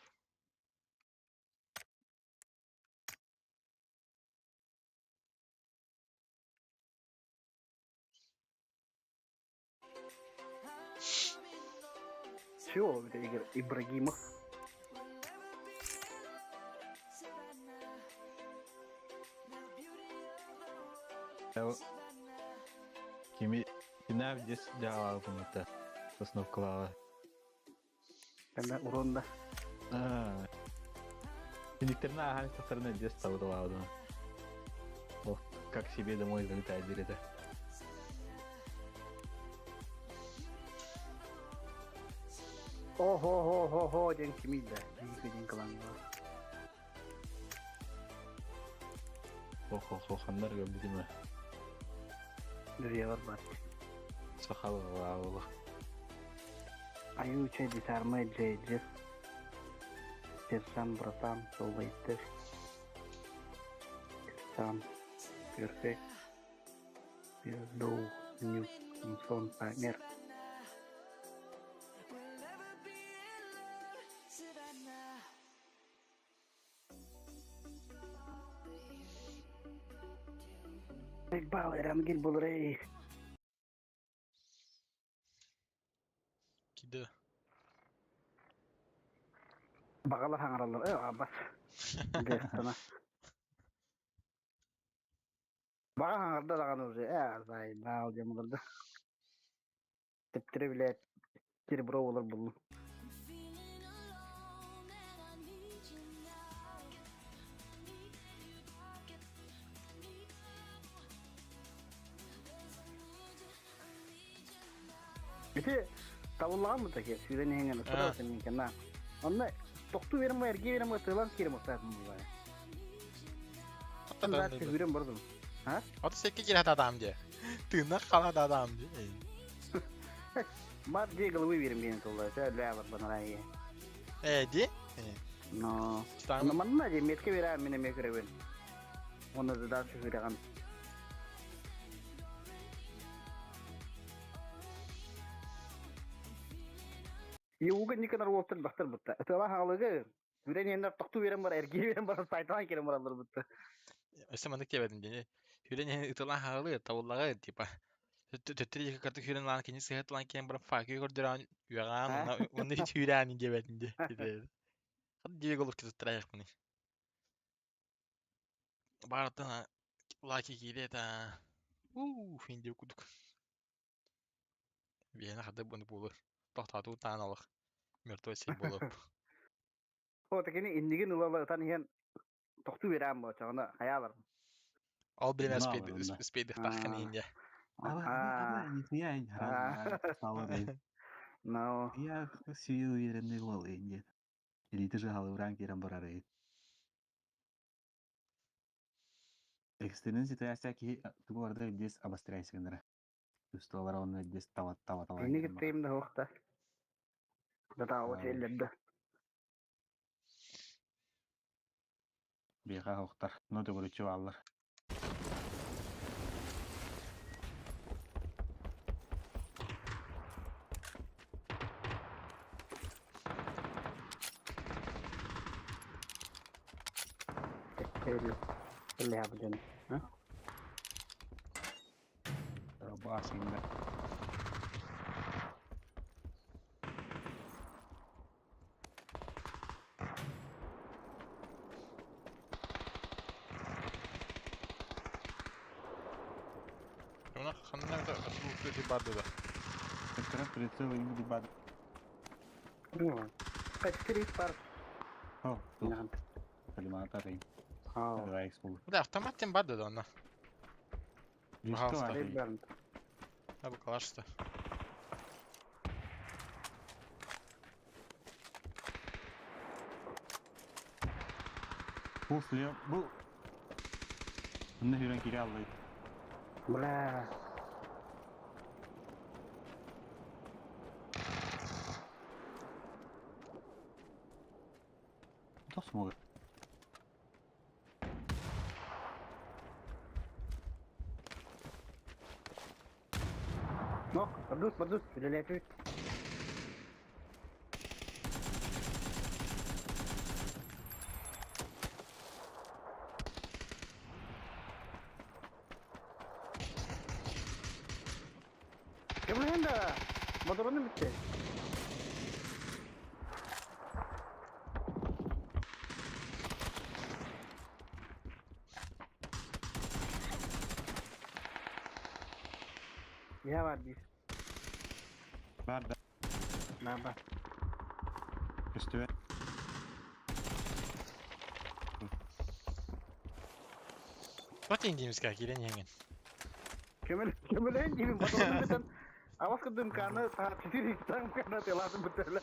Все, это Игорь Ибрагимов. Кими Кина здесь дьаалаабытым это Сосновкалаава. Когда урон да. Киниктерин ааһан истэхтэринэ здесь табыталаабытым. Ох, как себе домой залетает диир этэ. Охо-хо-хо-хо, диэн кимий да. Диэн кылаҥҥа. Хо-хо-хо, ханнар көрбүтүм ээ. Дүрүйэбэр бар. Сахалаабыла. Аюуча дисармай джейджи. Сержан братан солбайтыр. Сам перфект. Пиздоу нью сон памер. Бал эрангил булрей. Киде. Бағалар хаңаралар. Э, абас. Дестана. Баға хаңарда даҕаны уже. Э, заебал диэн олордо. Тэптэрэ билээт серебро буолар буллум. Ити табыллаҕан бу таки сүүрэн иһиҥҥэн ыстара минкена. Онно тохтуу берем эргие берем тылан киирем устаатын буллаа. Анда сүүрэн бардым. А? Ото секке кире адам де. Тыыннах халат адам де. Мат две головы берем диэн тулла. Сэ лээ бар банарай. Э, ди? Но. Но манна же метке бере мен эме көрөбүн. Оны да сүүрэгэн. Юуга никанар уолтар бахтар бутта. Тыла хаалыгы Бүрен еннер тоқту берем бар, эргие берем бар, сайтан керем бар алар бутта. Өссө маннык диэбэтим дии. Хүрэн ытылан хаалыы, табыллаҕа типа. Төттөрү картык хүрэн лаан кини сыһыт лаан киэн баран факы көрдөрөн үөҕаан уонна түүрээн диэбэтим дии. Хат дии голов кытыттарайахпыный. Баартан лаки киирэ та. Уу, финди кудук. Биһиэнэ хата буну буолур. Тохтоотуу таан олох. Мертвый сир буолуп. О, такини иннигин ылала ытан иһэн тохтуу берем бо, чагына хаялар. Ол билемэ спейдыхтааххын иһин дьэ. Я Но. Я сүйе уверенный уол инде. Элиты же халыбыран кирен барар Экстренный ситуация ки тугу барда здесь обостряйся гынара. Чувствовал он здесь тава тава тава. Инниги тейм да хохта. Да тава челлерде. Бега хохтар. Ну төгүрүчү аллар. اللي هبدن. ها؟ Басында. Уна ханна да асулукту барды да. Как прицел им бад. Ну, качтiri пар. О, Коллиматор. Аа. Да, автомат тем барды да онно. Пожалуйста. Да, калашта. Бу слева, бу. Мында хүрэн кире аллай. Бля. смога. Нок, бардут, бардут, үлэлээтибит. Көмөлөһөн да, моторону бүттэ. Я бар дии. Бар да. Бар бар. Көстүбэт. Туох диэн киирэн иһэҥин? Көмөл көмөлөһөн диибин моторону бүтэн Авас кыдымканы четыре тамканы телатын бүтэлэ.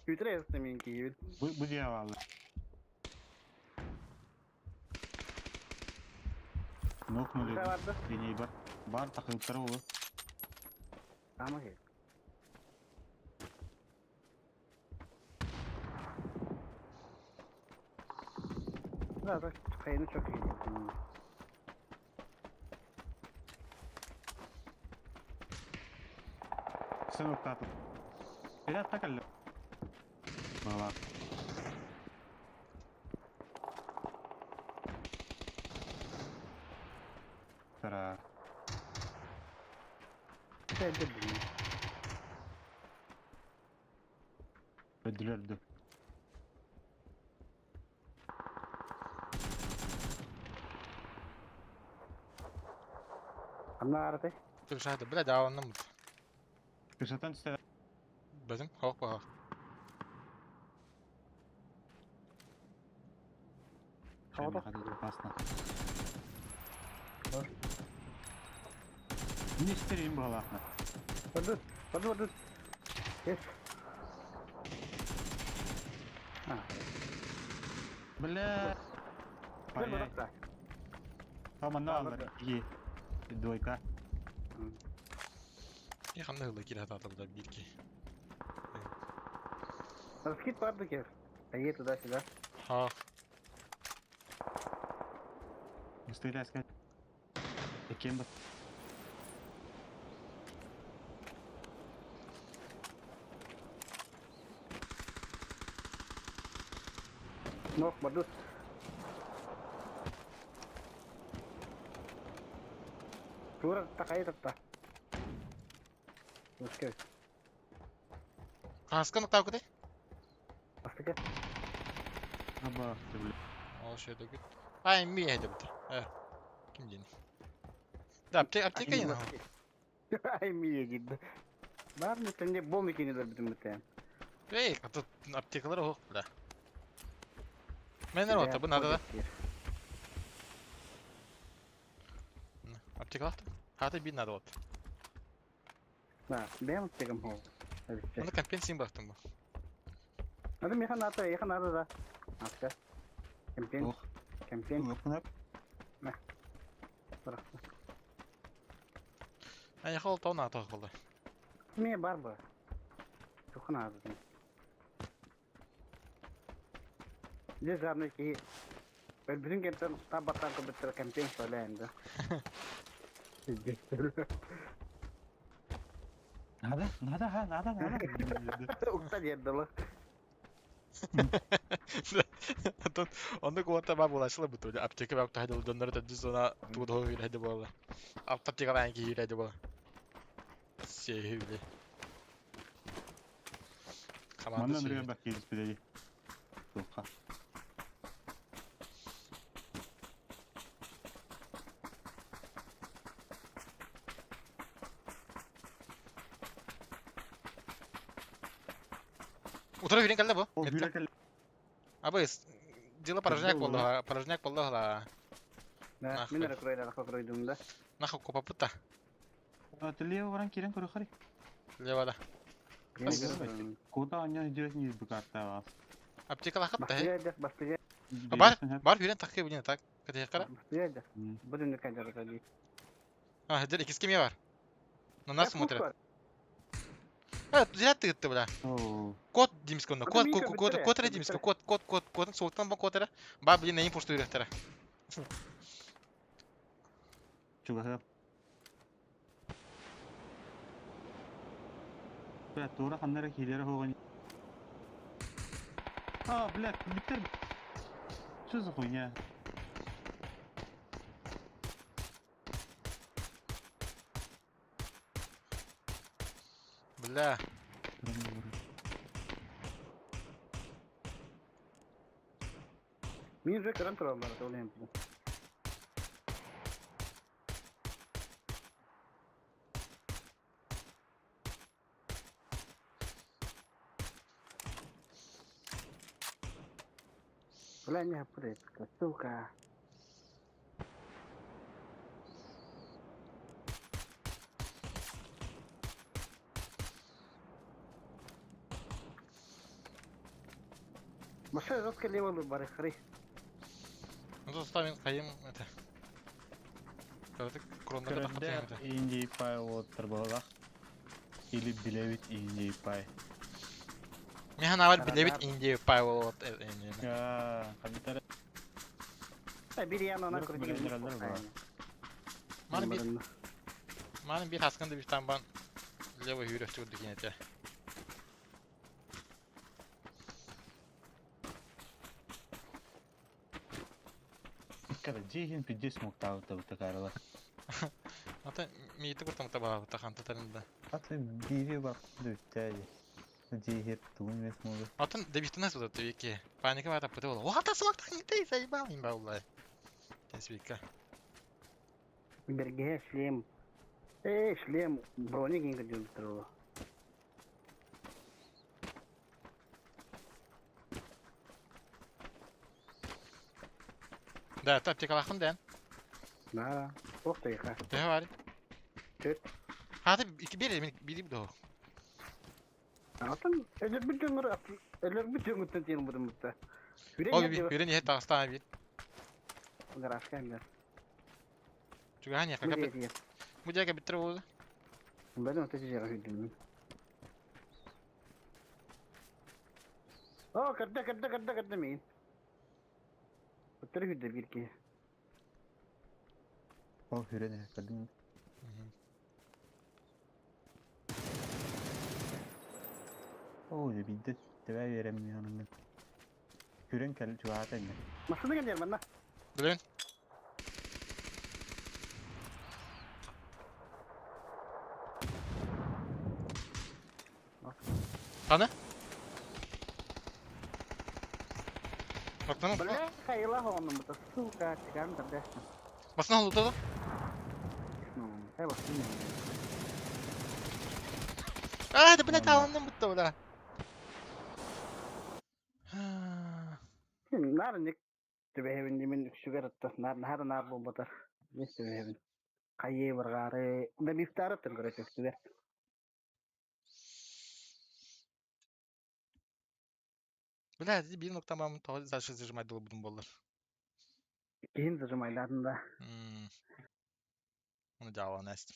Үтүрэ эстэ мин киһибин. Бу бу дьиэ бааллар. Нокнули. Барда. Бар. Бар takılıpları olur. Tamam. Да, да, хайны çok iyi. Sen oktатып. Бля, так әллә. Бала. Тара. Öldürüldü. Анна арты. Түршады, бля, дааланным. Kışatan üstə Бөтүм, хоқ баға. Опасно. Не стерим балахна. Бардут, бардут, бардут. Yes. А. Бля. Паяй. Там она И двойка. И ханны хылы кире хататылда бирки. Раскид барды кер. Ае туда-сюда. Ха. Стреляй, сказать. Кем бы? Нок, бардут. Тура такай татта. Окей. Хаскан тау кытай? Астыка. Аба, ты, бля. Ол шөйдө күт. Ай, ми эдебит. Э. Ким дени? Да, аптека, аптека не Ай, ми едит. Бар не тенде болны кенелер бүтүн бүтән. Эй, а тут аптекалар ох, бля. Мен рота, бу надо да. Аптекалар. Хата бир надо вот. Да, бэм аптекам хол. Оны компенсин бактым бу. Надо меха надо, еха надо да. Аска. Кемпен. Ох. Кемпен. Ох, На. Ай, хол тау на тох болды. Ме бар бу. Тухна азы. Здесь главное ки Бүтүн кемтен табаттан көбөттөр кемпен сөйләнде. Надо, надо, ха, надо, надо. Укта дердылы. Антон, онда куатта ба булашыла бу туды. Аптека бак тахды доннор да düz ona туды үйрәде була. Аптека бан ки үйрәде була. Сехүле. Команда Мандан сехүле. рыга бак келип беди. Тоқа. Утыра үйрен калды бу. О, бирек әле. Абы, дело порожняк Было, болды, порожняк болды ла. Да, Нахуй. мен ракройда ракройдум да. Нахуй копа пута. Лево баран кирен көрө хари. Лево да. Куда они идет не буката вас. Аптека лахат да. Бастыгайда, бастыгайда. Бар, бар үйрен тақы блин так. Кәде кара. Бастыгайда. Будем кайда ракройди. А, дер икис кеме бар. На нас смотрят. Зря ты это, бля. Кот Димска, ну, кот, кот, кот, кот, кот, Димска, кот, кот, кот, кот, суолтан ба кот эрэ. Ба, блин, эйин пустуйрахтара. Чугаһа. Бля, туора ханна эрэ киирэрэ суоҕун. А, блядь, бүттэр. Что за хуйня? Бля. Мин уже көрөн тураллар, ол иһин. Бля, не апрытка, сука. Машина жестко левый бары, хры. Ну, тут ставим хайым, это. Кроннага Көрөрдөөх таххатыам этэ. Индии пай уолаттар буоллах. Или билэбит Индии пай. Мин санаабар билэбит Индия пай буолуот Хабитар. Бир яна Бирок билендирэллэр буолар. Маны бир маны бир хаскан да бир бан левый хүрөстү курдук этэ. Когда дьиэһин пиздец муктаабыта бутакарыла. Ата миити куртам табаабыта хантатарын да. Аты биири бар бүттээди. Дьиэһир тугун эмес могу. Атын дебитинес вот это веки. Паника бата пыты болла. Уата смактан гитей заебал им баулай. Тесвика. Берге шлем. Эй, шлем, броник инга дюнтро. Да, это аптекалахын дэн. Да, ох ты ха. Төһө бар? Төрт. Хаты iki bir мен бири до. Атын элер bir дөңгөр элер bir дөңгөртөн тиен будум бутта. О би бирин ехет тагыстан бир. Гарашка эмдер. Чугахан я как Бу жака биттер болду. Бәдем өтө жера хүдүм. О, кырда кырда кырда кырда мен. Өтөр хүдү бир ки. Ол хүрен көрдүң. Оо, бидде тэбэ берем яныңда. Хүрен кел чугаата инне. Машина келер манна. Билен. Аны? Бактан Бля, хайла хонум бу сука, тиган да. Басына олду да. Эй, басына. А, да блядь, алындым бутта бля. Нар ник түбэһэбин димин үксүгэр атта нар нахар нар буолбатар. Мис түбэһэбин. Хайы баргаары да бифтары тын көрө өксүгэр. Бля, бир нокта мам тоҕо дальше зажимать долбудум боллар. Киһин зажимайдатын да. Оны жаалан әстим.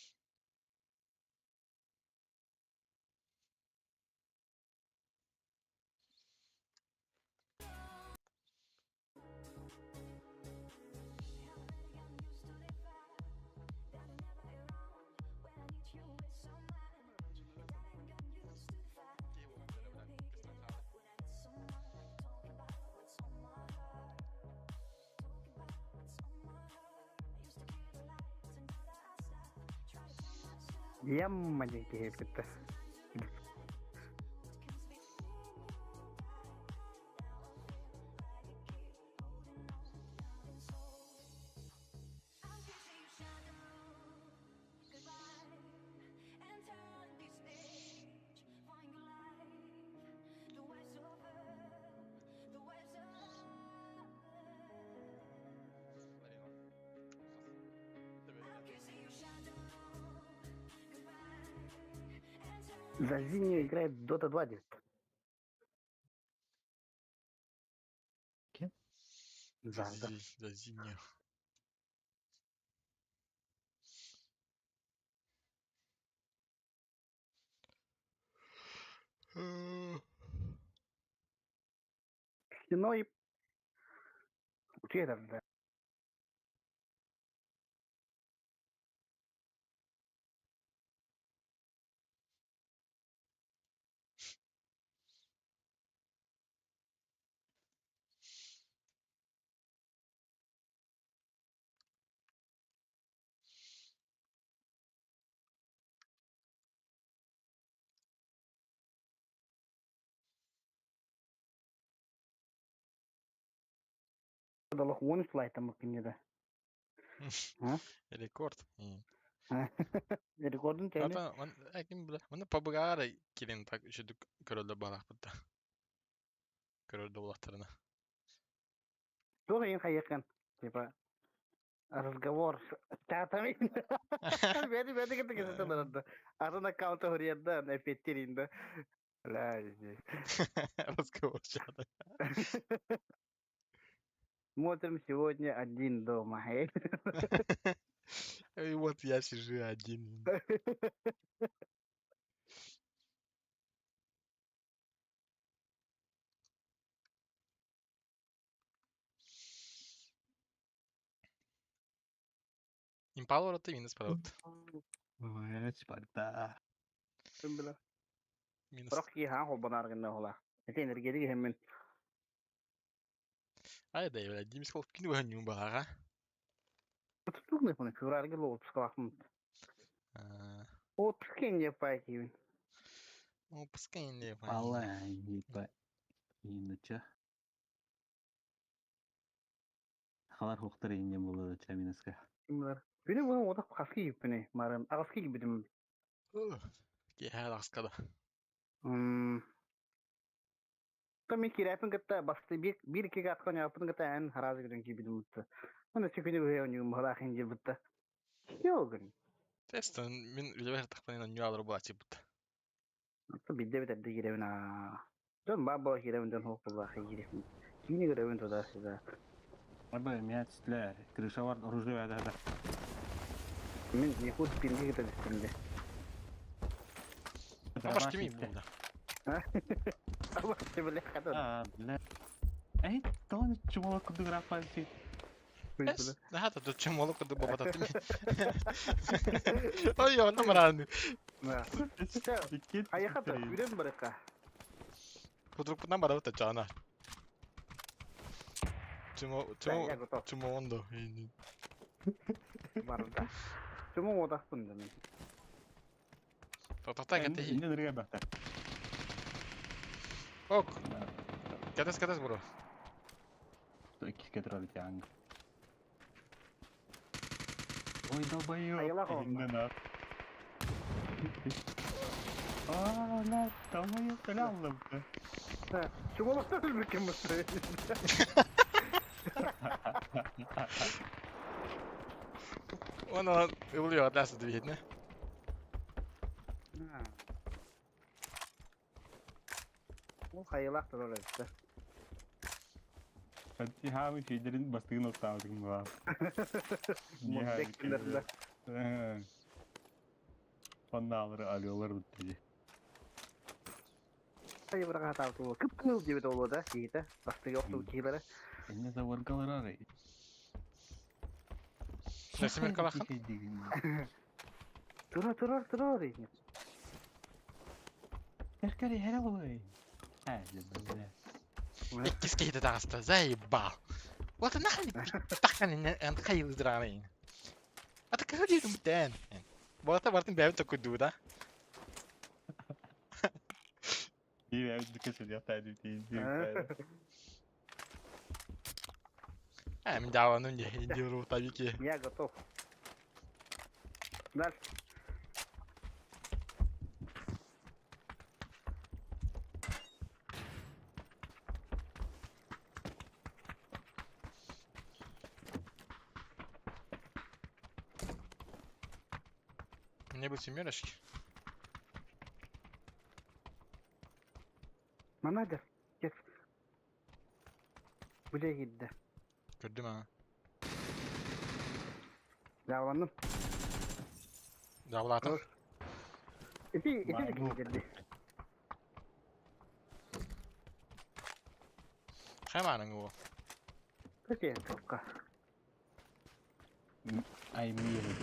Ямма диэн киһи кытта. За Зиню играет Dota 2 диэт. Ким? Зарда. За Зиню. Стеной утуйа Долох уон слайтаммыккын да. Рекорд. Рекордун тэни. Ата ман әким биле. Маны пабыгара килин так үчүдүк көрөлдөр барахпыт да. Көрөлдөр булахтарына. Туох иһин хайыаххын? Типа разговор с чатами. Бэти бэти кытта кэпсэтэ барарда. Атын аккаунта хоруйарда, эппиэттиир да. Бля, здесь. Разговор чата. Смотрим сегодня один дома. И вот я сижу один. Импала рота минус продукт. Ой, Спарта. Минус. Бірақ киһи холбонар гынна хола. Ити энергетик хэммин. Ай да, бля, Димис кол кини баһын балага. Тутук не понял, февральга лоп скалахм. Отпуск не пайкивин. Отпуск не Алла, ебать. Иначе. Халар хуктар инне болду ча минуска. Күнү бу одак хаски юппүнэ. Марым агаски кибитим. Киһэ аскада. Та мен кирәпин кытта басты бир бир ике аткан япын кытта эн харазы күдөн кибитим бутта. Мына күнү бу онюм халахин жер бутта. Йогын. Тестен мин үлебер тахпанын нюалар була бутта. Та бидде бит әдде кирәбин а. Дон ба ба кирәбин дон хоп була кирәбин. Кини көрәбин туда сюда. Аба, меня титлер. Крыша бар, оружие да да. Мин якут пинге китә дистемде. Абаш кими бу да. Абаш бля хата. А, бля. Эй, тон чумала кудыгра пальцы. Хата тут чумала куды баба татым. Ой, он мараны. Аяхата, үрен барыка. Кудрук на барабыта чана. Чумо чумо чумо ондо. Барда. Чумо одақпын да мен. Тоқтақта кәте. Не дырга бахта. Ок. Кәтес кәтес бро. Икки кетер янг. Ой, долбоёб. Айылах онда. А, ла, долбоёб, аллым. Чумолоктан өлбүккен бу. Оны ылıyor атласы дибетне. Ол хайылах турар эбит. Хати хамы фидерин бастыгын оттаабытым була. Мурдек Онна алыолар бутты. Ай бирага таабы. Кып-кыл дебет болду да, кийите. Бастыгы окту кийлере. Эмне заворгалар ары. Несемер калахан? Тура тура тура дейт. Эркери хере болой. Ә, бля. Иккис киһитэ таҕыста, заебал. Вот нахали таххан эн хайылдыраны. Ата кыһыл бүтэн. Болата бартын бэбин токуйдуу да. И бэбин кесен яттайды дейин. Ә, мин жааланым не, индиру табики. Я готов. Дальше. Мне бы семерочки. Манадер. Кет. Бүле кидде. Көрдүм а. Жааланым. Жаалатым. Ити ити кидде. Хайа мааны уол? Какие трубка? Аймир диэн.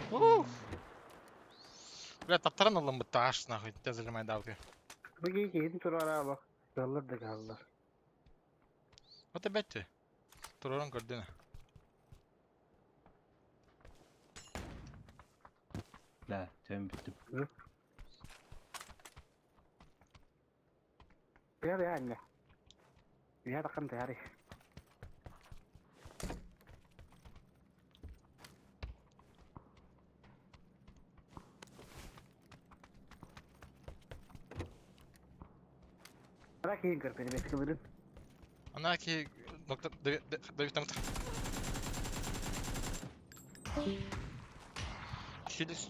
Ух! Бля, таптаран ыллым бытта аш нахуй, те зажимай давки. Бу киһин турара бak. Gallar da gallar. Вот опять Туророн көрдүнэ. Да, тем бүттүм. Ya ya anne. Ya da kan tayari. Bırak yiyin körpeni bekleyelim. Ана ки доктор Давид там. Хилис.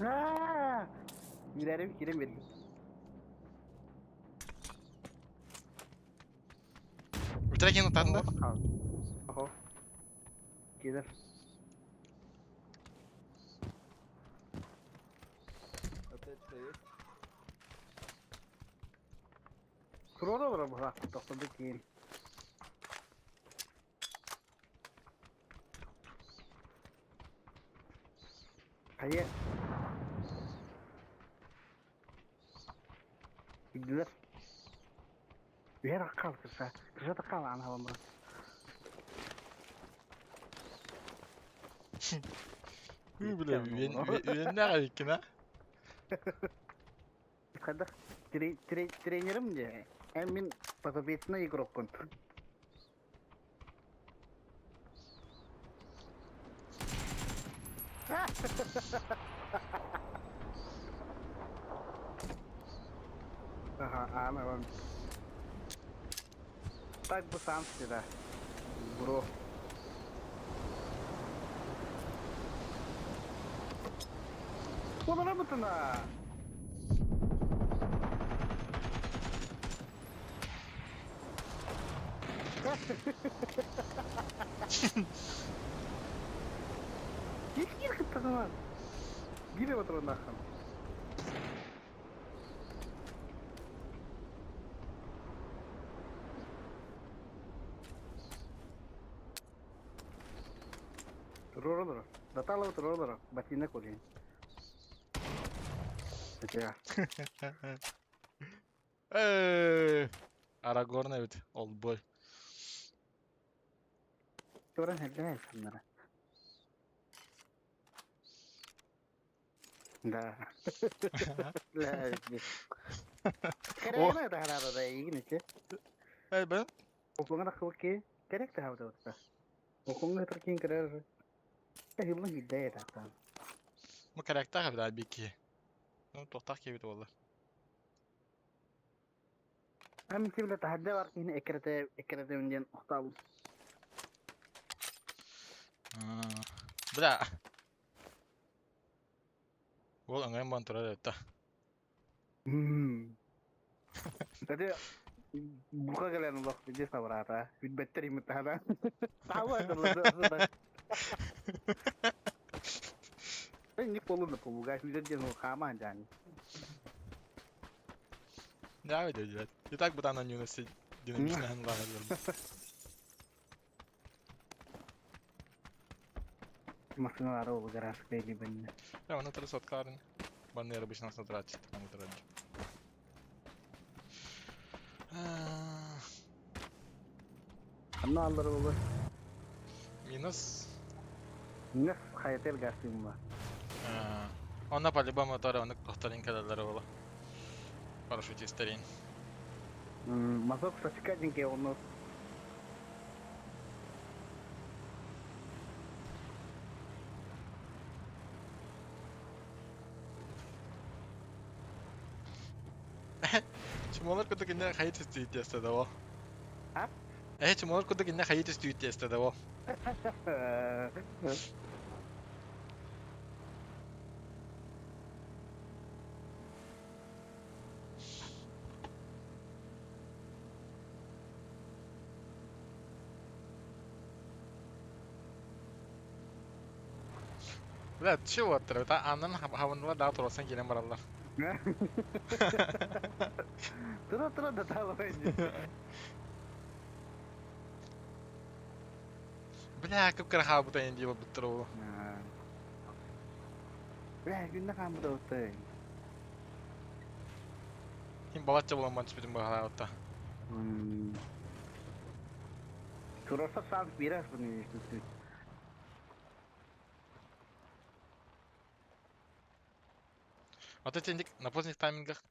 Aaa! Girerim giremedim. Үтәрәкен утарында. Oho. Gider. Turora olur bu ha. Doktorda kiyin. Hayır. Gidiler. Bir kal kısa. Kısa da kal ana havamda. Бля, үйенне иккен, а? Хайдах тренерим де. Эм мин подопечный игрокпун. Ага, ана вам. Так бы сам всегда. Бро. Куда работана? Ких кыттыгынан. Кире отырын нахын. Туроролор. Датало туроролор. Батина колин. Хотя. Арагорн эбит, олдбой. Туран хәлдә саннара. Да. Ла. Керәгенә дә харада да игенече. Эй, бен. Окуңа да кылки керек тә хавда утта. Окуңа тыркин керәр. Та хилла хидәя та. Бу кәрәктә хәбдә бики. Ну, тоқтақ кебит олар. Әм тибле тәһәддә бар кине экрете экрете үнден ухтал. Бля. Ол ыңғайын бан тұрар еді. Тәде бука келен улах биде сабырата. Үтбеттер имитана. Тава дылы. Не полуна полуга, үден хама жан. Да, өйдө, блядь. И так бы на нюнесе динамично аңланыр. Машиналары ол гараж бейли бенне. Да, оны тұры соткаларын. Баннер обычно смотрят, там отырады. Анна аллары болы. Минус. Минус хаятел гасымла. Онна по-любому тоже оны повторин кадалары болы. Парашютистерин. Мазок сачка динке оны. Чумолар кудук инне хайт түстүйт тесте да о. А? Э, чумолар кудук инне хайт түстүйт тесте да о. Бля, чего оттар? Аннан хабыннылар да турасан киирэн бараллар. Тура тура да таалабай. Бля, кып-кыра хаалбыта эн дии буолбуттар ол. Бля, күннэ хааммыта оттой. Ким балачча буолан бан түспүтүн быһалаабытта. Турарса шанс биэрэр буну түспүт. Ата тендик на поздних таймингах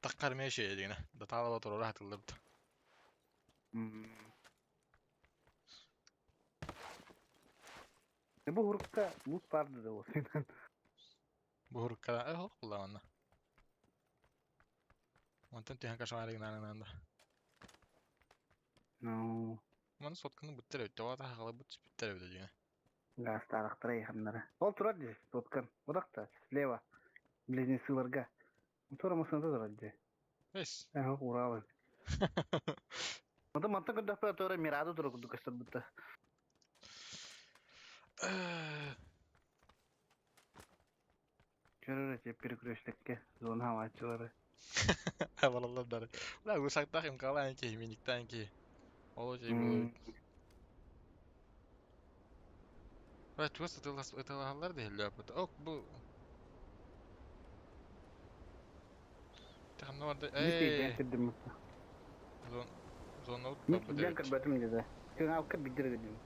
таххар эмиэ үчүгэй дигинэ. Датаалаба туруора хатыллыбыт. Бу хурукка лут барды да ол. Бу хурукка э хох булла Онтон түһэн кашамары гынан да. Ну. Маны сотканы бүттер өттө, вата хагалы бүт бүттер өттө дигинэ. Гастарахтара иханнара. Ол турар дии, соткан. Одакта, слева. Близнецыларга. Тура машината турар дии. Эс. Э, уралы. Онтон мантан көрдөхпө тура Мирадо тура курдук көстөр бутта. Көрөр эти перекрестекке зона хавачылары. Бараллар дары. Бля, гусактах имкалаан ки, миниктан ки. Ол жей бу. Бля, чугас ытылаһаллар диһиллэр бут. Ок, бу. Таханна барда. Эй. Зон зона ут Мен көрбөтүм деді. Күн алка бидир дедим.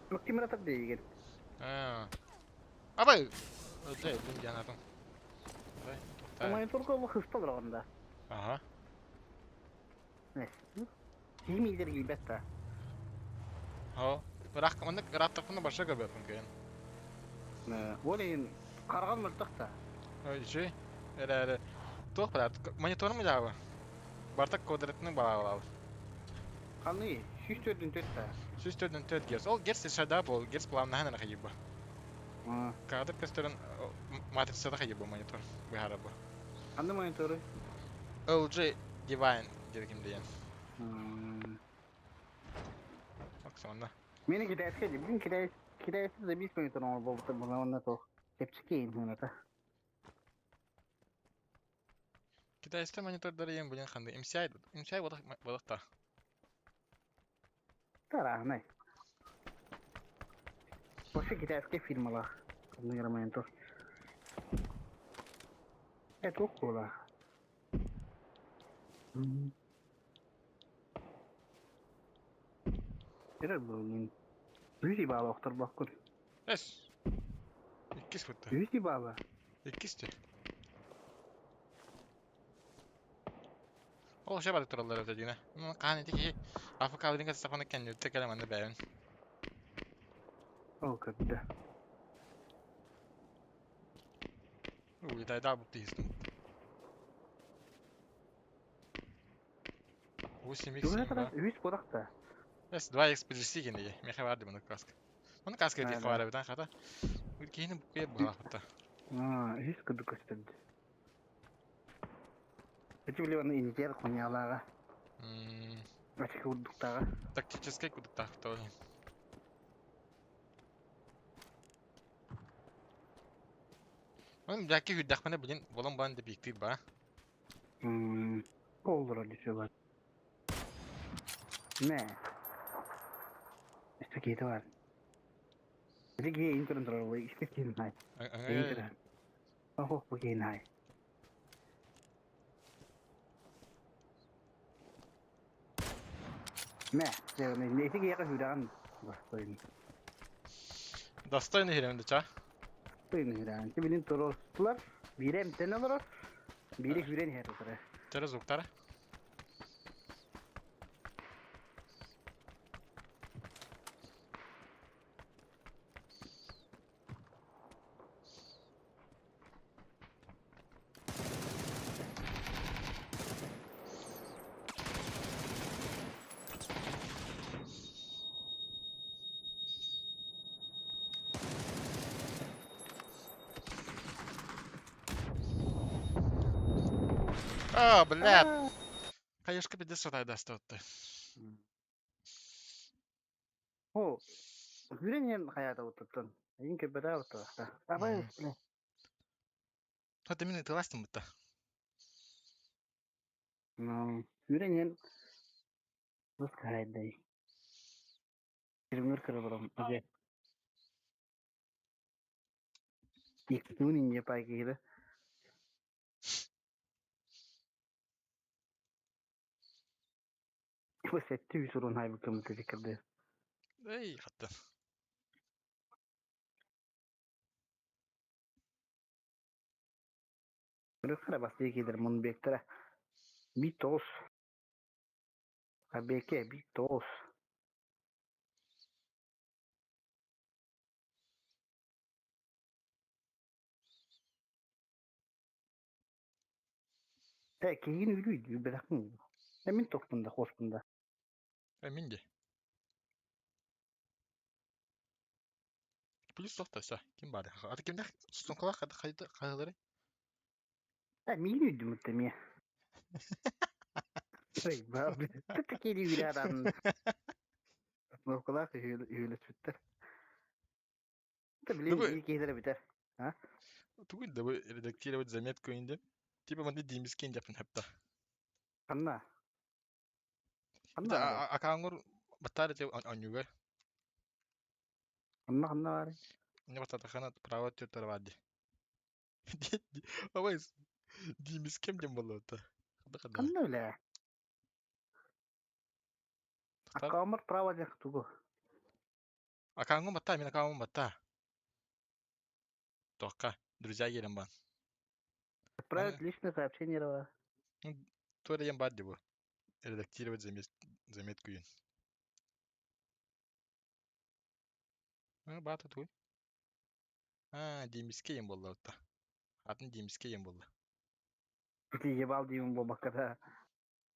Мактимра тап дейген. Аа. Абай. Өтө, бун жанатын. Монитор колу хыстал рогонда. Ага. Ким илер кийбет та. Хо. Бірақ маннык ыраттықпыны баша көрбөппүн кыйын. Ол ин карган мөлтөх та. Ой, үчүгэй. Эрэ туох баар мониторум дьаабы. Барта квадратный баалаабы. Ханны 104 та. 104 герц. Ол герц шада бол, герц плавнаһан эрэ хайыбы. Кадр көстөрүн матрицада хайыбы монитор быһара бу. Ханны монитору? LG Divine диэн диэн. Оксана. Мени китайская, блин, китай, китайцы забить монитор он был, он на то. Чепчики это. Китайская монитордары ең блин ханды. MCI, MCI бодох бодохта. Тараһынай. Вообще китайская фирмалар. Ханны монитор. Это около. Это блин. Үси баала охтор баккун. Эс. Иккис бутта. Үси баала. Иккис те. Ол ше бары тураллар өтө дигинэ. Ну хаан ити киһи АФК билин саханы кэннүттэ кэлэ манна бэйэн. Ол көрдө. Улетайда бут тиистим. 8 x Үс үс бодакта. Эс 2 x PGC генеге. Мехе бар маны каска. Маны каска дии хабара битан хата. Киһини букуя буһаахта. Аа, үс курдук көстөрдү. Эти биле аны инженер хуняалаага. Ачык курдуктага. Тактический курдуктаахта. Onun бәки хүддәхмәне билин болон бан деп иктир ба. Олдура десе бар. Не. Işte кейти бар. Эти кие интерн турар ишке кейин хай. Интерн. Охо, бу кейин хай. Мэ, не эти кие хүдән достойный. Достойный хиремди ча. Достойный хүдән. Ти билин туростулар, бире эмтен олорор, бире хүрен хер турар. Төрө звуктары. А, блядь. Хаешка 50 айдастотты. О, Хүрэн иһэн хайаатабыттан. Эйин көрбөтөө Абай, бля. Хата мин ытыластым бутта. Ну, хүрэн иһэн тус хайдай. Кирмир кырылырым. Age. Иккүн инje пай киһи. Бу сэттэ үс урун хайбыккым кырды. Эй, хатта. Көрөххө бастыы киидер мунбектера. Би тоос. Абеке би тоос. Э, киһин үлүй бэлэхпин. Э, мин тохпунда, хоспунда. Э, мин де. Плюс тоқта, все. Ким бары? Аты кимдер? Сункалар қайды қайлары? Э, мин үйдүм үттемие. Эй, бабы. Такие үйрәдан. Нокулах үйрәтүттер. Та блин, Ну, и кейдер битер. А? Тугун да редактировать заметку инде. Типа манды деймискен жапын хапта. Ханна. Ханна. Акаңыр баттары те анюгар. Ханна ханна бар. Не баттатахана право тетер вади. Абай деймискем дем болот. Ханна биле. Акамыр право дек тугу. Акаңыр батта, мен акаңыр батта. Тоққа, друзья келем бан. Отправить личное сообщение рова. Тура ем бар бу. Редактировать заметку юн. А, бата туй. А, деймиске ем болды отта. Атын деймиске ем болды. Ити ебал деймін бо бакката.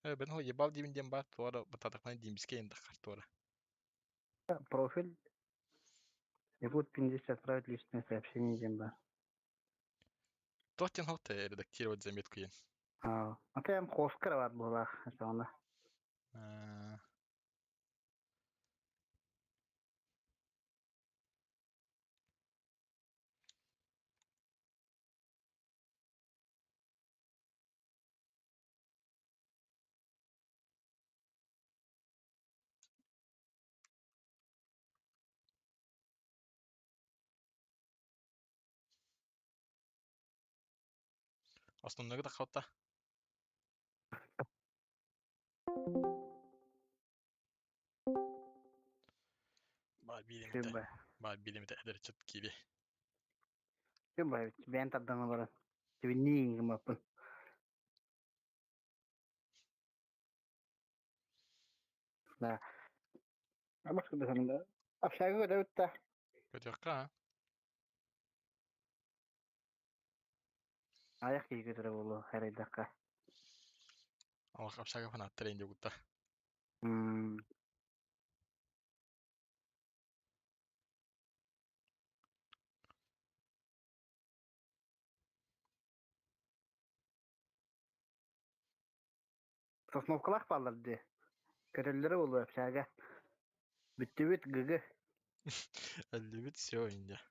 Э, бен хо ебал деймин дем бар, туара бататақпан деймиске ем дақар туара. Профиль. Якут пиндиш отправить личное сообщение дем ба. Тотен хоте редактировать заметку ен. А, а ты хоскар бар була, соны. Основной да хавта. Бар билемите. Бар билемите эдер чат киби. Ким бай, бен тардан олар. Тебе ни гымапын. Да. Абаш куда санында. Апшагы да үтті. Көтөкка. Аяқ киі көтөрө болу хайрайдакка. Алак апшага фанаттар инде гутта. Сосновкалах баллар ди. Көтөллөрө болу апшага. Бүттүбүт гыгы. Әллибит все инде.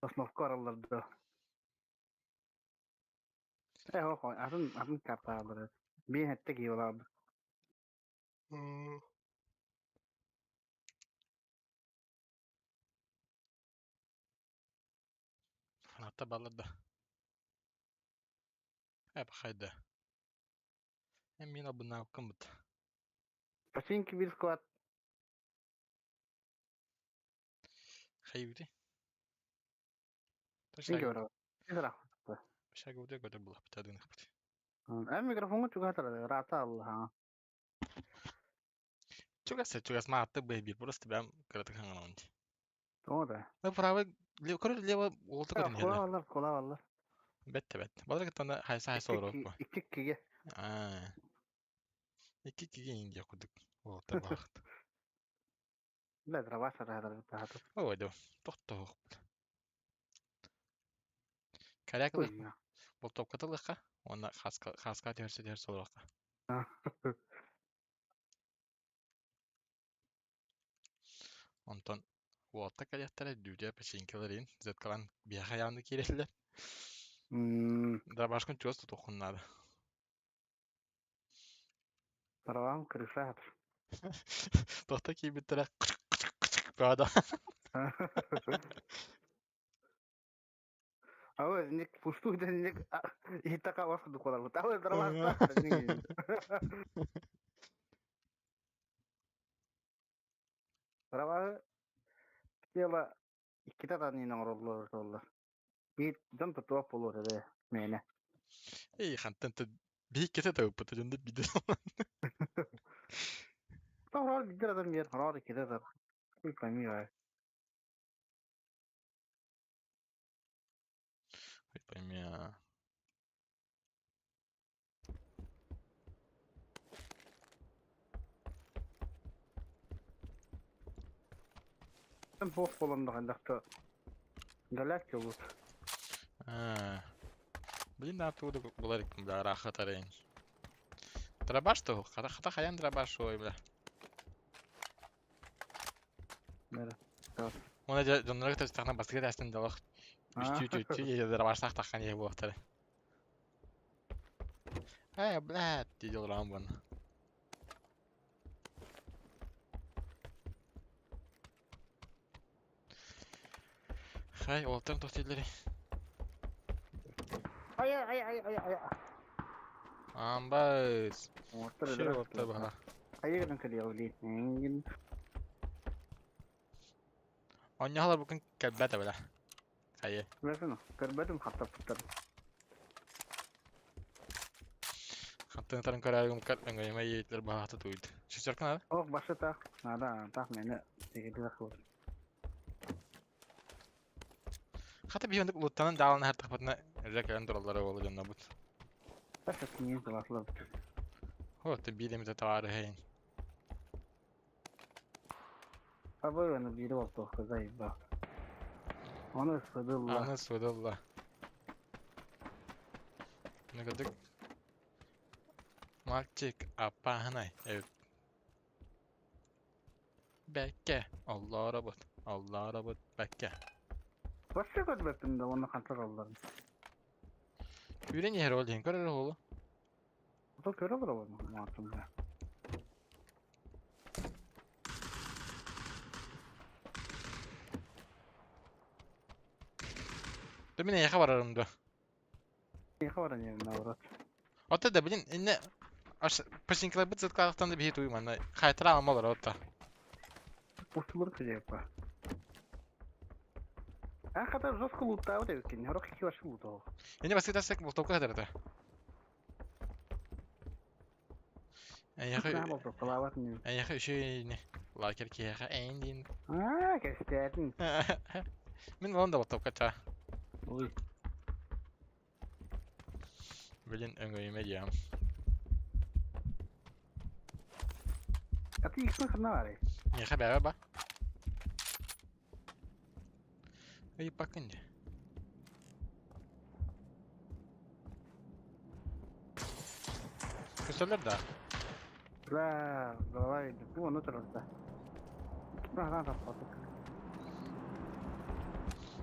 Сосновка аралларды. Э, хо, атын атын карта алыр. Мен хәтта кийip алабы. Фанатта баллар да. Эп хайда. Эм мин абына кымбыт. Починки бир склад. Хайбити. Чинки бар. Сира. Шага удэ көтө була битадын бит. Эм микрофонга чугатар, рата Алла. Чугас чугас ма атты бэби просто бәм кыраты хаңананди. Тода. Ну право лево короче лево олты көрүн Кола алар, кола алар. Бетте бетте. Балар кытана хайса хайса орок бу. Икки киге. А. Икки киге инде кудук. Олты бакыт. Бля, дрова сара тахаты. Ой, да. Тохто. Коряк. Болтуопката ылыахха уонна хааска хааска түһэрсэ түһэрсэ олоруохха. Онтон уолаттар кэлиэхтэрэ, Дүүдэ, печенькалар иһин зеткалаан биһиэхэ хайаан да киирэллэр. Дробашкын чугас тутуоххун наада. Паралам крыша. Туохта киирбиттэрэ правда. Ау, ник пустук да ник иһиттэххэ бас курдук буоларбыт. Ау, дробашта. Дробаһы тело иккитэ таныйын оҥороллор буолла. Биир дьон тутуох буолуо этэ мээнэ. Эй, хантан та биһиккитэ да ыппыта дьон да биирдэ. Хороор биир адам биэр, хороор иккитэ да. Хуй пойми, бай. Хуй пойми. А. Туох буолан да хайдах Галяк буолбут. А. Блин, да оттуда булар бля, рахатарайын. Дробаш то, хата хата хаян дробаш ой, бля. Уна дьэ дьоннорго төстөхнө бастакы этээстэн дьолох үстүү түөртүү диэки дробаштаах таххан иһэ буолуохтара. Ээ, блядь, дии олорон буолна. Хай, уолаттарым туох дииллэрий? Ай ай ай ай ай. Амбас. Уолаттар Шер өлөр. уолаттар баҕа. Хайа гынан кэлиэҕи Онньоһолор букун кэлбэт эбэлэ. Хайы. Билэсин, көрбөтүм хаттаппыттар. Хаттыҥтарын көрөөрүм көр өҥөйүмэ иэйитлэр баһаата тууйд. Шестерка надо? Ох, башы таах. Надо, таах мэне тегедилер кылыр. Хата биһи оннук луттанан даалан аһартахпытына эрэ кэлэн тураллара буолла дьоннорбут. Башы киниин кыласлабыт. Вот, биир эмитэ табаарыһайын. Абы аны биири болтуохха заебал. Аны сыдылла. Аны сыдылла. Нагадык. Мальчик аппаһынай эбит. Бэккэ, оллооробут, оллооробут, бэккэ. Вообще көрбөппүн да уонна хантан алларын. Үүрэн иһэр ол иһин көрөр уолу. Ото көрө олоробун маатым да. Да мин эйиэхэ барарым дуо? Эйиэхэ баран иһэбин наоборот. Ото да блин иннэ аш пасинкаларбыт сыткаахтан да биһи туй манна хайтара алма олорор отто. Устулар кыдьайпа. А хата жестко лутаабыт эбиккин. Хорох икки башка лутоо. Инне басыта сек болтовка хатарата. Эйиэхэ Болтовкалаабат ини. эйиэхэ үчүгэй ини. Лакер киһиэхэ эйин диин. Аа, кэстээтин. Мин онон да болтовка чаа. Ой. Блин, өҥөйүмэ диэм. А ты их хана баарый? Миэхэ бэбэ ба. Ыйыппаккын дии. Көстөллөр да? Бля, голова видно. Бу ону турарда. Аха, таппатык.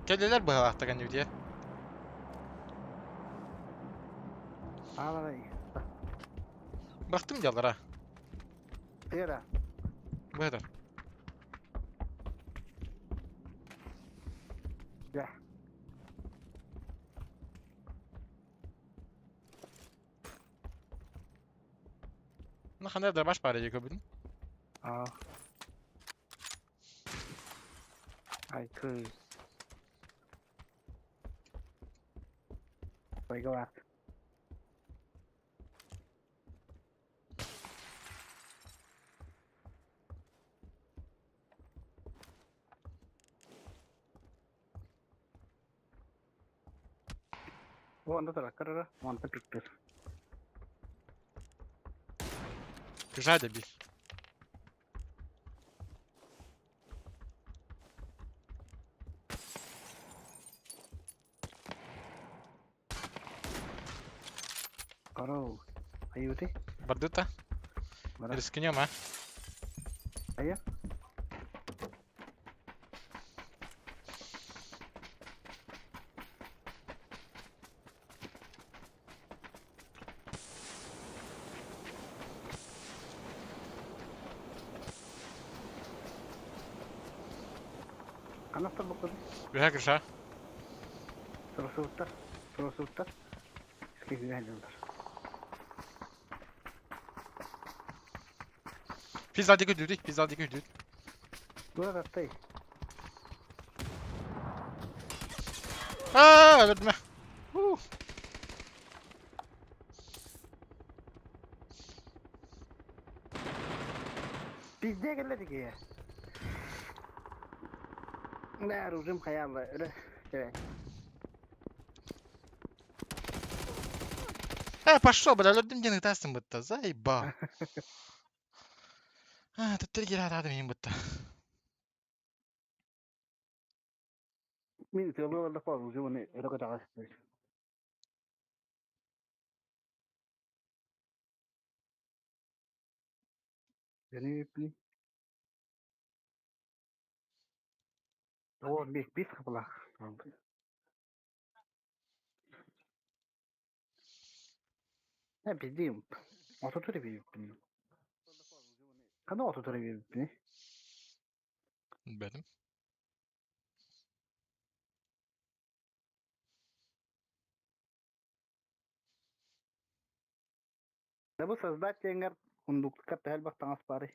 Кэллилэр быһалаахтык анньыбытыгар. Ааларай. Бырахтым дьаллара. Тыра. Быһатар. Дьэ. Ну ханна дробаш баар дии көрбүтүн. Аа. Ай кыыс. Ойга бар. Онда тұра, кырыры, онда пиктер. Чужая дебил. Бардыта. Рискнем, а? А я? Ханна охторбуккун? Үһэ Криша. Соросуттар. Соросуттар. Иске дьоннор. Пизда диэки үрдүүр, пизда диэки үрдүүр. Тура таттай. Аа, өлөрдүм. Пизде кэллэ дии. Да, оружием хаялы. Э, пошел, бля, өлөрдүм диэн ытаастым бытта, заебал. А, төттөрү киирэ атаатым иһин бытта. Мин тыалыы олордохпо оружие уонна өрө көтөҕө сыттым. Дьону Оо, биэс хапылаах. Э, билдиим. Отутур эбиппин. Хана отутур эбиппин? Билбэтим. Да бу создать диэҥҥэр сундуктар төһө элбэх таҥас баарый?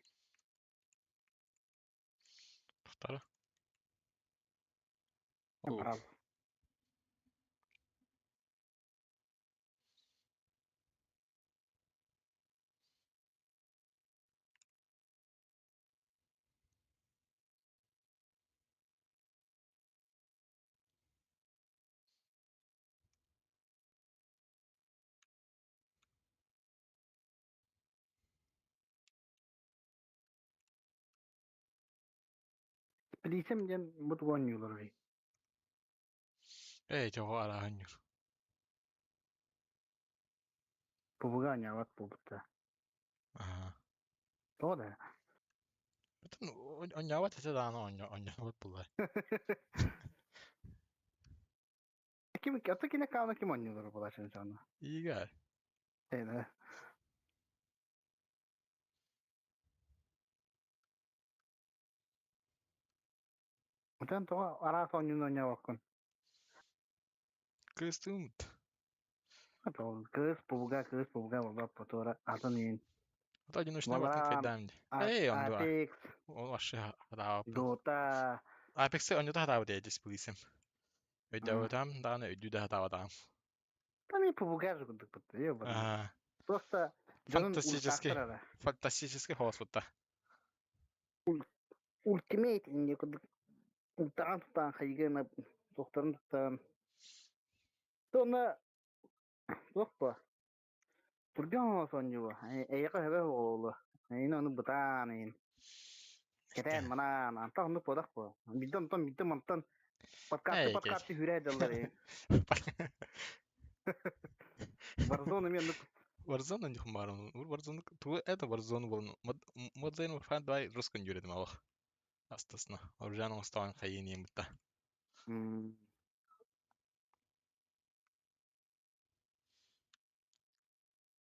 Тохтара. Право. Билиисэм диэн бу тугу оонньуулларый? Ээ, тоҕо арааһын ньур. Пубуга оонньообот буолбуттара. Аха. Тоҕо да? Бүтүн оонньообот этэ даҕаны оонньообот буоллар. Ким ото кине каана ким оонньуулар буолааччыны дьоно? Игорь. Ээ. Отон тоҕо араас оонньууну оонньообоккун? Кыыстыыммыт. Кыыс пубуга буолбат ботуора атын иин. Ото одиночный батын Valorant, кайдаам ди. Эй, онду Apex, ол вообще хадаабаппын. Dota. Apex-и онньута хатаабыт ээ дисплейсим. Өйдөөбөтөм даҕаны өйдүү да хатаабатаҕым. Там и пубуга же курдук бутта, ебаный. Аа. Просто дьонун Фантастический. ультаахтар эрэ. Фантастический хоос бутта. Ultimate инде курдук ультаан тутаан хайгына туохтарын туттаан. Тона туох ба? Турган оонньууа. Эйэхэ хөбө буолуо. Эйин ону бытаан эйин. Кэтээн манаан антах оннук буолах буо. Бидде онтон бидде мантан подкасты Эй, подкасты хүрээ дьаллар эйин. Warzone эмиэ оннук. Warzone онньук баар onu. Warzone тугу это Warzone буолну. Modern Warfare 2 русскан юредим алах. Астасна. Оружан оҥостоон хайынием бутта.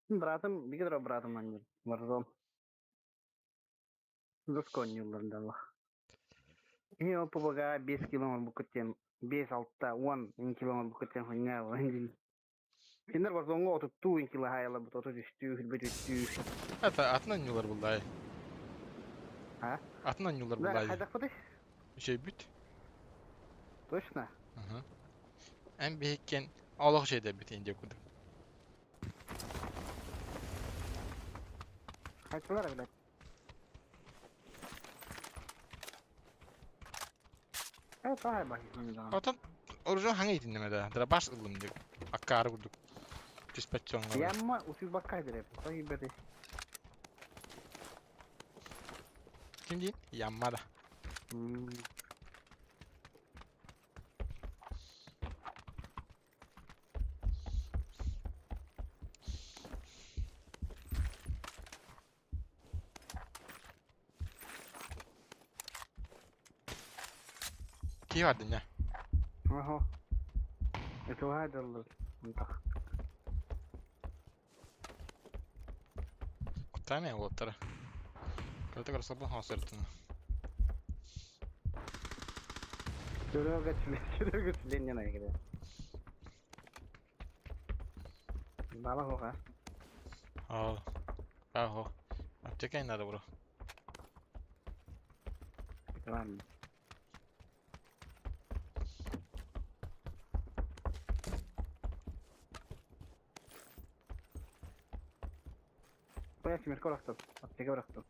Братым, бигэ братым анньыр. Warzone. Русскан оонньууллар даллах. Ини ол пубага 5 кило оҥорбуккут диэн 5 6 10 кило оҥорбуккут диэн хуйня Кинилэр Warzone-ҥа отуттуу кило хаайалларбыт, 33, 23. Это атын оонньуулар буллай. А? Атын оонньуулар Да, буллай. хайдахпытый? Үчэйбит. Точно? Аха. Эн биһиккен олох үчэйдэрбит индия курдук. Хайдылар, блядь. Э, таай бахи. Отон оружие хаҥа итиннеме да. Дробаш ыллым дип. Аккаары курдук. Түспэт чоҥҥо. Ямма утуйбакка диреп. Той бети. Ким диин? Ямма да. Киһи бар динне. Ого. Это вайдаллар. Так. Куттаан уолаттара. Кырата көрсөлбүн хоосыртын. Серега, Серега, Ленин айгыда. Бала хоға. Аа. Ахо. Аптека надо бро. Ладно. Пояс мерко рахтым. Аптека бырахтым.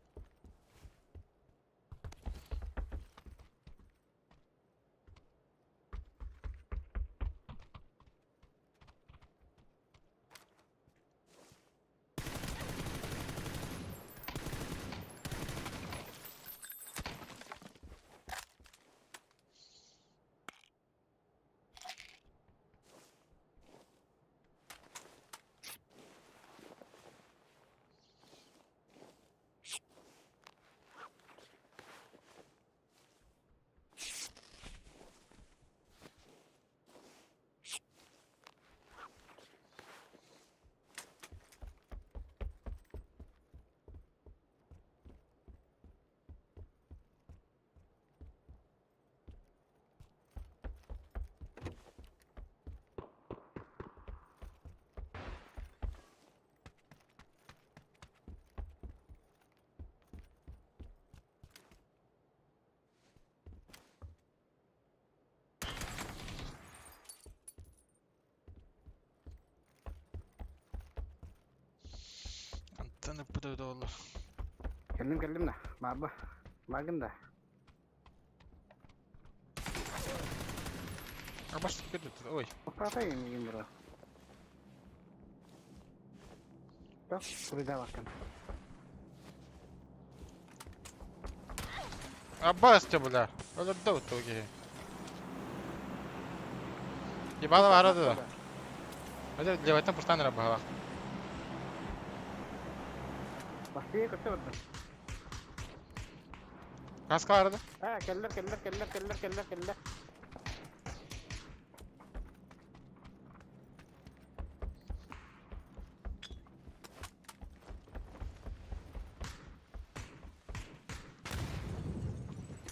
Антон буду доллар. Кэллим кэллим да. Баба. Багын да. А баш кирди. Ой. Папа им бро. Так, куда бакын. Аббас те бля. Өлөрдө утуги. Ебало арады да. Это левайтан пустан рабала. Басты көтө барды. Каска арады. А, кэллэр кэллэр кэллэр кэллэр кэллэр кэллэр.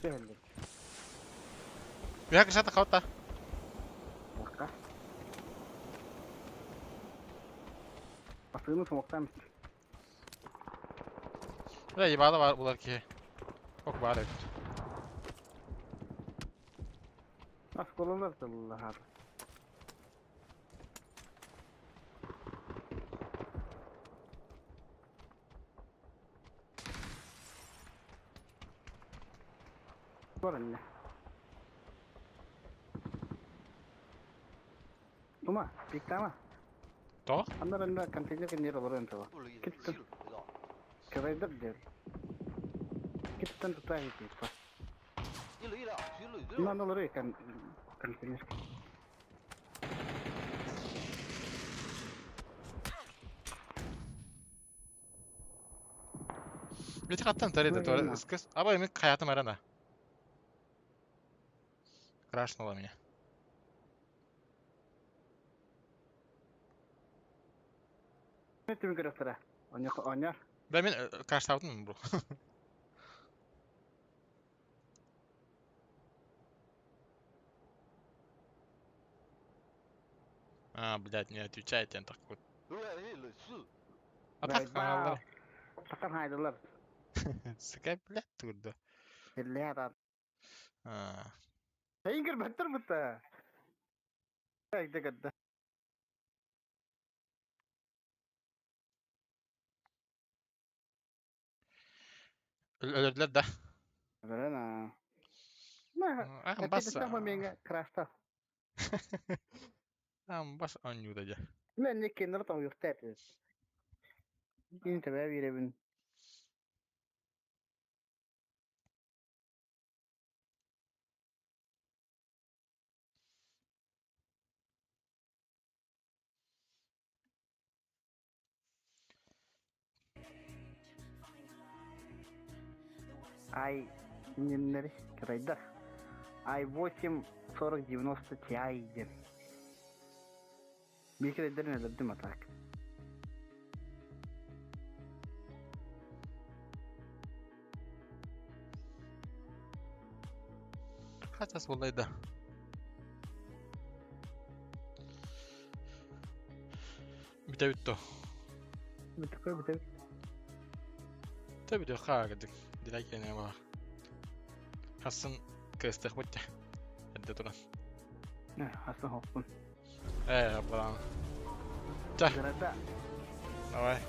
Кэллэр. Бяк шата хаута. Бакка. Басыны смоктан. Бля ебало бар булар ки. Ок бар эбит. Оскололар тыллахар. Бар инне. Тума, пиктама. То? Андар андар контейнер кенер олор энтова. Киттен. Кырайдыр дер. Киттен тутай типа. Нан олор кон контейнер. Бити каттан тарида то. Скыс. Аба мен каятым арана. Крашнула меня. Түмү көрөктөрө. Оня оня. Да мен краштабытым бро. А, блядь, не отвечайте, он так вот. А так хаалар. Такан хайдылар. Сука, блядь, турда. Элле А. Эйгер баттыр бутта. Так, дегадда. Өлөрдүлөр да. Верена. На, А, бас. менге крашта. Бас анюда жа. Мен не кенер там юктеп. Ин тебе биребин. Ай, немнери кырайдар. i8 4090 Ti диэн. Биир кирэйдэрин өлөрдүм а так. Хас буоллай да. Бүтэбит то. Бүтэккэ бүтэбит. Тэ бүтэ хаагадык. Дилай кэнэ бар. Хасын кыстых бутта. Эдде туран. Хасын хоппун. Э, балан. Ча. Города. Давай.